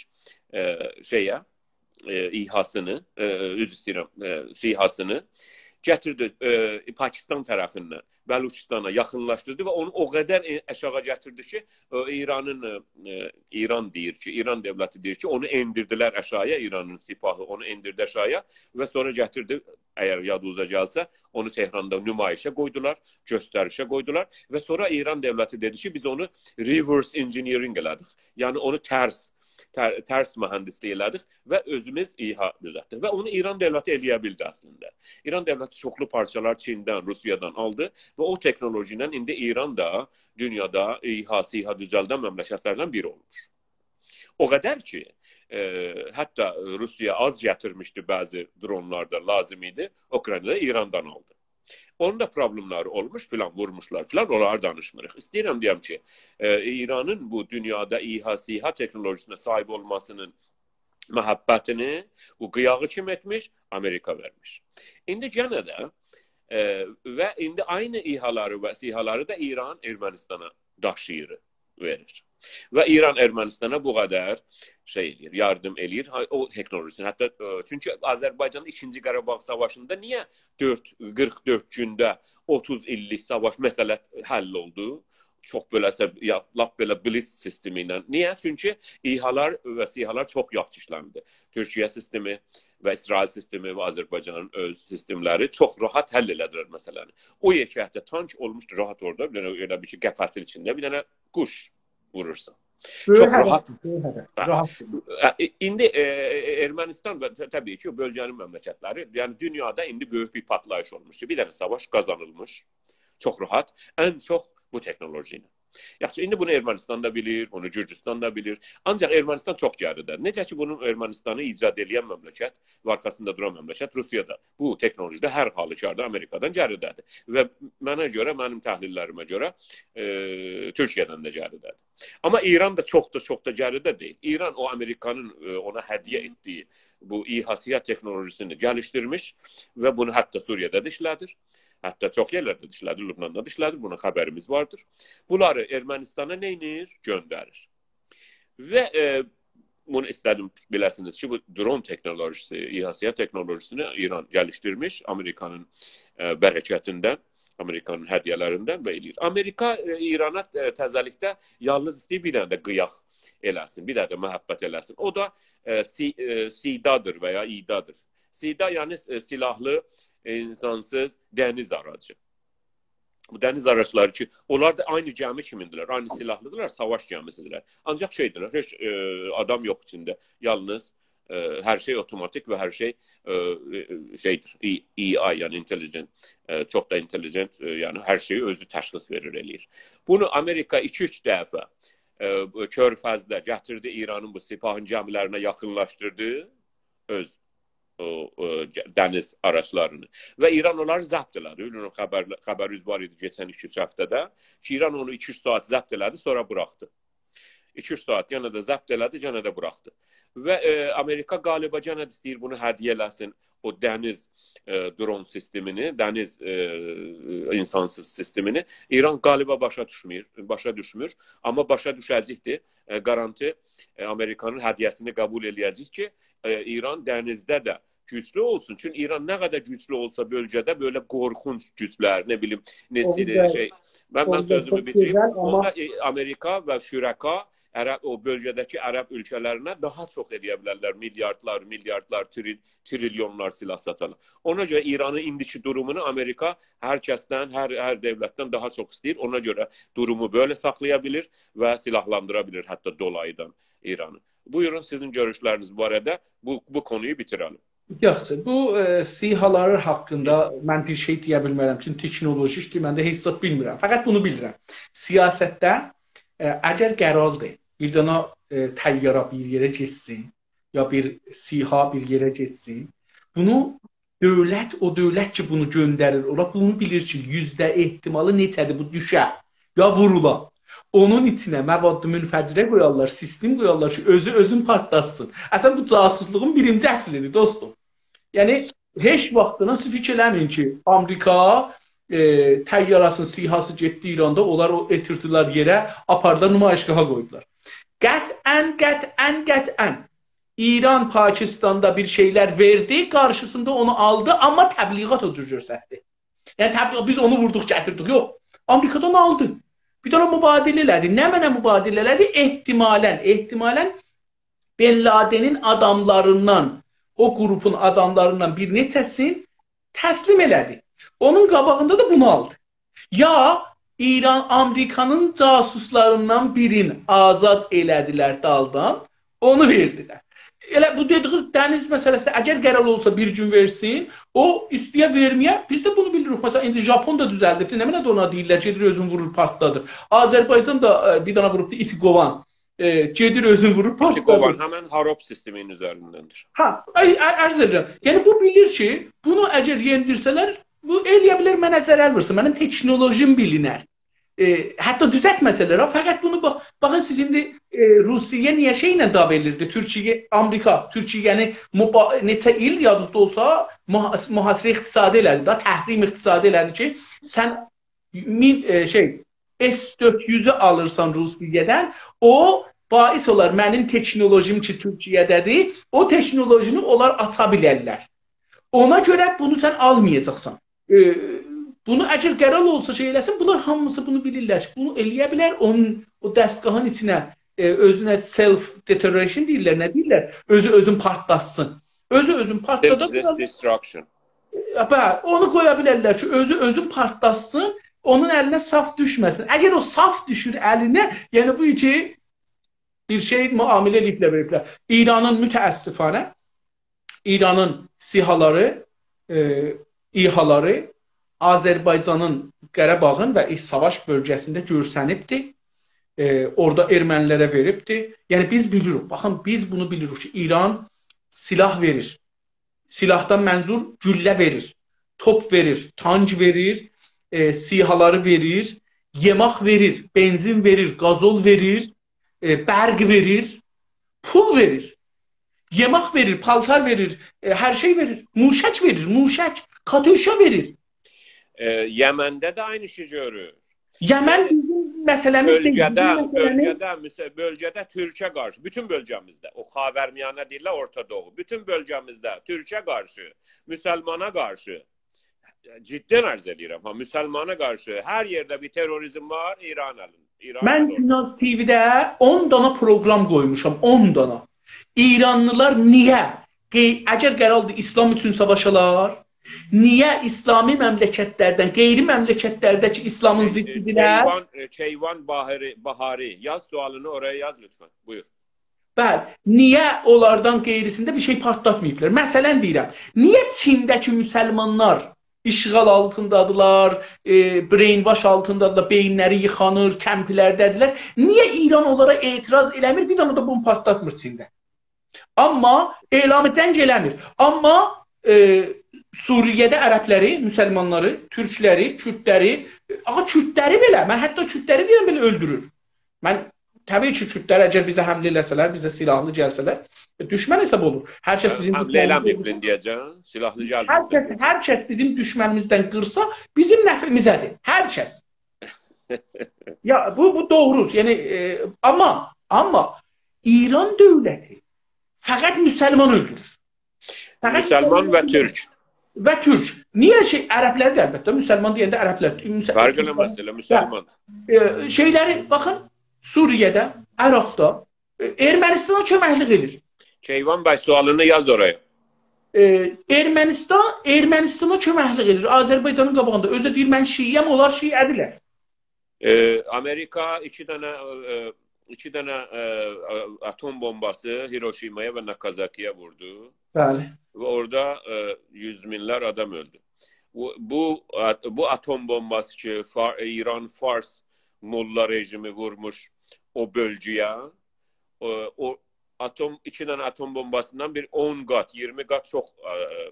ائ، شئیه، ائ، ای‌هاسینی، ائ، عذر ایسته‌ییرم، ائ، سی‌هاسینی گتیردی، ائ، پاکستان طرفیندن بلوچستانا یاخینلاشدیردی و اونو او قدر ائ-، آشاغی گتیردی کی، ائ، ایرانین، ائ، ایران دئییر کی، ایران دؤولتی دئییر کی، اونو ائندیردیلر آشاغییا، ایرانین سپاهی اونو ائندیردی آشاغییا و سونرا گتیردی، اگر یادینیزا گلسه، اونو تهراندا نمایشه قویدولار، گؤستریشه قویدولار و سونرا ایران دؤولتی دئدی کی، بیز اونو reverse engineering ائله‌دیک. یعنی اونو ترس، تر-، ترس مهندسلیک ائله‌دیک و اؤزوموز ای‌ها دوزلتدیک. و اونو ایران دؤولتی ائلیه بیلدی اصلینده. ایران دؤولتی چوخلو پارچالار چیندن، روسیادان آلدی و او تکنولوژی ایله ایندی ایران دا دونیادا ای‌ها، سی‌ها دوزلدن مملکت‌لردن بیری اولموش. او قدر کی، ائ، حتی روسیه آز گتیرمیشدی بعضی درونلاردا لازیم ایدی، اوکراینادا ایراندان آلدی. اونون دا پروبلم‌لری اولموش، فلان وورموشلار، فلان، اونلاری دانیشمیریق. ایسته‌ییرم دئیم کی، ائ، ایرانین بو دونیادا ای‌ها، سی‌ها تکنولوژی‌سینه صاحیب اولماسینین محبتینی بو قیاغی کیم ائتمیش؟ آمریکا وئرمیش. ایندی یئنه ده، ائ، و ایندی عینی ای‌هالاری و سی‌هالاری دا ایران ارمنستانا داشیییر، وئریر. و ایران ارمنستانا بو قدر شئی ائله‌ییر، یاردیم ائله‌ییر. ها، او تکنولوژی‌سینی، حتی، ائ، چونکی آذربایجاندا ایکینجی قاراباغ ساواشیندا نییه دؤرد، قیرخ دؤرد گونده اوتوز ایللیک ساواش، مسئله حل اولدو؟ چوخ بئله سه-، یا، لاپ بئله blitz سیستمی ایله. نییه؟ چونکی ای‌هالار و سی‌هالار چوخ یاخشی ایشله‌ندی. تورکیه سیستمی و اسرائیل سیستمی و آذربایجانین اؤز سیستم‌لری چوخ راحت حل ائله‌دیلر مسئله‌نی. او یئکه حتی تانک اولموشدو راحت اورادا، بیر دنه ائله بیل کی، قفسین ایچینده بیر دنه قوش وورورسان. بؤیوک چوخ هدف، راحت. بؤیوک هدف. هه. راحت. ائ، ائ، ایندی، ائ، ائ، ائرمنیستان و ط-، طبیعی کی، او بؤلگه‌نین مملکتلری، یعنی دونیادا ایندی بؤیوک بیر پاتلاییش اولموشدو. بیر دنه ساواش قازانیلمیش، چوخ راحت. ان چوخ بو تکنولوژی ایله. یاخشی، ایندی بونو ارمنستان دا بیلیر، بونو گورجوستان دا بیلیر. آنجاق ارمنستان چوخ گریده‌دیر. نئجه کی، بونو ارمنستانی ایجاد ائله‌ین مملکت و آرخاسیندا دوران مملکت روسیه ده بو تکنولوژیده هر حالوکاردا آمریکادان گریده‌دیر. و منه گؤره، منیم تحلیللریمه گؤره، ائ، تورکیه‌دن ده گریده‌دیر. آمما ایران دا چوخ دا، چوخ دا گریده دئییل. ایران او آمریکانین، ائ، اونا هدیه ائتدیگی بو ای‌حاسیات تکنولوژیسینی گلیشدیرمیش و بونو حتی سوریه‌ده ده ایشله‌دیر. حتی چوخ یئرلرده ده ایشله‌دیر، لبناندا دا ایشله‌دیر، بوندان خبریمیز واردیر. بونلاری ارمنستانا نئینیر؟ گؤندریر. و، ائ، بونو ایسته‌دیم بیله‌سینیز کی، بو درون تکنولوژیسی، ای‌حاسیات تکنولوژیسینی ایران گلیشدیرمیش، آمریکانین، ائ، برکتیندن، آمریکانین هدیه‌لریندن و ائله‌ییر. آمریکا، ائ، ایرانا، ائ، تزه‌لیکده یالنیز ایسته‌ییر بیر دنه ده قیاق ائله‌سین، بیر دنه ده محبت ائله‌سین. او دا، ائ، سی-، ائ، سیدادیر و یا ایدادیر. سیدا، یعنی، ائ، سیلاحلی، ائ، اینسانسیز دنیز آراجی. بو دنیز آراجلاری کی، اونلار دا عینی گمی کیمیندیرلر، عینی سیلاحلیدیرلار، ساواش گمیسیدیرلر. آنجاق شئیدیرلر، هئچ، ائ، آدام یوخ ایچینده، یالنیز، ائ، هر شئی اوتوماتیک و هر شئی، ائ، ائ، شئیدیر، ای-، ای آی، یعنی اینتلیجنت، ائ، چوخ دا اینتلیجنت، ائ، یعنی هر شئیی اؤزو تشخیص وئریر، ائله‌ییر. بونو آمریکا ایکی-اوچ دفعه، ائ، بو کؤرفزده گتیردی، ایرانین بو سپاهین گمیلرینه یاخینلاشدیردی اؤز او، او، گ-، دنیز آراجلارینی. و ایران اونلاری ضبط ائله‌دی. بیلمیرم، خبر، خبرینیز وار ایدی کئچن ایکی-اوچ هفته‌ده کی، ایران اونو ایکی-اوچ ساعات ضبط ائله‌دی، سونرا بوراخدی. ایکی-اوچ ساعات یئنه ده ضبط ائله‌دی، یئنه ده بوراخدی. و، ائ، آمریکا غالیبا یئنه ده ایسته‌ییر بونو هدیه ائله‌سین، او دنیز، ائ، درون سیستمینی، دنیز، ائ، اینسانسیز سیستمینی. ایران غالیبا باشا دوشمور، باشا دوشمور. آمما باشا دوشه‌جکدیر. ائ، گارانتی، ائ، آمریکانین هدیه‌سینی قبول ائله‌یه‌جک کی، ائ، ایران دنیزده ده گوجلو اولسون. چونکی ایران نه قدر گوجلو اولسا بؤلگه‌ده، بئله قورخونج گوجلر، نه بیلیم، نئچه، اوندا، شئی. من، من اوندا سؤزومو چوخ بیتیریم. گؤزل، آمما اوندا، ائ، آمریکا و شرکا، عرب، او بؤلگه‌ده‌کی عرب اؤلکه‌لرینه داها چوخ ائله‌یه بیلرلر. میلیاردلار، میلیاردلار، تری-، تریلیونلار سیلاح ساتارلار. اونا گؤره ایرانین ایندیکی دورومونو آمریکا هر کسدن، هر، هر دؤولتدن داها چوخ ایسته‌ییر. اونا گؤره دورومو بئله ساخلایا بیلیر و سیلاحلاندیرا بیلیر حتی دولایی‌دان ایرانی. بویورون، سیزین گؤروشلرینیز باره‌ده بو، بو قونویو بیتیره‌لیم. یاخشی، بو، ائ، سی‌هالار حاقیندا من بیر شئی دئیه بیلمرم. چونکی تکنولوژیکدیر، من ده هئچ زاد بیلمیرم. فقط بونو بیلیرم. سیاستده، ائ، اگر قراردیر، بیر دنه، ائ، طیاره بیر یئره گئتسین، یا بیر سی‌ها بیر یئره گئتسین، بونو دؤولت، او دؤولت کی، بونو گؤندریر اورا، بونو بیلیر کی، یوزده احتمالی نئچه‌دیر بو دوشه، یا وورولا. اونون ایچینه مواد منفجره قویارلار، سیستم قویارلار کی، اؤزو اؤزون پارتلاتسین. اصلا، بو جاسوسلوغون بیرینجی اصلیدیر، دوستوم. یعنی، هئچ واختینا سیز فیکیر ائله‌مه‌یین کی، آمریکا، ائ، طیاره‌سینین سی‌هاسی گئتدی ایراندا، اونلار او ائتیردیلر یئره، آپاردیلار نمایشگاها قویدولار. قطعا، قطعا، قطعا ایران پاکستاندا بیر شئیلر وئردی، قارشیسیندا اونو آلدی، آمما تبلیغات او جور گؤستردی. یعنی، تبلیغ، بیز اونو ووردوق، گتیردیک. یوخ، آمریکادان آلدی. بیر دنه مبادله ائله‌دی. نمنه مبادله ائله‌دی؟ احتمالا، احتمالا بن لادنین آداملاریندان، او گروپون آداملاریندان بیر نئچه‌سین تسلیم ائله‌دی. اونون قاباغیندا دا بونو آلدی. یا ایران، آمریکانین جاسوسلاریندان بیرین آزاد ائله‌دیلر دالدان، اونو وئردیلر. ائله بو دئدیگینیز دنیز مسئله‌سی، اگر قرار اولسا بیر گون وئرسین، او ایسته‌یه وئرمه‌یه، بیز ده بونو بیلیریک. مثلا، ایندی ژاپون دا دوزلدیبدی. نمنه ده اونا دئییرلر، گئدیر اؤزون وورور، پارتلادیر. آذربایجان دا، ائ، بیر دنه ووروبدو، ایتی قووان. ائ، گئدیر اؤزون وورور، پارتلادیر. ایتی قووان همین هاروپ سیستمینین اوزریندندیر. ها، ای، ع-، عرض ائدیرم. یعنی، بو بیلیر کی، بونو اگر یئندیرسه‌لر، بو ائلیه بیلر منه ضرر وورسون، منیم تکنولوژیم بیلینر. ائ، حتی دوزلتمه‌سه‌لر، ها، فقط بونو باخ-، باخین، سیز ایندی، ائ، روسیه نییه شئیله دعوا ائدیردی؟ تورکیه، آمریکا، تورکیه‌نی مبا-، نئچه ایل، یادینیزدا اولسا، محا-، محاصره اقتصادی ائله‌دی دا، تحریم اقتصادی ائله‌دی کی، سن مین، ائ، شئی، اس دؤرد یوزو آلیرسان روسیه‌دن، او باعث اولار منیم تکنولوژیم کی، تورکیه‌ده‌دیر، او تکنولوژینی اونلار آچا بیلرلر. اونا گؤره بونو سن آلمایاجاقسان. ائ، بونو اگر قرار اولسا شئی ائله‌سین، بونلار هامیسی بونو بیلیرلر کی، بونو ائلیه بیلر، اونون او دستگاهین ایچینه، ائ، اؤزونه self detonation دئییرلر، نه دئییرلر؟ اؤزو اؤزون پارتلاتسین. اؤزو اؤزون پارتلادا بیلر. Self destruction. ائ، به، اونو قویا بیلرلر کی، اؤزو اؤزون پارتلاتسین، اونون الینه صاف دوشمه‌سین. اگر او صاف دوشور الینه، یعنی بو کی، بیر شئی معامله ائله‌ییبلر، وئریبلر. ایرانین متأسفانه، ایرانین سی‌هالاری، ائ، ای‌هالاری آذربایجانین قاراباغین و ساواش بؤلگه‌سینده گؤرسنیبدی. ائ، اورادا ائرمنی‌لره وئریبدی. یعنی بیز بیلیریک، باخین، بیز بونو بیلیریک کی، ایران سلاح وئریر. سلاحدان منظور گولله وئریر، توپ وئریر، تانک وئریر، ائ، سی‌هالاری وئریر، یئمک وئریر، بنزین وئریر، گازول وئریر، ائ، برق وئریر، پول وئریر. یئمک وئریر، پالتار وئریر، ائ، هر شئی وئریر. موشک وئریر، موشک، کاتیوشا وئریر. ائ، یمنده ده عینی ایشی گؤرور. یمن بیزیم مسئله‌میز دئییل. بؤلگه‌ده، بیزیم مسئله‌میز بؤلگه‌ده، مثلا، بؤلگه‌ده تورکه قارشی، بوتون بؤلگه‌میزده، او خاورمیانه دئییرلر، اورتا دوغو، بوتون بؤلگه‌میزده تورکه قارشی، مسلمانا قارشی، جدی عرض ائدیرم ها، مسلمانا قارشی هر یئرده بیر تروریزم وار، ایران الین. ایران من الین. گوناز تی‌وی‌ده اون دانا پروگرام قویموشام، اون دانا. ایرانلیلار نییه، قئی-، اگر قراردی اسلام اوچون ساواشالار، نییه اسلامی مملکتلردن، غیر مملکتلرده کی اسلامین ضدی‌دیرلر؟ کیوان، ائ، کیوان باهاری، باهاری. یاز سؤالینی اورایا یاز لطفا. بویور. بلی، نییه اونلاردان غیریسینده بیر شئی پارتلاتماییبلار؟ مثلا دئییرم، نییه چینده‌کی مسلمانلار اشغال آلتیندادیلار، ائ، brainwash آلتیندادیلار، بئیینلری ییخانیر، کمپلرده‌دیرلر. نییه ایران اونلارا اعتراض ائله‌میر، بیر دنه ده بومب پارتلاتمیر چینده؟ آمما اعلام جنگ ائله‌میر. آمما، ائ، سوریه‌ده عربلری، مسلمانلاری، تورکلری، کوردلری، آغا، کوردلری بئله، من حتی کوردلری دئییرم، بئله اؤلدورور. من، طبیعی کی، کوردلر اگر بیزه حمله ائله‌سه‌لر، بیزه سلاحلی گلسه‌لر، ائ، دوشمن حساب اولور. هر کس بیزیم حمله دوشمنیمیز ائله‌مه‌ییبلر دئیه‌جن، سلاحلی گلمه‌ییبلر. هر کس، هر کس بیزیم دوشمنیمیزدن قیرسا، بیزیم نفعیمیزه‌دیر. هر کس. یا، بو، بو دوغرو. یعنی، ائ، آمما، آمما ایران دؤولتی فقط مسلمان اؤلدورور. فقط مسلمان و تورک. و تورک. نییه کی، عربلری ده البته، مسلمان دئینده عربلر. مس-، فرق ائله‌مز، ائله مسلمان. ائ، شئیلری، باخین، سوریه‌ده، عراقدا، ائ، ارمنستانا کؤمکلیک ائدیر. کیوان بی، سؤالینی یاز اورایا. ائ، ارمنستان، ارمنستانا کؤمکلیک ائدیر. آذربایجانین قاباغیندا. اؤزو دئییر، «من شیعه‌یم»، اونلار شیعه‌دیرلر. ائ، آمریکا ایکی دنه، ائ، ایکی دنه، ائ، آتوم بومباسی هیروشیمایا و ناکازاکی‌یه ووردو. بلی. و اورادا، ائ، یوز مینلر آدام اؤلدو. بو، بو، بو آتوم بومباسی کی، فار-، ایران، فارس، موللا رژیمی وورموش او بؤلگه‌یه، او، او آتوم، ایکی دنه آتوم بومباسیندان بیر اون قات، اییرمی قات چوخ، ائ،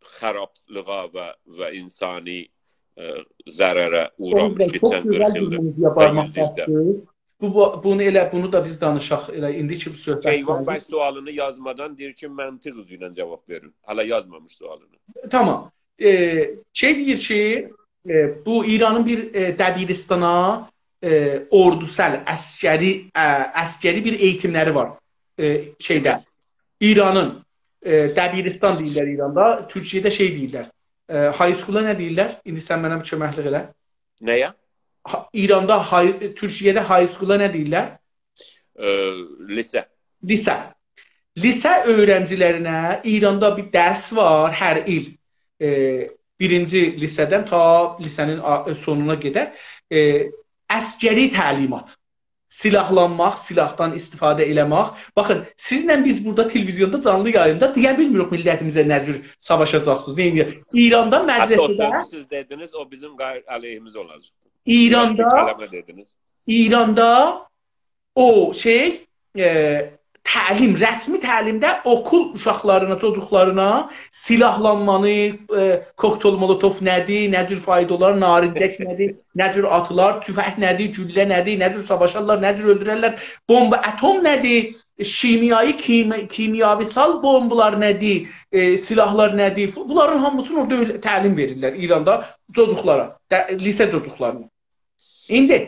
خرابلیغا و، و انسانی، ائ، ضرره اوغرامیش چوخ کئچن گؤزل قیرخ بیر ایلده موضوع و بارماق یوز ایلده. باسدینیز. بو، بو، بونو ائله، بونو دا بیز دانیشاق ائله ایندی کی، بو صحبت کیوان گلدی. بی سؤالینی یازمادان دئییر کی، منطق اوزو ایله جاواب وئرین. هله یازمامیش سؤالینی. تامام. ائ، شئی دئییر کی، ائ، بو ایرانین بیر، ائ، دبیرستانا، ائ، اوردوسال، عسکری، ائ، عسکری بیر ائییتیملری وار. ائ، شئیده، ایرانین، ائ، دبیرستان دئییرلر ایراندا، تورکیه‌ده شئی دئییرلر. ائ، های اسکولا نه دئییرلر؟ ایندی سن منه بیر کؤمکلیک ائله. نه‌یه؟ ها، ایراندا های، تورکیه‌ده های اسکولا نه دئییرلر؟ ائ، لیسه. لیسه. لیسه اؤیرنجیلرینه ایراندا بیر درس وار هر ایل. ائ، بیرینجی لیسه‌دن تا لیسه‌نین آ-، سونونا قدر. ائ، عسکری تعلیمات. سلاحلانماق، سلاحدان استفاده ائله‌مک. باخین، سیزله بیز بورادا تلویزیوندا جانلی یاییندا دئیه بیلمیریک میللتیمیزه نه جور ساواشاجاقسینیز، نه ائده‌جک. ایراندا، حتی او مدرسه‌ده، سؤزو سیز دئدینیز، او بیزیم قار-، علیهیمیزه اولاجاق. ایراندا، یاخشی کلمه دئدینیز. ایراندا او شئی، ائ، تعلیم، رسمی تعلیمده اوکول اوشاقلارینا، چوجوقلارینا سلاحلانمانی، ائ، کوکتل مولوتوف نه‌دیر، نه جور فایدا اولار، نارنجک نه‌دیر، نه جور آتیلار، توفنگ نه‌دیر، گولله نه‌دیر، نه جور ساواشارلار، نه جور اؤلدوررلر، بومبا، آتوم نه‌دیر، شیمیایی، کیمی-، کیمیاوی‌سال بومبالار نه‌دیر، ائ، سلاحلار نه‌دیر. بونلارین هامیسینی اورادا اؤیله تعلیم وئریرلر ایراندا چوجوقلارا، ده-، لیسه چوجوقلارینا. ایندی،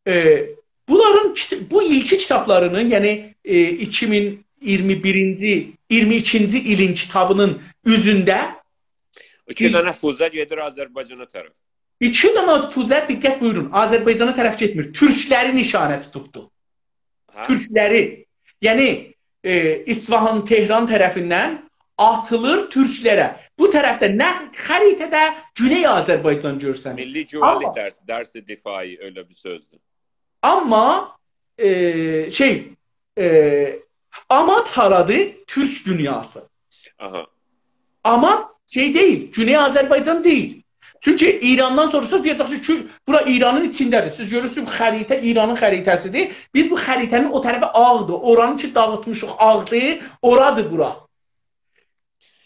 ائ، بونلارین کیت-، بو ایلکی کیتابلارینین، یعنی، ائ، ایکی مین اییرمی بیرینجی، اییرمی ایکینجی ایلین کیتابینین اوزونده ایکی دنه فوزه گئدیر آذربایجانا طرف. ایکی دنه فوزه، دقت بویورون، آذربایجانا طرف گئتمیر. تورکلری نشانه توتوبدو. هه؟ تورکلری. یعنی، ائ، اصفهان، تهران طرفیندن آتیلیر تورکلره. بو طرفده نه خریطه‌ده گونئی آذربایجان گؤرسنیر. میللی گوونلیک درسی، درس دفاعی، ائله بیر سؤزدور. آمما ائ، شئی، ائ، آمات هارادیر؟ تورک دونیاسی. آها. آمات شئی دئییل، گونئی آذربایجان دئییل. چونکی ایراندان سوروشساز، دئیه‌جک کی، کول-، بورا ایرانین ایچینده‌دیر. سیز گؤرورسونوز، خریطه ایرانین خریطه‌سیدیر. بیز بو خریطه‌نین او طرفی آغدیر. اورانی کی داغیتمیشیق، آغدیر، اورادیر بورا.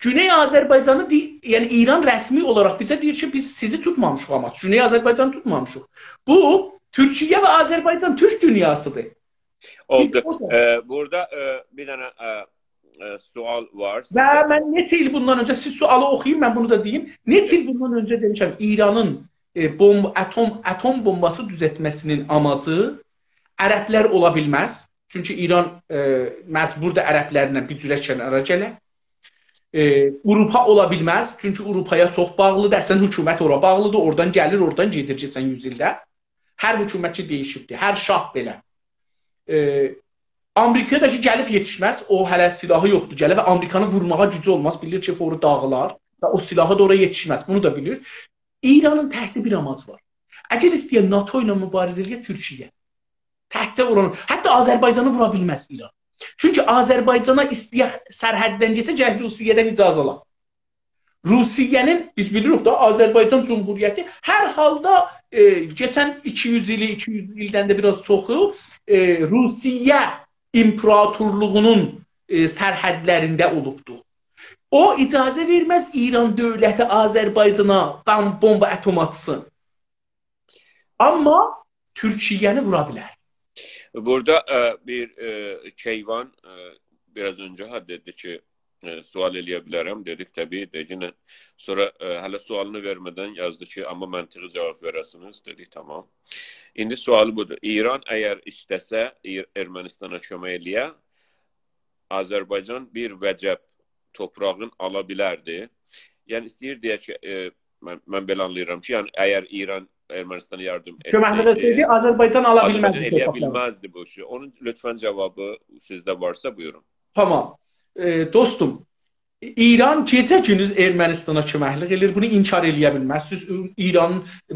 گونئی آذربایجانی دئ-، یعنی ایران رسمی اولاراق بیزه دئییر کی، بیز سیزی توتمامیشیق آمات. گونئی آذربایجانی توتمامیشیق. بو، تورکیه و آذربایجان تورک دونیاسیدیر. بیز اولدو. او دا ائ، بورادا ائ، بیر دنه ائ، ائ، سؤال وار و سیزه. من نئچه ایل بوندان اؤنجه، سیز سؤالی اوخویون، من بونو دا دئییم. نئچه ایل بوندان اؤنجه دئمیشم، ایرانین ائ، بومب-، اتم، اتم بومباسی دوزلتمه‌سینین آماجی عربلر اولا بیلمز. چونکی ایران ائ، مجبوردور عربلرله بیر جوره کنارا گله. ائ، آوروپا اولا بیلمز. چونکی آوروپایا چوخ باغلیدیر. اصلاً حکومت اورا باغلیدیر. اورادان گلیر، اورادان گئدیر کئچن یوز ایلده. هر حکومت کی دَییشیبدیر، هر شاه بئله. ائ، آمریکایا دا کی گلیب یئتیشمز، او هله سلاحی یوخدور گله و آمریکانی وورماغا گوجو اولماز، بیلیر کی، فوری داغیلار و او سلاحی دا اورا یئتیشمز، بونو دا بیلیر. ایرانین تکجه بیر آماجی وار. اگر ایسته‌یه ناتو ایله موباریزه ائله‌یه، تورکیه. تکجه اورانی، حتی آذربایجانی وورا بیلمز ایران. چونکی آذربایجانا ایسته‌یه سرحددن کئچه، گرک روسیه‌دن اجازه آلا. روسیه‌نین، بیز بیلیریک دا، آذربایجان جمهوریتی هر حالدا ائ، کئچن ایکی یوز ایلی، ایکی یوز ایلدن ده بیر آز چوخو، ائ، روسیه ایمپراتورلوغونون ائ، سرحدلرینده اولوبدو. او اجازه وئرمز ایران دؤولتی آذربایجانا بام-، بومبا، اتم آتسین. آمما تورکیه‌نی وورا بیلر. بورادا ائ، بیر ائ، کیوان ائ، بیر آز اؤنجه ها دئدی کی، ائ، سؤال ائله‌یه بیلرم. دئدیک، طبیعی، دئگینن. سونرا ائ، هله سؤالینی وئرمه‌دن یازدی کی، آمما منطقی جاواب وئره‌سینیز. دئدیک، تامام. ایندی سؤالی بودور. ایران اگر ایسته‌سه، ایر-، ارمنستانا کؤمک ائله‌یه، آذربایجان بیر وجب توپراغین آلا بیلردی. یعنی ایسته‌ییر دئیه کی، ائ، من، من بئله آنلاییرام کی، یعنی اگر ایران ارمنستانا یاردیم ائتسه‌یدی، کؤمکلیک ائتسه‌یدی، آذربایجان آلا بیلمزدی، آذربایجان ائله‌یه توپراقلاری. بیلمزدی بو ایشی. اونون لطفاً جاوابی سیزده وارسا، بویورون. تامام. ائ، دوستوم، ایران گئجه گوندوز ارمنستانا کؤمکلیک ائله‌ییر. بونو انکار ائله‌یه بیلمزسینیز. ایران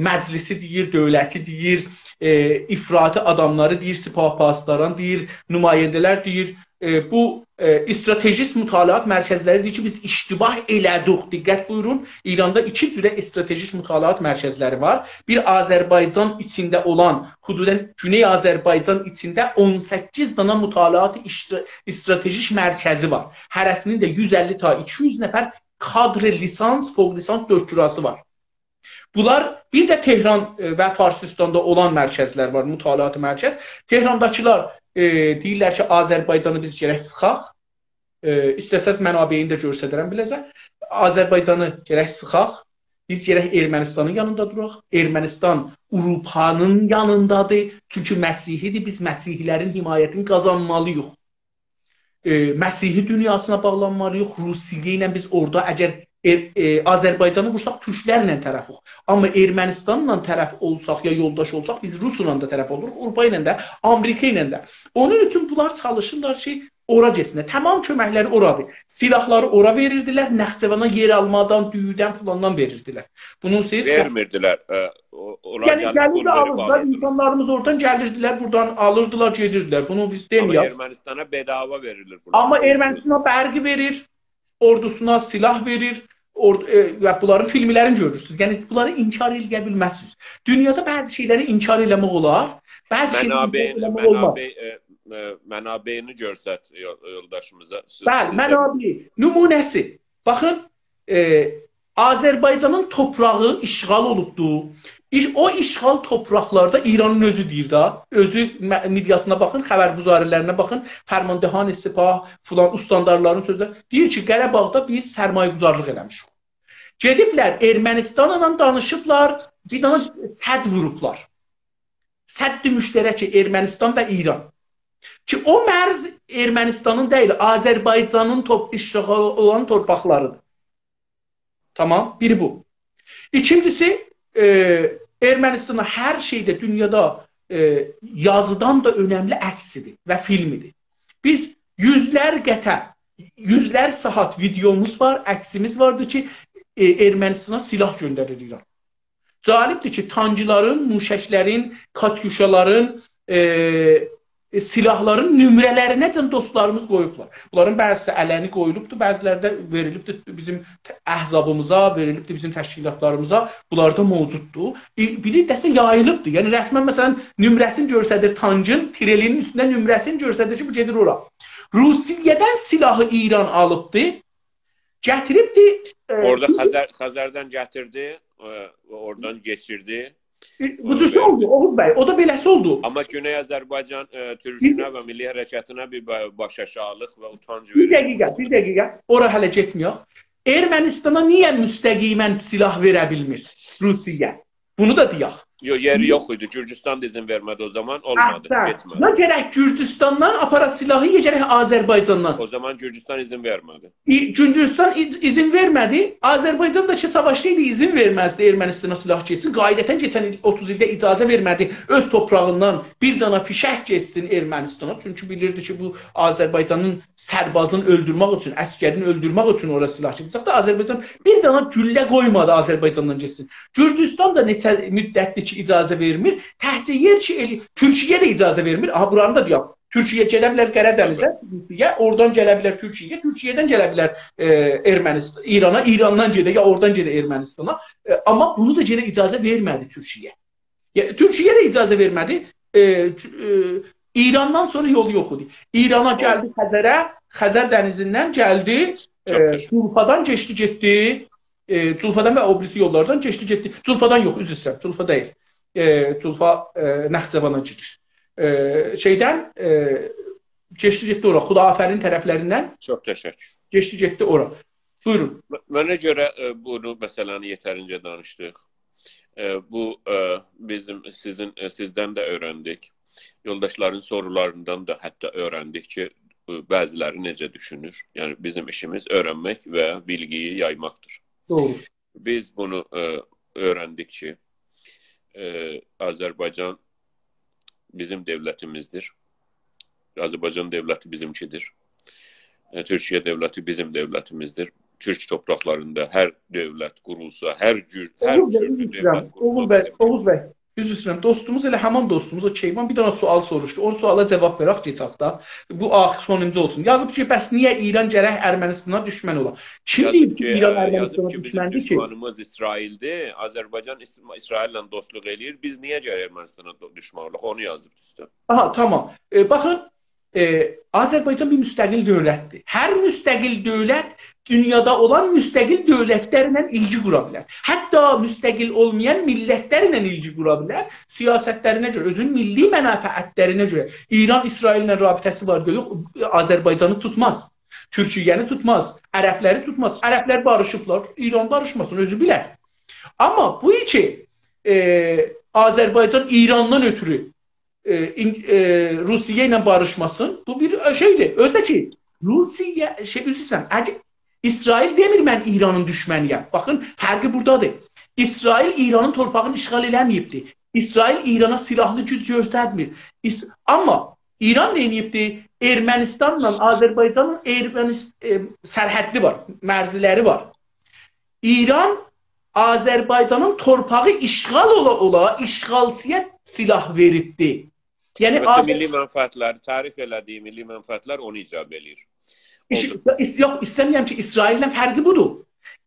مجلسی دئییر، دؤولتی دئییر، ائ، افراطی آداملاری دئییر، سپاه پاسداران دئییر، نماینده‌لر دئییر. ائ، بو ائ، استراتژیست مطالعات مرکزلری دئییر کی، بیز اشتباه ائله‌دیک. دقت بویورون، ایراندا ایکی جوره استراتژیست مطالعات مرکزلری وار. بیر آذربایجان ایچینده اولان، حدوداً گونئی آذربایجان ایچینده اون سککیز دانا مطالعات اشت-، استراتژیک مرکزی وار. هره‌سینین ده یوز اللی تا ایکی یوز نفر کادر لیسانس، فوق لیسانس، دکتراسی وار. بونلار، بیر ده تهران، ائ، و فارسیستاندا اولان مرکزلر وار، مطالعات مرکز. تهرانداکیلار ائ، دئییرلر کی، آذربایجانی بیز گرک سیخاق. ائ، ایسته‌سز منابعینی ده گؤستررم بیله‌زه. آذربایجانی گرک سیخاق. بیز گرک ارمنستانین یانیندا دوراق. ارمنستان آوروپانین یانیندادیر. چونکی مسیحی‌دیر. بیز مسیحی‌لرین حمایتینی قازانمالی‌ییق. ائ، مسیحی دونیاسینا باغلانمالی‌ییق. روسیه ایله بیز اورادا اگر ائ، ائ، آذربایجانی وورساق، تورکلرله طرفوق. آمما ارمنستانلا طرف اولساق، یا یولداش اولساق، بیز روسلا دا طرف اولوروق، آوروپا ایله ده، آمریکا ایله ده. اونون اوچون بونلار چالیشیرلار کی، اورا گئتسینلر. تمام کؤمکلری اورادیر. سلاحلاری اورا وئریردیلر، نخجوانا یئر آلمادان، دویودن، فلاندان وئریردیلر. بونون سیز وئرمیردیلر. ائ، او-، اونلار یعنی، گلیب گلیردی، بونلاری آلیردیلار، باغلیردیلار. اینسانلاریمیز اورادان گلیردیلر، بورادان آلیردیلار، گئدیردیلر. بونو بیز، آمما دئمه‌یک، ارمنستانا بداوا وئریلیر بونلار. آمما ارمنستانا برقی وئریر، اوردوسونا سلاح وئریر، اورد-، ائ، و بونلارین فیلملرینی گؤرورسونوز. یعنی، بونلاری انکار ائله‌یه بیلمزسینیز. دونیادا بعضی شئیلری انکار ائله‌مک اولار، بعضی شئیلری منابع، انکار ائله‌مک اولماز. منابع، ائ، ائ، منابعینی گؤرست یول-، یولداشیمیزا. سیز، بلی، سیزده منابع، نمونه‌سی. باخین، ائ، آذربایجانین توپراغی اشغال اولوبدو. ایش-، او اشغال توپراقلاردا ایرانین اؤزو دئییر دا، اؤزو م-، مئدیاسینا باخین، خبرگزاری‌لرینه باخین، فرماندهان سپاه، فلان استاندارلارین سؤزلری. دئییر کی، قره‌باغدا بیز سرمایه‌گذارلیق ائله‌میشیک. گئدیبلر، ارمنستانلا دانیشیبلار، بیر دنه سد ووروبلار. سد مشترک ارمنستان و ایران. کی، او مرز ارمنستانین دئییل، آذربایجانین توپ-، اشغال اولان تورپاقلاریدیر. تامام، بیری بو. ایکینجیسی، ائ، ارمنستانا هر شئیده دونیادا، ائ، یازیدان دا اؤنملی عکسیدیر و فیلمیدیر. بیز یوزلر قطعه، یوزلر ساعات ویدئوموز وار، عکسیمیز واردی کی، ائ، ارمنستانا سلاح گؤندریر ایران. جالبدیر کی، تانکلارین، موشکلرین، کاتیوشالارین، ائ، ائ، سیلاحلارین نمره‌لرینه‌جن دوستلاریمیز قویوبلار. بونلارین بعضیسی علنی قویولوبدور، بعضیلری ده وئریلیبدیر بیزیم ت-، احزابیمیزا، وئریلیبدیر بیزیم تشکیلاتلاریمیزا. بونلار دا موجوددور. ائ، بیری دسته یاییلیبدیر. یعنی رسماً، مثلاً، نمره‌سینی گؤستریر تانکین، تری‌لینین اوستونده نمره‌سینی گؤستریر کی، بو گئدیر اورا. روسیه‌دن سیلاحی ایران آلیبدی، گتیریبدی، ائ، اورادا بیر خزر، خزردن گتیردی، ائ، و اورادان کئچیردی. ائ، بو جور اولدو، اوغوز بی، او دا بئله‌سی اولدو. آمما گونئی آذربایجان، ائ، تورکونه و میللی حرکتینه بیر با-، باش‌آشاغیلیق و اوتانج وئریر. بیر دقیقه، بیر دقیقه. اورا هله گئتمه‌یک. ارمنستانا نییه مستقیماً سیلاح وئره بیلمیر روسیه؟ بونو دا دئیک. یوخ، یئری یوخ ایدی. گورجوستان دا اذن وئرمه‌دی او زامان، اولمادی، احسن. گئتمه‌دی. یا گرک گورجوستاندان آپارا سیلاحی، یا گرک آذربایجاندان. او زامان گورجوستان اذن وئرمه‌دی. ای-، گورجوستان ایز-، اذن وئرمه‌دی. آذربایجان دا کی ساواشدا ایدی، اذن وئرمزدی ارمنستانا سیلاح گئتسین. قاعدتاً کئچن ایل، اوتوز ایلده اجازه وئرمه‌دی اؤز توپراغیندان بیر دانا فیشک گئتسین ارمنستانا. چونکی بیلیردی کی، بو آذربایجانین سربازینی اؤلدورمک اوچون، عسگرینی اؤلدورمک اوچون اورا سیلاح گئده‌جکدی. آذربایجان بیر دانا گولله قویمادی آذربایجاندان گئتسین. گورجوستان دا نئچه مدتدیر کی، اجازه وئرمیر. تکجه یئر کی، ائلی-، تورکیه ده اجازه وئرمیر. آها، بورانی دا دئیک. تورکیه گله بیلر قره‌دنیزه، روسیه، اورادان گله بیلر تورکیه، تورکیه‌دن گله بیلر، ائ، ارمنستان، ایرانا، ایراندان گئده، یا اورادان گئده ارمنستانا. ائ، آمما بونو دا یئنه اجازه وئرمه‌دی تورکیه. یا، تورکیه ده اجازه وئرمه‌دی. ائ، چ-، ائ، ایراندان سونرا یولو یوخ ایدی. ایرانا گلدی خزره، خزر دنیزیندن گلدی، چوخ ائ، گؤزل. جولفادان کئچدی گئتدی. ائ، جولفادان و او بیریسی یوللاردان کئچدی گئتدی. جولفادان یوخ، عذر ایسته‌ییرم، جولفا دئییل. ائ، جولفا، ائ، نخجوانا گیریر. ائ، شئیدن، ائ، کئچدی گئتدی اورا، خداآفرین طرفلریندن چوخ تشکر. کئچدی گئتدی اورا. بویورون. م-، منه گؤره، ائ، بونو، مسئله‌نی یئترینجه دانیشدیق. ائ، بو، ائ، بیزیم، سیزین، ائ، سیزدن ده اؤیرندیک. یولداشلارین سورولاریندان دا حتی اؤیرندیک کی، ائ، بعضیلری نئجه دوشونور. یعنی، بیزیم ایشیمیز اؤیرنمک و بیلگی‌یی یایماقدیر. دوغرو. بیز بونو، ائ، اؤیرندیک کی، ائ، آذربایجان بیزیم دؤولتیمیزدیر. آذربایجان دؤولتی بیزیمکیدیر. ائ، تورکیه دؤولتی بیزیم دؤولتیمیزدیر. تورک توپراقلاریندا هر دؤولت قورولسا، هر جور، هر اوغوز بی، تورلو عذر ایسته‌ییرم. دؤولت قورولسا اوغوز بی، بیزیم اوغوز بی، عذر ایسته‌ییرم. دوستوموز ائله همان دوستوموز، او کیوان بیر دنه سؤال سوروشدو. او سؤالا جاواب وئرک، کئچک ده. بو آخیر، سونونجو اولسون. یازیب کی، «بس نییه ایران گرک ارمنستانا دوشمن اولا؟» کیم دئییب کی، ایران، ائ، ارمنستانا دوشمندیر کی؟ یازیب کی، بیزیم دوشمانیمیز اسرائیلدیر. آذربایجان اس-، اسرائیل‌له دوستلوق ائله‌ییر. بیز نییه گرک ارمنستانا دو-، دوشمن اولاق؟ اونو یازیب اوسته. آها، تامام. ائ، باخین، ائ، آذربایجان بیر مستقل دؤولتدیر. هر مستقل دؤولت دونیادا اولان مستقل دؤولتلرله ایلگی قورا بیلر. حتی مستقل اولمایان میللتلرله ایلگی قورا بیلر. سیاستلرینه گؤره، اؤزونون میللی منافعتلرینه گؤره. ایران اسرائیل‌له رابطه‌سی وار، یوخ، آذربایجانی توتماز. تورکیه‌نی توتماز، عربلری توتماز. عربلر باریشیبلار، ایران باریشماسین، اؤزو بیلر. آمما بو کی، ائ، آذربایجان ایراندان اؤترو، ائ، این-، ائ، روسیه ایله باریشماسین، بو بیر، ائ، شئیدیر. اؤزو ده کی، روسیه، شئی، عذر ایسته‌ییرم، اگر اسرائیل دئمیر، «من ایرانین دوشمنی‌یم.» باخین، فرقی بورادادیر. اسرائیل ایرانین تورپاغینی اشغال ائله‌مه‌ییبدی. اسرائیل ایرانا سیلاحلی گوج گؤسترمیر. ایس-، آمما ایران نه ائدیبدی؟ ارمنستانلا آذربایجانین ارمنس-، ائ، سرحدی وار، مرزلری وار. ایران آذربایجانین تورپاغی اشغال اولا-اولا اشغالچی‌یا سیلاح وئریبدی. یعنی البته، آذر- میللی منفعتلر، تعریف ائله‌دیگی میللی منفعتلر اونو ایجاب ائله‌ییر. ایش-، اولدو. ایس-، یوخ، ایسته‌میرم کی، اسرائیل‌له فرقی بودور.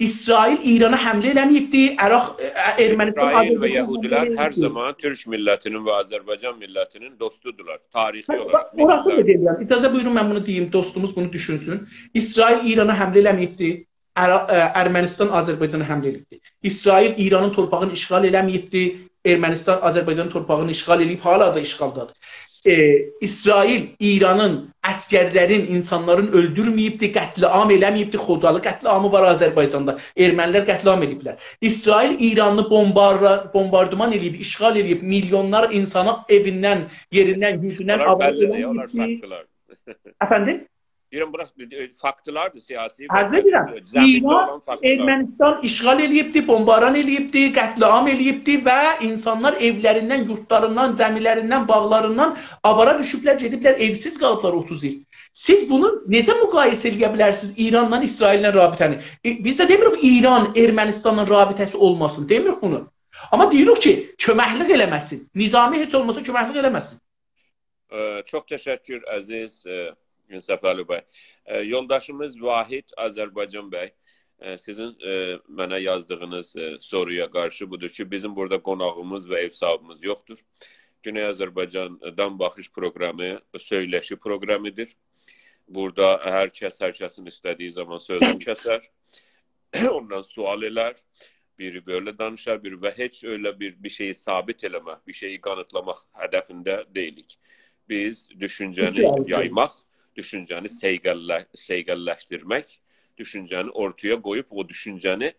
اسرائیل ایرانا حمله ائله‌مه‌ییبدی، عراق، ائ، ائ، ارمنستان، اسرائیل و آذربایجان یهودیلر حمله هر ائله‌مه‌ییبدی. زامان تورک میللتینین و آذربایجان میللتینین دوستودولار. تاریخی اولاراق باخ، اوراسی دا میللتلر. دئییرم. اجازه بویورون، من بونو دئییم، دوستوموز بونو دوشونسون. اسرائیل ایرانا حمله ائله‌مه‌ییبدی. عرا-، ائ، ارمنستان آذربایجانا حمله ائدیبدی. اسرائیل ایرانین تورپاغینی اشغال ائله‌مه‌ییبدی. ارمنستان آذربایجانین تورپاغینی اشغال ائله‌ییب، هالا دا اشغالدادیر. ائ، اسرائیل ایرانین عسگرلرین، اینسانلارین اؤلدورمه‌ییبدی، قتل‌عام ائله‌مه‌ییبدی، خوجالی قتل‌عامی وار آذربایجاندا. ارمنی‌لر قتل‌عام ائله‌ییبلر. اسرائیل ایرانی بومبارلا-، بومباردمان ائله‌ییب، اشغال ائله‌ییب، میلیونلار اینسانی ائویندن، یئریندن، یوردوندن آباد ائله‌مه‌ییبدی. اونلار بللی، اونلار فاکتلار. افندیم؟ دئییرم، بورا، ائ، فاکتلار دا سیاسی، عرض ائدیرم، زمینده ایران اولان فاکتلار. ارمنستان اشغال ائله‌ییبدی، بومباران ائله‌ییبدی، قتل‌عام ائله‌ییبدی و اینسانلار ائولریندن، یوردلاریندان، زمی‌لریندن، باغلاریندان آوارا دوشوبلر، گئدیبلر، ائوسیز قالیبلار اوتوز ایل. سیز بونو نئجه مقایسه ائله‌یه بیلرسینیز ایرانلا، اسرائیل‌له رابطه‌نی؟ ائ، بیز ده دئمیریک ایران ارمنستانلا رابطه‌سی اولماسین، دئمیریک بونو. آمما دئییریک کی، کؤمکلیک ائله‌مه‌سین. نظامی هئچ اولماسا کؤمکلیک ائله‌مه‌سین. ائ، چوخ تشکر، عزیز، ائ، صفالی بی. ائ، یولداشیمیز واحد آذربایجان بی، ائ، سیزین، ائ، منه یازدیغینیز، ائ، سورویا قارشی بودور کی، بیزیم بورادا قوناغیمیز و ائو صاحیبیمیز یوخدور. گونئی آذربایجاندان باخیش پروقرامی سؤیله‌شی پروقرامیدیر. بورادا هر کس هر کسین ایسته‌دیگی زامان سؤزونو کسر. اوندان سؤال ائلر. بیری بئله دانیشار، بیری و هئچ ائله بیر، بیر شئیی ثابت ائله‌مک، بیر شئیی قانیتلاماق هدفینده دئییلیک. بیز دوشونجه‌نی یایماق، دوشونجه‌نی صیقلله-، صیقللشدیرمک، دوشونجه‌نی اورتایا قویوب او دوشونجه‌نی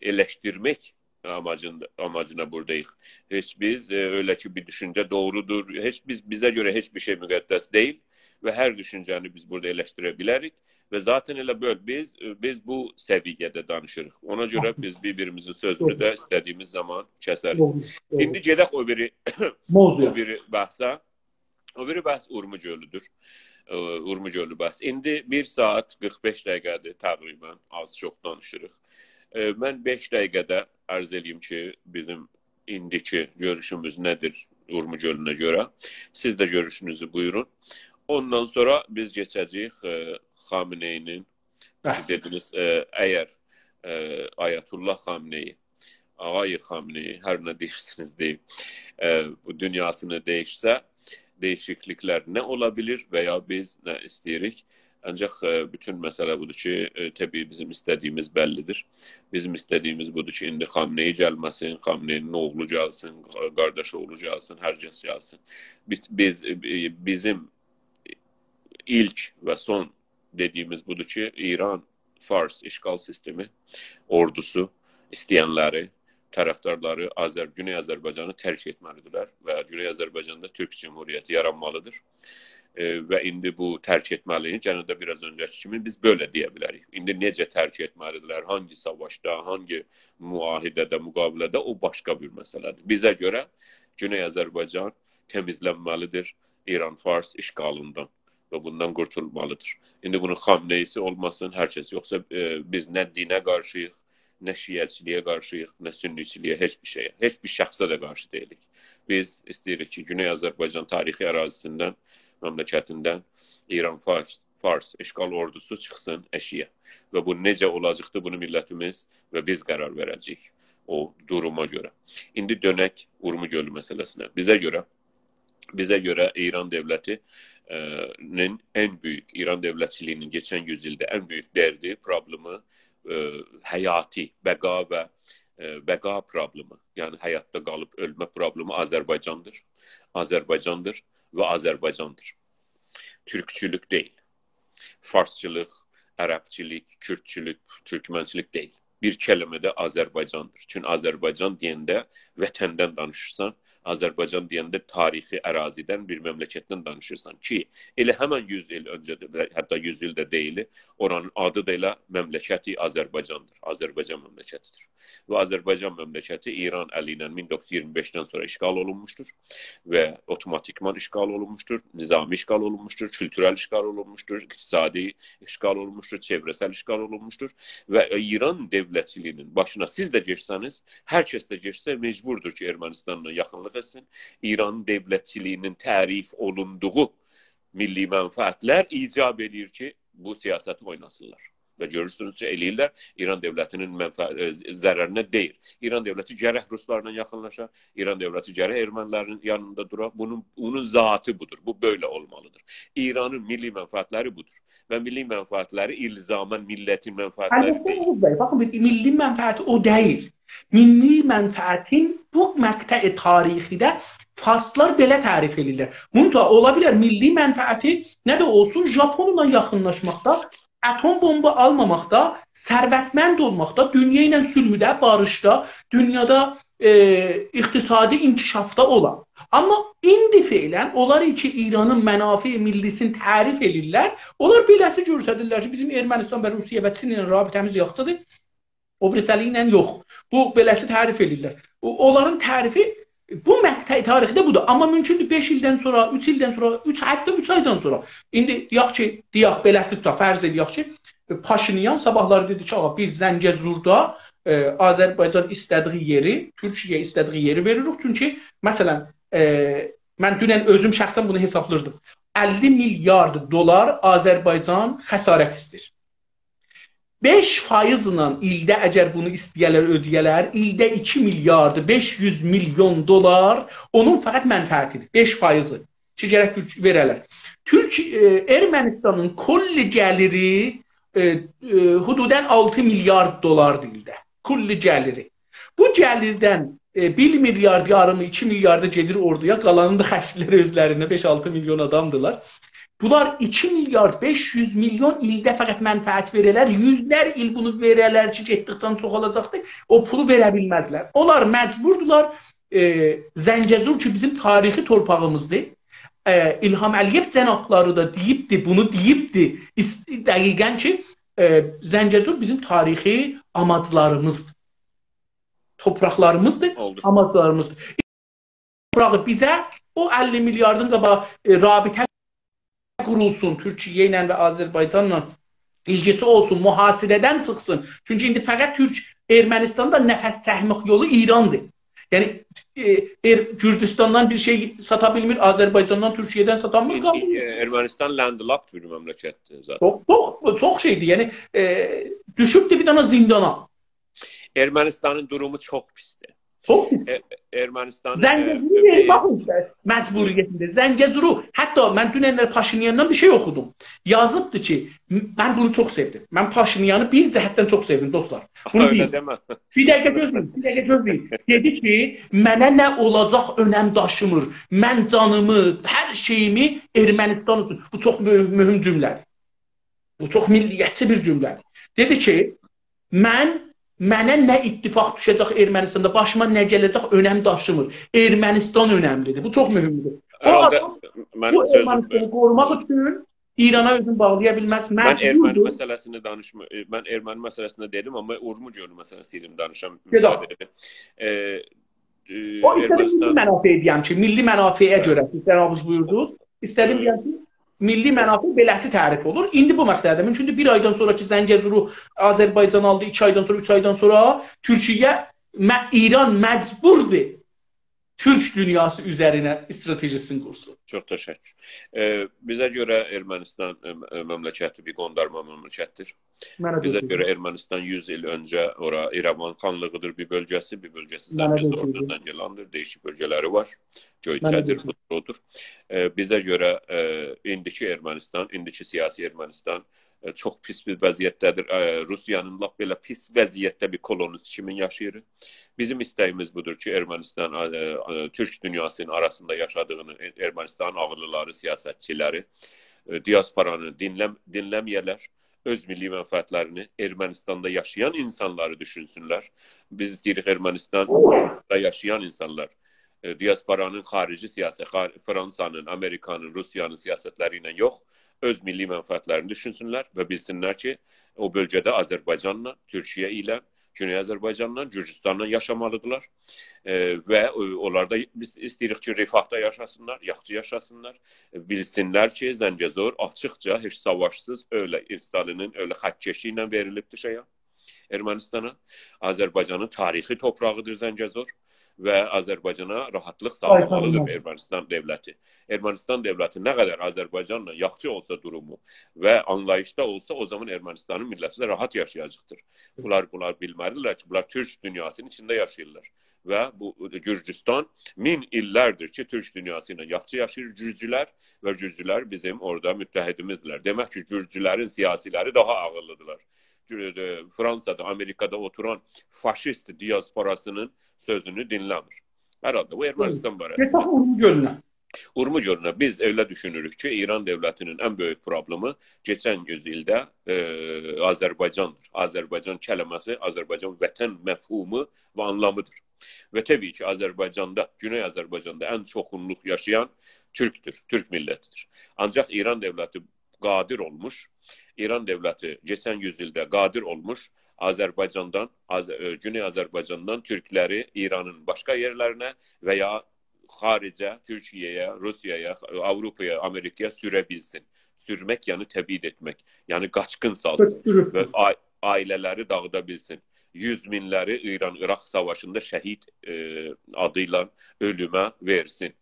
ائلشدیرمک آماجین-، آماجینا بوراداییق. هئچ بیز، ائ، ائله کی، بیر دوشونجه دوغرودور، هئچ بیز، بیزه گؤره هئچ بیر شئی مقدس دئییل و هر دوشونجه‌نی بیز بورادا ائلشدیره بیلریک. و ذاتاً ائله بئله بیز، بیز بو سویه‌ده دانیشیریق. اونا گؤره بیز بیر-بیریمیزین سؤزونو ده ایسته‌دیگیمیز زامان کسریک. دوغرو، دوغرو. ایندی گئدک او بیری، موضوعا. او بیری بحثه. او بیری بحث اورمو گؤلودور. ائ، اورمو گؤلو بحث. ایندی بیر ساعت قیرخ بئش دقیقه‌دیر تقریباً، آز چوخ دانیشیریق. ائ، من بئش دقیقه‌ده عرض ائله‌ییم کی، بیزیم ایندیکی گؤروشوموز نه‌دیر اورمو گؤلونه گؤره. سیز ده گؤروشونوزو بویورون. اوندان سونرا بیز کئچه‌جه‌ییک، ائ، خامنه‌ای‌نین، بحث. دئدینیز، ائ، اگر، ائ، آیت‌الله خامنه‌ای، آقای خامنه‌ای، هر نه دئییرسینیز دئیین، ائ، بو دونیاسینی دییشسه، دییشیکلیکلر نه اولا بیلیر و یا بیز نه ایسته‌ییریک؟ آنجاق، ائ، بوتون مسئله بودور کی، ائ، طبیعی بیزیم ایسته‌دیگیمیز بللیدیر. بیزیم ایسته‌دیگیمیز بودور کی، ایندی خامنه‌ای گلمه‌سین، خامنه‌ای‌نین اوغلو گلسین، قارداش اوغلو گلسین، هر کس گلسین. بیز، بیز، ائ، بیزیم ایلک و سون دئدیگیمیز بودور کی، ایران فارس اشغال سیستمی، اوردوسو، ایسته‌ینلری، طرفدارلاری آذر-، گونئی آذربایجانی ترک ائتمه‌لیدیرلر و گونئی آذربایجاندا تورک جمهوریتی یارانمالیدیر. ائ، و ایندی بو ترک ائتمه‌لی‌نی گئنه ده بیر آز اؤنجه‌کی کیمی بیز بئله دئیه بیلریک. ایندی نئجه ترک ائتمه‌لیدیرلر، هانگی ساواشدا، هانگی معاهده‌ده، مقابله‌ده، او باشقا بیر مسئله‌دیر. بیزه گؤره گونئی آذربایجان تمیزلنمه‌لیدیر ایران فارس اشغالیندان و بوندان قورتولمالیدیر. ایندی بونون خامنه‌ای‌سی اولماسین، هر کس، یوخسا، ائ، بیز نه دینه قارشی‌ییق، نه شیعه‌چیلیگه قارشی‌ییق، نه سنی‌چیلیگه، هئچ بیر شئیه، هئچ بیر شخصه ده قارشی دئییلیک. بیز ایسته‌ییریک کی، گونئی آذربایجان تاریخی اراضی‌سیندن، مملکتیندن ایران فارس، فارس اشغال اوردوسو چیخسین ائشیگه. و بو نئجه اولاجاقدیر، بونو میللتیمیز و بیز قرار وئره‌جه‌ییک او دوروما گؤره. ایندی دؤنک اورمو گؤلو مسئله‌سینه. بیزه گؤره بیزه گؤره ایران دؤولتی، ائ، نین ان بؤیوک، ایران دؤولتچیلیگی‌نین کئچن یوز ایلده ان بؤیوک دردی، پروبلئمی، ائ، حیاتی، بقا و، ائ، بقا پروبلئمی، یعنی حیاتدا قالیب اؤلمه پروبلئمی آذربایجاندیر. آذربایجاندیر و آذربایجاندیر. تورکچولوک دئییل. فارسچیلیق، عربچیلیک، کوردچولوک، تورکمنچیلیک دئییل. بیر کلمه‌ده آذربایجاندیر. چونکی آذربایجان دئینده وطندن دانیشیرسان، آذربایجان دئینده تاریخی اراضی‌دن، بیر مملکتدن دانیشیرسان کی، ائله همن یوز ایل اؤنجه ده، حتی یوز ایل ده دئییل، اورانین آدی دا ائله مملکتی آذربایجاندیر. آذربایجان مملکتیدیر. و آذربایجان مملکتی ایران الی ایله مین دوققوز یوز ایگیرمی بئشدن سونرا اشغال اولونموشدور و اوتوماتیکمان اشغال اولونموشدور، نظامی اشغال اولونموشدور، کولتورل اشغال اولونموشدور، اقتصادی اشغال اولونموشدور، چئوره‌سل اشغال اولونموشدور. و ایران دؤولتچیلیگی‌نین باشینا سیز ده گئچسه‌نیز، هر کس ده گئچسه، مجبوردور کی، ارمنستانلا یاخینلیق ائتسین. ایران دؤولتچیلیگی‌نین تعریف اولوندوغو میللی منفعتلر ایجاب ائله‌ییر کی، بو سیاستی اویناسینلار. و گؤرورسونوز کی، ائله‌ییرلر، ایران دؤولتی‌نین منفع-، ائ، ضررینه دئییل. ایران دؤولتی گرک روسلارلا یاخینلاشا، ایران دؤولتی گرک ارمنی‌لرین یانیندا دورا. بونون، بونون ذاتی بودور. بو بئله اولمالیدیر. ایرانین میللی منفعتلری بودور. و میللی منفعتلری الزاماً میللتین منفعتلری البته، دئییل. اوغوز بی، باخین، بیر میللی منفعت او دئییل. میللی منفعتین بو مقطع تاریخی‌ده فارسلار بئله تعریف ائدیرلر. منتها اولا بیلر میللی منفعتی نه ده اولسون ژاپونلا یاخینلاشماقدا، اتم بومبا آلماماقدا، ثروتمند اولماقدا، دونیا ایله صلحده، باریشدا، دونیادا، ائ، اقتصادی انکشافدا اولا. آمما ایندی فعلاً اونلار کی ایرانین منافع ملی‌سینی تعریف ائدیرلر، اونلار بئله‌سی گؤستریرلر کی، بیزیم ارمنستان و روسیه و چین ایله رابطه‌میز یاخشیدیر. او بیریسی الی ایله یوخ. بو بئله‌سی تعریف ائدیرلر. او، اونلارین تعریفی بو مقطع تاریخی‌ده بودور. آمما مومکوندور بئش ایلدن سونرا، اوچ ایلدن سونرا، اوچ، حتی اوچ آیدان سونرا. ایندی دئیک کی، دئیک، بئله‌سی توتاق، فرض ائدک کی، پاشینیان صاباحلاری دئدی کی، آغا، بیز زنگه‌زوردا، ائ، آذربایجان ایسته‌دیگی یئری، تورکیه ایسته‌دیگی یئری وئریریک. چونکی، مثلاً، ائ، من دونن اؤزوم شخصاً بونو حسابلاییردیم. اللی میلیارد دلار آذربایجان خسارت ایسته‌ییر. بئش فاییزله ایلده اگر بونو ایسته‌یه‌لر، اؤده‌یه‌لر، ایلده ایکی میلیارد بئش یوز میلیون دلار اونون فقط منفعتیدیر. بئش فاییزی کی، گرک تورک وئره‌لر. تورک، ائ، ارمنستانین کل گلیری، ائ، ائ، حدوداً آلتی میلیارد دلاردیر ایلده. کل گلیری. بو گلیردن، ائ، بیر میلیارد یاریمی، ایکی میلیاردی گئدیر اوردویا، قالانینی دا خرجلر اؤزلرینه، بئش-آلتی میلیون آدامدیلار. بونلار ایکی میلیارد بئش یوز میلیون ایلده فقط منفعت وئره‌لر، یوزلر ایل بونو وئره‌لر کی، گئتدیکجه چوخالاجاقدیر، او پولو وئره بیلمزلر. اونلار مجبوردولار، ائ، زنگه‌زور کی، بیزیم تاریخی تورپاغیمیزدیر. ائ، الهام علی‌یئو جنابلاری دا دئییبدی، بونو دئییبدی. ایس-، دقیقاً کی، ائ، زنگه‌زور بیزیم تاریخی آماجلاریمیزدیر. تورپاقلاریمیزدیر، اولدو. آماجلاریمیزدیر. تورپاغی بیزه او اللی میلیاردین قاباغی، ائ، رابطه قورولسون تورکیه ایله و آذربایجانلا، ایلگیسی اولسون، محاصره‌دن چیخسین. چونکی ایندی فقط تورک، ارمنستاندا نفس چکمک یولو ایراندیر. یعنی، ائ، ائر-، گورجوستاندان بیر شئی ساتا بیلمیر، آذربایجاندان، تورکیه‌دن ساتا بیلمیر، ایندی، قالدی. ائ، ارمنستان landlocked بیر مملکتدیر ذاتاً. چوخ، چوخ، چوخ شئیدیر. یعنی، ائ، دوشوبدور بیر دنه زیندانا. ارمنستانین دورومو چوخ پیسدیر. چوخ پیس. ائ، ارمنستانین، ائ، زنگه‌زورو ائ، وئریر، بئیس- باخین، مجبوریتینده. زنگه‌زورو، حتی من دوننلر پاشینیاندان بیر شئی اوخودوم. یازیبدی کی، م-، من بونو چوخ سئودیم. من پاشینیانی بیر جهتدن چوخ سئودیم، دوستلار. بونو ائله بیل. دئمه. بیر دقیقه گؤزله‌یین، بیر دقیقه گؤزله‌یین. دئدی کی، «منه نه اولاجاق، اؤنم داشیمیر. من جانیمی، هر شئییمی ارمنستان اوچون.» بو چوخ مهم، مهم جمله‌دیر. بو چوخ میللیتچی بیر جمله‌دیر. دئدی کی، «من، منه نه اتفاق دوشه‌جک ارمنستاندا، باشیما نه گله‌جک، اؤنم داشیمیر. ارمنستان اؤنملیدیر.» بو چوخ مهمدور. او هر حالدا آدام من بو سؤزوم ارمنستانی قوروماق اوچون ایرانا اؤزونو باغلایا بیلمز. من ارمنی مجبوردور. مسئله‌سینی دانیشما-، ائ، من ارمنی مسئله‌سینی دئدیم، آمما اورمو گؤلو مسئله‌سی ایله دانیشام، گئت آل. مساعده ائدین. ائ، ائ، او ایسته‌دیم ارمنستان میللی منافع دئیم کی، میللی منافعه، هه، گؤره کی، جنابینیز بویوردونوز. ایسته‌دیم، هه، دئیم کی، میللی منافع بئله‌سی تعریف اولور. ایندی بو مقطعده مومکوندور بیر آیدان سونرا کی، زنگه‌زورو آذربایجان آلدی، ایکی آیدان سونرا، اوچ آیدان سونرا تورکیه، م-، ایران مجبوردور تورک دونیاسی اوزرینه استراتژی‌سینی قورسون. چوخ تشکر. ائ، بیزه گؤره ارمنستان، ائ، ائ، مملکتی بیر قوندارما مملکتدیر. منه بیزه گؤره ارمنستان یوز ایل اؤنجه اورا ایروان خانلیغیدیر بیر بؤلگه‌سی، بیر بؤلگه‌سی زنگه‌زوردان گلندیر، دئییشیک بؤلگه‌لری وار. گؤیچه‌دیر، بودور، اودور. ائ، بیزه گؤره، ائ، ایندیکی ارمنستان، ایندیکی سیاسی ارمنستان، ائ، چوخ پیس بیر وضعیتده‌دیر. ائ، روسیانین لاپ بئله پیس وضعیتده بیر کولونیست کیمی یاشاییر. بیزیم ایسته‌ییمیز بودور کی، ارمنستان، ائ، ائ، تورک دونیاسینین آراسیندا یاشادیغینی، ائ، ارمنستانین عاغیللیلاری، سیاستچیلری، ائ، دیاسپورانی دینلم-، دینله‌مه‌یه‌لر، اؤز میللی منفعتلرینی، ارمنستاندا یاشایان اینسانلاری دوشونسونلر. بیز ایسته‌ییریک ارمنستاندا یاشایان اینسانلار، ائ، دیاسپورانین خاریجی سیاست، خار-، فرانسانین، آمریکانین، روسیانین سیاستلری ایله یوخ، اؤز میللی منفعتلرینی دوشونسونلر و بیلسینلر کی، او بؤلگه‌ده آذربایجانلا، تورکیه ایله، گونئی آذربایجانلا، گورجوستانلا یاشامالیدیرلار. ائ، و، ائ، اونلار دا، بیز ایسته‌ییریک کی، رفاهدا یاشاسینلار، یاخشی یاشاسینلار. ائ، بیلسینلر کی، زنگه‌زور آچیقجا، هئچ ساواشسیز، ائله استالینین ائله خط‌کشی ایله وئریلیبدیر شئیه، ارمنستانا. آذربایجانین تاریخی تورپاغیدیر زنگه‌زور و آذربایجانا راحاتلیق ساغلامالیدیر ارمنستان دؤولتی. ارمنستان دؤولتی نه قدر آذربایجانلا یاخشی اولسا دورومو و آنلاییشدا اولسا، او زامان ارمنستانین میللتی ده راحات یاشایاجاقدیر. بونلار، بونلار بیلمه‌لیدیرلر کی، بونلار تورک دونیاسینین ایچینده یاشاییرلار. و بو گورجوستان مین ایللردیر کی، تورک دونیاسی ایله یاخشی یاشاییر گورجولر و گورجولر بیزیم اورادا متحدیمیزدیرلر. دئمک کی، گورجولرین سیاسیلری داها عاغیللیدیرلار. گور-، ائ، فرانسادا، آمریکادا اوتوران فاشیست دیاسپوراسینین سؤزونو دینله‌میر. هر حالدا، بو ارمنستان باره‌سینده. گئت باخ اورمو گؤلونه. اورمو گؤلونه. بیز ائله دوشونوروک کی، ایران دؤولتینین ان بؤیوک پروبلئمی کئچن یوز ایلده، ائ، آذربایجاندیر. آذربایجان کلمه‌سی، آذربایجان وطن مفهومو و آنلامیدیر. و طبیعی کی، آذربایجاندا، گونئی آذربایجاندا ان چوخونلوق یاشایان تورکدور، تورک میللتیدیر. آنجاق ایران دؤولتی قادر اولموش، ایران دؤولتی کئچن یوز ایلده قادر اولموش آذربایجاندان، آذ-، ائ، گونئی آذربایجاندان تورکلری ایرانین باشقا یئرلرینه و یا خاریجه، تورکیه‌یه، روسیایا، آوروپایا، آمریکایا سوره بیلسین. سورمک، یعنی تبعید ائتمک، یعنی قاچقین سالسین. اؤتدوروب. و عا-، عائله‌لری داغیدا بیلسین. یوز مینلری ایران-عراق ساواشیندا شهید، ائ، آدی ایله اؤلومه وئرسین.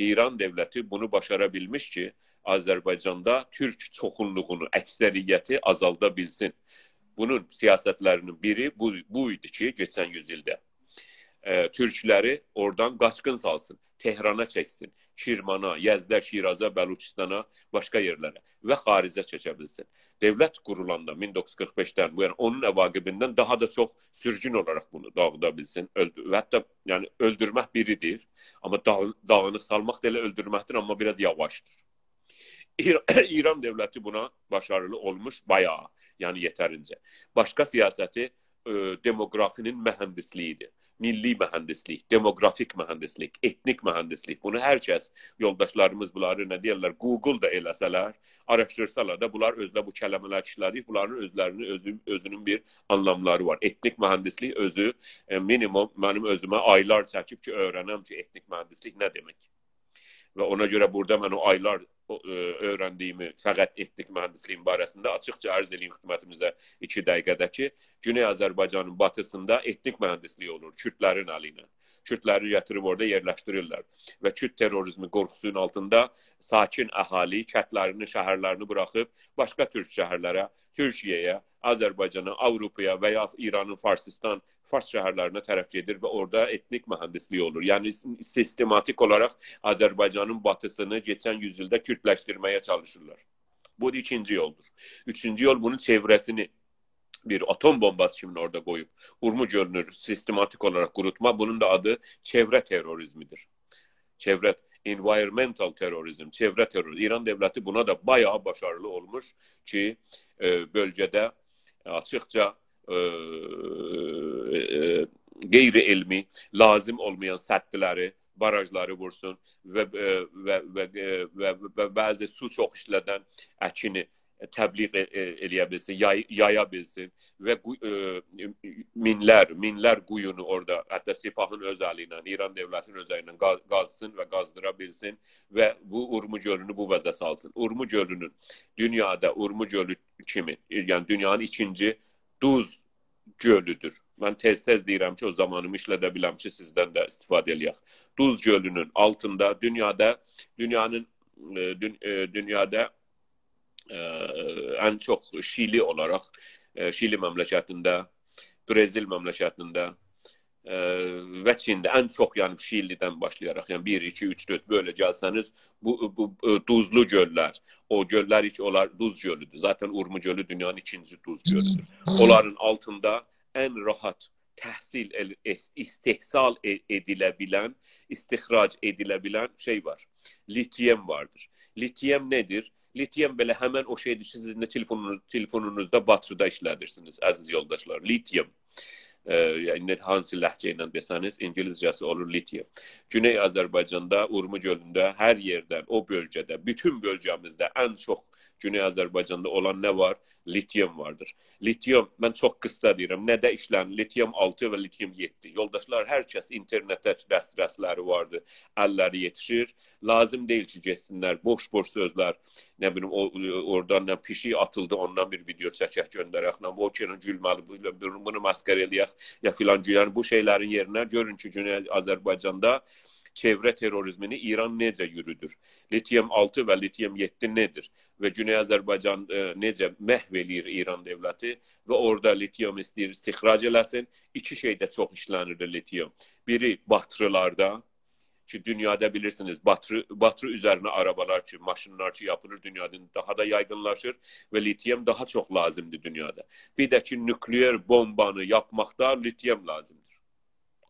ایران دؤولتی بونو باشارا بیلمیش کی، آذربایجاندا تورک چوخونلوغونو، اکثریتی آزالدا بیلسین. بونون سیاستلری‌نین بیری بو، بو ایدی کی، کئچن یوز ایلده، ائ، تورکلری اورادان قاچقین سالسین، تهرانا چکسین، کرمانا، یزده، شیرازا، بلوچستانا، باشقا یئرلره و خاریجه چکه بیلسین. دؤولت قورولاندا مین دوققوز یوز قیرخ بئشدن بو یانا اونون عواقبیندن داها دا چوخ سورگون اولاراق بونو داغیدا بیلسین. اؤلدو-، و حتی، یعنی، اؤلدورمک بیریدیر، آمما داغ-، داغینیق سالماق دا ائله اؤلدورمکدیر، آمما بیر آز یاواشدیر. ایر-، ایران دؤولتی بونا باشاریلی اولموش بایاغی، یعنی یئترینجه. باشقا سیاستی، ائ، دموگرافی‌نین مهندسلیگی‌دیر. میللی مهندسلیک، دموگرافیک مهندسلیک، ائتنیک مهندسلیک. بونو هر کس، یولداشلاریمیز بونلاری نه دئیرلر، گوگل دا ائله‌سه‌لر، آراشدیرسالار دا، بونلار اؤزو ده بو کلمه‌لر ایشله‌دیک، بونلارین اؤزلری‌نین اؤزو، اؤزونون بیر آنلاملاری وار. ائتنیک مهندسلیک اؤزو، ائ، مینیموم منیم اؤزومه آیلار چکیب کی، اؤیرنم کی، ائتنیک مهندسلیک نه دئمک. و اونا گؤره بورادا من او آیلار، او، ائ، اؤیرندیگیمی فقط ائتنیک مهندسلیگین باره‌سینده آچیقجا عرض ائله‌ییم خدمتینیزه ایکی دقیقه‌ده کی، گونئی آذربایجانین باتیسیندا ائتنیک مهندسلیک اولور کوردلرین الی ایله. کوردلری گتیریب اورادا یئرلشدیریرلر. و کورد تروریزمی قورخوسونون آلتیندا ساکن اهالی کندلرینی، شهرلرینی بوراخیب باشقا تورک شهرلره، تورکیه‌یه، آذربایجانا، آوروپایا و یا ایرانین فارسیستان، فارس شهرلرینه طرف گئدیر و اورادا ائتنیک مهندسلیک اولور. یعنی، سیستماتیک اولاراق آذربایجانین باتیسینی کئچن یوز ایلده کوردلشدیرمه‌یه چالیشیرلار. بو دا ایکینجی یولدور. اوچونجو یول بونون چئوره‌سینی بیر آتوم بومباسی کیمی اورادا قویوب، اورمو گؤلونو سیستماتیک اولاراق قوروتما، بونون دا آدی چئوره تروریزمی‌دیر. چئوره، environmental terrorism، چئوره تروریزم. ایران دؤولتی بونا دا بایاغی باشاریلی اولموش کی، ائ، بؤلگه‌ده آچیقجا، ائ، ائ، غیر علمی، لازیم اولمایان سدلری، باراژلاری وورسون و، ائ، و، و، ائ، و، و بعضی سو چوخ ایشله‌دن اکینی تبلیغ ائ-، ائ-، ائله‌یه بیلسین، یای-، یایا بیلسین و قو-، ائ، مینلر، مینلر قویونو اورادا، حتی سپاهین اؤز الی ایله، ایران دؤولتینین اؤز الی ایله قا-، قازسین و قازدیرا بیلسین و بو اورمو گؤلونو بو وضعه سالسین. اورمو گؤلونون دونیادا، اورمو گؤلو کیمی، یعنی دونیانین ایکینجی دوز گؤلودور. من تئز-تئز دئییرم کی، او زامانیمی ایشله‌ده بیلم کی، سیزدن ده استفاده ائله‌یک. دوز گؤلونون آلتیندا دونیادا، دونیانین، ائ، دون-، ائ، دونیادا، ائ، ان چوخ شیلی اولاراق، ائ، شیلی مملکتینده، برزیل مملکتینده، ائ، و چینده ان چوخ، یعنی شیلی‌دن باشلایاراق، یعنی بیر، ایکی، اوچ، دؤرد بئله گلسه‌نیز، بو، بو، ائ، دوزلو گؤللر، او گؤللر کی، اونلار دوز گؤلودور. ذاتاً اورمو گؤلو دونیانین ایکینجی دوز گؤلودور. اونلارین آلتیندا ان راحت تحصیل ائل-، اس-، استحصال ائ-، ائدیله بیلن، استخراج ائدیله بیلن شئی وار. لیتیوم واردیر. لیتیوم نه‌دیر؟ لیتیوم بئله همن او شئی‌دیر کی، سیز ایندی تلفونونوز-، تلفونونوزدا باتری‌دا ایشله‌دیرسینیز، عزیز یولداشلار. لیتیوم. ائ، یعنی، هانسی لهجه ایله دئسه‌نیز، اینگیلیسجه‌سی اولور لیتیوم. گونئی آذربایجاندا، اورمو گؤلونده، هر یئردن، او بؤلگه‌ده، بوتون بؤلگه‌میزده ان چوخ گونئی آذربایجاندا اولان نه وار؟ لیتیوم واردیر. لیتیوم، من چوخ قیسا دئییرم، نه‌ده ایشله‌نیر؟ لیتیوم آلتی و لیتیوم یئددی. یولداشلار، هر کس اینترنته دسترسی‌لری واردیر، اللری یئتیشیر. لازیم دئییل کی، گئتسینلر، بوش-بوش سؤزلر، نه بیلیم، او، اورادان نه پیشیک آتیلدی، اوندان بیر ویدئو چکک، گؤندرک، نه، او کی، گولمه‌لی، بو-، بونو، بونو مسخره ائله‌یک، یا فلان، یعنی بو شئیلرین یئرینه گؤرون کی، گونئی آذربایجاندا چئوره تروریزمینی ایران نئجه یورودور؟ لیتیوم آلتی و لیتیوم یئددی نه‌دیر؟ و گونئی آذربایجان، ائ، نئجه محو ائله‌ییر ایران دؤولتی و اورادا لیتیوم ایسته‌ییر استخراج ائله‌سین. ایکی شئیده چوخ ایشله‌نیر لیتیوم. بیری باتری‌لاردا، کی، دونیادا بیلیرسینیز، باتری، باتری اوزرینه آرابالار کی، ماشینلار کی، یاپیلیر، دونیادا داها دا یایغینلاشیر و لیتیوم داها چوخ لازیمدیر دونیادا. بیر ده کی، نوکلئر بومبانی یاپماقدا لیتیوم لازیمدیر.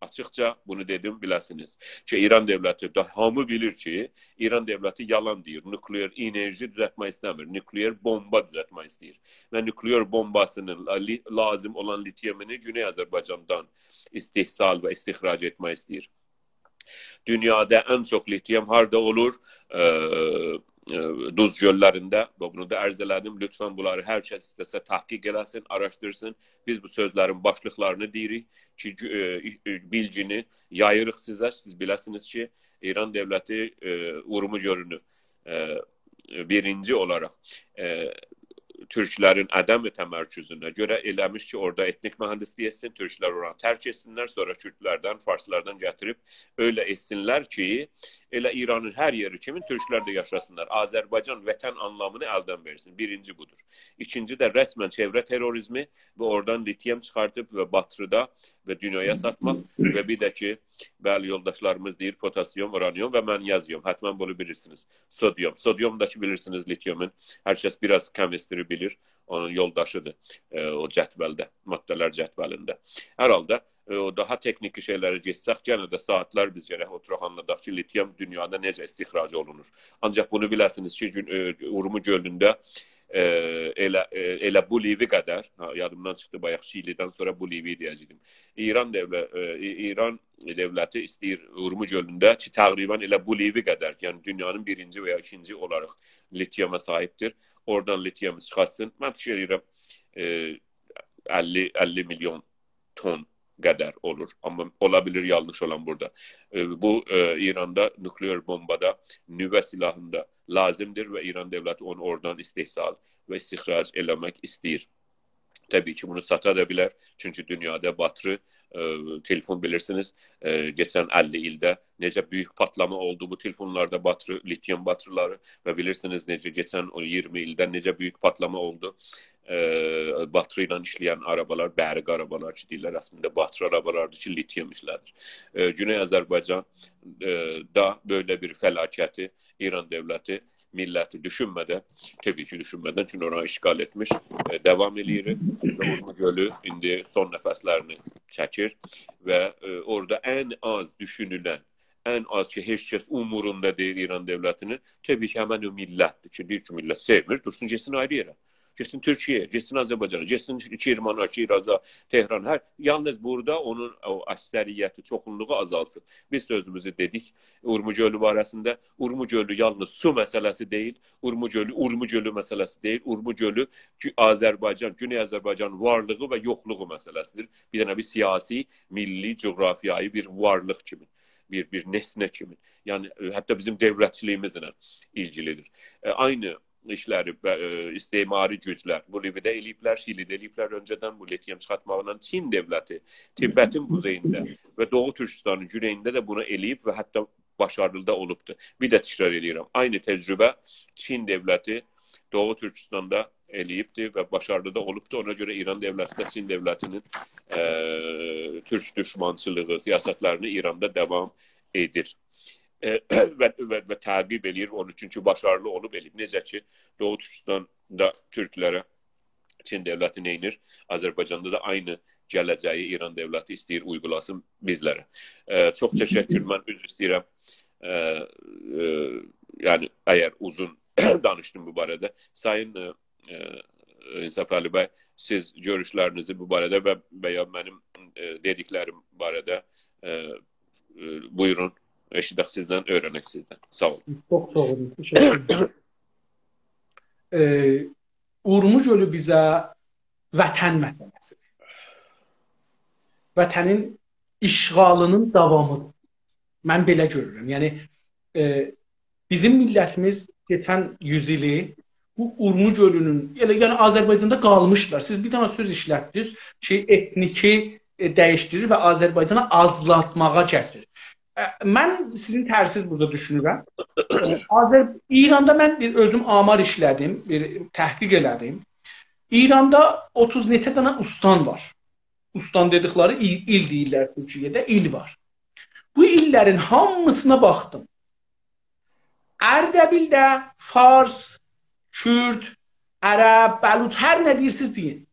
آچیقجا بونو دئدیم، بیله‌سینیز کی، ایران دؤولتی ده، هامی بیلیر کی، ایران دؤولتی یالان دئییر، نوکلئر انرژی دوزلتمک ایسته‌میر، نوکلئر بومبا دوزلتمک ایسته‌ییر و نوکلئر بومباسینین لی-، لازیم اولان لیتیومینی گونئی آذربایجاندان استحصال و استخراج ائتمک ایسته‌ییر. دونیادا ان چوخ لیتیوم هاردا اولور؟ ائ، ائ، دوز گؤللرینده. و بونو دا عرض ائله‌دیم. لطفاً بونلاری هر کس ایسته‌سه تحقیق ائله‌سین، آراشدیرسین. بیز بو سؤزلرین باشلیقلارینی دئییریک کی، گو-، ائ، ائ، بیلگینی یاییریق سیزه. سیز بیله‌سینیز کی، ایران دؤولتی، ائ، اورمو گؤلونو، ائ، بیرینجی اولاراق، ائ، تورکلرین عدم تمرکزونه گؤره ائله‌میش کی، اورادا ائتنیک مهندسلیک ائتسین، تورکلر اورانی ترک ائتسینلر، سونرا کوردلردن، فارسلاردان گتیریب ائله ائتسینلر کی، ائله ایرانین هر یئری کیمی تورکلر ده یاشاسینلار. آذربایجان وطن آنلامینی الدن وئرسین. بیرینجی بودور. ایکینجی ده رسماً چئوره تروریزمی و اورادان لیتیوم چیخاردیب و باتریدا و دونیایا ساتماق و بیر ده کی، بلی، یولداشلاریمیز دئییر پوتاسیوم، اورانیوم و منیزیم. حتماً بونو بیلیرسینیز. سودیوم. سودیوم دا کی، بیلیرسینیز، لیتیومون. هر کس بیر آز کمیستری بیلیر. اونون یولداشیدیر، ائ، او جدولده، ماده‌لر جدولینده. هر حالدا، ائ، او داها تکنیکی شئیلره گئتسک، یئنه ده ساعاتلار بیز گرک اوتوراق آنلاداق کی، لیتیوم دونیادا نئجه استخراج اولونور. آنجاق بونو بیله‌سینیز کی، گون-، ائ، اورمو گؤلونده، ائ، ائله، ائ، ائله بولیوی قدر، ها، یادیمدان چیخدی، بایاق شیلی‌دن سونرا بولیوی دئیه‌جکدیم. ایران دؤوله-، ائ، ای-، ایران دؤولتی ایسته‌ییر اورمو گؤلونده کی، تقریباً ائله بولیوی قدر، یعنی دونیانین بیرینجی و یا ایکینجی اولاراق لیتیوما صاحیبدیر. اورادان لیتیومو چیخارتسین. من فیکیر ائدیرم، ائ، اللی، اللی میلیون تون قدر اولور. آمما اولا بیلیر، یانلیش اولام بورادا. ائ، بو، ائ، ایراندا نوکلئر بومبادا، نووه سلاحیندا لازیمدیر و ایران دؤولتی اونو اورادان استحصال و استخراج ائله‌مک ایسته‌ییر. طبیعی کی، بونو ساتا دا بیلر. چونکی دونیادا باتری، ائ، تلفون بیلیرسینیز، ائ، کئچن اللی ایلده نئجه بؤیوک پاتلاما اولدو بو تلفونلاردا باتری، لیتیوم باتریلری و بیلیرسینیز نئجه کئچن او اییرمی ایلده نئجه بؤیوک پاتلاما اولدو. ائ، باتری ایله ایشله‌ین آرابالار، برقی آرابالار کی، دئییرلر، اصلینده باتری آرابالاردیر کی، لیتیوم ایشله‌دیر. ائ، گونئی آذربایجان، ائ، دا بئله بیر فلاکتی ایران دؤولتی میللتی دوشونمه‌دن، طبیعی کی، دوشونمه‌دن، چونکی اورانی اشغال ائتمیش، ائ، داوام ائله‌ییر. و اورمو گؤلو ایندی سون نفسلرینی چکیر و، ائ، اورادا ان آز دوشونولن، ان آز کی، هئچ کس عمروندا دئییل ایران دؤولتینین، طبیعی کی، همن او میللتدیر کی، دئییر کی، میللت سئومیر، دورسون، گئتسین آیری یئره. گئتسین تورکیه‌یه، گئتسین آذربایجانا، گئتسین کرمانا، شیرازا، تهرانا، هر، یالنیز بورادا اونون او اکثریتی، چوخونلوغو آزالسین. بیز سؤزوموزو دئدیک اورمو گؤلو باره‌سینده. اورمو گؤلو یالنیز سو مسئله‌سی دئییل، اورمو گؤلو، اورمو گؤلو مسئله‌سی دئییل. اورمو گؤلو کی، آذربایجان، گونئی آذربایجانین وارلیغی و یوخلوغو مسئله‌سیدیر. بیر دنه بیر سیاسی، میللی، جغرافیایی بیر وارلیق کیمی، بیر، بیر نسنه کیمی. یعنی، ائ، حتی بیزیم دؤولتچیلیگیمیزله ایلگیلیدیر. ائ، عینی ایشلری و، ائ، استعماری گوجلر بولیویادا ائله‌ییبلر، شیلی‌ده ائله‌ییبلر اؤنجه‌دن بو لیتیوم چیخارتماغینان. چین دؤولتی تبتین قوزئیینده و دوغو تورکوستانین گونئیینده ده بونو ائله‌ییب و حتی باشاریلی دا اولوبدور. بیر ده تکرار ائدیرم، عینی تجربه چین دؤولتی دوغو تورکوستاندا ائله‌ییبدیر و باشاریلی دا اولوبدور. اونا گؤره ایران دؤولتی ده چین دؤولتینین، ائ، تورک دوشمانچیلیغی سیاستلرینی ایراندا داوام ائدیر. ائ، و، و، و تعقیب ائله‌ییر اونو، چونکی باشاریلی اولوب ائله‌ییب. نئجه کی، دوغو تورکوستاندا تورکلره چین دؤولتی نئینیر، آذربایجاندا دا عینی گله‌جه‌یی ایران دؤولتی ایسته‌ییر اویغولاسین بیزلره. ائ، چوخ تشکر، من عذر ایسته‌ییرم. ائ، ائ، یعنی، اگر اوزون دانیشدیم بو باره‌ده. سایین، ائ، ائ، انصافعلی بی، سیز گؤروشلرینیزی بو باره‌ده و، و یا منیم، ائ، دئدیکلریم باره‌ده، ائ، ائ، بویورون، ائشیدک سیزدن، اؤیرنک سیزدن. ساغ اولون. چوخ ساغ اولون، تشکر ائدیرم. ائ، اورمو گؤلو بیزه وطن مسئله‌سیدیر. وطنین اشغالینین داوامیدیر. من بئله گؤرورم. یعنی، ائ، بیزیم میللتیمیز کئچن یوز ایلی بو اورمو گؤلونون، ائله، یعنی آذربایجاندا قالمیشلار. سیز بیر دنه سؤز ایشلتدینیز کی، ائتنیکی، ائ، دییشدیریر و آذربایجانی آزلاتماغا گتیریر. ائ، من سیزین ترسیز بورادا دوشونورم. آذر-، ایراندا من بیر اؤزوم آمار ایشله‌دیم، بیر تحقیق ائله‌دیم. ایراندا اوتوز نئچه دنه اوستان وار. اوستان دئدیکلری ایل، ایل دئییرلر تورکیه‌ده، ایل وار. بو ایللرین هامیسینا باخدیم. اردبیلده فارس، کورد، عرب، بلوچ، هر نه دئییرسیز دئیین،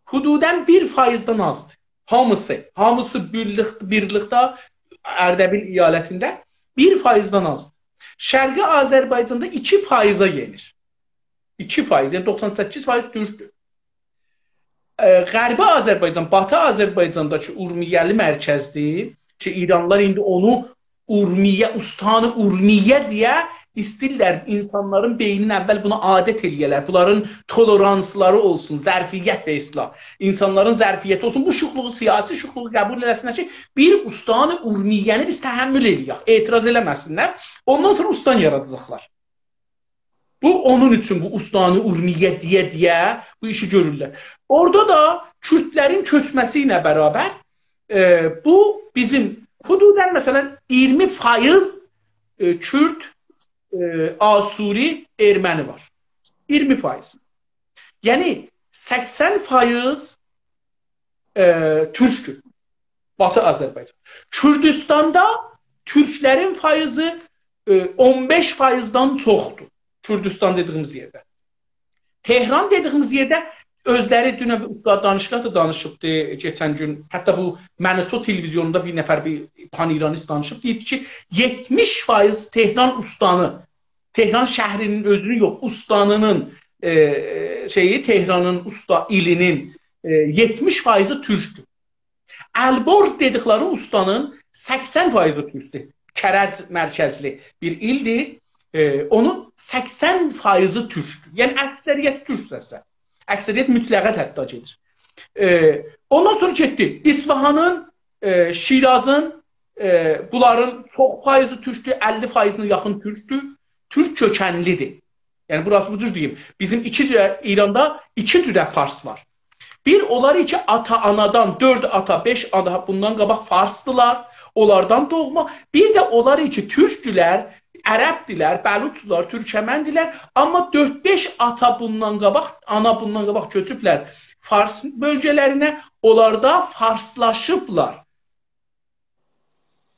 حدوداً بیر فایزدن آزدیر. هامیسی، هامیسی بیرلیک-، بیرلیکده اردبیل ایالتینده بیر فایزدن آزدیر. شرقی آذربایجاندا ایکی فایزه یئنیر. ایکی فایز، یعنی دوخسان سککیز فایز تورکدور. ائ، غربی آذربایجان، باتی آذربایجاندا کی، اورمیه‌لی مرکزدیر کی، ایرانلیلار ایندی اونو اورمیه، استان اورمیه دئیه ایسته‌ییرلر اینسانلارین بئینین اول بونا عادت ائله‌یه‌لر. بونلارین تولرانسلاری اولسون، ظرفیت به اصطلاح. اینسانلارین ظرفیتی اولسون. بو شوخلوغو، سیاسی شوخلوغو قبول ائله‌سینلر کی، بیر استان اورمیه‌نی بیز تحمل ائله‌یک، اعتراض ائله‌مه‌سینلر. اوندان سونرا استان یاراداجاقلار. بو، اونون اوچون بو استان اورمیه دئیه-دئیه بو ایشی گؤرورلر. اورادا دا کوردلرین کؤچمه‌سی ایله برابر، ائ، بو بیزیم حدوداً، مثلاً، اییرمی فایز، ائ، کورد، ائ، آسوری، ارمنی وار. اییرمی فایز. یعنی، سکسن فایز، ائ، تورکدور. باتی آذربایجان. کوردوستاندا تورکلرین فایزی، ائ، اون بئش فایزدان چوخدور. کوردوستان دئدیگیمیز یئرده. تهران دئدیگیمیز یئرده اؤزلری، دونن بیر استاد دانشگاه دا دانیشیبدی، کئچن گون. حتی بو منیتو تلویزیونوندا بیر نفر، بیر پان‌ایرانیست دانیشیب، دئییب کی، یئتمیش فایز تهران استانی، تهران شهرینین اؤزونون یوخ، استانینین، ائ، شئیی، تهرانین استا-، ایلی‌نین، ائ، یئتمیش فایزی تورکدور. البرز دئدیکلری استانین سکسن فایزی تورکدور. کرج مرکزلی بیر ایلدیر. ائ، اونون سکسن فایزی تورکدور. یعنی، اکثریت تورک سسه. اکثریت مطلقه حتی گئدیر. ائ، اوندان سونرا گئتدی. اصفهانین، ائ، شیرازین، ائ، بونلارین چوخ فایزی تورکدور، اللی فایزینه یاخین تورکدور. تورک کؤکنلیدیر. یعنی، بوراسی بو جور دئییم. بیزیم ایکی جوره، ایراندا ایکی جوره فارس وار. بیر، اونلار کی، آتا-آنادان، دؤرد آتا، بئش آتا بوندان قاباق فارسدیلار، اونلاردان دوغما. بیر ده اونلار کی، تورکدولر، عربدیلر، بلوچدولار، تورکمندیلر، آمما دؤرد-بئش آتا بوندان قاباق، آنا بوندان قاباق کؤچوبلر فارس بؤلگه‌لرینه، اونلار دا فارسلاشیبلار.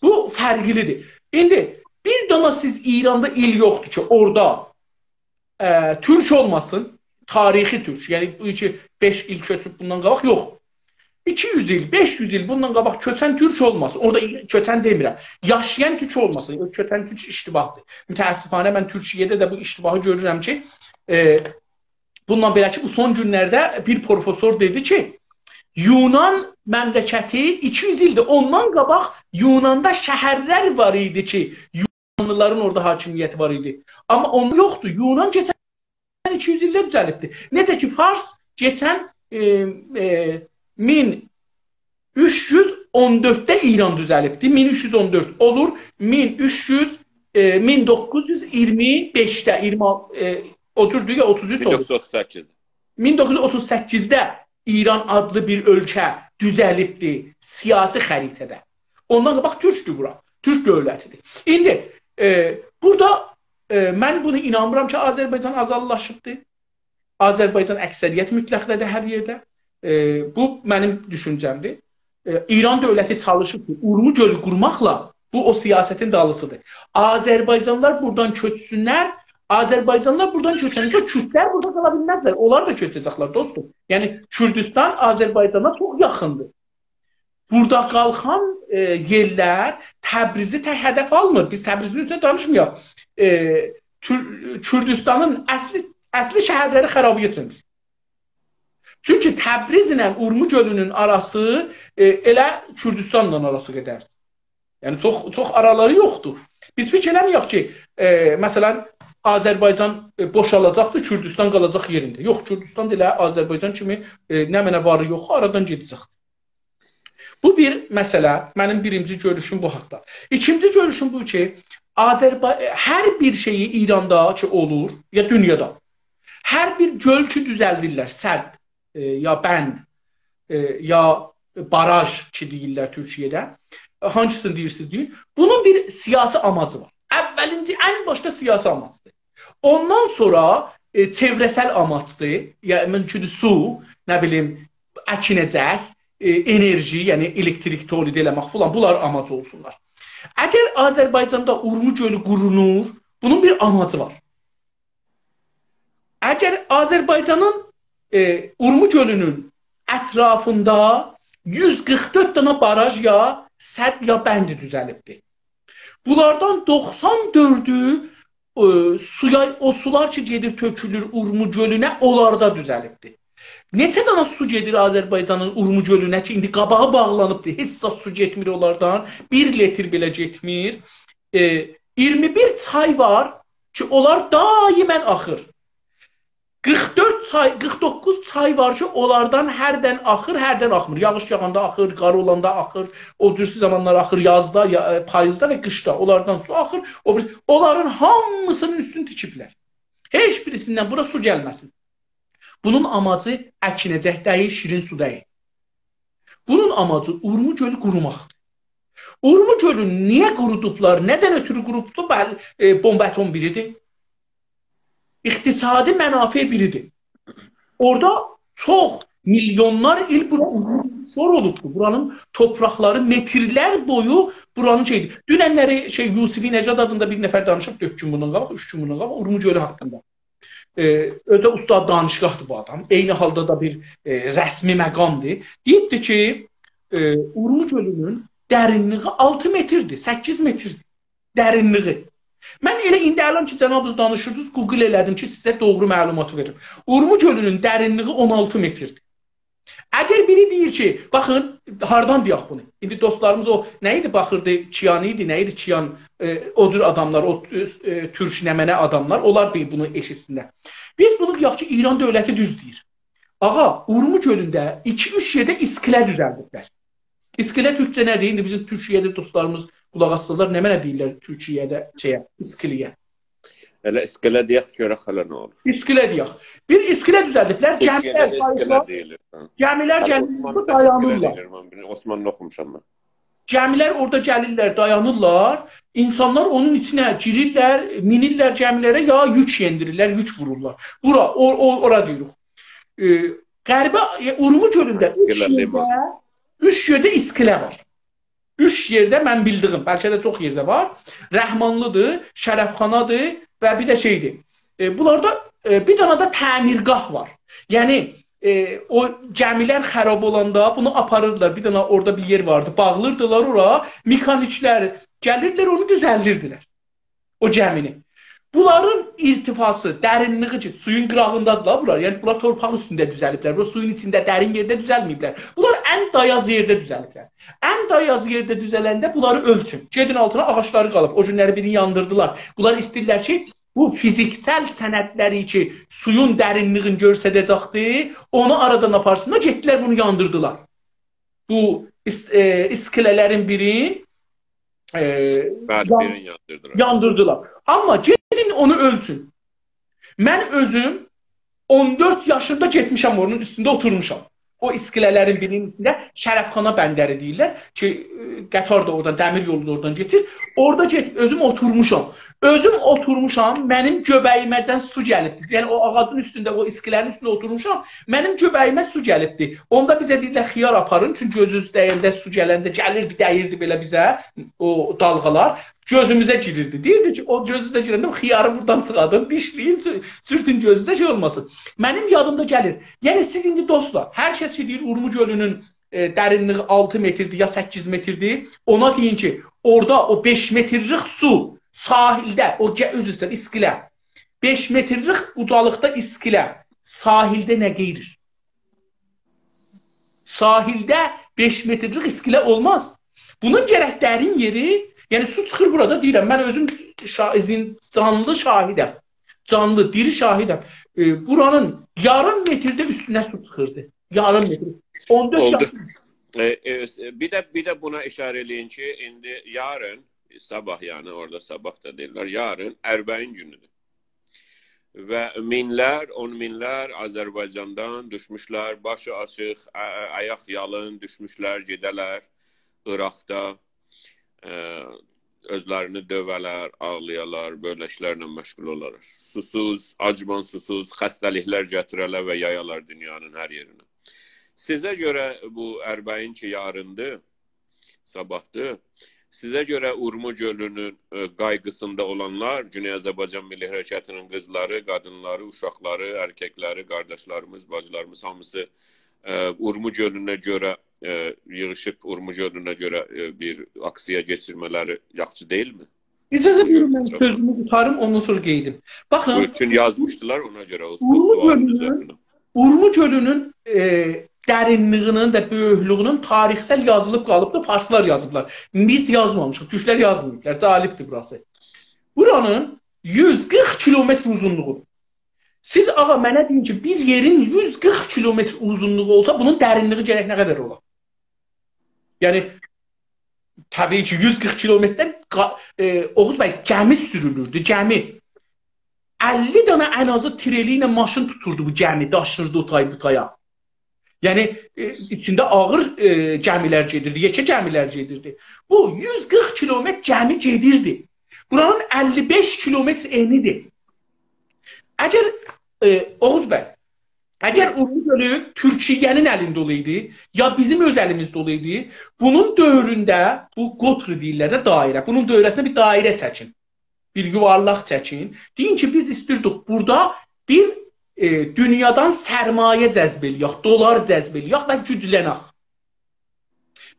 بو فرقلیدیر. ایندی بیر دانا سیز ایراندا ایل یوخدور کی، اورادا، ائ، تورک اولماسین، تاریخی تورک. یعنی، بو کی، بئش ایل کؤچوب بوندان قاباق، یوخ. ایکی یوز ایل، بئش یوز ایل بوندان قاباق کؤچن تورک اولماسین. اورادا کؤچن دئمیرم. یاشایان تورک اولماسین. او کؤچن تورک اشتباهدیر. متأسفانه من تورکیه‌ده ده بو اشتباهی گؤرورم کی، ائ، بوندان بئله کی، بو سون گونلرده بیر پروفسور دئدی کی، یونان مملکتی ایکی یوز ایلدیر. اوندان قاباق یوناندا شهرلر وار ایدی کی، یونانلیلارین اورادا حاکمیتی وار ایدی. آمما اوندا یوخدور. یونان کئچن ایکی یوز ایلده دوزلیبدیر. نئجه کی، فارس کئچن، ائ، ائ، مین اوچ یوز اون دؤردده ایران دوزلیبدی. مین اوچ یوز اون دؤرد اولور، مین اوچ یوز، ائ، مین دوققوز یوز اییرمی بئشده، اییرمی، ائ، اوتوزدور یا اوتوز اوچ اولور. مین دوققوز یوز اوتوز سککیزده. مین دوققوز یوز اوتوز سککیزده ایران آدلی بیر اؤلکه دوزلیبدی سیاسی خریطه‌ده. اوندان قاباق تورکدور بورا. تورک دؤولتیدیر. ایندی، ائ، بورادا، ائ، من بونو اینانمیرام کی، آذربایجان آزادلاشیبدیر. آذربایجان اکثریت مطلقده‌دیر هر یئرده. ائ، بو منیم دوشونجه‌مدیر. ائ، ایران دؤولتی چالیشیب کی، اورمو گؤلو قورماقلا بو او سیاستین دالیسیدیر. آذربایجانلیلار بورادان کؤچسونلر، آذربایجانلیلار بورادان کؤچنده کوردلر بورادا قالا بیلمزلر. اونلار دا کؤچه‌جکلر، دوستوم. یعنی، کوردوستان آذربایجانا چوخ یاخیندیر. بورادا قالخان، ائ، یئرلر تبریزی تک هدف آلمیر. بیز تبریزین اوستونده دانیشمایاق. ائ، تور-، کوردوستانین اصلی، اصلی شهرلری خرابایا چؤنور. چونکی تبریز ایله اورمو گؤلونون آراسی، ائ، ائله کوردوستانلا آراسی قدردیر. یعنی، چوخ، چوخ آرالاری یوخدور. بیز فیکیر ائله‌مه‌یک کی، ائ، مثلا، آذربایجان، ائ، بوشالاجاقدیر، کوردوستان قالاجاق یئرینده. یوخ، کوردوستان دا ائله آذربایجان کیمی، ائ، نمنه واری یوخو آرادان گئده‌جکدیر. بو بیر مسئله، منیم بیرینجی گؤروشوم بو حاقدا. ایکینجی گؤروشوم بو کی، آذربا-، هر بیر شئیی ایراندا کی اولور، یا دونیادا، هر بیر گؤل کی دوزلدیرلر، سد، ائ، یا بند، ائ، یا باراژ کی دئییرلر تورکیه‌ده، هانسینی دئییرسینیز دئیین، بونون بیر سیاسی آماجی وار. اولینجی، ان باشدا سیاسی آماجدیر. اوندان سونرا، ائ، چئوره‌سل آماجدیر. یعنی، مومکوندور سو، نه بیلیم، اکینه‌جک، ائ، انرژی، یعنی الکتریک تولید ائله‌مک فلان، بونلار آماج اولسونلار. اگر آذربایجاندا اورمو گؤلو قورونور، بونون بیر آماجی وار. اگر آذربایجانین، ائ، اورمو گؤلونون اطرافیندا یوز قیرخ دؤرد دنه باراژ یا سد یا بند دوزلیبدیر. بونلاردان دوخسان دؤردو، ائ، سویا، او سولار کی گئدیر تؤکولور اورمو گؤلونه، اونلاردا دوزلیبدیر. نئچه دنه سو گئدیر آذربایجانین اورمو گؤلونه کی، ایندی قاباغی باغلانیبدیر، هئچ زاد سو گئتمیر اونلاردان، بیر لیتر بئله گئتمیر. ائ، اییرمی بیر چای وار کی، اونلار دائماً آخیر. قیرخ دؤرد چای، قیرخ دوققوز چای وار کی، اونلاردان هردن آخیر، هردن آخمیر. یاغیش یاغاندا آخیر، قار اولاندا آخیر، او جورسو زامانلار آخیر، یازدا، یا، ائ، پاییزدا و قیشدا اونلاردان سو آخیر. او بیر، اونلارین هامیسینین اوستونو تیکیبلر. هئچ بیریسیندن بورا سو گلمه‌سین. بونون آماجی اکینه‌جک دئییل، شیرین سو دئییل. بونون آماجی اورمو گؤلو قوروماقدیر. اورمو گؤلون نییه قورودوبلار، نه‌دن اؤتورو قوروبدو؟ بل-، ائ، بمب اتم بیریدیر. اقتصادی منافع بیریدیر. اورادا چوخ میلیونلار ایل بورا شور اولوبدور. بورانین توپراقلاری مترلر بویو بورانین شئیدیر. دوننلری شئی، یوسفی نژاد آدیندا بیر نفر دانیشیب، دؤرد گون بوندان قاباق، اوچ گون بوندان قاباق اورمو گؤلو حاقیندا. ائ، اؤزو ده استاد دانشگاهدیر بو آدام. عینی حالدا دا بیر، ائ، رسمی مقامدیر. دئییبدی کی، ائ، اورمو گؤلونون درینلیگی آلتی متردیر، سککیز متردیر. درینلیگی. من ائله ایندی الان کی، جنابینیز دانیشیردینیز، گوگل ائله‌دیم کی، سیزه دوغرو معلوماتی وئریم. اورمو گؤلونون درینلیگی اون آلتی متردیر. اگر بیری دئییر کی، باخین، هاردان دئیک بونو؟ ایندی دوستلاریمیز او، نه ایدی، باخیردی، کیان ایدی، نه ایدی، کیان، ائ، او جور آداملار، او، ائ، تورک نمنه آداملار، اونلار بیر بونو ائشیتسینلر. بیز بونو دئیک کی، ایران دؤولتی دوز دئییر. آغا، اورمو گؤلونده ایکی-اوچ یئرده اسکیله دوزلدیبلر. اسکیله تورکجه نه‌دیر؟ ایندی بیزیم تورکیه‌ده دوستلاریمیز قولاق آسسالار، نمنه دئییرلر تورکیه‌ده شئیه، اسکیله‌یه؟ ائله اسکیله دئیک، گؤرک هله نه اولور. اسکیله دئیک. بیر اسکیله دوزلدیبلر، تورکیه‌ده گمیلر ده اسکیله قاییقلار، دئییلیر، هه. گمیلر من گلیب عثمانلی‌دا اسکیله دایانیرلار. دئییلیر، من بیلمیرم. عثمانلی اوخوموشام من. گمیلر اورادا گلیرلر، دایانیرلار. اینسانلار اونون ایچینه گیریرلر، مینیرلر گمیلره، یا یوک یئندیریرلر، یوک وورورلار. بورا، او، او، اورا دئییریک. ائ، غربی، ائ، اورمو گؤلونده اوچ اسکیله یئرده، لیمان. اوچ یئرده اسکیله وار. اوچ یئرده من بیلدیگیم، بلکه ده چوخ یئرده وار. رحمانلی‌دیر، شرفخانادیر و بیر ده شئیدیر. ائ، بونلاردا، ائ، بیر دنه ده تعمیرگاه وار. یعنی، ائ، او گمیلر خراب اولاندا بونو آپاریردیلار. بیر دنه اورادا بیر یئر واردی، باغلیردیلار اورا. مکانیکلر گلیردیلر، اونو دوزلدیردیلر. او گمینی. بونلارین ارتفاعی، درینلیگی کی، سویون قیراغیندادیرلار بونلار. یعنی، بونلار تورپاق اوستونده دوزلیبلر. بونلار سویون ایچینده درین یئرده دوزلمه‌ییبلر. بونلار ان دایاز یئرده دوزلیبلر. ان دایاز یئرده دوزلنده بونلاری اؤلچون. گئدین آلتینا، آغاجلاری قالیب. او گونلری بیرینی یاندیردیلار. بونلار ایسته‌ییرلر کی، بو فیزیکسل سندلری کی، سویون درینلیگینی گؤستره‌جکدی، اونو آرادان آپارسینلار، گئتدیلر بونو یاندیردیلار. بو اس-، ائ، اسکیله‌لرین بیرین، ائ، بلی، یان-، بیرینی یاندیردیلار. یاندیردیلار. آمما گئدین اونو اؤلچون. من اؤزوم اون دؤرد یاشیمدا گئتمیشم، اونون اوستونده اوتورموشام. او اسکیله‌لرین بیرینین ایچینده شرفخانا بندری دئییرلر کی، ائ، قطار دا اورادان، دمیر یولو دا اورادان کئچیر. اورادا گئت-، اؤزوم اوتورموشام. اؤزوم اوتورموشام، منیم گؤبه‌ییمه‌جن سو گلیبدی. یعنی، او آغاجین اوستونده، او اسکیله‌نین اوستونده اوتورموشام، منیم گؤبه‌ییمه سو گلیبدی. اوندا بیزه دئییرلر، خیار آپارین، چونکی گؤزونوز دَینده، سو گلنده گلیردی، دَییردی بئله بیزه او دالغالار. گؤزوموزه گیریردی. دئییردی کی، او گؤزونوزه گیرنده بو خیاری بورادان چیخادین، دیشله‌یین، سو-، سورتون گؤزونوزه، شئی اولماسین. منیم یادیمدا گلیر. یعنی، سیز ایندی دوستلار، هر کس کی دئییر، اورمو گؤلونون، ائ، درینلیگی آلتی متردیر یا سککیز متردیر، اونا دئیین کی، اورادا او بئش مترلیک سو ساحلده، او گه-، عذر ایسته‌ییرم، اسکیله. بئش مترلیک اوجالیقدا اسکیله ساحلده نه قئییریر؟ ساحلده بئش مترلیک اسکیله اولماز. بونون گرک درین یئری، یعنی سو چیخیر بورادا، دئییرم، من اؤزوم شا-، زین-، جانلی شاهدم. جانلی، دیری شاهدم. ائ، بورانین یاریم مترده اوستونه سو چیخیردی. یاریم متر. اون دؤرد اولدو. یاریم. ائ، ائ، بیر ده، بیر ده بونا ایشاره ائله‌یین کی، ایندی یارین، صاباح، یعنی اورادا صاباح دا دئییرلر، یارین اربعین گونودور. و مینلر، اون مینلر آذربایجاندان دوشموشلر، باشی آچیق، آ-، آ-، آیاق یالین دوشموشلر، گئده‌لر عراقدا، ائ، اؤزلرینی دؤولر، آغلایالار، بئله ایشلرله مشغول اولالار. سوسوز، آجمان سوسوز، خسته‌لیکلر گتیره‌لر و یایالار دونیانین هر یئرینه. سیزه گؤره بو اربعین کی یاریندیر، صاباحدیر، سیزه گؤره اورمو گؤلونون، ائ، قایغیسیندا اولانلار، گونئی آذربایجان میللی حرکتینین قیزلاری، قادینلاری، اوشاقلاری، ارککلری، قارداشلاریمیز، باجیلاریمیز هامیسی، ائ، اورمو گؤلونه گؤره، ائ، ییغیشیب اورمو گؤلونه گؤره، ائ، بیر آکسیا کئچیرمه‌لری یاخشی دئییلمی؟ اجازه وئرین، من سؤزومو قوتاریم، اوندان سونرا قئییدیم. باخین، بویورون، چون یازمیشدیلار اونا گؤره او، او اورمو سؤالین گؤلونون، اوزرینه. اورمو گؤلونون، ائ، درینلیگینین و بؤیوکلوگونون تاریخسل یازیلیب قالیبدیر، فارسلار یازیبلار. بیز یازمامیشیق، تورکلر یازماییبلار. جالبدیر بوراسی. بورانین یوز قیرخ کیلومتر اوزونلوغو. سیز، آغا، منه دئیین کی، بیر یئرین یوز قیرخ کیلومتر اوزونلوغو اولسا، بونون درینلیگی گرک نه قدر اولا؟ یعنی، طبیعی کی، یوز قیرخ کیلومتردن قا-، ائ، اوغوز بی، گمی سورولوردو، گمی. اللی دنه ان آزی تریلی ایله ماشین توتوردو بو گمی، داشیردی او تای بو تایا. یعنی، ائ، ایچینده آغیر، ائ، گمی‌لر گئدیردی، یئکه گمی‌لر گئدیردی. بو یوز قیرخ کیلومتر گمی گئدیردی. بورانین اللی بئش کیلومتر انی‌دیر. اگر، ائ، اوغوز بی، اگر اورمو گؤلو تورکیه‌نین الینده اولایدی، یا بیزیم اؤز الیمیزده اولایدی، بونون دؤورونده، بو قطر دئییرلر ده، دایره، بونون دؤوره‌سینده بیر دایره چکین. بیر یووارلاق چکین. دئیین کی، بیز ایستیردیک بورادا بیر، ائ، دونیادان سرمایه جذب ائله‌یک، دلار جذب ائله‌یک و گوجلنک.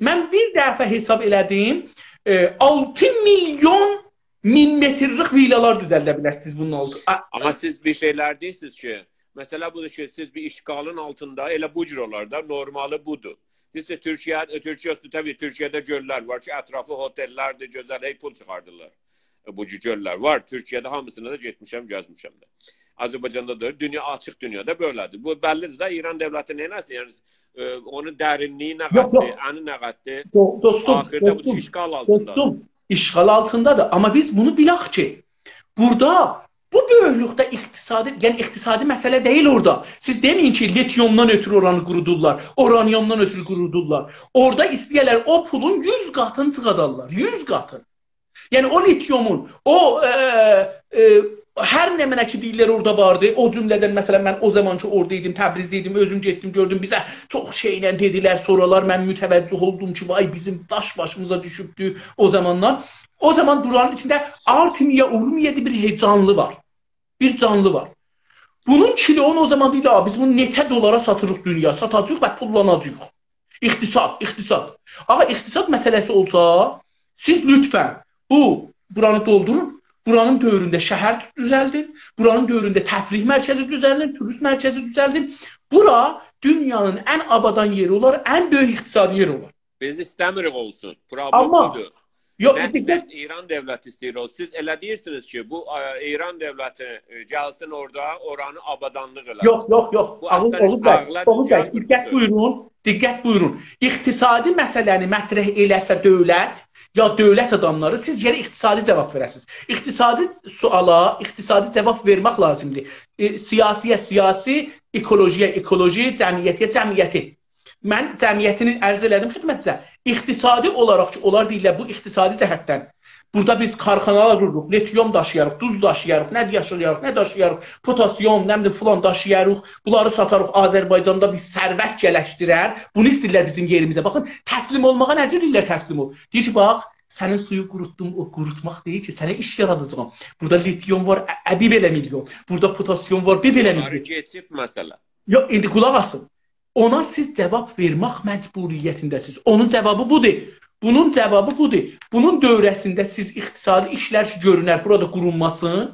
من بیر دفعه حساب ائله‌دیم، ائ، آلتی میلیون مین مترلیک ویلالار دوزلده بیلرسینیز بونون آلتیندا. آ- آمما سیز بیر شئیلر دئییرسینیز کی، مسئله بودور کی، سیز بیر اشغالین آلتیندا ائله بو جور اولار دا، نورمالی بودور. دئییرسینیز، تورکیه، تورکیه اوستو، طبیعی، تورکیه‌ده گؤللر وار کی، اطرافی هتل‌لردیر، گؤزل، هئی پول چیخاردیرلار. ائ، بو گؤللر وار. تورکیه‌ده هامیسینا دا گئتمیشم، گزمیشم ده. آذربایجاندا دا، دونیا، آچیق دونیادا بئله‌دیر. بو بللی‌دیر ده، ایران دؤولتی نئینه‌سین؟ یعنی، ائ، اونون درینلیگی نه قدردیر، انی نه قدردیر؟ دو-، دوستوم، آخیردا بو دوستوم، اشغال آلتیندا. دوستوم، اشغال آلتیندادیر. آمما بیز بونو بیلک کی، بورادا بو بؤیوکلوکده اقتصادی، یعنی اقتصادی مسئله دئییل اورادا. سیز دئمه‌یین کی، لیتیومدان اؤترو اورانی قورودورلار، اورانیومدان اؤترو قورودورلار. اورادا ایسته‌یه‌لر او پولون یوز قاتینی چیخادارلار، یوز قاتین. یعنی او لیتیومون، او، ائ، ائ، هر نمنه کی دئییرلر اورادا واردی. او جمله‌دن، مثلا، من او زامان کی اورادا ایدیم، تبریزده ایدیم، اؤزوم گئتدیم، گؤردوم، بیزه چوخ شئیله دئدیلر، سورالار، من متوجه اولدوم کی، وای، بیزیم داش باشیمیزا دوشوبدو او زاماندان. او زامان بورانین ایچینده آرتمیه، اورمیه دئیه بیر هئ-، جانلی وار. بیر جانلی وار. بونون کیلوسون او زامان دئییرلر، «آ، بیز بونو نئچه دلارا ساتیریق دونیایا؟ ساتاجاغیق و پوللاناجاغیق.» اقتصاد، اقتصاد. آغا، اقتصاد مسئله‌سی اولسا، سیز لطفا بو، بورانی دولدورون، بورانین دؤورونده شهر دوزلدین، بورانین دؤورونده تفریح مرکزی دوزلدین، توریست مرکزی دوزلدین. بورا دونیانین ان آبادان یئری اولار، ان بؤیوک اقتصادی یئری اولار. بیز ایسته‌میریک اولسون. پروبلئم آمما بودور. یوخ، نه، دقت نه ایران دؤولتی ایسته‌ییر او؟ سیز ائله دئییرسینیز کی، بو، ا، ایران دؤولتی، ائ، گلسین اورادا، اورانی آبادانلیق ائله‌سین. یوخ، یوخ، یوخ. بو اصلاً اوغوز بی، هئچ عاغیلا اوغوز بی، دوشمز بیر شئی. دقت بویورون، دقت بویورون. اقتصادی مسئله‌نی مطرح ائله‌سه دؤولت، یا دؤولت آداملاری، سیز گرک اقتصادی جاواب وئره‌سینیز. اقتصادی سؤالا اقتصادی جاواب وئرمک لازیمدیر. ائ، سیاسی‌یه سیاسی، اکولوژی‌یه اکولوژی، جمعیتی‌یه جمعیتی. من جمعیتینی عرض ائله‌دیم خدمتینیزه. اقتصادی اولاراق کی، اونلار دئییرلر، بو اقتصادی جهتدن. بورادا بیز کارخانالار قوروروق، لیتیوم داشییاریق، دوز داشییاریق، نه داشییاریق، نه داشییاریق، پتاسیم، نه بیلیم، فلان داشییاریق، بونلاری ساتاریق، آذربایجاندا بیر ثروت گلشدیرر. بونو ایسته‌ییرلر بیزیم یئریمیزه. باخین، تسلیم اولماغا نه جور دئییرلر تسلیم اول؟ دئییر کی، باخ، سنین سویو قوروتدوم، او قوروتماق دئییل کی، سنه ایش یاراداجاغام. بورادا لیتیوم وار، ا، ادی بئله میلیون. بورادا پتاسیم وار، بیر بئله میلیون. اونلاری کئچیب مسئله. یوخ، ایندی قولاق آسین. اونا سیز جاواب وئرمک مجبوریتینده‌سینیز. اونون جاوابی بودور. بونون جاوابی بودور. بونون دؤوره‌سینده سیز اقتصادی ایشلر کی گؤرونر، بورادا قورولماسین.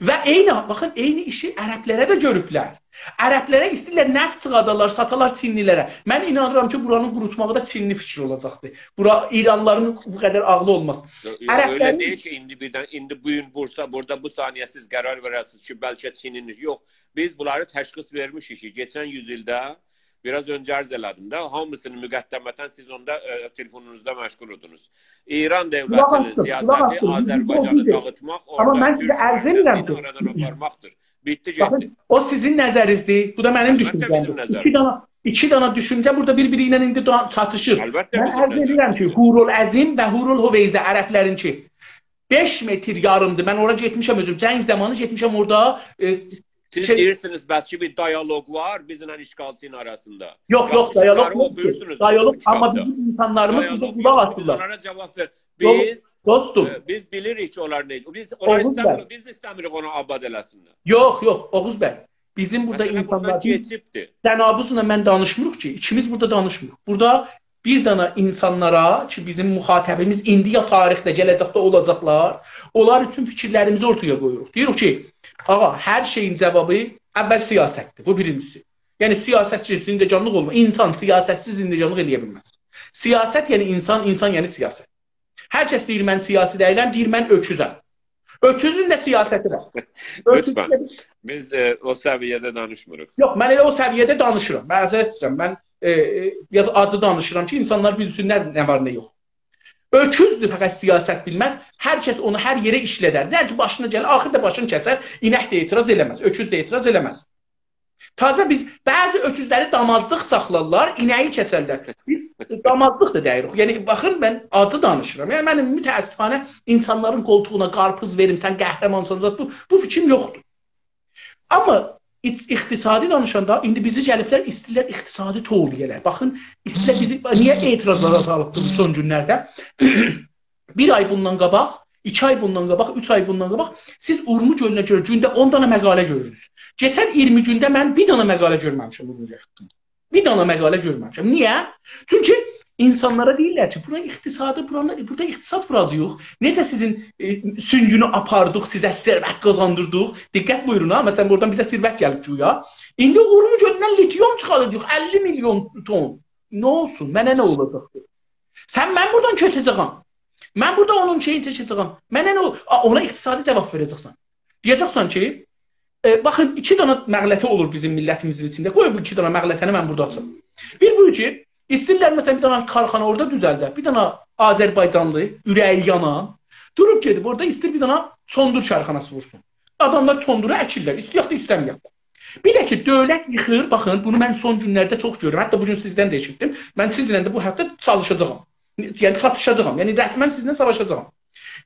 و عینی، باخین، عینی ایشی عربلره ده گؤروبلر. عربلره ایسته‌ییرلر نفت چیخادالار، ساتالار چینلی‌لره. من اینانیرام کی، بورانین قوروتماغی دا چینلی فیکیر اولاجاقدیر. بورا ایرانلیلارین بو قدر عاغلی اولماز. یوخ، یوخ، ائله عربلرین دئییل کی، ایندی بیردن، ایندی بو گون بورسا، بورادا بو ثانیه سیز قرار وئره‌سینیز کی، بلکه چینین، یوخ، بیز بونلاری تشخیص وئرمیشیک کی، کئچن یوز ایلده، بیر آز اؤنجه عرض ائله‌دیم ده، هامیسینی مقدمتاً سیز اوندا، ائ، تلفونونوزدا مشغول ایدینیز. ایران دؤولتینین سیاستی آذربایجانی داغیتماق، اورادا تورک مملکتینی آرادان آپارماقدیر. بیتدی، گئتدی. باخین، او سیزین نظرینیزدیر، بو دا منیم دوشونجه‌مدیر. البته بیزیم نظریمیز. ایکی دانا، ایکی دانا دوشونجه بورادا بیر-بیری ایله ایندی دا چاتیشیر. البته بیزیم نظریمیزدیر. من عرض ائدیرم کی، حورالعظیم و حورالهویزه عربلرینکی بئش متر یاریمدیر. من اورا گئتمیشم اؤزوم. جنگ زامانی گئتمیشم اورادا، ائ، سیز دئییرسینیز، بس کی، بیر دیالوق وار بیزله اشغالچی‌نین آراسیندا. یوخ، یوخ، دیالوق یوخدور. دیالوق، آمما بیزیم اینسانلاریمیز بورادا قولاق آسیرلار. دیالوق یوخدور. بیز اونلارا جاواب وئر-، بیز، دوستوم، ائ، بیز بیلیریک کی، اونلار نئجه. بیز اونا ایسته‌میریک، بیز ایسته‌میریک اونو آباد ائله‌سینلر. یوخ، یوخ، اوغوز بی. بیزیم بورادا اینسانلار، مثلا، بوندان کئچیبدیر. جنابینیزلا من دانیشمیریق کی، ایکیمیز بورادا دانیشمیریق. بورادا بیر دانا اینسانلارا کی، بیزیم مخاطبیمیز ایندی یا تاریخده، گله‌جکده اولاجاقلار، اونلار اوچون فیکیرلریمیزی اورتایا قویوروق. دئییریک کی، آغا، هر شئیین جاوابی اول سیاستدیر. بو بیرینجیسی. یعنی، سیاستچی زندگانلیق اولماز. اینسان سیاستسیز زندگانلیق ائله‌یه بیلمز. سیاست یعنی اینسان، اینسان یعنی سیاست. هر کس دئییر، «من سیاسی دئییلم»، دئییر، «من اؤکوزم.» اؤکوزون ده سیاستی وار. لطفاً. اؤکوزون ده... بیز، ائ، او سویه‌ده دانیشمیریق. یوخ، من ائله او سویه‌ده دانیشیرام. معذرت ایسته‌ییرم. من، ائ، ائ، بیر آز آجی دانیشیرام کی، اینسانلار بیلسینلر نه وار، نه یوخ. اؤکوزدور فقط سیاست بیلمز. هر کس اونو هر یئره ایشلدر. نه کی باشینا گلر، آخیردا باشینی کسر. اینک ده اعتراض ائله‌مز، اؤکوز ده اعتراض ائله‌مز. تازه بیز بعضی اؤکوزلری دامازلیق ساخلارلار، اینه‌یی کسرلر. بیز دامازلیق دا دئییریک. یعنی، باخین، من آجی دانیشیرام. یعنی، منیم متأسفانه اینسانلارین قولتوغونا قارپیز وئریم، سن قهرمانسان، زاد، بو، بو فیکریم یوخدور. آمما ایق-، اقتصادی دانیشاندا ایندی بیزی گلیبلر، ایسته‌ییرلر اقتصادی توولایالار. باخین، ایسته‌ییرلر بیزی، نییه اعتراضلار آزالیبدی بو سون گونلرده؟ بیر آی بوندان قاباق، ایکی آی بوندان قاباق، اوچ آی بوندان قاباق سیز اورمو گؤلونه گؤره گونده اون دانا مقاله گؤروردونوز. کئچن اییرمی گونده من بیر دانا مقاله گؤرمه‌میشم اورمو گؤلو حاقیندا. بیر دانا مقاله گؤرمه‌میشم. نییه؟ چونکی اینسانلارا دئییرلر کی، بورا اقتصادی، بورانی، بورادا اقتصاد ووراجاغیق. نئجه سیزین، ائ، سونگونو آپاردیق، سیزه ثروت قازاندیردیق. دقت بویورون ها، مثلا، بورادان بیزه ثروت گلیب گویا. ایندی اورمو گؤلوندن لیتیوم چیخارداجاغیق، اللی میلیون تون. نه اولسون؟ منه نه اولاجاقدیر؟ سن، من بورادان کؤچه‌جه‌یم. من بورادا اونون شئیینی چکه‌جه‌یم. منه نه اول-، آ، اونا اقتصادی جاواب وئره‌جکسن. دئیه‌جکسن کی، ائ، باخین، ایکی دنه مغلطه اولور بیزیم میللتیمیزین ایچینده. قوی بو ایکی دنه مغلطه‌نی من بورادا آچیم. بیر بو کی، ایسته‌ییرلر، مثلا، بیر دنه کارخانا اورادا دوزلده. بیر دنه آذربایجانلی، اوره‌یی یانان، دوروب گئدیب اورادا ایسته‌ییر بیر دنه چوندور کارخاناسی وورسون. آداملار چوندورو اکیرلر، ایسته‌یک ده، ایسته‌مه‌یک ده. بیر ده کی، دؤولت ییخیر، باخین، بونو من سون گونلرده چوخ گؤرورم. حتی بو گون سیزدن ده ائشیتدیم. من سیزینله ده بو حاقدا چالیشاجاغام. یعنی، چاتیشاجاغام. یعنی، رسما سیزینله ساواشاجاغام.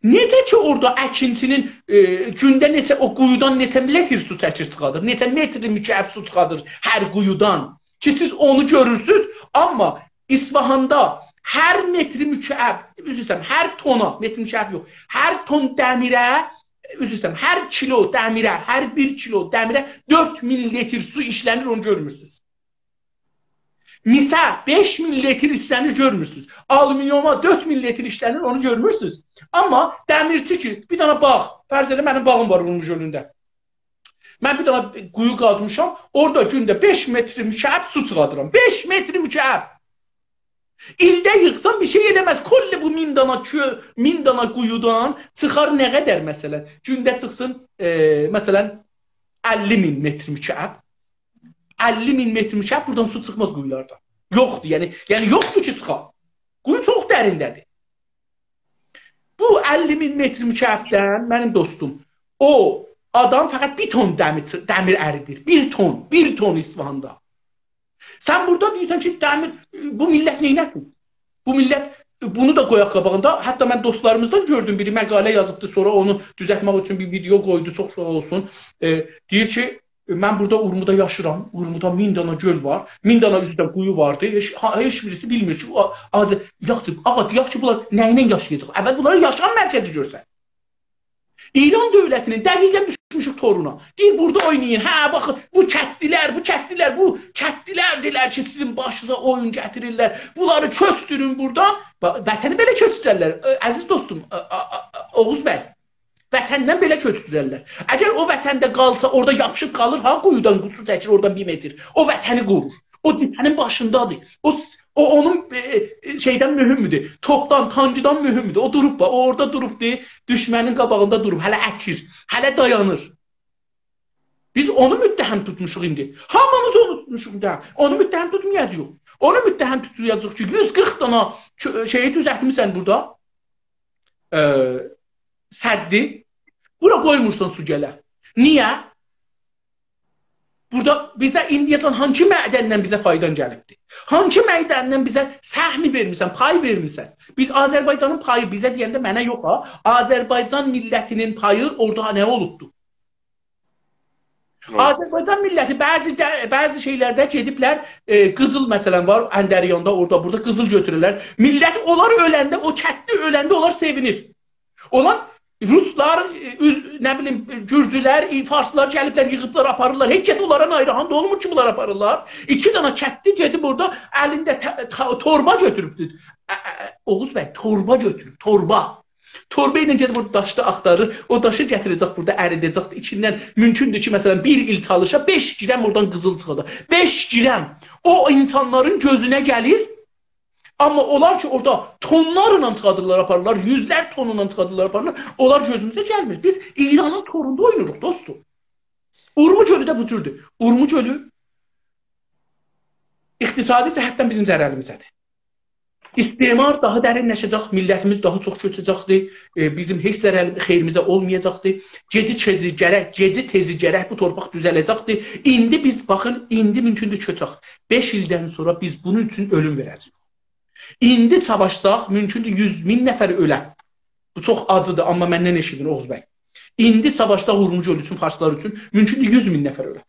نئجه کی، اورادا اکینچی‌نین، ائ، گونده نئچه، او قویودان نئچه متر سو چکیر چیخاردیر، نئچه متر مکعب سو چیخاردیر هر قویودان کی، سیز اونو گؤرورسوز، آمما اصفهاندا هر متر مکعب، عذر ایسته‌ییرم، هر تونا، متر مکعب یوخ، هر تون دمیره، عذر ایسته‌ییرم، هر کیلو دمیره، هر بیر کیلو دمیره دؤرد مین لیتر سو ایشله‌نیر، اونو گؤرمورسوز. مسه بئش مین لیتر ایشله‌نیر، گؤرمورسوز. آلومینیوما دؤرد مین لیتر ایشله‌نیر، اونو گؤرمورسوز. آمما دمیرچی کی، بیر دنه باغ، فرض ائده منیم باغیم وار اورمو گؤلونده. من بیر دنه قویو قازمیشام، اورادا گونده بئش متر مکعب سو چیخاردیرام. بئش متر مکعب! ایلده ییغسان بیر شئی ائله‌مز. کلّ بو مین دانا کؤ-، مین دانا قویودان چیخار نه قدر، مثلا؟ گونده چیخسین، ائ، مثلا، اللی مین متر مکعب. اللی مین متر مکعب بورادان سو چیخماز قویولاردان. یوخدور، یعنی، یعنی یوخدور کی، چیخا. قویو چوخ درینده‌دیر. بو اللی مین متر مکعبدن، منیم دوستوم، او آدام فقط بیر تون دمیر، دمیر اریدیر. بیر تون، بیر تون اصفهاندا. سن بورادا دئییرسن کی، دمیر، بو میللت نئینه‌سین؟ بو میللت، بونو دا قویاق قاباغیندا. حتی من دوستلاریمیزدان گؤردوم، بیری مقاله یازیبدی، سونرا اونو دوزلتمک اوچون بیر ویدئو قویدو، چوخ ساغ اولسون. ائ، دئییر کی، من بورادا اورمودا یاشیرام، اورمودا مین دانا گؤل وار، مین دانا، عذر ایسته‌ییرم، قویو واردی. هئچ، ها-، هئچ بیریسی بیلمیر کی، او آ-، آز-، یاخشی، آغا، یاخشی، بونلار نه ایله یاشایاجاق؟ اول بونلارا یاشام مرکزی گؤرسن. ایران دؤولتی‌نین دقیقا دوشموشوک تورونا. دئییر، بورادا اوینایین. هه، باخین، بو کتلی‌لر، بو کتلی‌لر، بو کتلی‌لردیلر کی، سیزین باشینیزا اویون گتیریرلر. بونلاری کؤچدورون بورادان. با-، وطنی بئله کؤچدوررلر. ائ، عزیز دوستوم، آ-، آ-، آ-، اوغوز بی. وطندن بئله کؤچدوررلر. اگر او وطنده قالسا، اورادا یاپیشیب قالیر، ها، قویودان سو چکیر، اورادان بیر متر. او وطنی قورور. او جبهه‌نین باشیندادیر. او س-، او اونون، ائ، ائ، شئیدن مهمدور. توپدان، تانکدان مهمدور. او دوروب، باخ، او اورادا دوروبدور، دوشمنین قاباغیندا دوروب، هله اکیر، هله دایانیر. بیز اونو متهم توتموشوق ایندی. هامیمیز اونو توتموشوق متهم. اونو متهم توتمایاجاغیق. اونو متهم توتاجاغیق کی، یوز قیرخ دانا کؤ-، شئیی دوزلتمیسن بورادا. ائ، سدّی. بورا قویمورسان سو گله. نییه؟ بورادا بیزه ایندیه‌جن هانسی معدندن بیزه فایدان گلیبدی؟ هانسی معدندن بیزه سهمی وئرمیسن، پای وئرمیسن؟ بیز آذربایجانین پایی، بیزه دئینده منه یوخ ها، آذربایجان میللتی‌نین پایی اورادا نه اولوبدو؟ هه. آذربایجان میللتی بعضی ده، بعضی شئیلرده گئدیبلر، ائ، قیزیل مثلا وار، اندریاندا، اورادا، بورادا قیزیل گؤتورورلر. میللت اونلار اؤلنده، او کتلی اؤلنده اونلار سئوینیر. اولار روسلار، ائ، اوز-، نه بیلیم، گورجولر، ائ، فارسلار گلیبلر، ییغیبلار، آپاریرلار. هئچ کس اونلارا ناراحت اولمور کی، بونلاری آپاریرلار. ایکی دنه کتلی گئدیب اورادا الینده ته-، تا-، توربا گؤتوروبدور. ا-، ا-، ا-، اوغوز بی، توربا گؤتوروب، توربا. توربا ایله گئدیب اورادا داشدا آختاریر. او داشی گتیره‌جک، بورادا اریده‌جک. ایچیندن مومکوندور کی، مثلا، بیر ایل چالیشا، بئش گرم اورادان قیزیل چیخا دا. بئش گرم. او اینسانلارین گؤزونه گلیر. آمما اونلار کی، اورادا تونلارلا چیخادیرلار، آپاریرلار، یوزلر تونونلا چیخادیرلار، آپاریرلار، اونلار گؤزوموزه گلمیر. بیز ایرانین توروندا اویناییریق، دوستوم. اورمو گؤلو ده بو جوردور. اورمو گؤلو اقتصادی جهتدن بیزیم ضرریمیزه‌دیر. استعمار داها درینلشه‌جک، میللتیمیز داها چوخ کؤچه‌جکدیر، ائ، بیزیم هئچ ضرر خئیریمیزه اولمایاجاقدیر. گئجی تئزی گرک، گئجی تئزی گرک بو تورپاق دوزله‌جکدیر. ایندی بیز، باخین، ایندی مومکوندور کؤچک. بئش ایلدن سونرا بیز بونون اوچون اؤلوم وئره‌جه‌ییک. ایندی ساواشساق، مومکوندور یوز مین نفر اؤله. بو چوخ آجیدیر، آمما مندن ائشیدین، اوغوز بی. ایندی ساواشساق اورمو گؤلو اوچون، فارسلار اوچون، مومکوندور یوز مین نفر اؤله.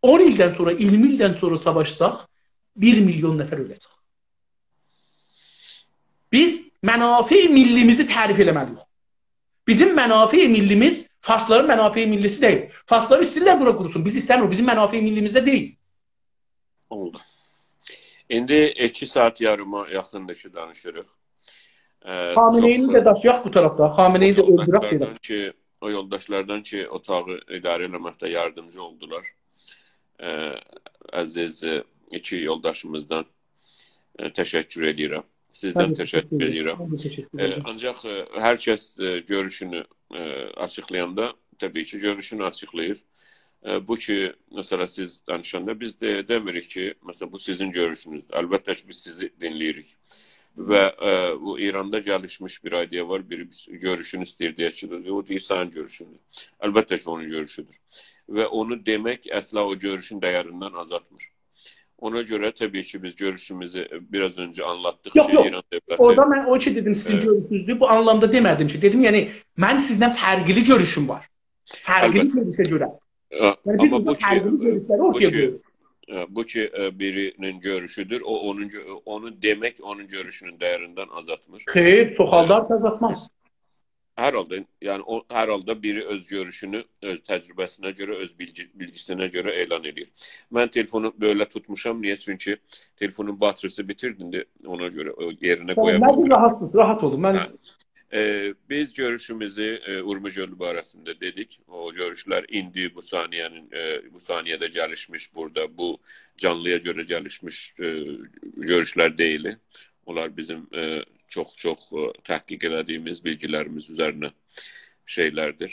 اون ایلدن سونرا، اییرمی ایلدن سونرا ساواشساق، بیر میلیون نفر اؤله‌جک. بیز منافع ملیمیزی تعریف ائله‌مه‌لی‌ییک. بیزیم منافع ملیمیز فارسلارین منافع ملیسی دئییل. فارسلار ایسته‌ییرلر بورا قوروسون. بیز ایسته‌میریک. بیزیم منافع ملیمیزده دئییل. اولدو. ایندی ایکی ساعت یاریما یاخیندیر کی دانیشیریق. ائ، خامنه‌ای‌نی چوخ ده داشییاق بو طرفده. خامنه‌ای‌نی ده اؤلدورک دئییرم. یولداشلاردان کی، او یولداشلاردان کی اوتاغی اداره ائله‌مکده یاردیمجی اولدولار. ائ، عزیز، ائ، ایکی یولداشیمیزدان، ائ، تشکر ائدیرم. سیزدن من ده تشکر تشکر ائدیرم. من ده تشکر ائ، ائدیرم. آنجاق، ائ، هر کس، ائ، گؤروشونو، ائ، آچیقلایاندا، طبیعی کی، گؤروشونو آچیقلاییر. ائ، بو کی، مثلا، سیز دانیشاندا بیز ده دئمیریک کی، مثلا، بو سیزین گؤروشونوزدور. البته کی، بیز سیزی دینله‌ییریک. و، ائ، بو ایراندا گلیشمیش بیر ایده‌یا وار، بیری بیز گؤروشونو ایسته‌ییر دئیک کی، او دئییر، سنین گؤروشوندور. البته کی، اونون گؤروشودور. و اونو دئمک اصلا او گؤروشون دیریندن آزالتمیر. اونا گؤره طبیعی کی، بیز گؤروشوموزو بیر آز اؤنجه آنلاتدیق یوخ، کی، یوخ. ایران دؤولتی اورادا من او کی دئدیم، سیزین ائ، گؤروشونوزدور، بو آنلامدا دئمه‌دیم کی. دئدیم، یعنی، من سیزدن فرقلی گؤروشوم وار. فرقلی البته. گؤروشه گؤره. ائ، یعنی، بیز آمما بورادا بو کی، فرقلی گؤروشلری بو اورتایا کی، قویوروق. ائ، بو کی، ائ، بیرینین گؤروشودور، او اونون گؤ-، اونو دئمک اونون گؤروشونون دیریندن آزالتمیر. خیر، چوخالدار، ائ، آزالتماز. هر حالدا، یعنی او، هر حالدا بیری اؤز گؤروشونو اؤز تجربه‌سینه گؤره، اؤز بیلگی-، بیلگیسینه گؤره اعلان ائدیر. من تلفونو بئله توتموشام. نییه؟ چونکی تلفونون باتریسی بیتیردی، ایندی اونا گؤره او یئرینه قویا تامام، نه بیلمیرم. راحات توت، راحات اولون. من هه. ائ، بیز گؤروشوموزو، ائ، اورمو گؤلو باره‌سینده دئدیک. او گؤروشلر ایندی بو ثانیه‌نین، ائ، بو ثانیه‌ده گلیشمیش، بورادا بو جانلییا گؤره گلیشمیش، ائ، گؤروشلر دئییل. اونلار بیزیم، ائ، چوخ-چوخ، ائ، تحقیق ائله‌دیییمیز بیلگیلریمیز اوزرینه شئیلردیر،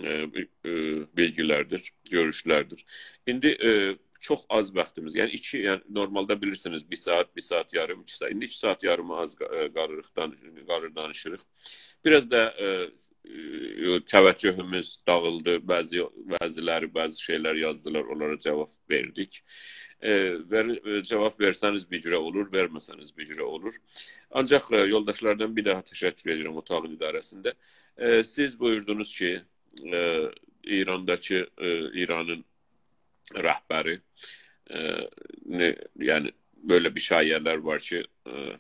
ائ، بی-، ائ، بیلگیلردیر، گؤروشلردیر. ایندی، ائ، چوخ آز واختیمیز، یعنی ایکی، یعنی نورمالدا بیلیرسینیز، بیر ساعت، بیر ساعت یاریم، ایکی ساعت. ایندی ایکی ساعت یاریما آز قا-، ائ، قالیریق، دان-، قالیر دانیشیریق. بیر آز دا، ائ، ائ، توجهوموز داغیلدی. بعضی، بعضیلری بعضی شئیلر یازدیلار، اونلارا جاواب وئردیک. ائ، وئر-، ائ، جاواب وئرسه‌نیز بیر جوره اولور، وئرمه‌سه‌نیز بیر جوره اولور. آنجاق، ائ، یولداشلاردان بیر داها تشکر ائدیرم اوتاغین اداره‌سینده. ائ، سیز بویوردونوز کی، ائ، ایرانداکی، ائ، ایرانین رهبری، ائ، نه، یعنی، بئله بیر شایعه‌لر وار کی، ائ،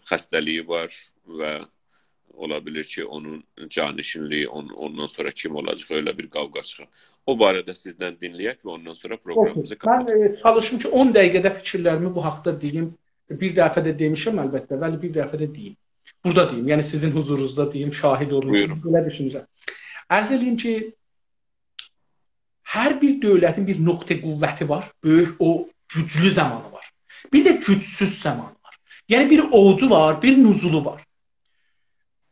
خسته‌لیگی وار و اولا بیلیر کی، اونون جانشینلیگی، اون-، اوندان سونرا کیم اولاجاق، ائله بیر قوغا چیخار. او باره‌ده سیزدن دینله‌یک و اوندان سونرا پروگرامیمیزی اوکی. من، قاپاتاق. ائ، چالیشیم کی، اون دقیقه‌ده فیکیرلریمی بو حاقدا دئییم. بیر دفعه ده دئمیشم، البته، ولی بیر دفعه ده دئییم. بورادا دئییم، یعنی سیزین حضورونوزدا دئییم، شاهید اولون کی، بویورون. بیز بئله دوشونورم. عرض ائله‌ییم کی، هر بیر دؤولتین بیر نقطه قوتی وار، بؤیوک، او گوجلو زامانی وار. بیر ده گوجسوز زامانی وار. یعنی بیر اوجو وار، بیر نزولو وار.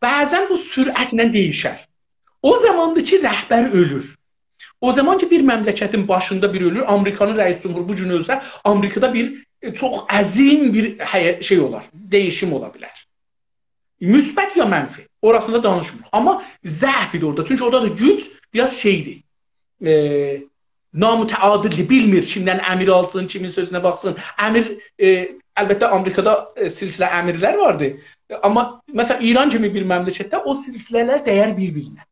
بعضا بو سرعتله دییشر. او زاماندیر کی، رهبر اؤلور. او زامان کی، بیر مملکتین باشیندا بیری اؤلور، آمریکانین رئیس جمهورو بو گون اؤلسه، آمریکادا بیر، ائ، چوخ عظیم بیر حی-، شئی اولار، دییشیم اولا بیلر. مثبت یا منفی، اوراسیندا دانیشمیریق. آمما ضعف ایدی اورادا. چونکی اورادا دا گوج بیر آز شئیدیر. ائ، نامتعادلدیر. بیلمیر کیمدن امر آلسین، کیمین سؤزونه باخسین. امر، ائ، البته، آمریکادا، ائ، سلسله امیرلر واردی. آمما، مثلا، ایران کیمی بیر مملکتده او سلسله‌لر دیر بیر-بیرینه.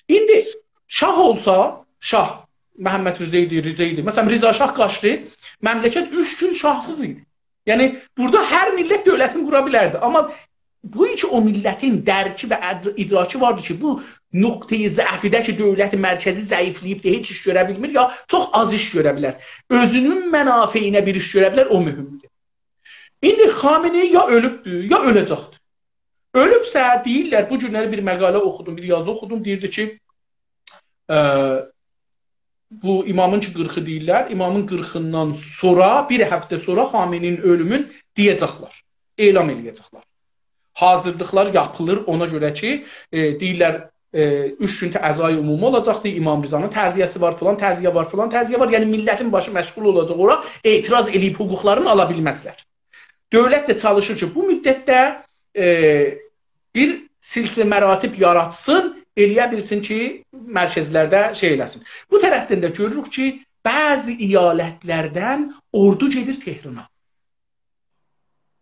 ایندی شاه اولسا، شاه، محمدرضا ایدی، رضا ایدی. مثلا، رضا شاه قاچدی، مملکت اوچ گون شاهسیز ایدی. یعنی، بورادا هر میللت دؤولتینی قورا بیلردی. آمما بو کی، او میللتین درکی و اد-، ادراکی واردی کی، بو نقطه‌ی ضعفیده کی، دؤولت مرکزی ضعیفله‌ییبدیر، هئچ ایش گؤره بیلمیر، یا چوخ آز ایش گؤره بیلر. اؤزونون منافعینه بیر ایش گؤره بیلر، او مهمدور. ایندی خامنه‌ای یا اؤلوبدور، یا اؤله‌جکدیر. اؤلوبسه، دئییرلر، بو گونلری بیر مقاله اوخودوم، بیر یازی اوخودوم، دئییردی کی، ائ، بو امامین کی قیرخی دئییرلر، امامین قیرخیندان سونرا، بیر هفته سونرا خامنه‌ای‌نین اؤلومون دئیه‌جکلر، اعلان ائله‌یه‌جکلر. حاضرلیقلار یاپیلیر اونا گؤره کی، ائ، دئییرلر، ائ، اوچ گون ته-، عزای عمومی اولاجاقدیر، امام رضانین تعزیه‌سی وار، فلان تعزیه وار، فلان تعزیه وار. یعنی، میللتین باشی مشغول اولاجاق اورا، اعتراض ائله‌ییب حقوقلارینی آلا بیلمزلر. دؤولت ده چالیشیر کی، بو مدتده، ائ، بیر سلسله مراتب یاراتسین، ائلیه بیلسین کی، مرکزلرده شئی ائله‌سین. بو طرفدن ده گؤروروک کی، بعضی ایالتلردن اوردو گئدیر تهرانا.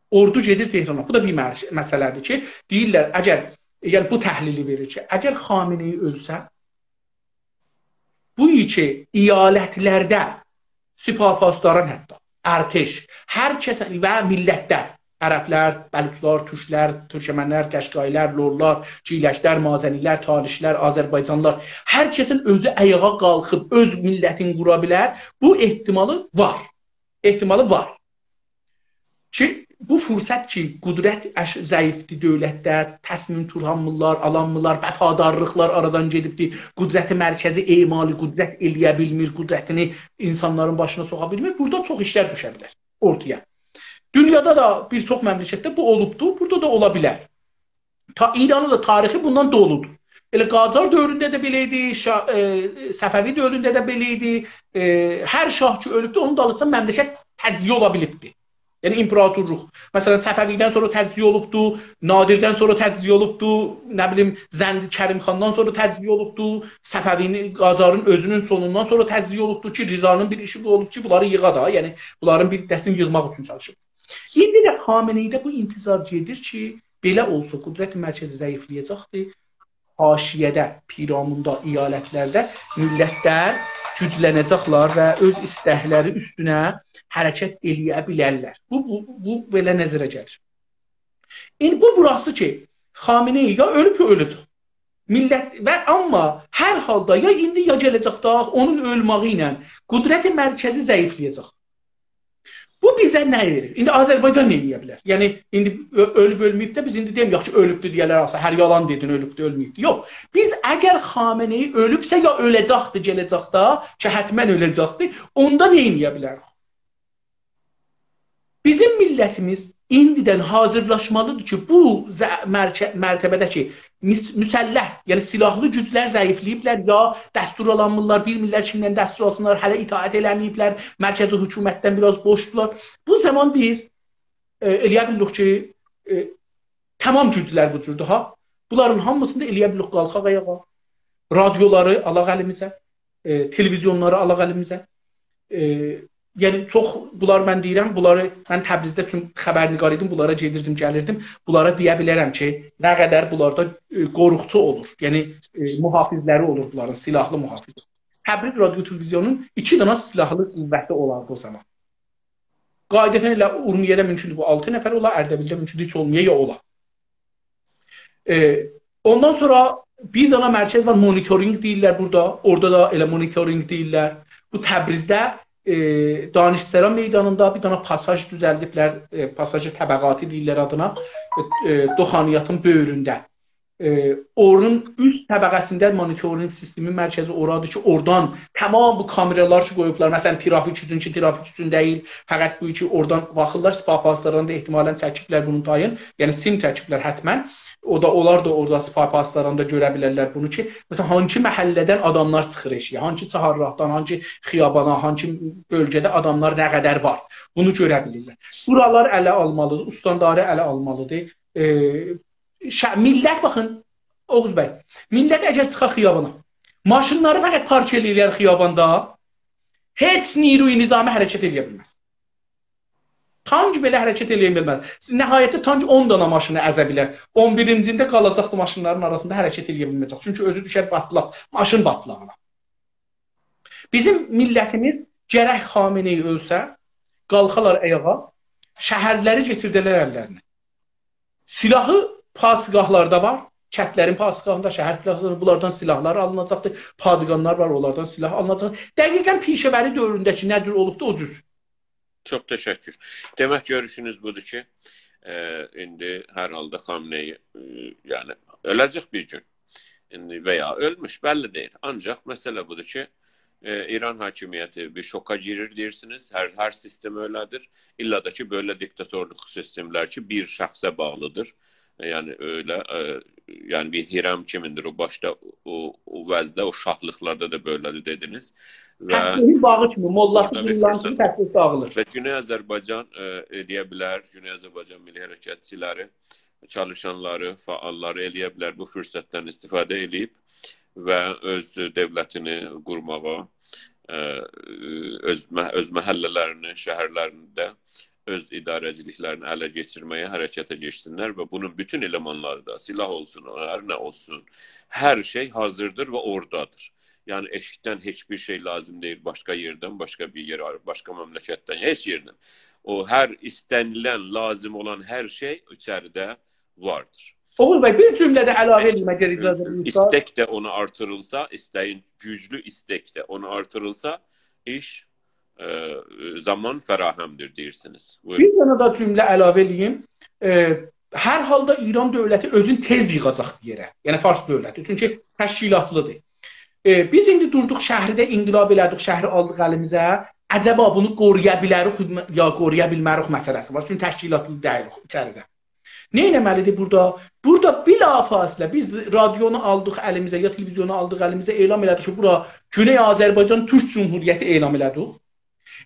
اوردو گئدیر تهرانا. بو دا بیر مر-، مسئله‌دیر کی، دئییرلر، اگر، یعنی بو تحلیلی وئریر کی، اگر خامنه‌ای اؤلسه، بو کی ایالتلرده سپاه پاسداران، حتی ارتش، هر کس و میللتلر، عربلر، بلوچلار، تورکلر، تورکمنلر، قشقاییلار، لورلار، گیلکلر، مازنیلر، تالشلر، آذربایجانلیلار، هر کسین اؤزو آیاغا قالخیب اؤز میللتینی قورا بیلر، بو احتمالی وار. احتمالی وار. کی، بو فرصت کی، قدرت اش-، ضعیفدیر دؤولتده، تصمیم توتانمیرلار، آلانمیرلار، وفادارلیقلار آرادان گئدیبدیر، قدرت مرکزی اعمال قدرت ائلیه بیلمیر، قدرتینی اینسانلارین باشینا سوخا بیلمیر. بورادا چوخ ایشلر دوشه بیلر اورتایا. دونیادا دا بیر چوخ مملکتده بو اولوبدو، بورادا دا اولا بیلر. تا-، ایرانین دا تاریخی بوندان دولودور. ائله قاجار دؤورونده ده بئله ایدی، شا-، ائ، صفوی دؤورونده ده بئله ایدی. ائ، هر شاه کی اؤلوبدو، اونون دالیسیندا مملکت تجزیه اولا بیلیبدی. یعنی ایمپراتورلوق. مثلا، صفوی‌دن سونرا تجزیه اولوبدو، نادردن سونرا تجزیه اولوبدو، نه بیلیم، زند-، کریم خاندان سونرا تجزیه اولوبدو، صفوی‌نین، قاجارین اؤزونون سونوندان سونرا تجزیه اولوبدو کی، رضانین بیر ایشی بو اولوب کی، بونلاری ییغا دا، یعنی بونلارین بیر حیصه‌سینی ییغماق اوچون چالیشیب. ایندی ده خامنه‌ای‌ده بو انتظار گئدیر کی، بئله اولسا، قدرت مرکزی ضعیفله‌یه‌جکدیر. حاشیه‌ده، پیراموندا، ایالتلرده میللتلر گوجلنه‌جکلر و اؤز ایستکلری اوستونه حرکت ائلیه بیلرلر. بو، بو، بو بئله نظره گلیر. ایندی بو بوراسی کی، خامنه‌ای یا اؤلوب، یا اؤله‌جک. میللت و آمما هر حالدا یا ایندی، یا گله‌جکده اونون اؤلمه‌یی ایله قدرت مرکزی ضعیفله‌یه‌جک. بو بیزه نه وئریر؟ ایندی آذربایجان نه ائده بیلر؟ یعنی، ایندی اؤ-، اؤلوب اؤلمه‌ییب ده بیز ایندی دئیک، یاخشی، اؤلوبدو دئیه‌لر، آخی، هر یالان دئدین، اؤلوبدو، اؤلمه‌ییبدی. یوخ، بیز اگر خامنه‌ای اؤلوبسه، یا اؤله‌جکدی گله‌جکده، کی، حتما اؤله‌جکدی، اوندا نه ائده بیلریک؟ بیزیم میللتیمیز ایندیدن حاضرلاشمالیدیر کی، بو ضع-، مرکه-، مرتبه‌ده کی، مس-، مسلح، یعنی سلاحلی گوجلر ضعیفله‌ییبلر، یا دستور آلانمیرلار، بیلمیرلر کیمدن دستور آلسینلار، هله اطاعت ائله‌مه‌ییبلر، مرکزی حکومتدن بیر آز بوشدولار. بو زامان بیز، ائ، ائلیه بیلیریک کی، ائ، تمام گوجلر بو جوردور ها. بونلارین هامیسینی دا ائلیه بیلیریک قالخاق آیاغا. رادیولاری آلاق الیمیزه، ائ، تلویزیونلاری آلاق الیمیزه. ائ، یعنی، چوخ بونلار، من دئییرم، بونلاری، من تبریزده چون خبرنگار ایدیم، بونلارا گئدیردیم، گلیردیم. بونلارا دئیه بیلرم کی، نه قدر بونلاردا، ائ، قوروقچو اولور. یعنی، ائ، محافظلری اولور بونلارین، سلاحلی محافظ. تبریز رادیو تلویزیونون ایکی دنه سلاحلی قوه‌سی اولاردی او زامان. قاعدتاً ائله اورمیه‌ده مومکوندور بو آلتی نفر اولا، اردبیلده مومکوندور هئچ اولمایا یا اولا. ائ، اوندان سونرا بیر دنه مرکز وار، مونیتورینگ دئییرلر بورادا. اورادا دا ائله مونیتورینگ دئییرلر. بو تبریزده، ائ، دانشسرا میدانیندا بیر دنه پاساژ دوزلدیبلر، ائ، پاساژ طبقاتی دئییرلر آدینا. ائ، ائ، دوخانیاتین بؤیرونده. ائ، اونون اوست طبقه‌سینده مونیتورینگ سیستمی مرکزی اورادیر کی، اورادان تمام بو کامئرالار کی قویوبلار، مثلا، ترافیک اوچون کی، ترافیک اوچون دئییل، فقط بو کی، اورادان باخیرلار، سپاه پاسداران دا احتمالاً چکیبلر بونون تایین، یعنی سیم چکیبلر حتما. او دا، اونلار دا اورادا سپاه پاسداران دا گؤره بیلرلر بونو کی، مثلا، هانسی محله‌دن آداملار چیخیر ائشیگه، هانسی چهارراهدان، هانسی خیابانا، هانسی بؤلگه‌ده آداملار نه قدر وار، بونو گؤره بیلیرلر. بورالاری اله آلمالیدیر، استانداری اله آلمالیدیر. ائ، شه-، میللت، باخین، اوغوز بی، میللت اگر چیخا خیابانا، ماشینلاری فقط پارک ائله‌یه‌لر خیاباندا، هئچ نیروی نظامی حرکت ائله‌یه بیلمز. تانک بئله حرکت ائله‌یه بیلمز. نهایتده تانک اون دانا ماشینی ازه بیلر. اون بیرینجی ایلده قالاجاقدی ماشینلارین آراسیندا، حرکت ائله‌یه بیلمه‌یه‌جک. چونکی اؤزو دوشر پاتلاق، ماشین پاتلاغینا. بیزیم میللتیمیز گرک خامنه‌ای اؤلسه، قالخالار آیاغا، شهرلری کئچیرده‌لر اللرینه. سلاحی پاسگاهلاردا وار، کندلرین پاسگاهیندا، شهر پلاسیندا بونلاردان سلاحلار آلیناجاقدیر، پادگانلار وار، اونلاردان سلاح آلیناجاق. دقیقاً پیشه‌وری دؤورونده کی، نه جور اولوبدو، او جور. چوخ تشکر. دئمک، گؤروشونوز بودور کی، ائ، ایندی هر حالدا خامنه‌ای، ائ، یعنی، اؤله‌جک بیر گون. ایندی و یا اؤلموش، بللی دئییل. آنجاق مسئله بودور کی، ائ، ایران حاکمیتی بیر شوکا گیریر، دئییرسینیز. هر، هر سیستم ائله‌دیر. ایللا دا کی، بئله دیکتاتورلوق سیستملر کی، بیر شخصه باغلیدیر. یعنی ائله، ائ، یعنی بیر هرم کیمین‌دیر او باشدا، او، او وضعده، او شاهلیقلاردا دا بئله‌دیر دئدینیز. و تسبیحین باغی کیمی، موللاسی بورادا بیر قیللان کیمی فرصت وار. تسبیح داغیلیر. و گونئی آذربایجان، ائ، ائلیه بیلر، گونئی آذربایجان میللی حرکتچی‌لری، چالیشانلاری، فعاللاری ائلیه بیلر بو فرصتدن استفاده ائله‌ییب و اؤز دؤولتینی قورماغا، ائ، اؤز مه-، اؤز محله‌لرینی، شهرلرینده اؤز اداره‌چیلیکلرینی اله کئچیرمه‌یه حرکته کئچسینلر و بونون بوتون المانلاری دا، سلاح اولسون، هر نه اولسون، هر شئی حاضردیر و اورادادیر. یعنی ائشیکدن هئچ بیر شئی لازیم دئییل، باشقا یئردن، باشقا بیر یئر، باشقا مملکتدن، هئچ یئردن. او هر ایسته‌نیلن، لازیم اولان هر شئی ایچریده واردیر. اوغوز بی، بیر جمله ده علاوه ائدیم، اگر اجازه وئریرسن. ایستک ده اونا آرتیریلسا، ایسته‌یین گوجلو ایستک ده اونا آرتیریلسا، ایش، ائ، زامان فراهم‌دیر دئییرسینیز. بویورون. بیر دنه ده جمله علاوه ائله‌ییم. ائ، هر حالدا ایران دؤولتی اؤزون تئز ییغاجاق بیر یئره. یعنی فارس دؤولتی. چونکی تشکیلاتلی‌دیر. ائ، بیز ایندی دوردوق شهرده انقلاب ائله‌دیک، شهری آلدیق الیمیزه. عجبا بونو قورویا بیلریک یا قورویا بیلمریک مسئله‌سی وار. چونکی تشکیلاتلی دئییلیک ایچریده. نه ائتمه‌لی‌دیر بورادا؟ بورادا بلافاصله بیز رادیونو آلدیق الیمیزه، یا تلویزیونو آلدیق الیمیزه، اعلام ائله‌دیک کی، بورا گونئی آذربایجان تورک جمهوریتی اعلام ائله‌دیک.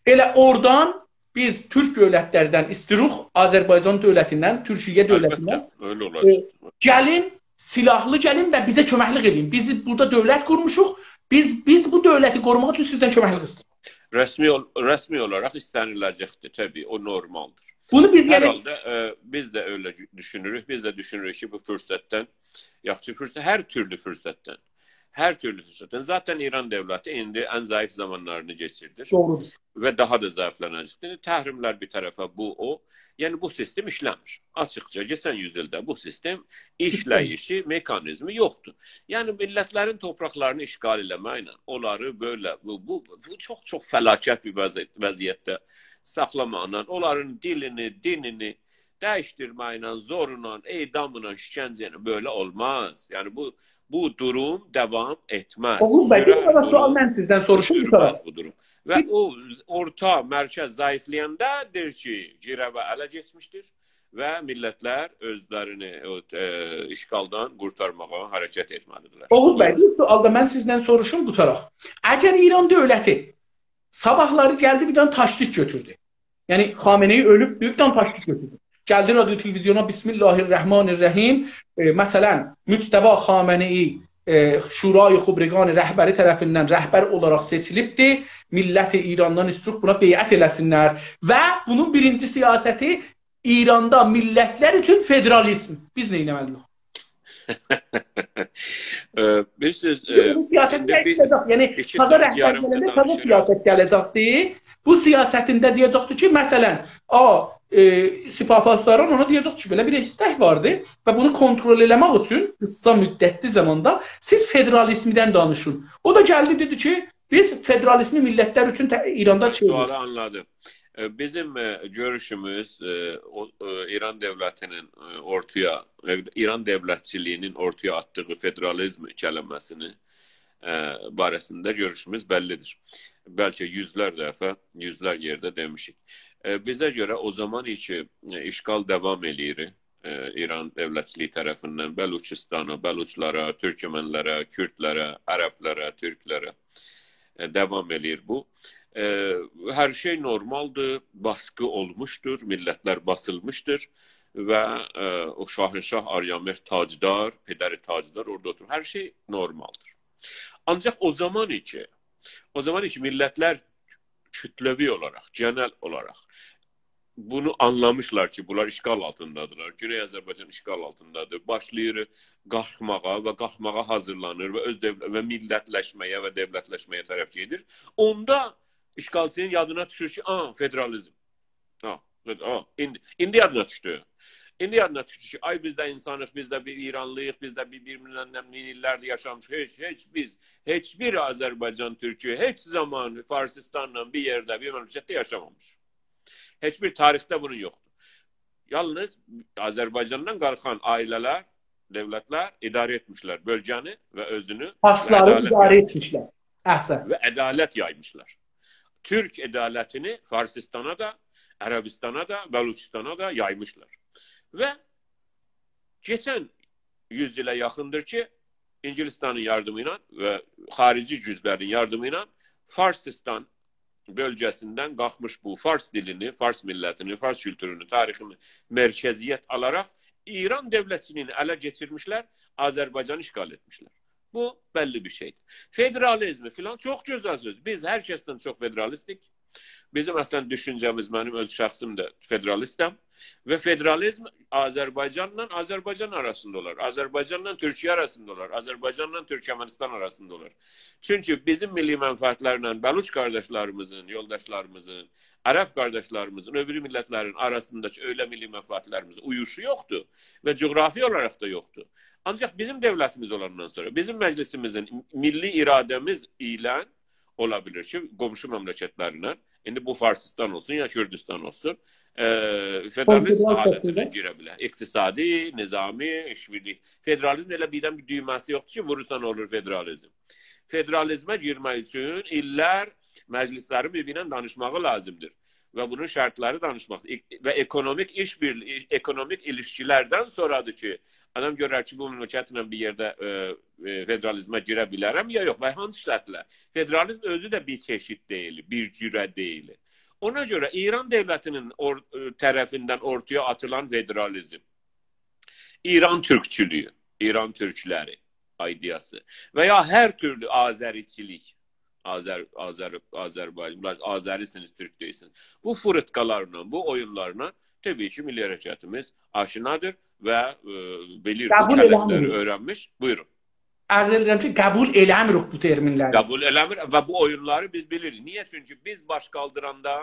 ائله اورادان بیز تورک دؤولتلردن ایستیروخ، آذربایجان دؤولتیندن، تورکیه دؤولتیندن، البته، ائله اولاجاق. ائ، گلین، سلاحلی گلین و بیزه کؤمکلیک ائدین. بیز بورادا دؤولت قورموشوق، بیز، بیز بو دؤولتی قوروماق اوچون سیزدن کؤمکلیک ایسته‌ییریک. رسمی اول-، رسمی اولاراق ایسته‌نیله‌جکدیر، طبیعی، او نورمالدیر. بونو بیز، هر یعنی، حالدا، ائ، بیز ده ائله دوشونوروک، بیز ده دوشونوروک کی، بو فرصتدن، یاخشی فرصت، هر تورلو فرصتدن، هر تورلو فرصتدن. ذاتا ایران دؤولتی ایندی ان ضعیف زامانلارینی کئچیردیر. دوغرودور. و داها دا ضعیفله‌نه‌جکدیر. ایندی تحریم‌لر بیر طرفه، بو، او. یعنی بو سیستم ایشله‌میر. آچیقجا، کئچن یوز ایلده بو سیستم ایشله‌ییشی، مکانیزمی یوخدور. یعنی میللتلرین تورپاقلارینی اشغال ائله‌مکله، اونلاری بئله، بو، بو، بو چوخ-چوخ فلاکت بیر وضعی-، وضعیتده ساخلاماقلا، اونلارین دیلینی، دینینی دییشدیرمکله، زورلا، اعداملا، شکنجه ایله بئله اولماز. یعنی بو، بو دوروم داوام ائتمز. اوغوز بی، بیر سورر دنه بو سؤال دوروم، من سیزدن سوروشوم، سورمز قوتاراق. بو دوروم. و او اورتا مرکز ضعیفله‌ینده دئییر کی، گیروو اله کئچمیشدیر و میللتلر اؤزلرینی او، ائ، اشغالدان قورتارماغا حرکت ائتمه‌لی‌دیرلر. اوغوز بی، بویورون. بیر سؤال دا من سیزدن سوروشوم، قوتاراق. اگر ایران دؤولتی صاباحلاری گلدی، بیر دنه تاکتیک گؤتوردو. یعنی خامنه‌ای اؤلوبدو، بیر دنه تاکتیک گؤتوردو. گلدی رادیو تلویزیونا «بسم الله الرحمن الرحیم»، ائ، مثلا، مجتبی خامنه‌ای، ائ، شورای خبرگان رهبری طرفیندن رهبر اولاراق سئچیلیبدی. میللت ایراندان ایستیروخ بونا بیعت ائله‌سینلر. و بونون بیرینجی سیاستی ایراندا میللتلر اوچون فدرالیزم. بیز نه ائتمه‌لی‌ییک؟ ائ، بیلیرسینیز، ائ، بو سیاست ایندی نه بیر ائده‌جک؟ یعنی، ایکی تازا ساعت رهبر یاریم گلنده دا تازا دانیشیریق. سیاست گله‌جکدی. بو سیاستینده دئیه‌جکدی کی، مثلا، آ، ائ، سپاه پاسداران اونا دئیه‌جک کی، بئله بیر ایستک واردی و بونو کنترل ائله‌مک اوچون قیسا مدتلی زاماندا سیز فدرالیزمدن دانیشین. او دا گلدی، دئدی کی، بیز فدرالیزمی میللتلر اوچون ته-، ایراندا من چئویریریک. سؤالی آنلادیم. ائ، بیزیم، ائ، گؤروشوموز، ائ، او، ائ، ایران دؤولتینین، ائ، اورتایا، ائ، ایران دؤولتچیلیگینین اورتایا آتدیغی فدرالیزم کلمه‌سینی، ائ، باره‌سینده گؤروشوموز بللی‌دیر. بلکه یوزلر دفعه، یوزلر یئرده دئمیشیک. ائ، بیزه گؤره او زامان کی، ائ، اشغال داوام ائله‌ییر، ائ، ایران دؤولتچیلیگی طرفیندن بلوچستانا، بلوچلارا، تورکمنلره، کوردلره، عربلره، تورکلره، ائ، داوام ائله‌ییر بو. ائ، هر شئی نورمالدیر، باسقی اولموشدور، میللتلر باسیلمیشدیر و، ائ، او شاهنشاه آریامهر تاجدار، پدر تاجدار اورادا اوتوروب. هر شئی نورمالدیر. آنجاق او زامان کی، او زامان کی، میللتلر کوتله‌وی اولاراق، گئنل اولاراق بونو آنلامیشلار کی، بونلار اشغال آلتیندادیرلار. گونئی آذربایجان اشغال آلتیندادیر. باشلاییر قالخماغا و قالخماغا حاضیرلانیر و اؤز دؤو-، و میللتلشمه‌یه و دؤولتلشمه‌یه طرف گئدیر. اوندا اشغالچی‌نین یادینا دوشور کی، آ، فدرالیزم. آ، فد-، آ، ایندی، ایندی یادینا دوشدو. ایندی یادینا دوشدو کی، آی، بیز ده اینسانیق، بیز ده بیر ایرانلی‌ییق، بیز ده بیر، بیر-بیریندن مین ایللردیر یاشامیشیق. هئچ، هئچ بیز، هئچ بیر آذربایجان تورکو هئچ زامان فارسیستانلا بیر یئرده، بیر مملکتده یاشامامیش. هئچ بیر تاریخده بونون یوخدور. یالنیز آذربایجاندان قالخان عائله‌لر، دؤولتلر اداره ائتمیشلر بؤلگه‌نی و اؤزونو و فارسلاری عدالت اداره یای-، ائتمیشلر. احسن. و عدالت یایمیشلار. تورک عدالتینی فارسیستانا دا، عربیستانا دا، بلوچیستانا دا یایمیشلار. و کئچن یوز ایله یاخیندیر کی، اینگیلیستانین یاردیمی ایله و خاریجی گوجلرین یاردیمی ایله فارسیستان بؤلگه‌سیندن قالخمیش بو فارس دیلینی، فارس میللتینی، فارس کولتورونو، تاریخینی مرکزیت آلاراق ایران دؤولتچیلیگینی اله کئچیرمیشلر، آذربایجانی اشغال ائتمیشلر. بو بللی بیر شئیدیر. فدرالیزمی فلان چوخ گؤزل سؤز. بیز هر کسدن چوخ فدرالیستیک. بیزیم اصلا دوشونجه‌میز، منیم اؤز شخصیم ده فدرالیستم. و فدرالیزم آذربایجانلا آذربایجان آراسیندا اولار، آذربایجانلا تورکیه آراسیندا اولار، آذربایجانلا تورکمنیستان آراسیندا اولار. چونکی بیزیم میللی منفعتلرله بلوچ قارداشلاریمیزین، یولداشلاریمیزین، عرب قارداشلاریمیزین، او بیری میللتلرین آراسینداکی ائله میللی منفعتلریمیز اویوشو یوخدور و جغرافی اولاراق دا یوخدور. آنجاق بیزیم دؤولتیمیز اولاندان سونرا، بیزیم مجلسیمیزین، میللی اراده‌میز ایله اولا بیلیر کی، قونشو مملکتلرله، ایندی بو فارسیستان اولسون یا کوردوستان اولسون، ائ، فدرالیست حالتینه گیره بیلر. اقتصادی، نظامی، ایش‌بیرلیگی. فدرالیزم ائله بیردن بیر دویمه‌سی یوخدور کی، وورورسان اولور فدرالیزم. فدرالیزمه گیرمک اوچون ایللر مجلسلرین بیر-بیرینن دانیشماغی لازیمدیر. و بونون شرطلری دانیشماق، اق-، و اکونومیک ایش‌بیرلیگی، اکونومیک ایلیشکیلردن سونرادیر کی، آدام گؤرر کی، بو مملکتله بیر یئرده، ائ، ائ، فدرالیزمه گیره بیلرم یا یوخ، و هانسی شرطله. فدرالیزم اؤزو ده بیر چئشید دئییل، بیر جوره دئییل. اونا گؤره ایران دؤولتینین اور-، ائ، طرفیندن اورتایا آتیلان فدرالیزم، ایران تورکچولویو، ایران تورکلری ایده‌یاسی و یا هر تورلو آذریچیلیک، آذر، آذر، آذربایجان، بونلار آذری‌سینیز، تورک دئییلسینیز. بو فیریتقالارلا، بو اویونلارلا طبیعی کی، میللی حرکتیمیز آشنادیر و، ائ، بیلیر، بو قبول کلمه‌لری ائله‌میریک. اؤیرنمیش. بویورون. عرض ائدیرم کی، قبول ائله‌میریک بو ترمینلری. قبول ائله‌میر و بو اویونلاری بیز بیلیریک. نییه؟ چونکی بیز باش قالدیراندا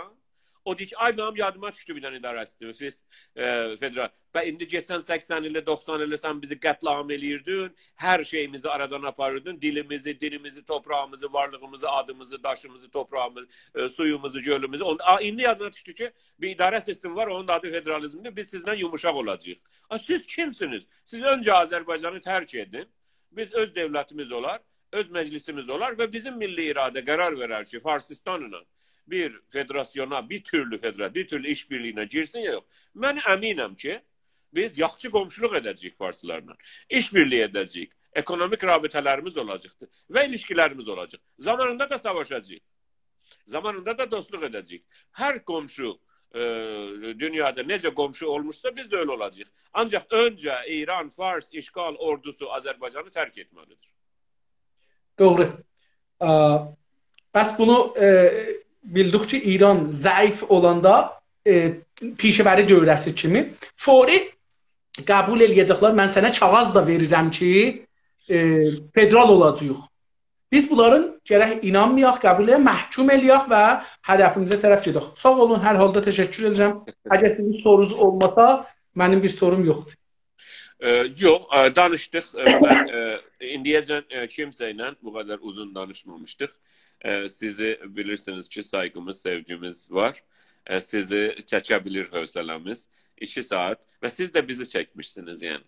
او دئییر کی، آی، منیم یادیما دوشدو بیر دنه اداره سیستمی، فیس-، ائ، فدرال. و ایندی کئچن سکسن ایلی، دوخسان ایلی سن بیزی قتل‌عام ائله‌ییردین، هر شئییمیزی آرادان آپاریردین، دیلیمیزی، دینیمیزی، توپراغیمیزی، وارلیغیمیزی، آدیمیزی، داشیمیزی، توپراغیمیزی، ائ، سویوموزو، گؤلوموزو. اون-، آ، ایندی یادینا دوشدو کی، بیر اداره سیستمی وار، اونون دا آدی فدرالیزمدیر، بیز سیزله یوموشاق اولاجاغیق. آ، سیز کیمسینیز؟ سیز اؤنجه آذربایجانی ترک ائدین، بیز اؤز دؤولتیمیز اولار، اؤز مجلسیمیز اولار و بیزیم میللی اراده قرار وئرر کی، فارسیستانلا بیر فدراسیونا، بیر تورلو فدرا-، بیر تورلو ایش‌بیرلیگینه گیرسین یا یوخ. من امینم کی، بیز یاخشی قونشولوق ائده‌جه‌ییک فارسلارلا. ایش‌بیرلیگی ائده‌جه‌ییک. اکونومیک رابطه‌لریمیز اولاجاقدیر و ایلیشکیلریمیز اولاجاق. زامانیندا دا ساواشاجاغیق. زامانیندا دا دوستلوق ائده‌جه‌ییک. هر قونشو، ائ، دونیادا نئجه قونشو اولموشسا، بیز ده اؤیله اولاجاغیق. آنجاق اؤنجه ایران، فارس، اشغال اوردوسو آذربایجانی ترک ائتمه‌لیدیر. دوغرو. آ، پس بونو، ائ، بیلدیک کی، ایران ضعیف اولاندا، ائ، پیشه‌وری دوره‌سی کیمی فوری قبول ائله‌یه‌جکلر. من سنه کاغاذ دا وئریرم کی، ائ، فدرال اولاجاغیق. بیز بونلارین گرک اینانمایاق، قبول ائله‌یک، محکوم ائله‌یک و هدفیمیزه طرف گئدک. ساغ اولون، هر حالدا تشکر ائدیرم. اگر سیزین سورونوز اولماسا، منیم بیر سوروم یوخدور. ائ، یوخ، ائ، دانیشدیق. ائ، من، ائ، ایندیه‌جن، ائ، کیمسه ایله بو قدر اوزون دانیشمامیشدیق. ائ، سیزی بیلیرسینیز کی، سایغیمیز، سئوگیمیز وار. ائ، سیزی چکه بیلیر حوصله‌میز. ایکی ساعات و سیز ده بیزی چکمیشسینیز، یعنی.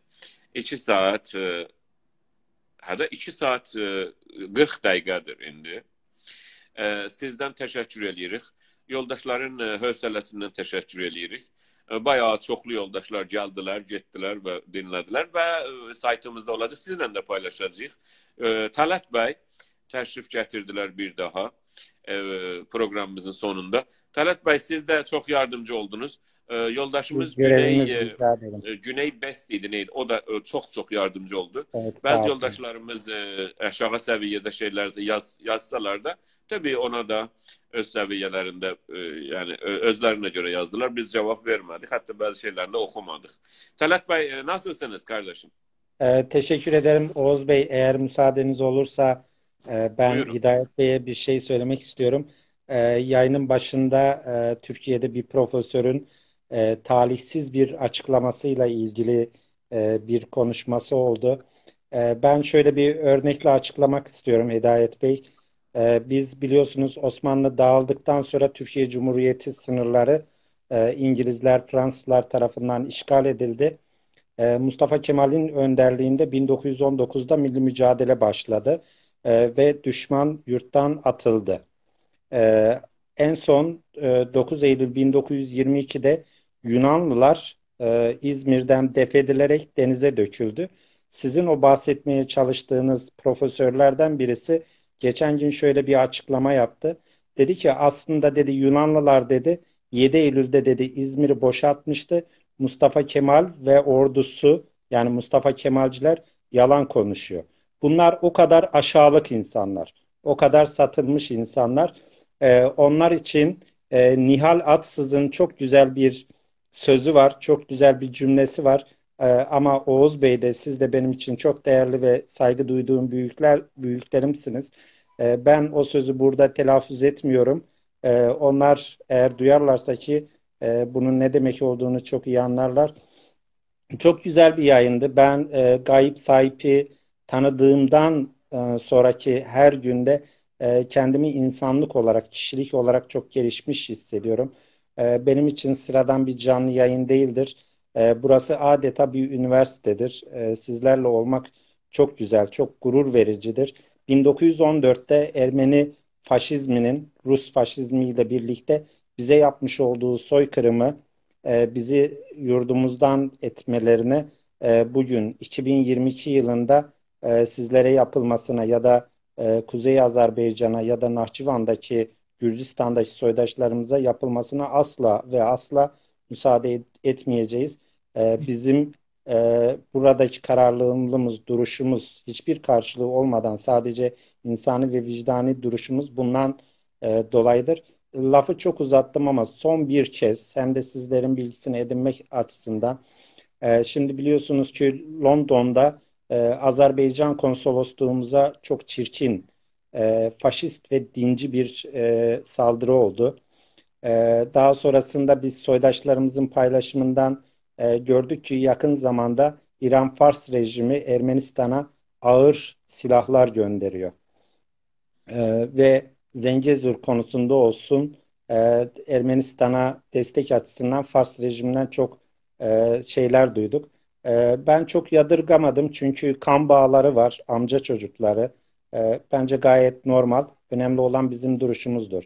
ایکی ساعات، ائ، هه ده ایکی ساعات، ائ، قیرخ دقیقه‌دیر ایندی. ائ، سیزدن تشکر ائله‌ییریک. یولداشلارین، ائ، حوصله‌سیندن تشکر ائله‌ییریک. ائ، بایاغی چوخلو یولداشلار گلدیلر، گئتدیلر و دینله‌دیلر و، ائ، سایتیمیزدا اولاجاق، سیزینله ده پایلاشاجاغیق. ائ، طلعت بی تشریف گتیردیلر بیر داها، ائ، پروقرامیمیزین سونوندا. طلعت بی، سیز ده چوخ یاردیمجی اولدونوز. ائ، یولداشیمیز گونئی، گؤره‌ویمیز، ائ، ریجا ائدیرم. ائ، گونئی بست ایدی، نئیدی؟ او دا، ائ، چوخ-چوخ یاردیمجی اولدو. ائوت، ساغ اولون. بعضی یولداشلاریمیز، ائ، آشاغی سویه‌ده شئیلر ده یاز-، یازسالار دا، طبیعی اونا دا اؤز سویه‌لرینده، ائ، یعنی، ائ، اؤزلرینه گؤره یازدیلار، بیز جاواب وئرمه‌دیک. حتی بعضی شئیلرینی ده اوخومادیق. طلعت بی، ائ، ناسیلسینیز، قارداشیم؟ ائ، تشکر ائدیرم، اوغوز بی. اگر مساعده‌نیز اولورسا، ائ، من، بویورون، هدایت بیه بیر شئی سؤیله‌مک ایستییورام. ائ، یایینین باشیندا، ائ، تورکیه‌ده بیر پروفسورون، ائ، طالع‌سیز بیر آچیقلاماسی ایله ایلگیلی، ائ، بیر کونوشماسی اولدو. ائ، من شؤیله بیر اؤرنکله آچیقلاماق ایستییورام، هدایت بی. ائ، بیز بیلییورسونوز، عثمانلی داغیلدیقدان سونرا تورکیه جمهوریتی سینیرلاری، ائ، اینگیلیزلر، فرانسیزلار طرفیندن اشغال ائدیلدی. ائ، مصطفی کمالین اؤندرلیگینده مین دوققوز یوز اون دوققوزدا میللی مجادله باشلادی، ائ، و دوشمان یورتدان آتیلدی. ائ، ان سون، ائ، دوققوز ایلول مین دوققوز یوز ایگیرمی ایکیده یونانلیلار e, İzmir'den def edilerek denize döküldü. Sizin o bahsetmeye çalıştığınız profesörlerden birisi geçen gün şöyle bir açıklama yaptı. Dedi ki, aslında dedi, Yunanlılar dedi, yedi Eylül'de dedi, İzmir'i boşaltmıştı. Mustafa Kemal ve ordusu, yani Mustafa Kemalciler yalan konuşuyor. Bunlar o kadar aşağılık insanlar, o kadar satılmış insanlar. E, onlar için e, Nihal Atsız'ın çok güzel bir sözü var, çok güzel bir cümlesi var. E, ama Oğuz Bey de, siz de benim için çok değerli ve saygı duyduğum büyükler, büyüklerimsiniz. E, ben o sözü burada telaffuz etmiyorum. E, onlar eğer duyarlarsa ki e, bunun ne demek olduğunu çok iyi anlarlar. Çok güzel bir yayındı. Ben e, Gayip Saip'i tanıdığımdan e, sonraki her günde e, kendimi insanlık olarak, kişilik olarak çok gelişmiş hissediyorum. E, benim için sıradan bir canlı yayın değildir. E, burası adeta bir üniversitedir. E, sizlerle olmak çok güzel, çok gurur vericidir. bin dokuz yüz on dörtte Ermeni faşizminin, Rus faşizmi ile birlikte bize yapmış olduğu soykırımı, e, bizi yurdumuzdan etmelerini e, bugün iki bin yirmi iki yılında e, sizlere yapılmasına ya da e, Kuzey Azerbaycan'a ya da Nahçıvan'daki, Gürcistan'daki soydaşlarımıza yapılmasına asla ve asla müsaade et- etmeyeceğiz. E, bizim e, buradaki kararlılığımız, duruşumuz, hiçbir karşılığı olmadan sadece insani ve vicdani duruşumuz bundan e, dolayıdır. Lafı çok uzattım ama son bir kez, hem de sizlerin bilgisini edinmek açısından, e, şimdi biliyorsunuz ki London'da e, Azerbaycan konsolosluğumuza çok çirkin, e, faşist ve dinci bir e, saldırı oldu. E, daha sonrasında biz soydaşlarımızın paylaşımından e, gördük ki yakın zamanda İran Fars rejimi Ermenistan'a ağır silahlar gönderiyor. E, ve Zengezur konusunda olsun, e, Ermenistan'a destek açısından Fars rejiminden çok e, şeyler duyduk. E, ben çok yadırgamadım çünkü kan bağları var, amca çocukları. E, bence gayet normal. Önemli olan bizim duruşumuzdur.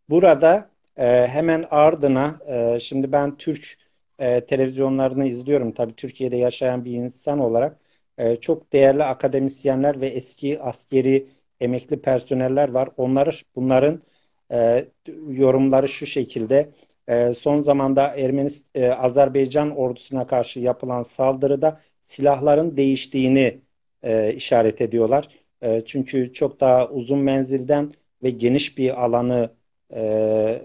Burada e, hemen ardına, e, şimdi ben Türk e, televizyonlarını izliyorum. Tabii Türkiye'de yaşayan bir insan olarak e, çok değerli akademisyenler ve eski askeri emekli personeller var. Onları, bunların e, yorumları şu şekilde. E, son zamanda Ermenist-, e, Azerbaycan ordusuna karşı yapılan saldırıda silahların değiştiğini e, işaret ediyorlar. E, çünkü çok daha uzun menzilden ve geniş bir alanı e,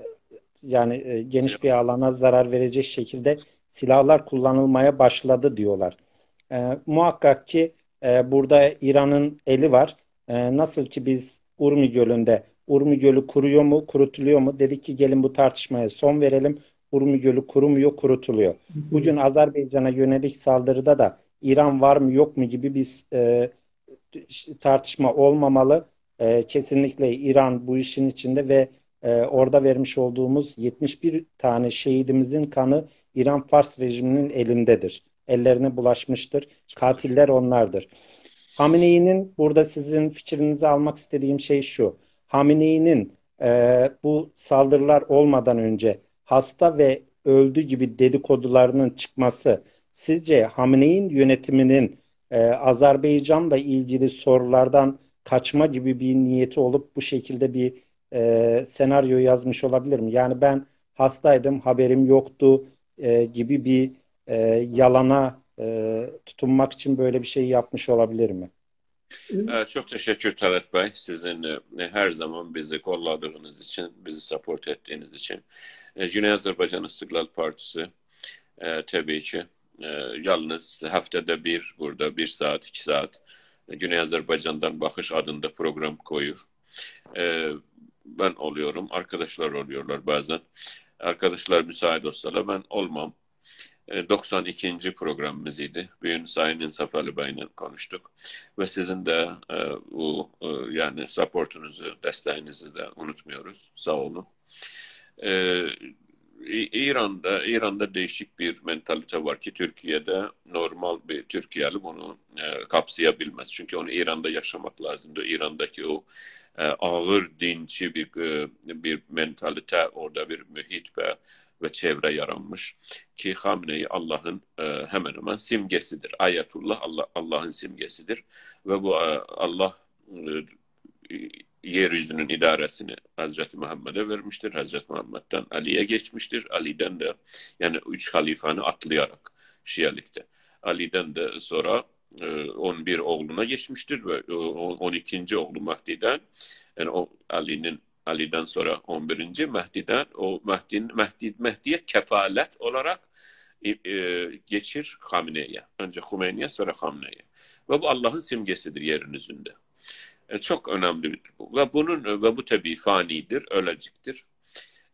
yani e, geniş bir alana zarar verecek şekilde silahlar kullanılmaya başladı diyorlar. E, muhakkak ki e, burada İran'ın eli var. E, nasıl ki biz Urmi Gölü'nde, Urmi Gölü kuruyor mu, kurutuluyor mu? Dedik ki gelin bu tartışmaya son verelim. Urmi Gölü kurumuyor, kurutuluyor. Bugün Azerbaycan'a yönelik saldırıda da İran var mı yok mu gibi bir e, tartışma olmamalı. E, kesinlikle İran bu işin içinde ve e, orada vermiş olduğumuz yetmiş bir tane şehidimizin kanı İran Fars rejiminin elindedir. Ellerine bulaşmıştır. Katiller onlardır. Hamenei'nin, burada sizin fikrinizi almak istediğim şey şu. Hamenei'nin e, bu saldırılar olmadan önce hasta ve öldü gibi dedikodularının çıkması sizce Hamenei'nin yönetiminin e, Azerbaycan'la ilgili sorulardan kaçma gibi bir niyeti olup bu şekilde bir e, senaryo yazmış olabilir mi? Yani ben hastaydım, haberim yoktu e, gibi bir e, yalana e, tutunmak için böyle bir şey yapmış olabilir mi? Ə, Çox təşəkkür, Tələb bəy, sizin ə, hər zaman bizi qolladığınız üçün, bizi support etdiyiniz üçün. Ə, Güney Azərbaycan İstiqlal Partisi, ə, təbii ki, ə, yalnız həftədə bir burada bir saat, iki saat Güney Azərbaycandan Baxış adında proqram qoyur. Ə, Mən oluyorum, arkadaşlar oluyorlar bəzən. Arkadaşlar müsait olsalar, mən olmam. E, doxsan ikinci proqramımız idi. Bu gün Sayın İnsafəli bəylə konuşduq və sizin də e, bu e, yəni supportunuzu, dəstəyinizi də unutmuyoruz. Sağ olun. E, İ- İranda İranda değişik bir mentalité var ki, Türkiyədə normal bir türkiyəli bunu e, qapsaya bilməz. Çünki onu İranda yaşamaq lazımdır. İrandakı o e, ağır dinçi bir e, bir mentalité, orada bir mühit və و چئوره یارانمیش کی، خامنه‌ای آللاهین، ائ، همن همن سیمگه‌سیدیر. آیت‌الله آللاه، آللاهین سیمگه‌سیدیر. و بو، ائ، آللاه، ائ، یئر اوزونون اداره‌سینی حضرت محمده وئرمیشدیر. حضرت محمددن علی‌یه کئچمیشدیر. علی‌دن ده، یعنی اوچ خلیفه‌نی آتلایاراق شیعه‌لیکده. علی‌دن ده سونرا، ائ، اون بیر اوغلونا کئچمیشدیر و، ائ، اون، اون ایکینجی اوغلو مهدی‌دن، یعنی او علی‌نین، علی‌دن سونرا اون بیرینجی مهدی‌دن، او مهدی‌نین، مهدی، مهدی‌یه کفالت اولاراق، ائ، ائ، کئچیر خامنه‌ای‌یه. اؤنجه خمینی‌یه، سونرا خامنه‌ای‌یه. و بو آللاهین سیمگه‌سیدیر یئرین اوزونده. ائ، چوخ اؤنملی‌دیر بو. و بونون، و بو طبیعی فانی‌دیر، اؤله‌جکدیر.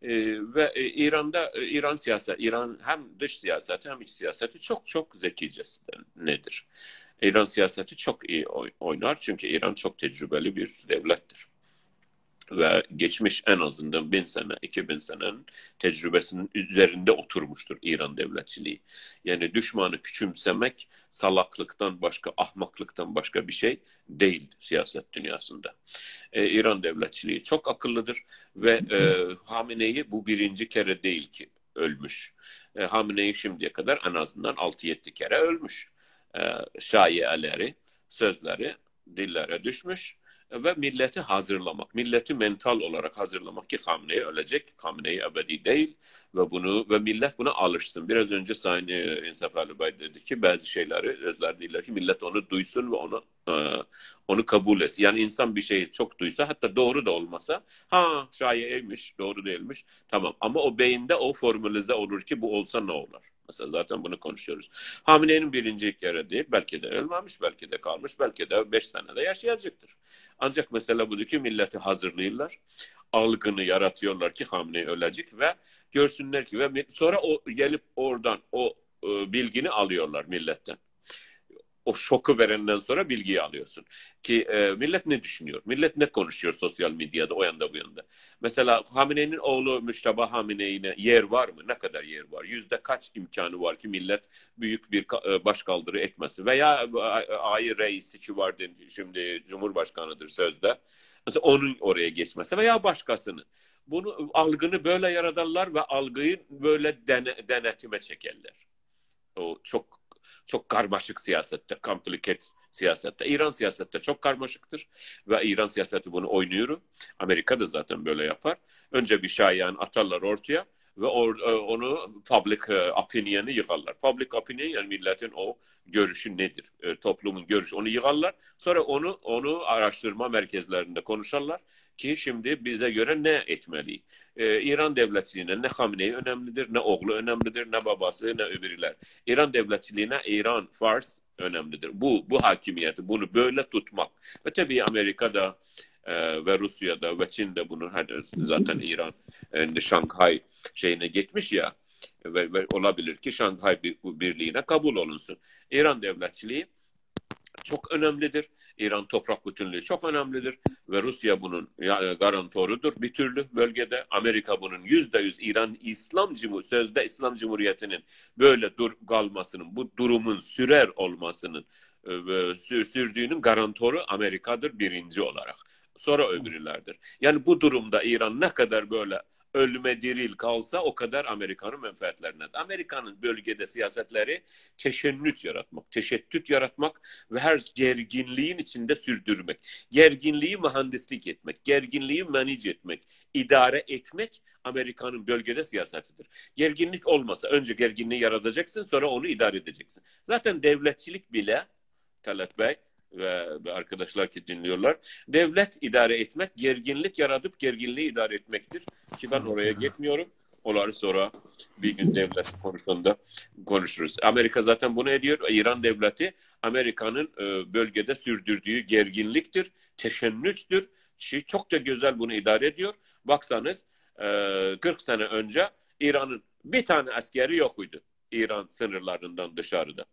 ائ، و، ائ، ایراندا، ائ، ایران سیاست، ایران هم دیش سیاستی، هم ایچ سیاستی چوخ، چوخ ذکی‌جه‌سینه‌دیر. ایران سیاستی چوخ ایی اوی-، اوینار، چونکی ایران چوخ تجربه‌لی بیر دؤولتدیر. و کئچمیش ان آزیندان مین سنه، ایکی مین سنه‌نین تجربه‌سینین اوزرینده اوتورموشدور ایران دؤولتچیلیگی. یعنی دوشمانی کوچومسه‌مک سالاقلیقدان باشقا، احمقلیقدان باشقا بیر شئی دئییلدیر سیاست دونیاسیندا. ائ، ایران دؤولتچیلیگی چوخ عاغیللی‌دیر و، ائ، خامنه‌ای بو بیرینجی کره دئییل کی، اؤلموش. ائ، خامنه‌ای شیمدی‌یه قدر ان آزیندان آلتی-یئددی کره اؤلموش. ائ، شایعه‌لری، سؤزلری دیللره دوشموش و میللتی حاضیرلاماق، میللتی منتال اولاراق حاضیرلاماق کی، خامنه‌ای اؤله‌جک، خامنه‌ای ابدی دئییل و بونو، و میللت بونا آلیشسین. بیر آز اؤنجه سایین، ائ، انصافعلی بی دئدی کی، بعضی شئیلری اؤزلری دئییرلر کی، میللت اونو دویسون و اونو، ائ، اونو قبول ائتسین. یعنی، اینسان بیر شئیی چوخ دویسا، حتی دوغرو دا اولماسا، «ها، شایعه‌ایمیش، دوغرو دئییلمیش»، تامام. آمما او بئیینده او فورمالیزه اولور کی، بو اولسا نه اولار؟ مثلا، ذاتاً بونو قونوشوروز. خامنه‌ای‌نین بیرینجی کره دئییل، بلکه ده اؤلمه‌میش، بلکه ده قالمیش، بلکه ده بئش سنه ده یاشایاجاقدیر. آنجاق مسئله بودور کی، میللتی حاضیرلاییرلار، آلغینی یارادیرلار کی، خامنه‌ای اؤله‌جک و گؤرسونلر کی، و می-، سونرا او گلیب اورادان او، ائ، بیلگینی آلیرلار میللتدن. او شوکو وئرندن سونرا بیلگی‌یی آلیرسان کی، ائ، میللت نه دوشونور؟ میللت نه قونوشور سوسیال مئدیادا، او یاندا، بو یاندا؟ مثلا، خامنه‌ای‌نین اوغلو مجتبی خامنه‌ای‌یه یئر وارمی؟ نه قدر یئر وار؟ یوزده کاچ امکانی وار کی، میللت بؤیوک بیر کا-، ائ، باش قالدیری ائتمه‌سین؟ و یا آ-، آ-، آقای رئیسی کی واردی، شیمدی جمهورباشقانی‌دیر سؤزده. مثلا، اونون اورایا گئچمه‌سی و یا باشقاسینین. بونو، آلغینی بئله یارادارلار و آلغینی بئله دنه-، دنتیمه چکرلر. او چوخ، چوخ قارماشیق سیاستده، complicated سیاستده. ایران سیاستده چوخ قارماشیقدیر و ایران سیاستی بونو اویناییر. آمریکا دا ذاتاً بئله یاپار. اؤنجه بیر شایعه‌نی آتارلار اورتایا و اور-، ائ، اونو public، ائ، opinion-ی ییغارلار. Public opinion، یعنی میللتین او گؤروشو نه‌دیر؟ ائ، توپلومون گؤروشو، اونو ییغارلار. سونرا اونو، اونو آراشدیرما مرکزلرینده قونوشارلار کی، شیمدی بیزه گؤره نه ائتمه‌لی‌ییک؟ ائ، ایران دؤولتچیلیگینه نه خامنه‌ای اؤنملی‌دیر، نه اوغلو اؤنملی‌دیر، نه باباسی، نه اؤبورلر. ایران دؤولتچیلیگینه ایران، فارس اؤنملی‌دیر. بو، بو حاکمیتی، بونو بئله توتماق. و طبیعی آمریکا دا، ائ، و روسیا دا و چین ده بونو، هه، ذاتاً ایران ایندی شانگهای شئیینه گئتمیش یا، و، و اولا بیلیر کی، شانگهای بیر-، بو بیرلیگینه قبول اولونسون. ایران دؤولتچیلیگی چوخ اؤنملی‌دیر. ایران توپراق بوتونلویو چوخ اؤنملی‌دیر و روسیا بونون، یعنی، گارانتورودور بیر تورلو بؤلگه‌ده. آمریکا بونون یوزده یوز ایران ایسلام جمهور-، سؤزده ایسلام جمهوریتی‌نین بئله دور-، قالماسی‌نین، بو دورومون سورر اولماسی‌نین، ائ، و سور-، سوردویونون گارانتورو آمریکادیر بیرینجی اولاراق. سونرا اؤبورلردیر. یعنی، بو دورومدا ایران نه قدر بئله اؤلمه دیریل قالسا، او قدر آمریکانین منفعتلرینه‌دیر. آمریکانین بؤلگه‌ده سیاستلری تشنج یاراتماق، تشدد یاراتماق و هر گرگینلیگین ایچینده سوردورمک. گرگینلیگی مهندسلیک ائتمک، گرگینلیگی manage ائتمک، اداره ائتمک آمریکانین بؤلگه‌ده سیاستی‌دیر. گرگینلیک اولماسا، اؤنجه گرگینلیگی یاراداجاقسان، سونرا اونو اداره ائده‌جکسن. ذاتاً دؤولتچیلیک بئله، طلعت بی و، و آرکاداشلار کی دینله‌ییرلار، دؤولت اداره ائتمک، گرگینلیک یارادیب گرگینلیگی اداره ائتمکدیر کی، من اورایا گئتمییورام. اونلاری سونرا بیر گون دؤولت قونوشوندا قونوشوروز. آمریکا ذاتاً بونو ائدیر. ایران دؤولتی آمریکانین، ائ، بؤلگه‌ده سوردوردویو گرگینلیکدیر، تشنجدور کی، چوخ دا گؤزل بونو اداره ائدیر. باخسانیز، ائ، قیرخ سنه اؤنجه ایرانین بیر دنه عسگری یوخ ایدی ایران سینیرلاریندان دیشاریدا.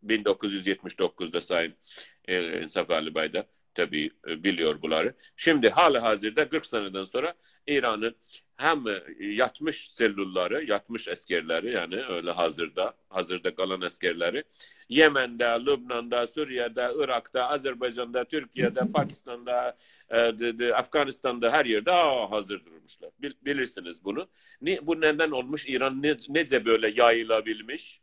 مین دوققوز یوز یئتمیش دوققوزدا سایین، ائ، انصافعلی بی ده طبیعی، ائ، بیلییور بونلاری. شیمدی حال حاضردا قیرخ سنه‌دن سونرا ایرانین هم یاتمیش سلوللاری، یاتمیش عسگرلری، یعنی ائله حاضردا، حاضردا قالان عسگرلری یمنده، لبناندا، سوریه‌ده، عراقدا، آذربایجاندا، تورکیه‌ده، پاکستاندا، ائ، د-، د-، افغانستاندا، هر یئرده، آ، حاضر دورموشلار. بیل-، بیلیرسینیز بونو. نی-، بو ندن اولموش؟ ایران نئ-، نئجه بئله یاییلا بیلمیش؟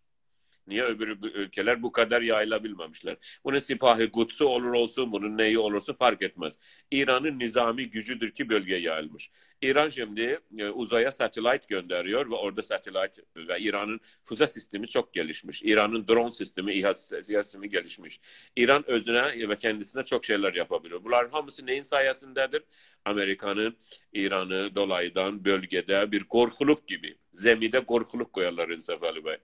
نییه اؤبور بو اؤلکه‌لر بو قدر یاییلا بیلمه‌میشلر؟ بونون سپاه قدسی اولور اولسون، بونون نه‌یی اولورسا فرق ائتمز. ایرانین نظامی گوجودور کی، بؤلگه‌یه یاییلمیش. ایران شیمدی، ائ، اوزایا ساتلایت گؤندرییور و اورادا ساتلایت و ایرانین فوزا سیستمی چوخ گلیشمیش. ایرانین درون سیستمی، ایها سی-، سیستمی گلیشمیش. ایران اؤزونه و کندیسینه چوخ شئیلر یاپا بیلیر. بونلارین هامیسی نه‌یین سایه‌سینده‌دیر؟ آمریکانین ایرانی دولاییدان بؤلگه‌ده بیر قورخولوق کیمی، زمیده قورخولوق قویارلار، انصافعلی بی.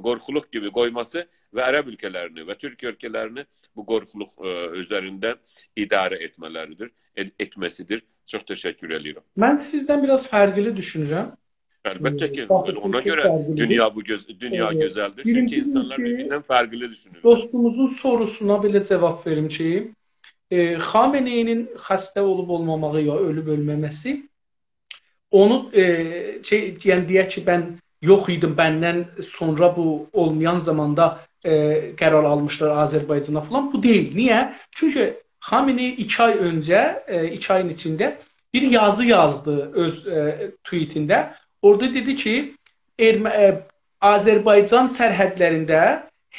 قورخولوق کیمی قویماسی و عرب اؤلکه‌لرینی و تورک اؤلکه‌لرینی بو قورخولوق، ائ، اوزریندن اداره ائتمه‌لریدیر، ائ-، ائتمه‌سیدیر. چوخ تشکر ائدیرم. من سیزدن بیر آز فرقلی دوشونورم. البته کی، باخیش اونا گؤره دونیا بو گؤز-، دونیا گؤزلدیر. چونکی اینسانلار بیر-بیریندن فرقلی دوشونورلر. دوستوموزون سوروسونا بئله جاواب وئریم کی، ائ، خامنه‌ای‌نین خسته اولوب اولماماغی یا اؤلوب اؤلمه‌مه‌سی اونو، ائ، شئی، یعنی دئیک کی، من یوخ ایدیم، مندن سونرا بو اولمایان زاماندا، ائ، قرار آلمیشلار آذربایجانا فلان. بو دئییل. نییه؟ چونکی خامنه‌ای ایکی آی اؤنجه، ائ، ایکی آیین ایچینده بیر یازی یازدی اؤز، ائ، توییتینده. اورادا دئدی کی، ائرم-، ائ، آذربایجان سرحدلرینده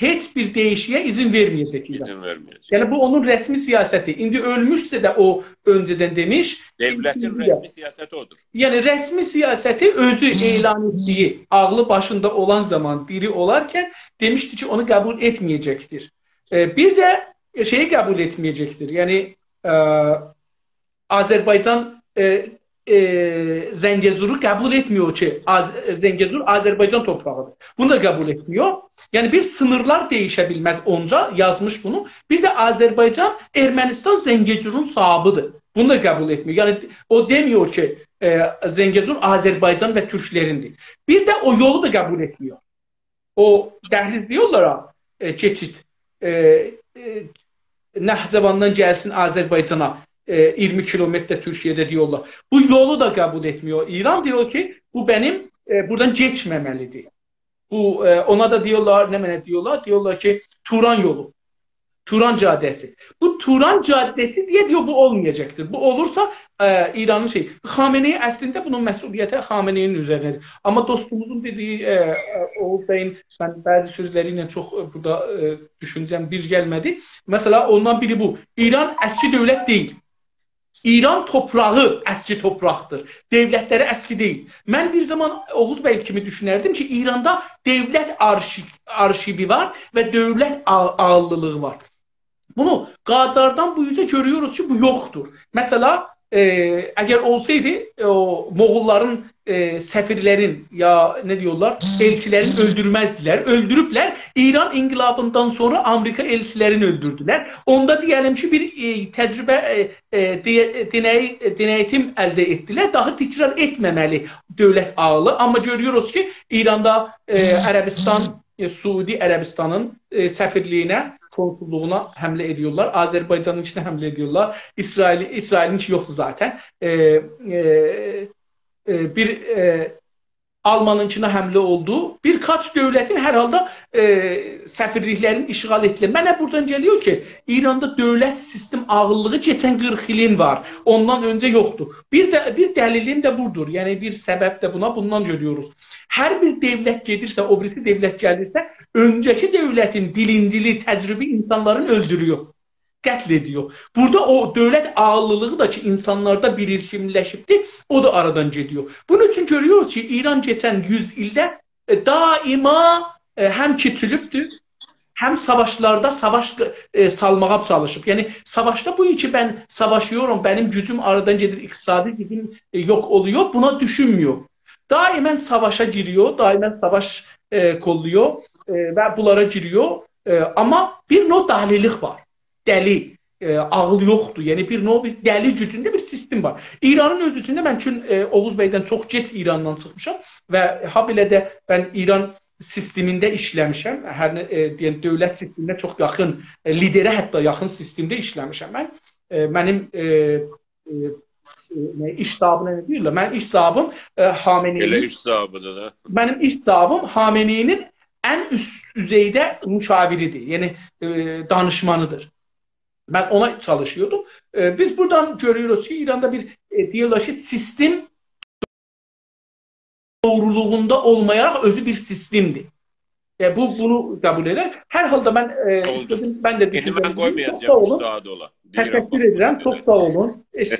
هئچ بیر دییشییه ایذین وئرمه‌یه‌جک ایران. ایذین وئرمه‌یه‌جک. یعنی بو اونون رسمی سیاستی. ایندی اؤلموشسه ده او اؤنجه‌دن دئمیش. دؤولتین رسمی سیاستی اودور. یعنی رسمی سیاستی اؤزو اعلان ائتدیگی، عاغلی باشیندا اولان زامان، دیری اولارکن دئمیشدی کی، اونو قبول ائتمه‌یه‌جکدیر. ائ، بیر ده، ائ، شئیی قبول ائتمه‌یه‌جکدیر. یعنی، ائ، آذربایجان، ائ، ائ، زنگه‌زورو قبول ائتمییور کی، آذ-، زنگه‌زور آذربایجان توپراغیدیر. بونو دا قبول ائتمییور. یعنی بیر سینیرلار دییشه بیلمز اونجا، یازمیش بونو. بیر ده آذربایجان ارمنستان زنگه‌زورون صاحیبیدیر. بونو دا قبول ائتمییور. یعنی او دئمییور کی، ائ، زنگه‌زور آذربایجان و تورکلریندیر. بیر ده او یولو دا قبول ائتمییور. او دهلیز دئییرلر ها، ائ، کئچید، ائ، ائ، نهجواندان گلسین آذربایجانا، ائ، اییرمی کیلومتر تورکیه‌ده دئییرلر. بو یولو دا قبول ائتمییور. ایران دئییر کی، بو منیم، ائ، بورادان کئچمه‌مه‌لیدیر. بو، ائ، اونا دا دئییرلر، نمنه دئییرلر؟ دئییرلر کی، توران یولو. توران جاده‌سی. بو توران جاده‌سی دئیه دئییر، بو اولمایاجاقدیر. بو اولورسا، ائ، ایرانین شئی، خامنه‌ای اصلینده بونون مسئولیتی خامنه‌ای‌نین اوزرینه‌دیر. آمما دوستوموزون دئدیگی، ائ، ائ، اوغوز بیین، من بعضی سؤزلری ایله چوخ، ائ، بورادا، ائ، دوشونجه‌م بیر گلمه‌دی. مثلا، اوندان بیری بو. ایران اسکی دؤولت دئییل. ایران توپراغی اسکی توپراقدیر. دؤولتلری اسکی دئییل. من بیر زامان اوغوز بی کیمی دوشونردیم کی، ایراندا دؤولت آرشی-، آرشیوی وار و دؤولت آ-، عاغیللیلیغی وار. بونو قاجاردان بو اوزه گؤروروز کی، بو یوخدور. مثلا، ائ، اگر اولسایدی، ائ، او موغوللارین، ائ، سفیرلرین، یا نه دئییرلر، ائلچیلرین اؤلدورمزدیلر. اؤلدوروبلر. ایران انقلابیندان سونرا آمریکا ائلچیلرینی اؤلدوردولر. اوندا دئیه‌لیم کی، بیر، ائ، تجربه، ائ، ائ، دئیه-، دئنه‌یی-، ائ، دئنه‌یتیم الده ائتدیلر. داها تکرار ائتمه‌مه‌لی دؤولت عاغیلی. آمما گؤروروز کی، ایراندا، ائ، عربستان، ائ، سعودی عربستانین، ائ، سفیرلیگینه، کونسوللوغونا حمله ائدیرلر. آذربایجانین ایچینه حمله ائدیرلر. اسرائیل، اسرائیلین کی یوخدور ذاتاً. ائ، ائ، ائ، بیر، ائ، آلمانینکینه حمله اولدو. بیر قاچ دؤولتین هر حالدا، ائ، سفیرلیکلرین اشغال ائتدیلر. منه بورادان گلیر کی، ایراندا دؤولت سیستم عاغیللیغی کئچن قیرخ ایلین وار. اوندان اؤنجه یوخدور. بیر ده، بیر دلیلیم ده بودور. یعنی بیر سبب ده بونا، بوندان گؤروروز. هر بیر دؤولت گئدیرسه، او بیریسی دؤولت گلیرسه، اؤنجه‌کی دؤولتین بیلینجلی، تجربی اینسانلارین اؤلدورویور. قتل ائدییور. بورادا او دؤولت عاغیللیلیغی دا کی، اینسانلاردا بیریکیملشیبدیر، او دا آرادان گئدییور. بونون اوچون گؤروروز کی، ایران کئچن یوز ایلده، ائ، دائما، ائ، هم کیچیلیبدیر، هم ساواشلاردا ساواش، ائ، سالماغا چالیشیب. یعنی، ساواشدا بو کی، من ساواشییورام، منیم گوجوم آرادان گئدیر، اقتصادی گوجوم، ائ، یوخ اولویور، بونا دوشونمویور. دائما ساواشا گیرییور، دائما ساواش، ائ، قوللویور، ائ، و بونلارا گیرییور. ائ، آمما بیر نوع دلیلیق وار. دلی، ائ، عاغیل یوخدور. یعنی، بیر نوع بیر دلی گوجونده بیر سیستم وار. ایرانین اؤز ایچینده من چون، ائ، اوغوز بیدن چوخ گئج ایراندان چیخمیشام و هابئله ده من ایران سیستمینده ایشله‌میشم. هر نه، ائ، دئیم، دؤولت سیستمینه چوخ یاخین، ائ، لیدره حتی یاخین سیستمده ایشله‌میشم من. ائ، منیم، ائ، ائ، ائ، نه، ایش صاحابینا نه دئییرلر؟ منیم ایش صاحابیم، ائ، خامنه‌ای‌نین، ائله ایش صاحابیدیر دا. منیم ایش صاحابیم خامنه‌ای‌نین ان اوست دوزئیده مشاوریدیر. یعنی، ائ، دانیشمانیدیر. من اونا چالیشیردیم. ائ، بیز بورادان گؤروروک کی، ایراندا بیر، ائ، دئییرلر کی، سیستم دوغرولوغوندا اولمایاراق اؤزو بیر سیستمدیر. ائ، بو، بونو قبول ائدر. هر حالدا من، ائ، اولدو. ایسته‌دیم، من ده ایندی دوشوندوم. من قویمایاجاغام، چوخ ساغ اولون. اوچ ساعت اولا. دوشوندوم. تشکر ائدیرم، چوخ ساغ اولون. ائش-،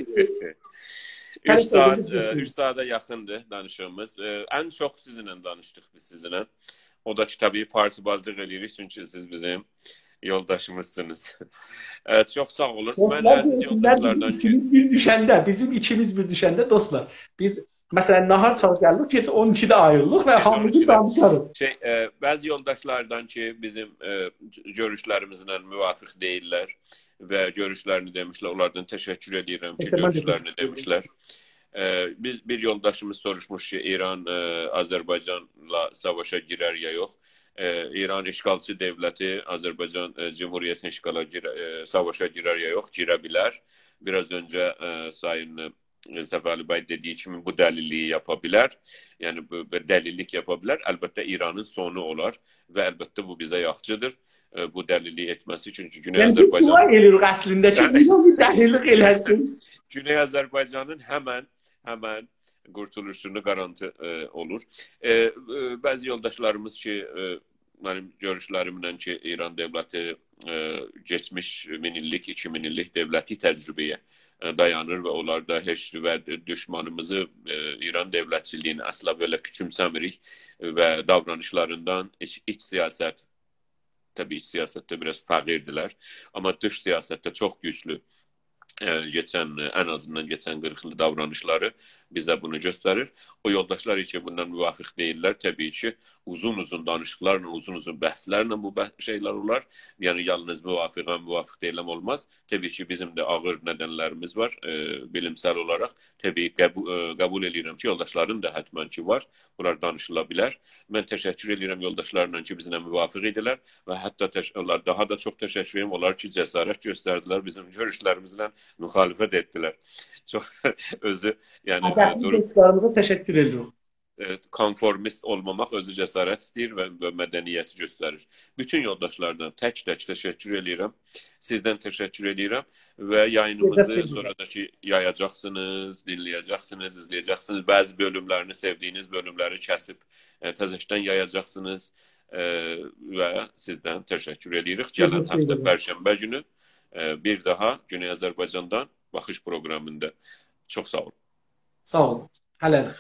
اوچ ساعت، تشکر ائدیرم. ائ، اوچ ساعاتا یاخیندیر دانیشیغیمیز. ائ، ان چوخ سیزینله دانیشدیق بیز سیزینله. او دا کی، طبیعی پارتی‌بازلیق ائله‌ییریک، چونکی سیز بیزیم یولداشیمیزسینیز. ائ، چوخ ساغ اولون. من دوستلار، عزیز دوستلار، یولداشلاردان کی، بیزیم ایکیمیز بیر دوشنده، بیزیم ایکیمیز بیر دوشنده، دوستلار. بیز، مثلا، ناهار چاغی گلدیک، گئجه اون ایکیده آیریلیق و بیز هامیمیز اون ایکیده دانیشاریق. شئی، ائ، بعضی یولداشلاردان کی، بیزیم، ائ، گؤروشلریمیزله موافق دئییللر و گؤروشلرینی دئمیشلر، اونلاردان تشکر ائدیرم کی، مثلا، من ده گؤروشلرینی تشکر ائدیرم. دئمیشلر. ائ، بیز، بیر یولداشیمیز سوروشموش کی، ایران، ائ، آذربایجانلا ساواشا گیرر یا یوخ؟ ائ، ایران اشغالچی دؤولتی، آذربایجان، ائ، جمهوریتی اشغالا گیره-، ائ، ساواشا گیرر یا یوخ؟ گیره بیلر. بیر آز اؤنجه، ائ، سایین، ائ، صفعلی بی دئدیگی کیمی بو دلیللیگی یاپا بیلر. یعنی، بو، بو دلیللیک یاپا بیلر. البته، ایرانین سونو اولار و البته، بو بیزه یاخشیدیر. ائ، بو دلیللیگی ائتمه‌سی، چونکی گونئی، یعنی، بیز آذربایجان دعا ائدیریک اصلینده کی، دعا، ایران بیر دلیللیک ائله‌سین. گونئی آذربایجانین همن، همن قورتولوشونو گارانتی، ائ، اولور. ائ، ائ، بعضی یولداشلاریمیز کی، ائ، منیم گؤروشلریمله کی، ایران دؤولتی، ائ، کئچمیش مین ایللیک، ایکی مین ایللیک دؤولتی تجربه‌یه، ائ، دایانیر و اونلار دا هئچ و دوشمانیمیزی، ائ، ایران دؤولتچیلیگینی اصلا بئله کوچومسه‌میریک و داورانیشلاریندان ایچ، ایچ سیاست، طبیعی ایچ سیاستده بیر آز فقیردیلر، آمما دیش سیاستده چوخ گوجلو، ائ، کئچن، ائ، ان آزیندان کئچن قیرخ ایل داورانیشلاری بیزه بونو گؤستریر. او یولداشلار کی، بوندان موافق دئییللر، طبیعی کی، اوزون-اوزون دانیشیقلارلا، اوزون-اوزون بحثلرله بو بح-، شئیلر اولار. یعنی، یالنیز موافقم، موافق دئییلم اولماز. طبیعی کی، بیزیم ده آغیر ندنلریمیز وار، ائ، بیلیمسل اولاراق. طبیعی، قبو-، ائ، قبول ائله‌ییرم کی، یولداشلارین دا حتما کی وار. بونلار دانیشیلا بیلر. من تشکر ائله‌ییرم یولداشلارلا کی، بیزله موافق ایدیلر و حتی تش-، اونلار داها دا چوخ تشکر ائدیرم. اونلار کی، جسارت گؤستردیلر، بیزیم گؤروشلریمیزله مخالفت ائتدیلر. چوخ اؤزو، یعنی، ائ، ادبلی دوروب دوستلاریمیزا تشکر ائدیریک. ائ، کونفورمیست اولماماق اؤزو جسارت ایسته‌ییر و، و مدنیتی گؤستریر. بوتون یولداشلاردان تک-تک تشکر ائله‌ییرم. سیزدن تشکر ائله‌ییرم و یایینیمیزی، تشکر ائدیرم، سونرا دا کی، یایاجاقسینیز، دینله‌یه‌جکسینیز، ایزله‌یه‌جکسینیز. بعضی بؤلوملرینی، سئودیگینیز بؤلوملری کسیب، ائ، تزه‌دن یایاجاقسینیز، ائ، و سیزدن تشکر ائله‌ییریک. گلن، تشکر ائدیرم، هفته پرشنبه گونو، ائ، بیر داها گونئی آذربایجاندان باخیش پروقرامیندا. چوخ ساغ اولون. ساغ اولون. هله‌لیک.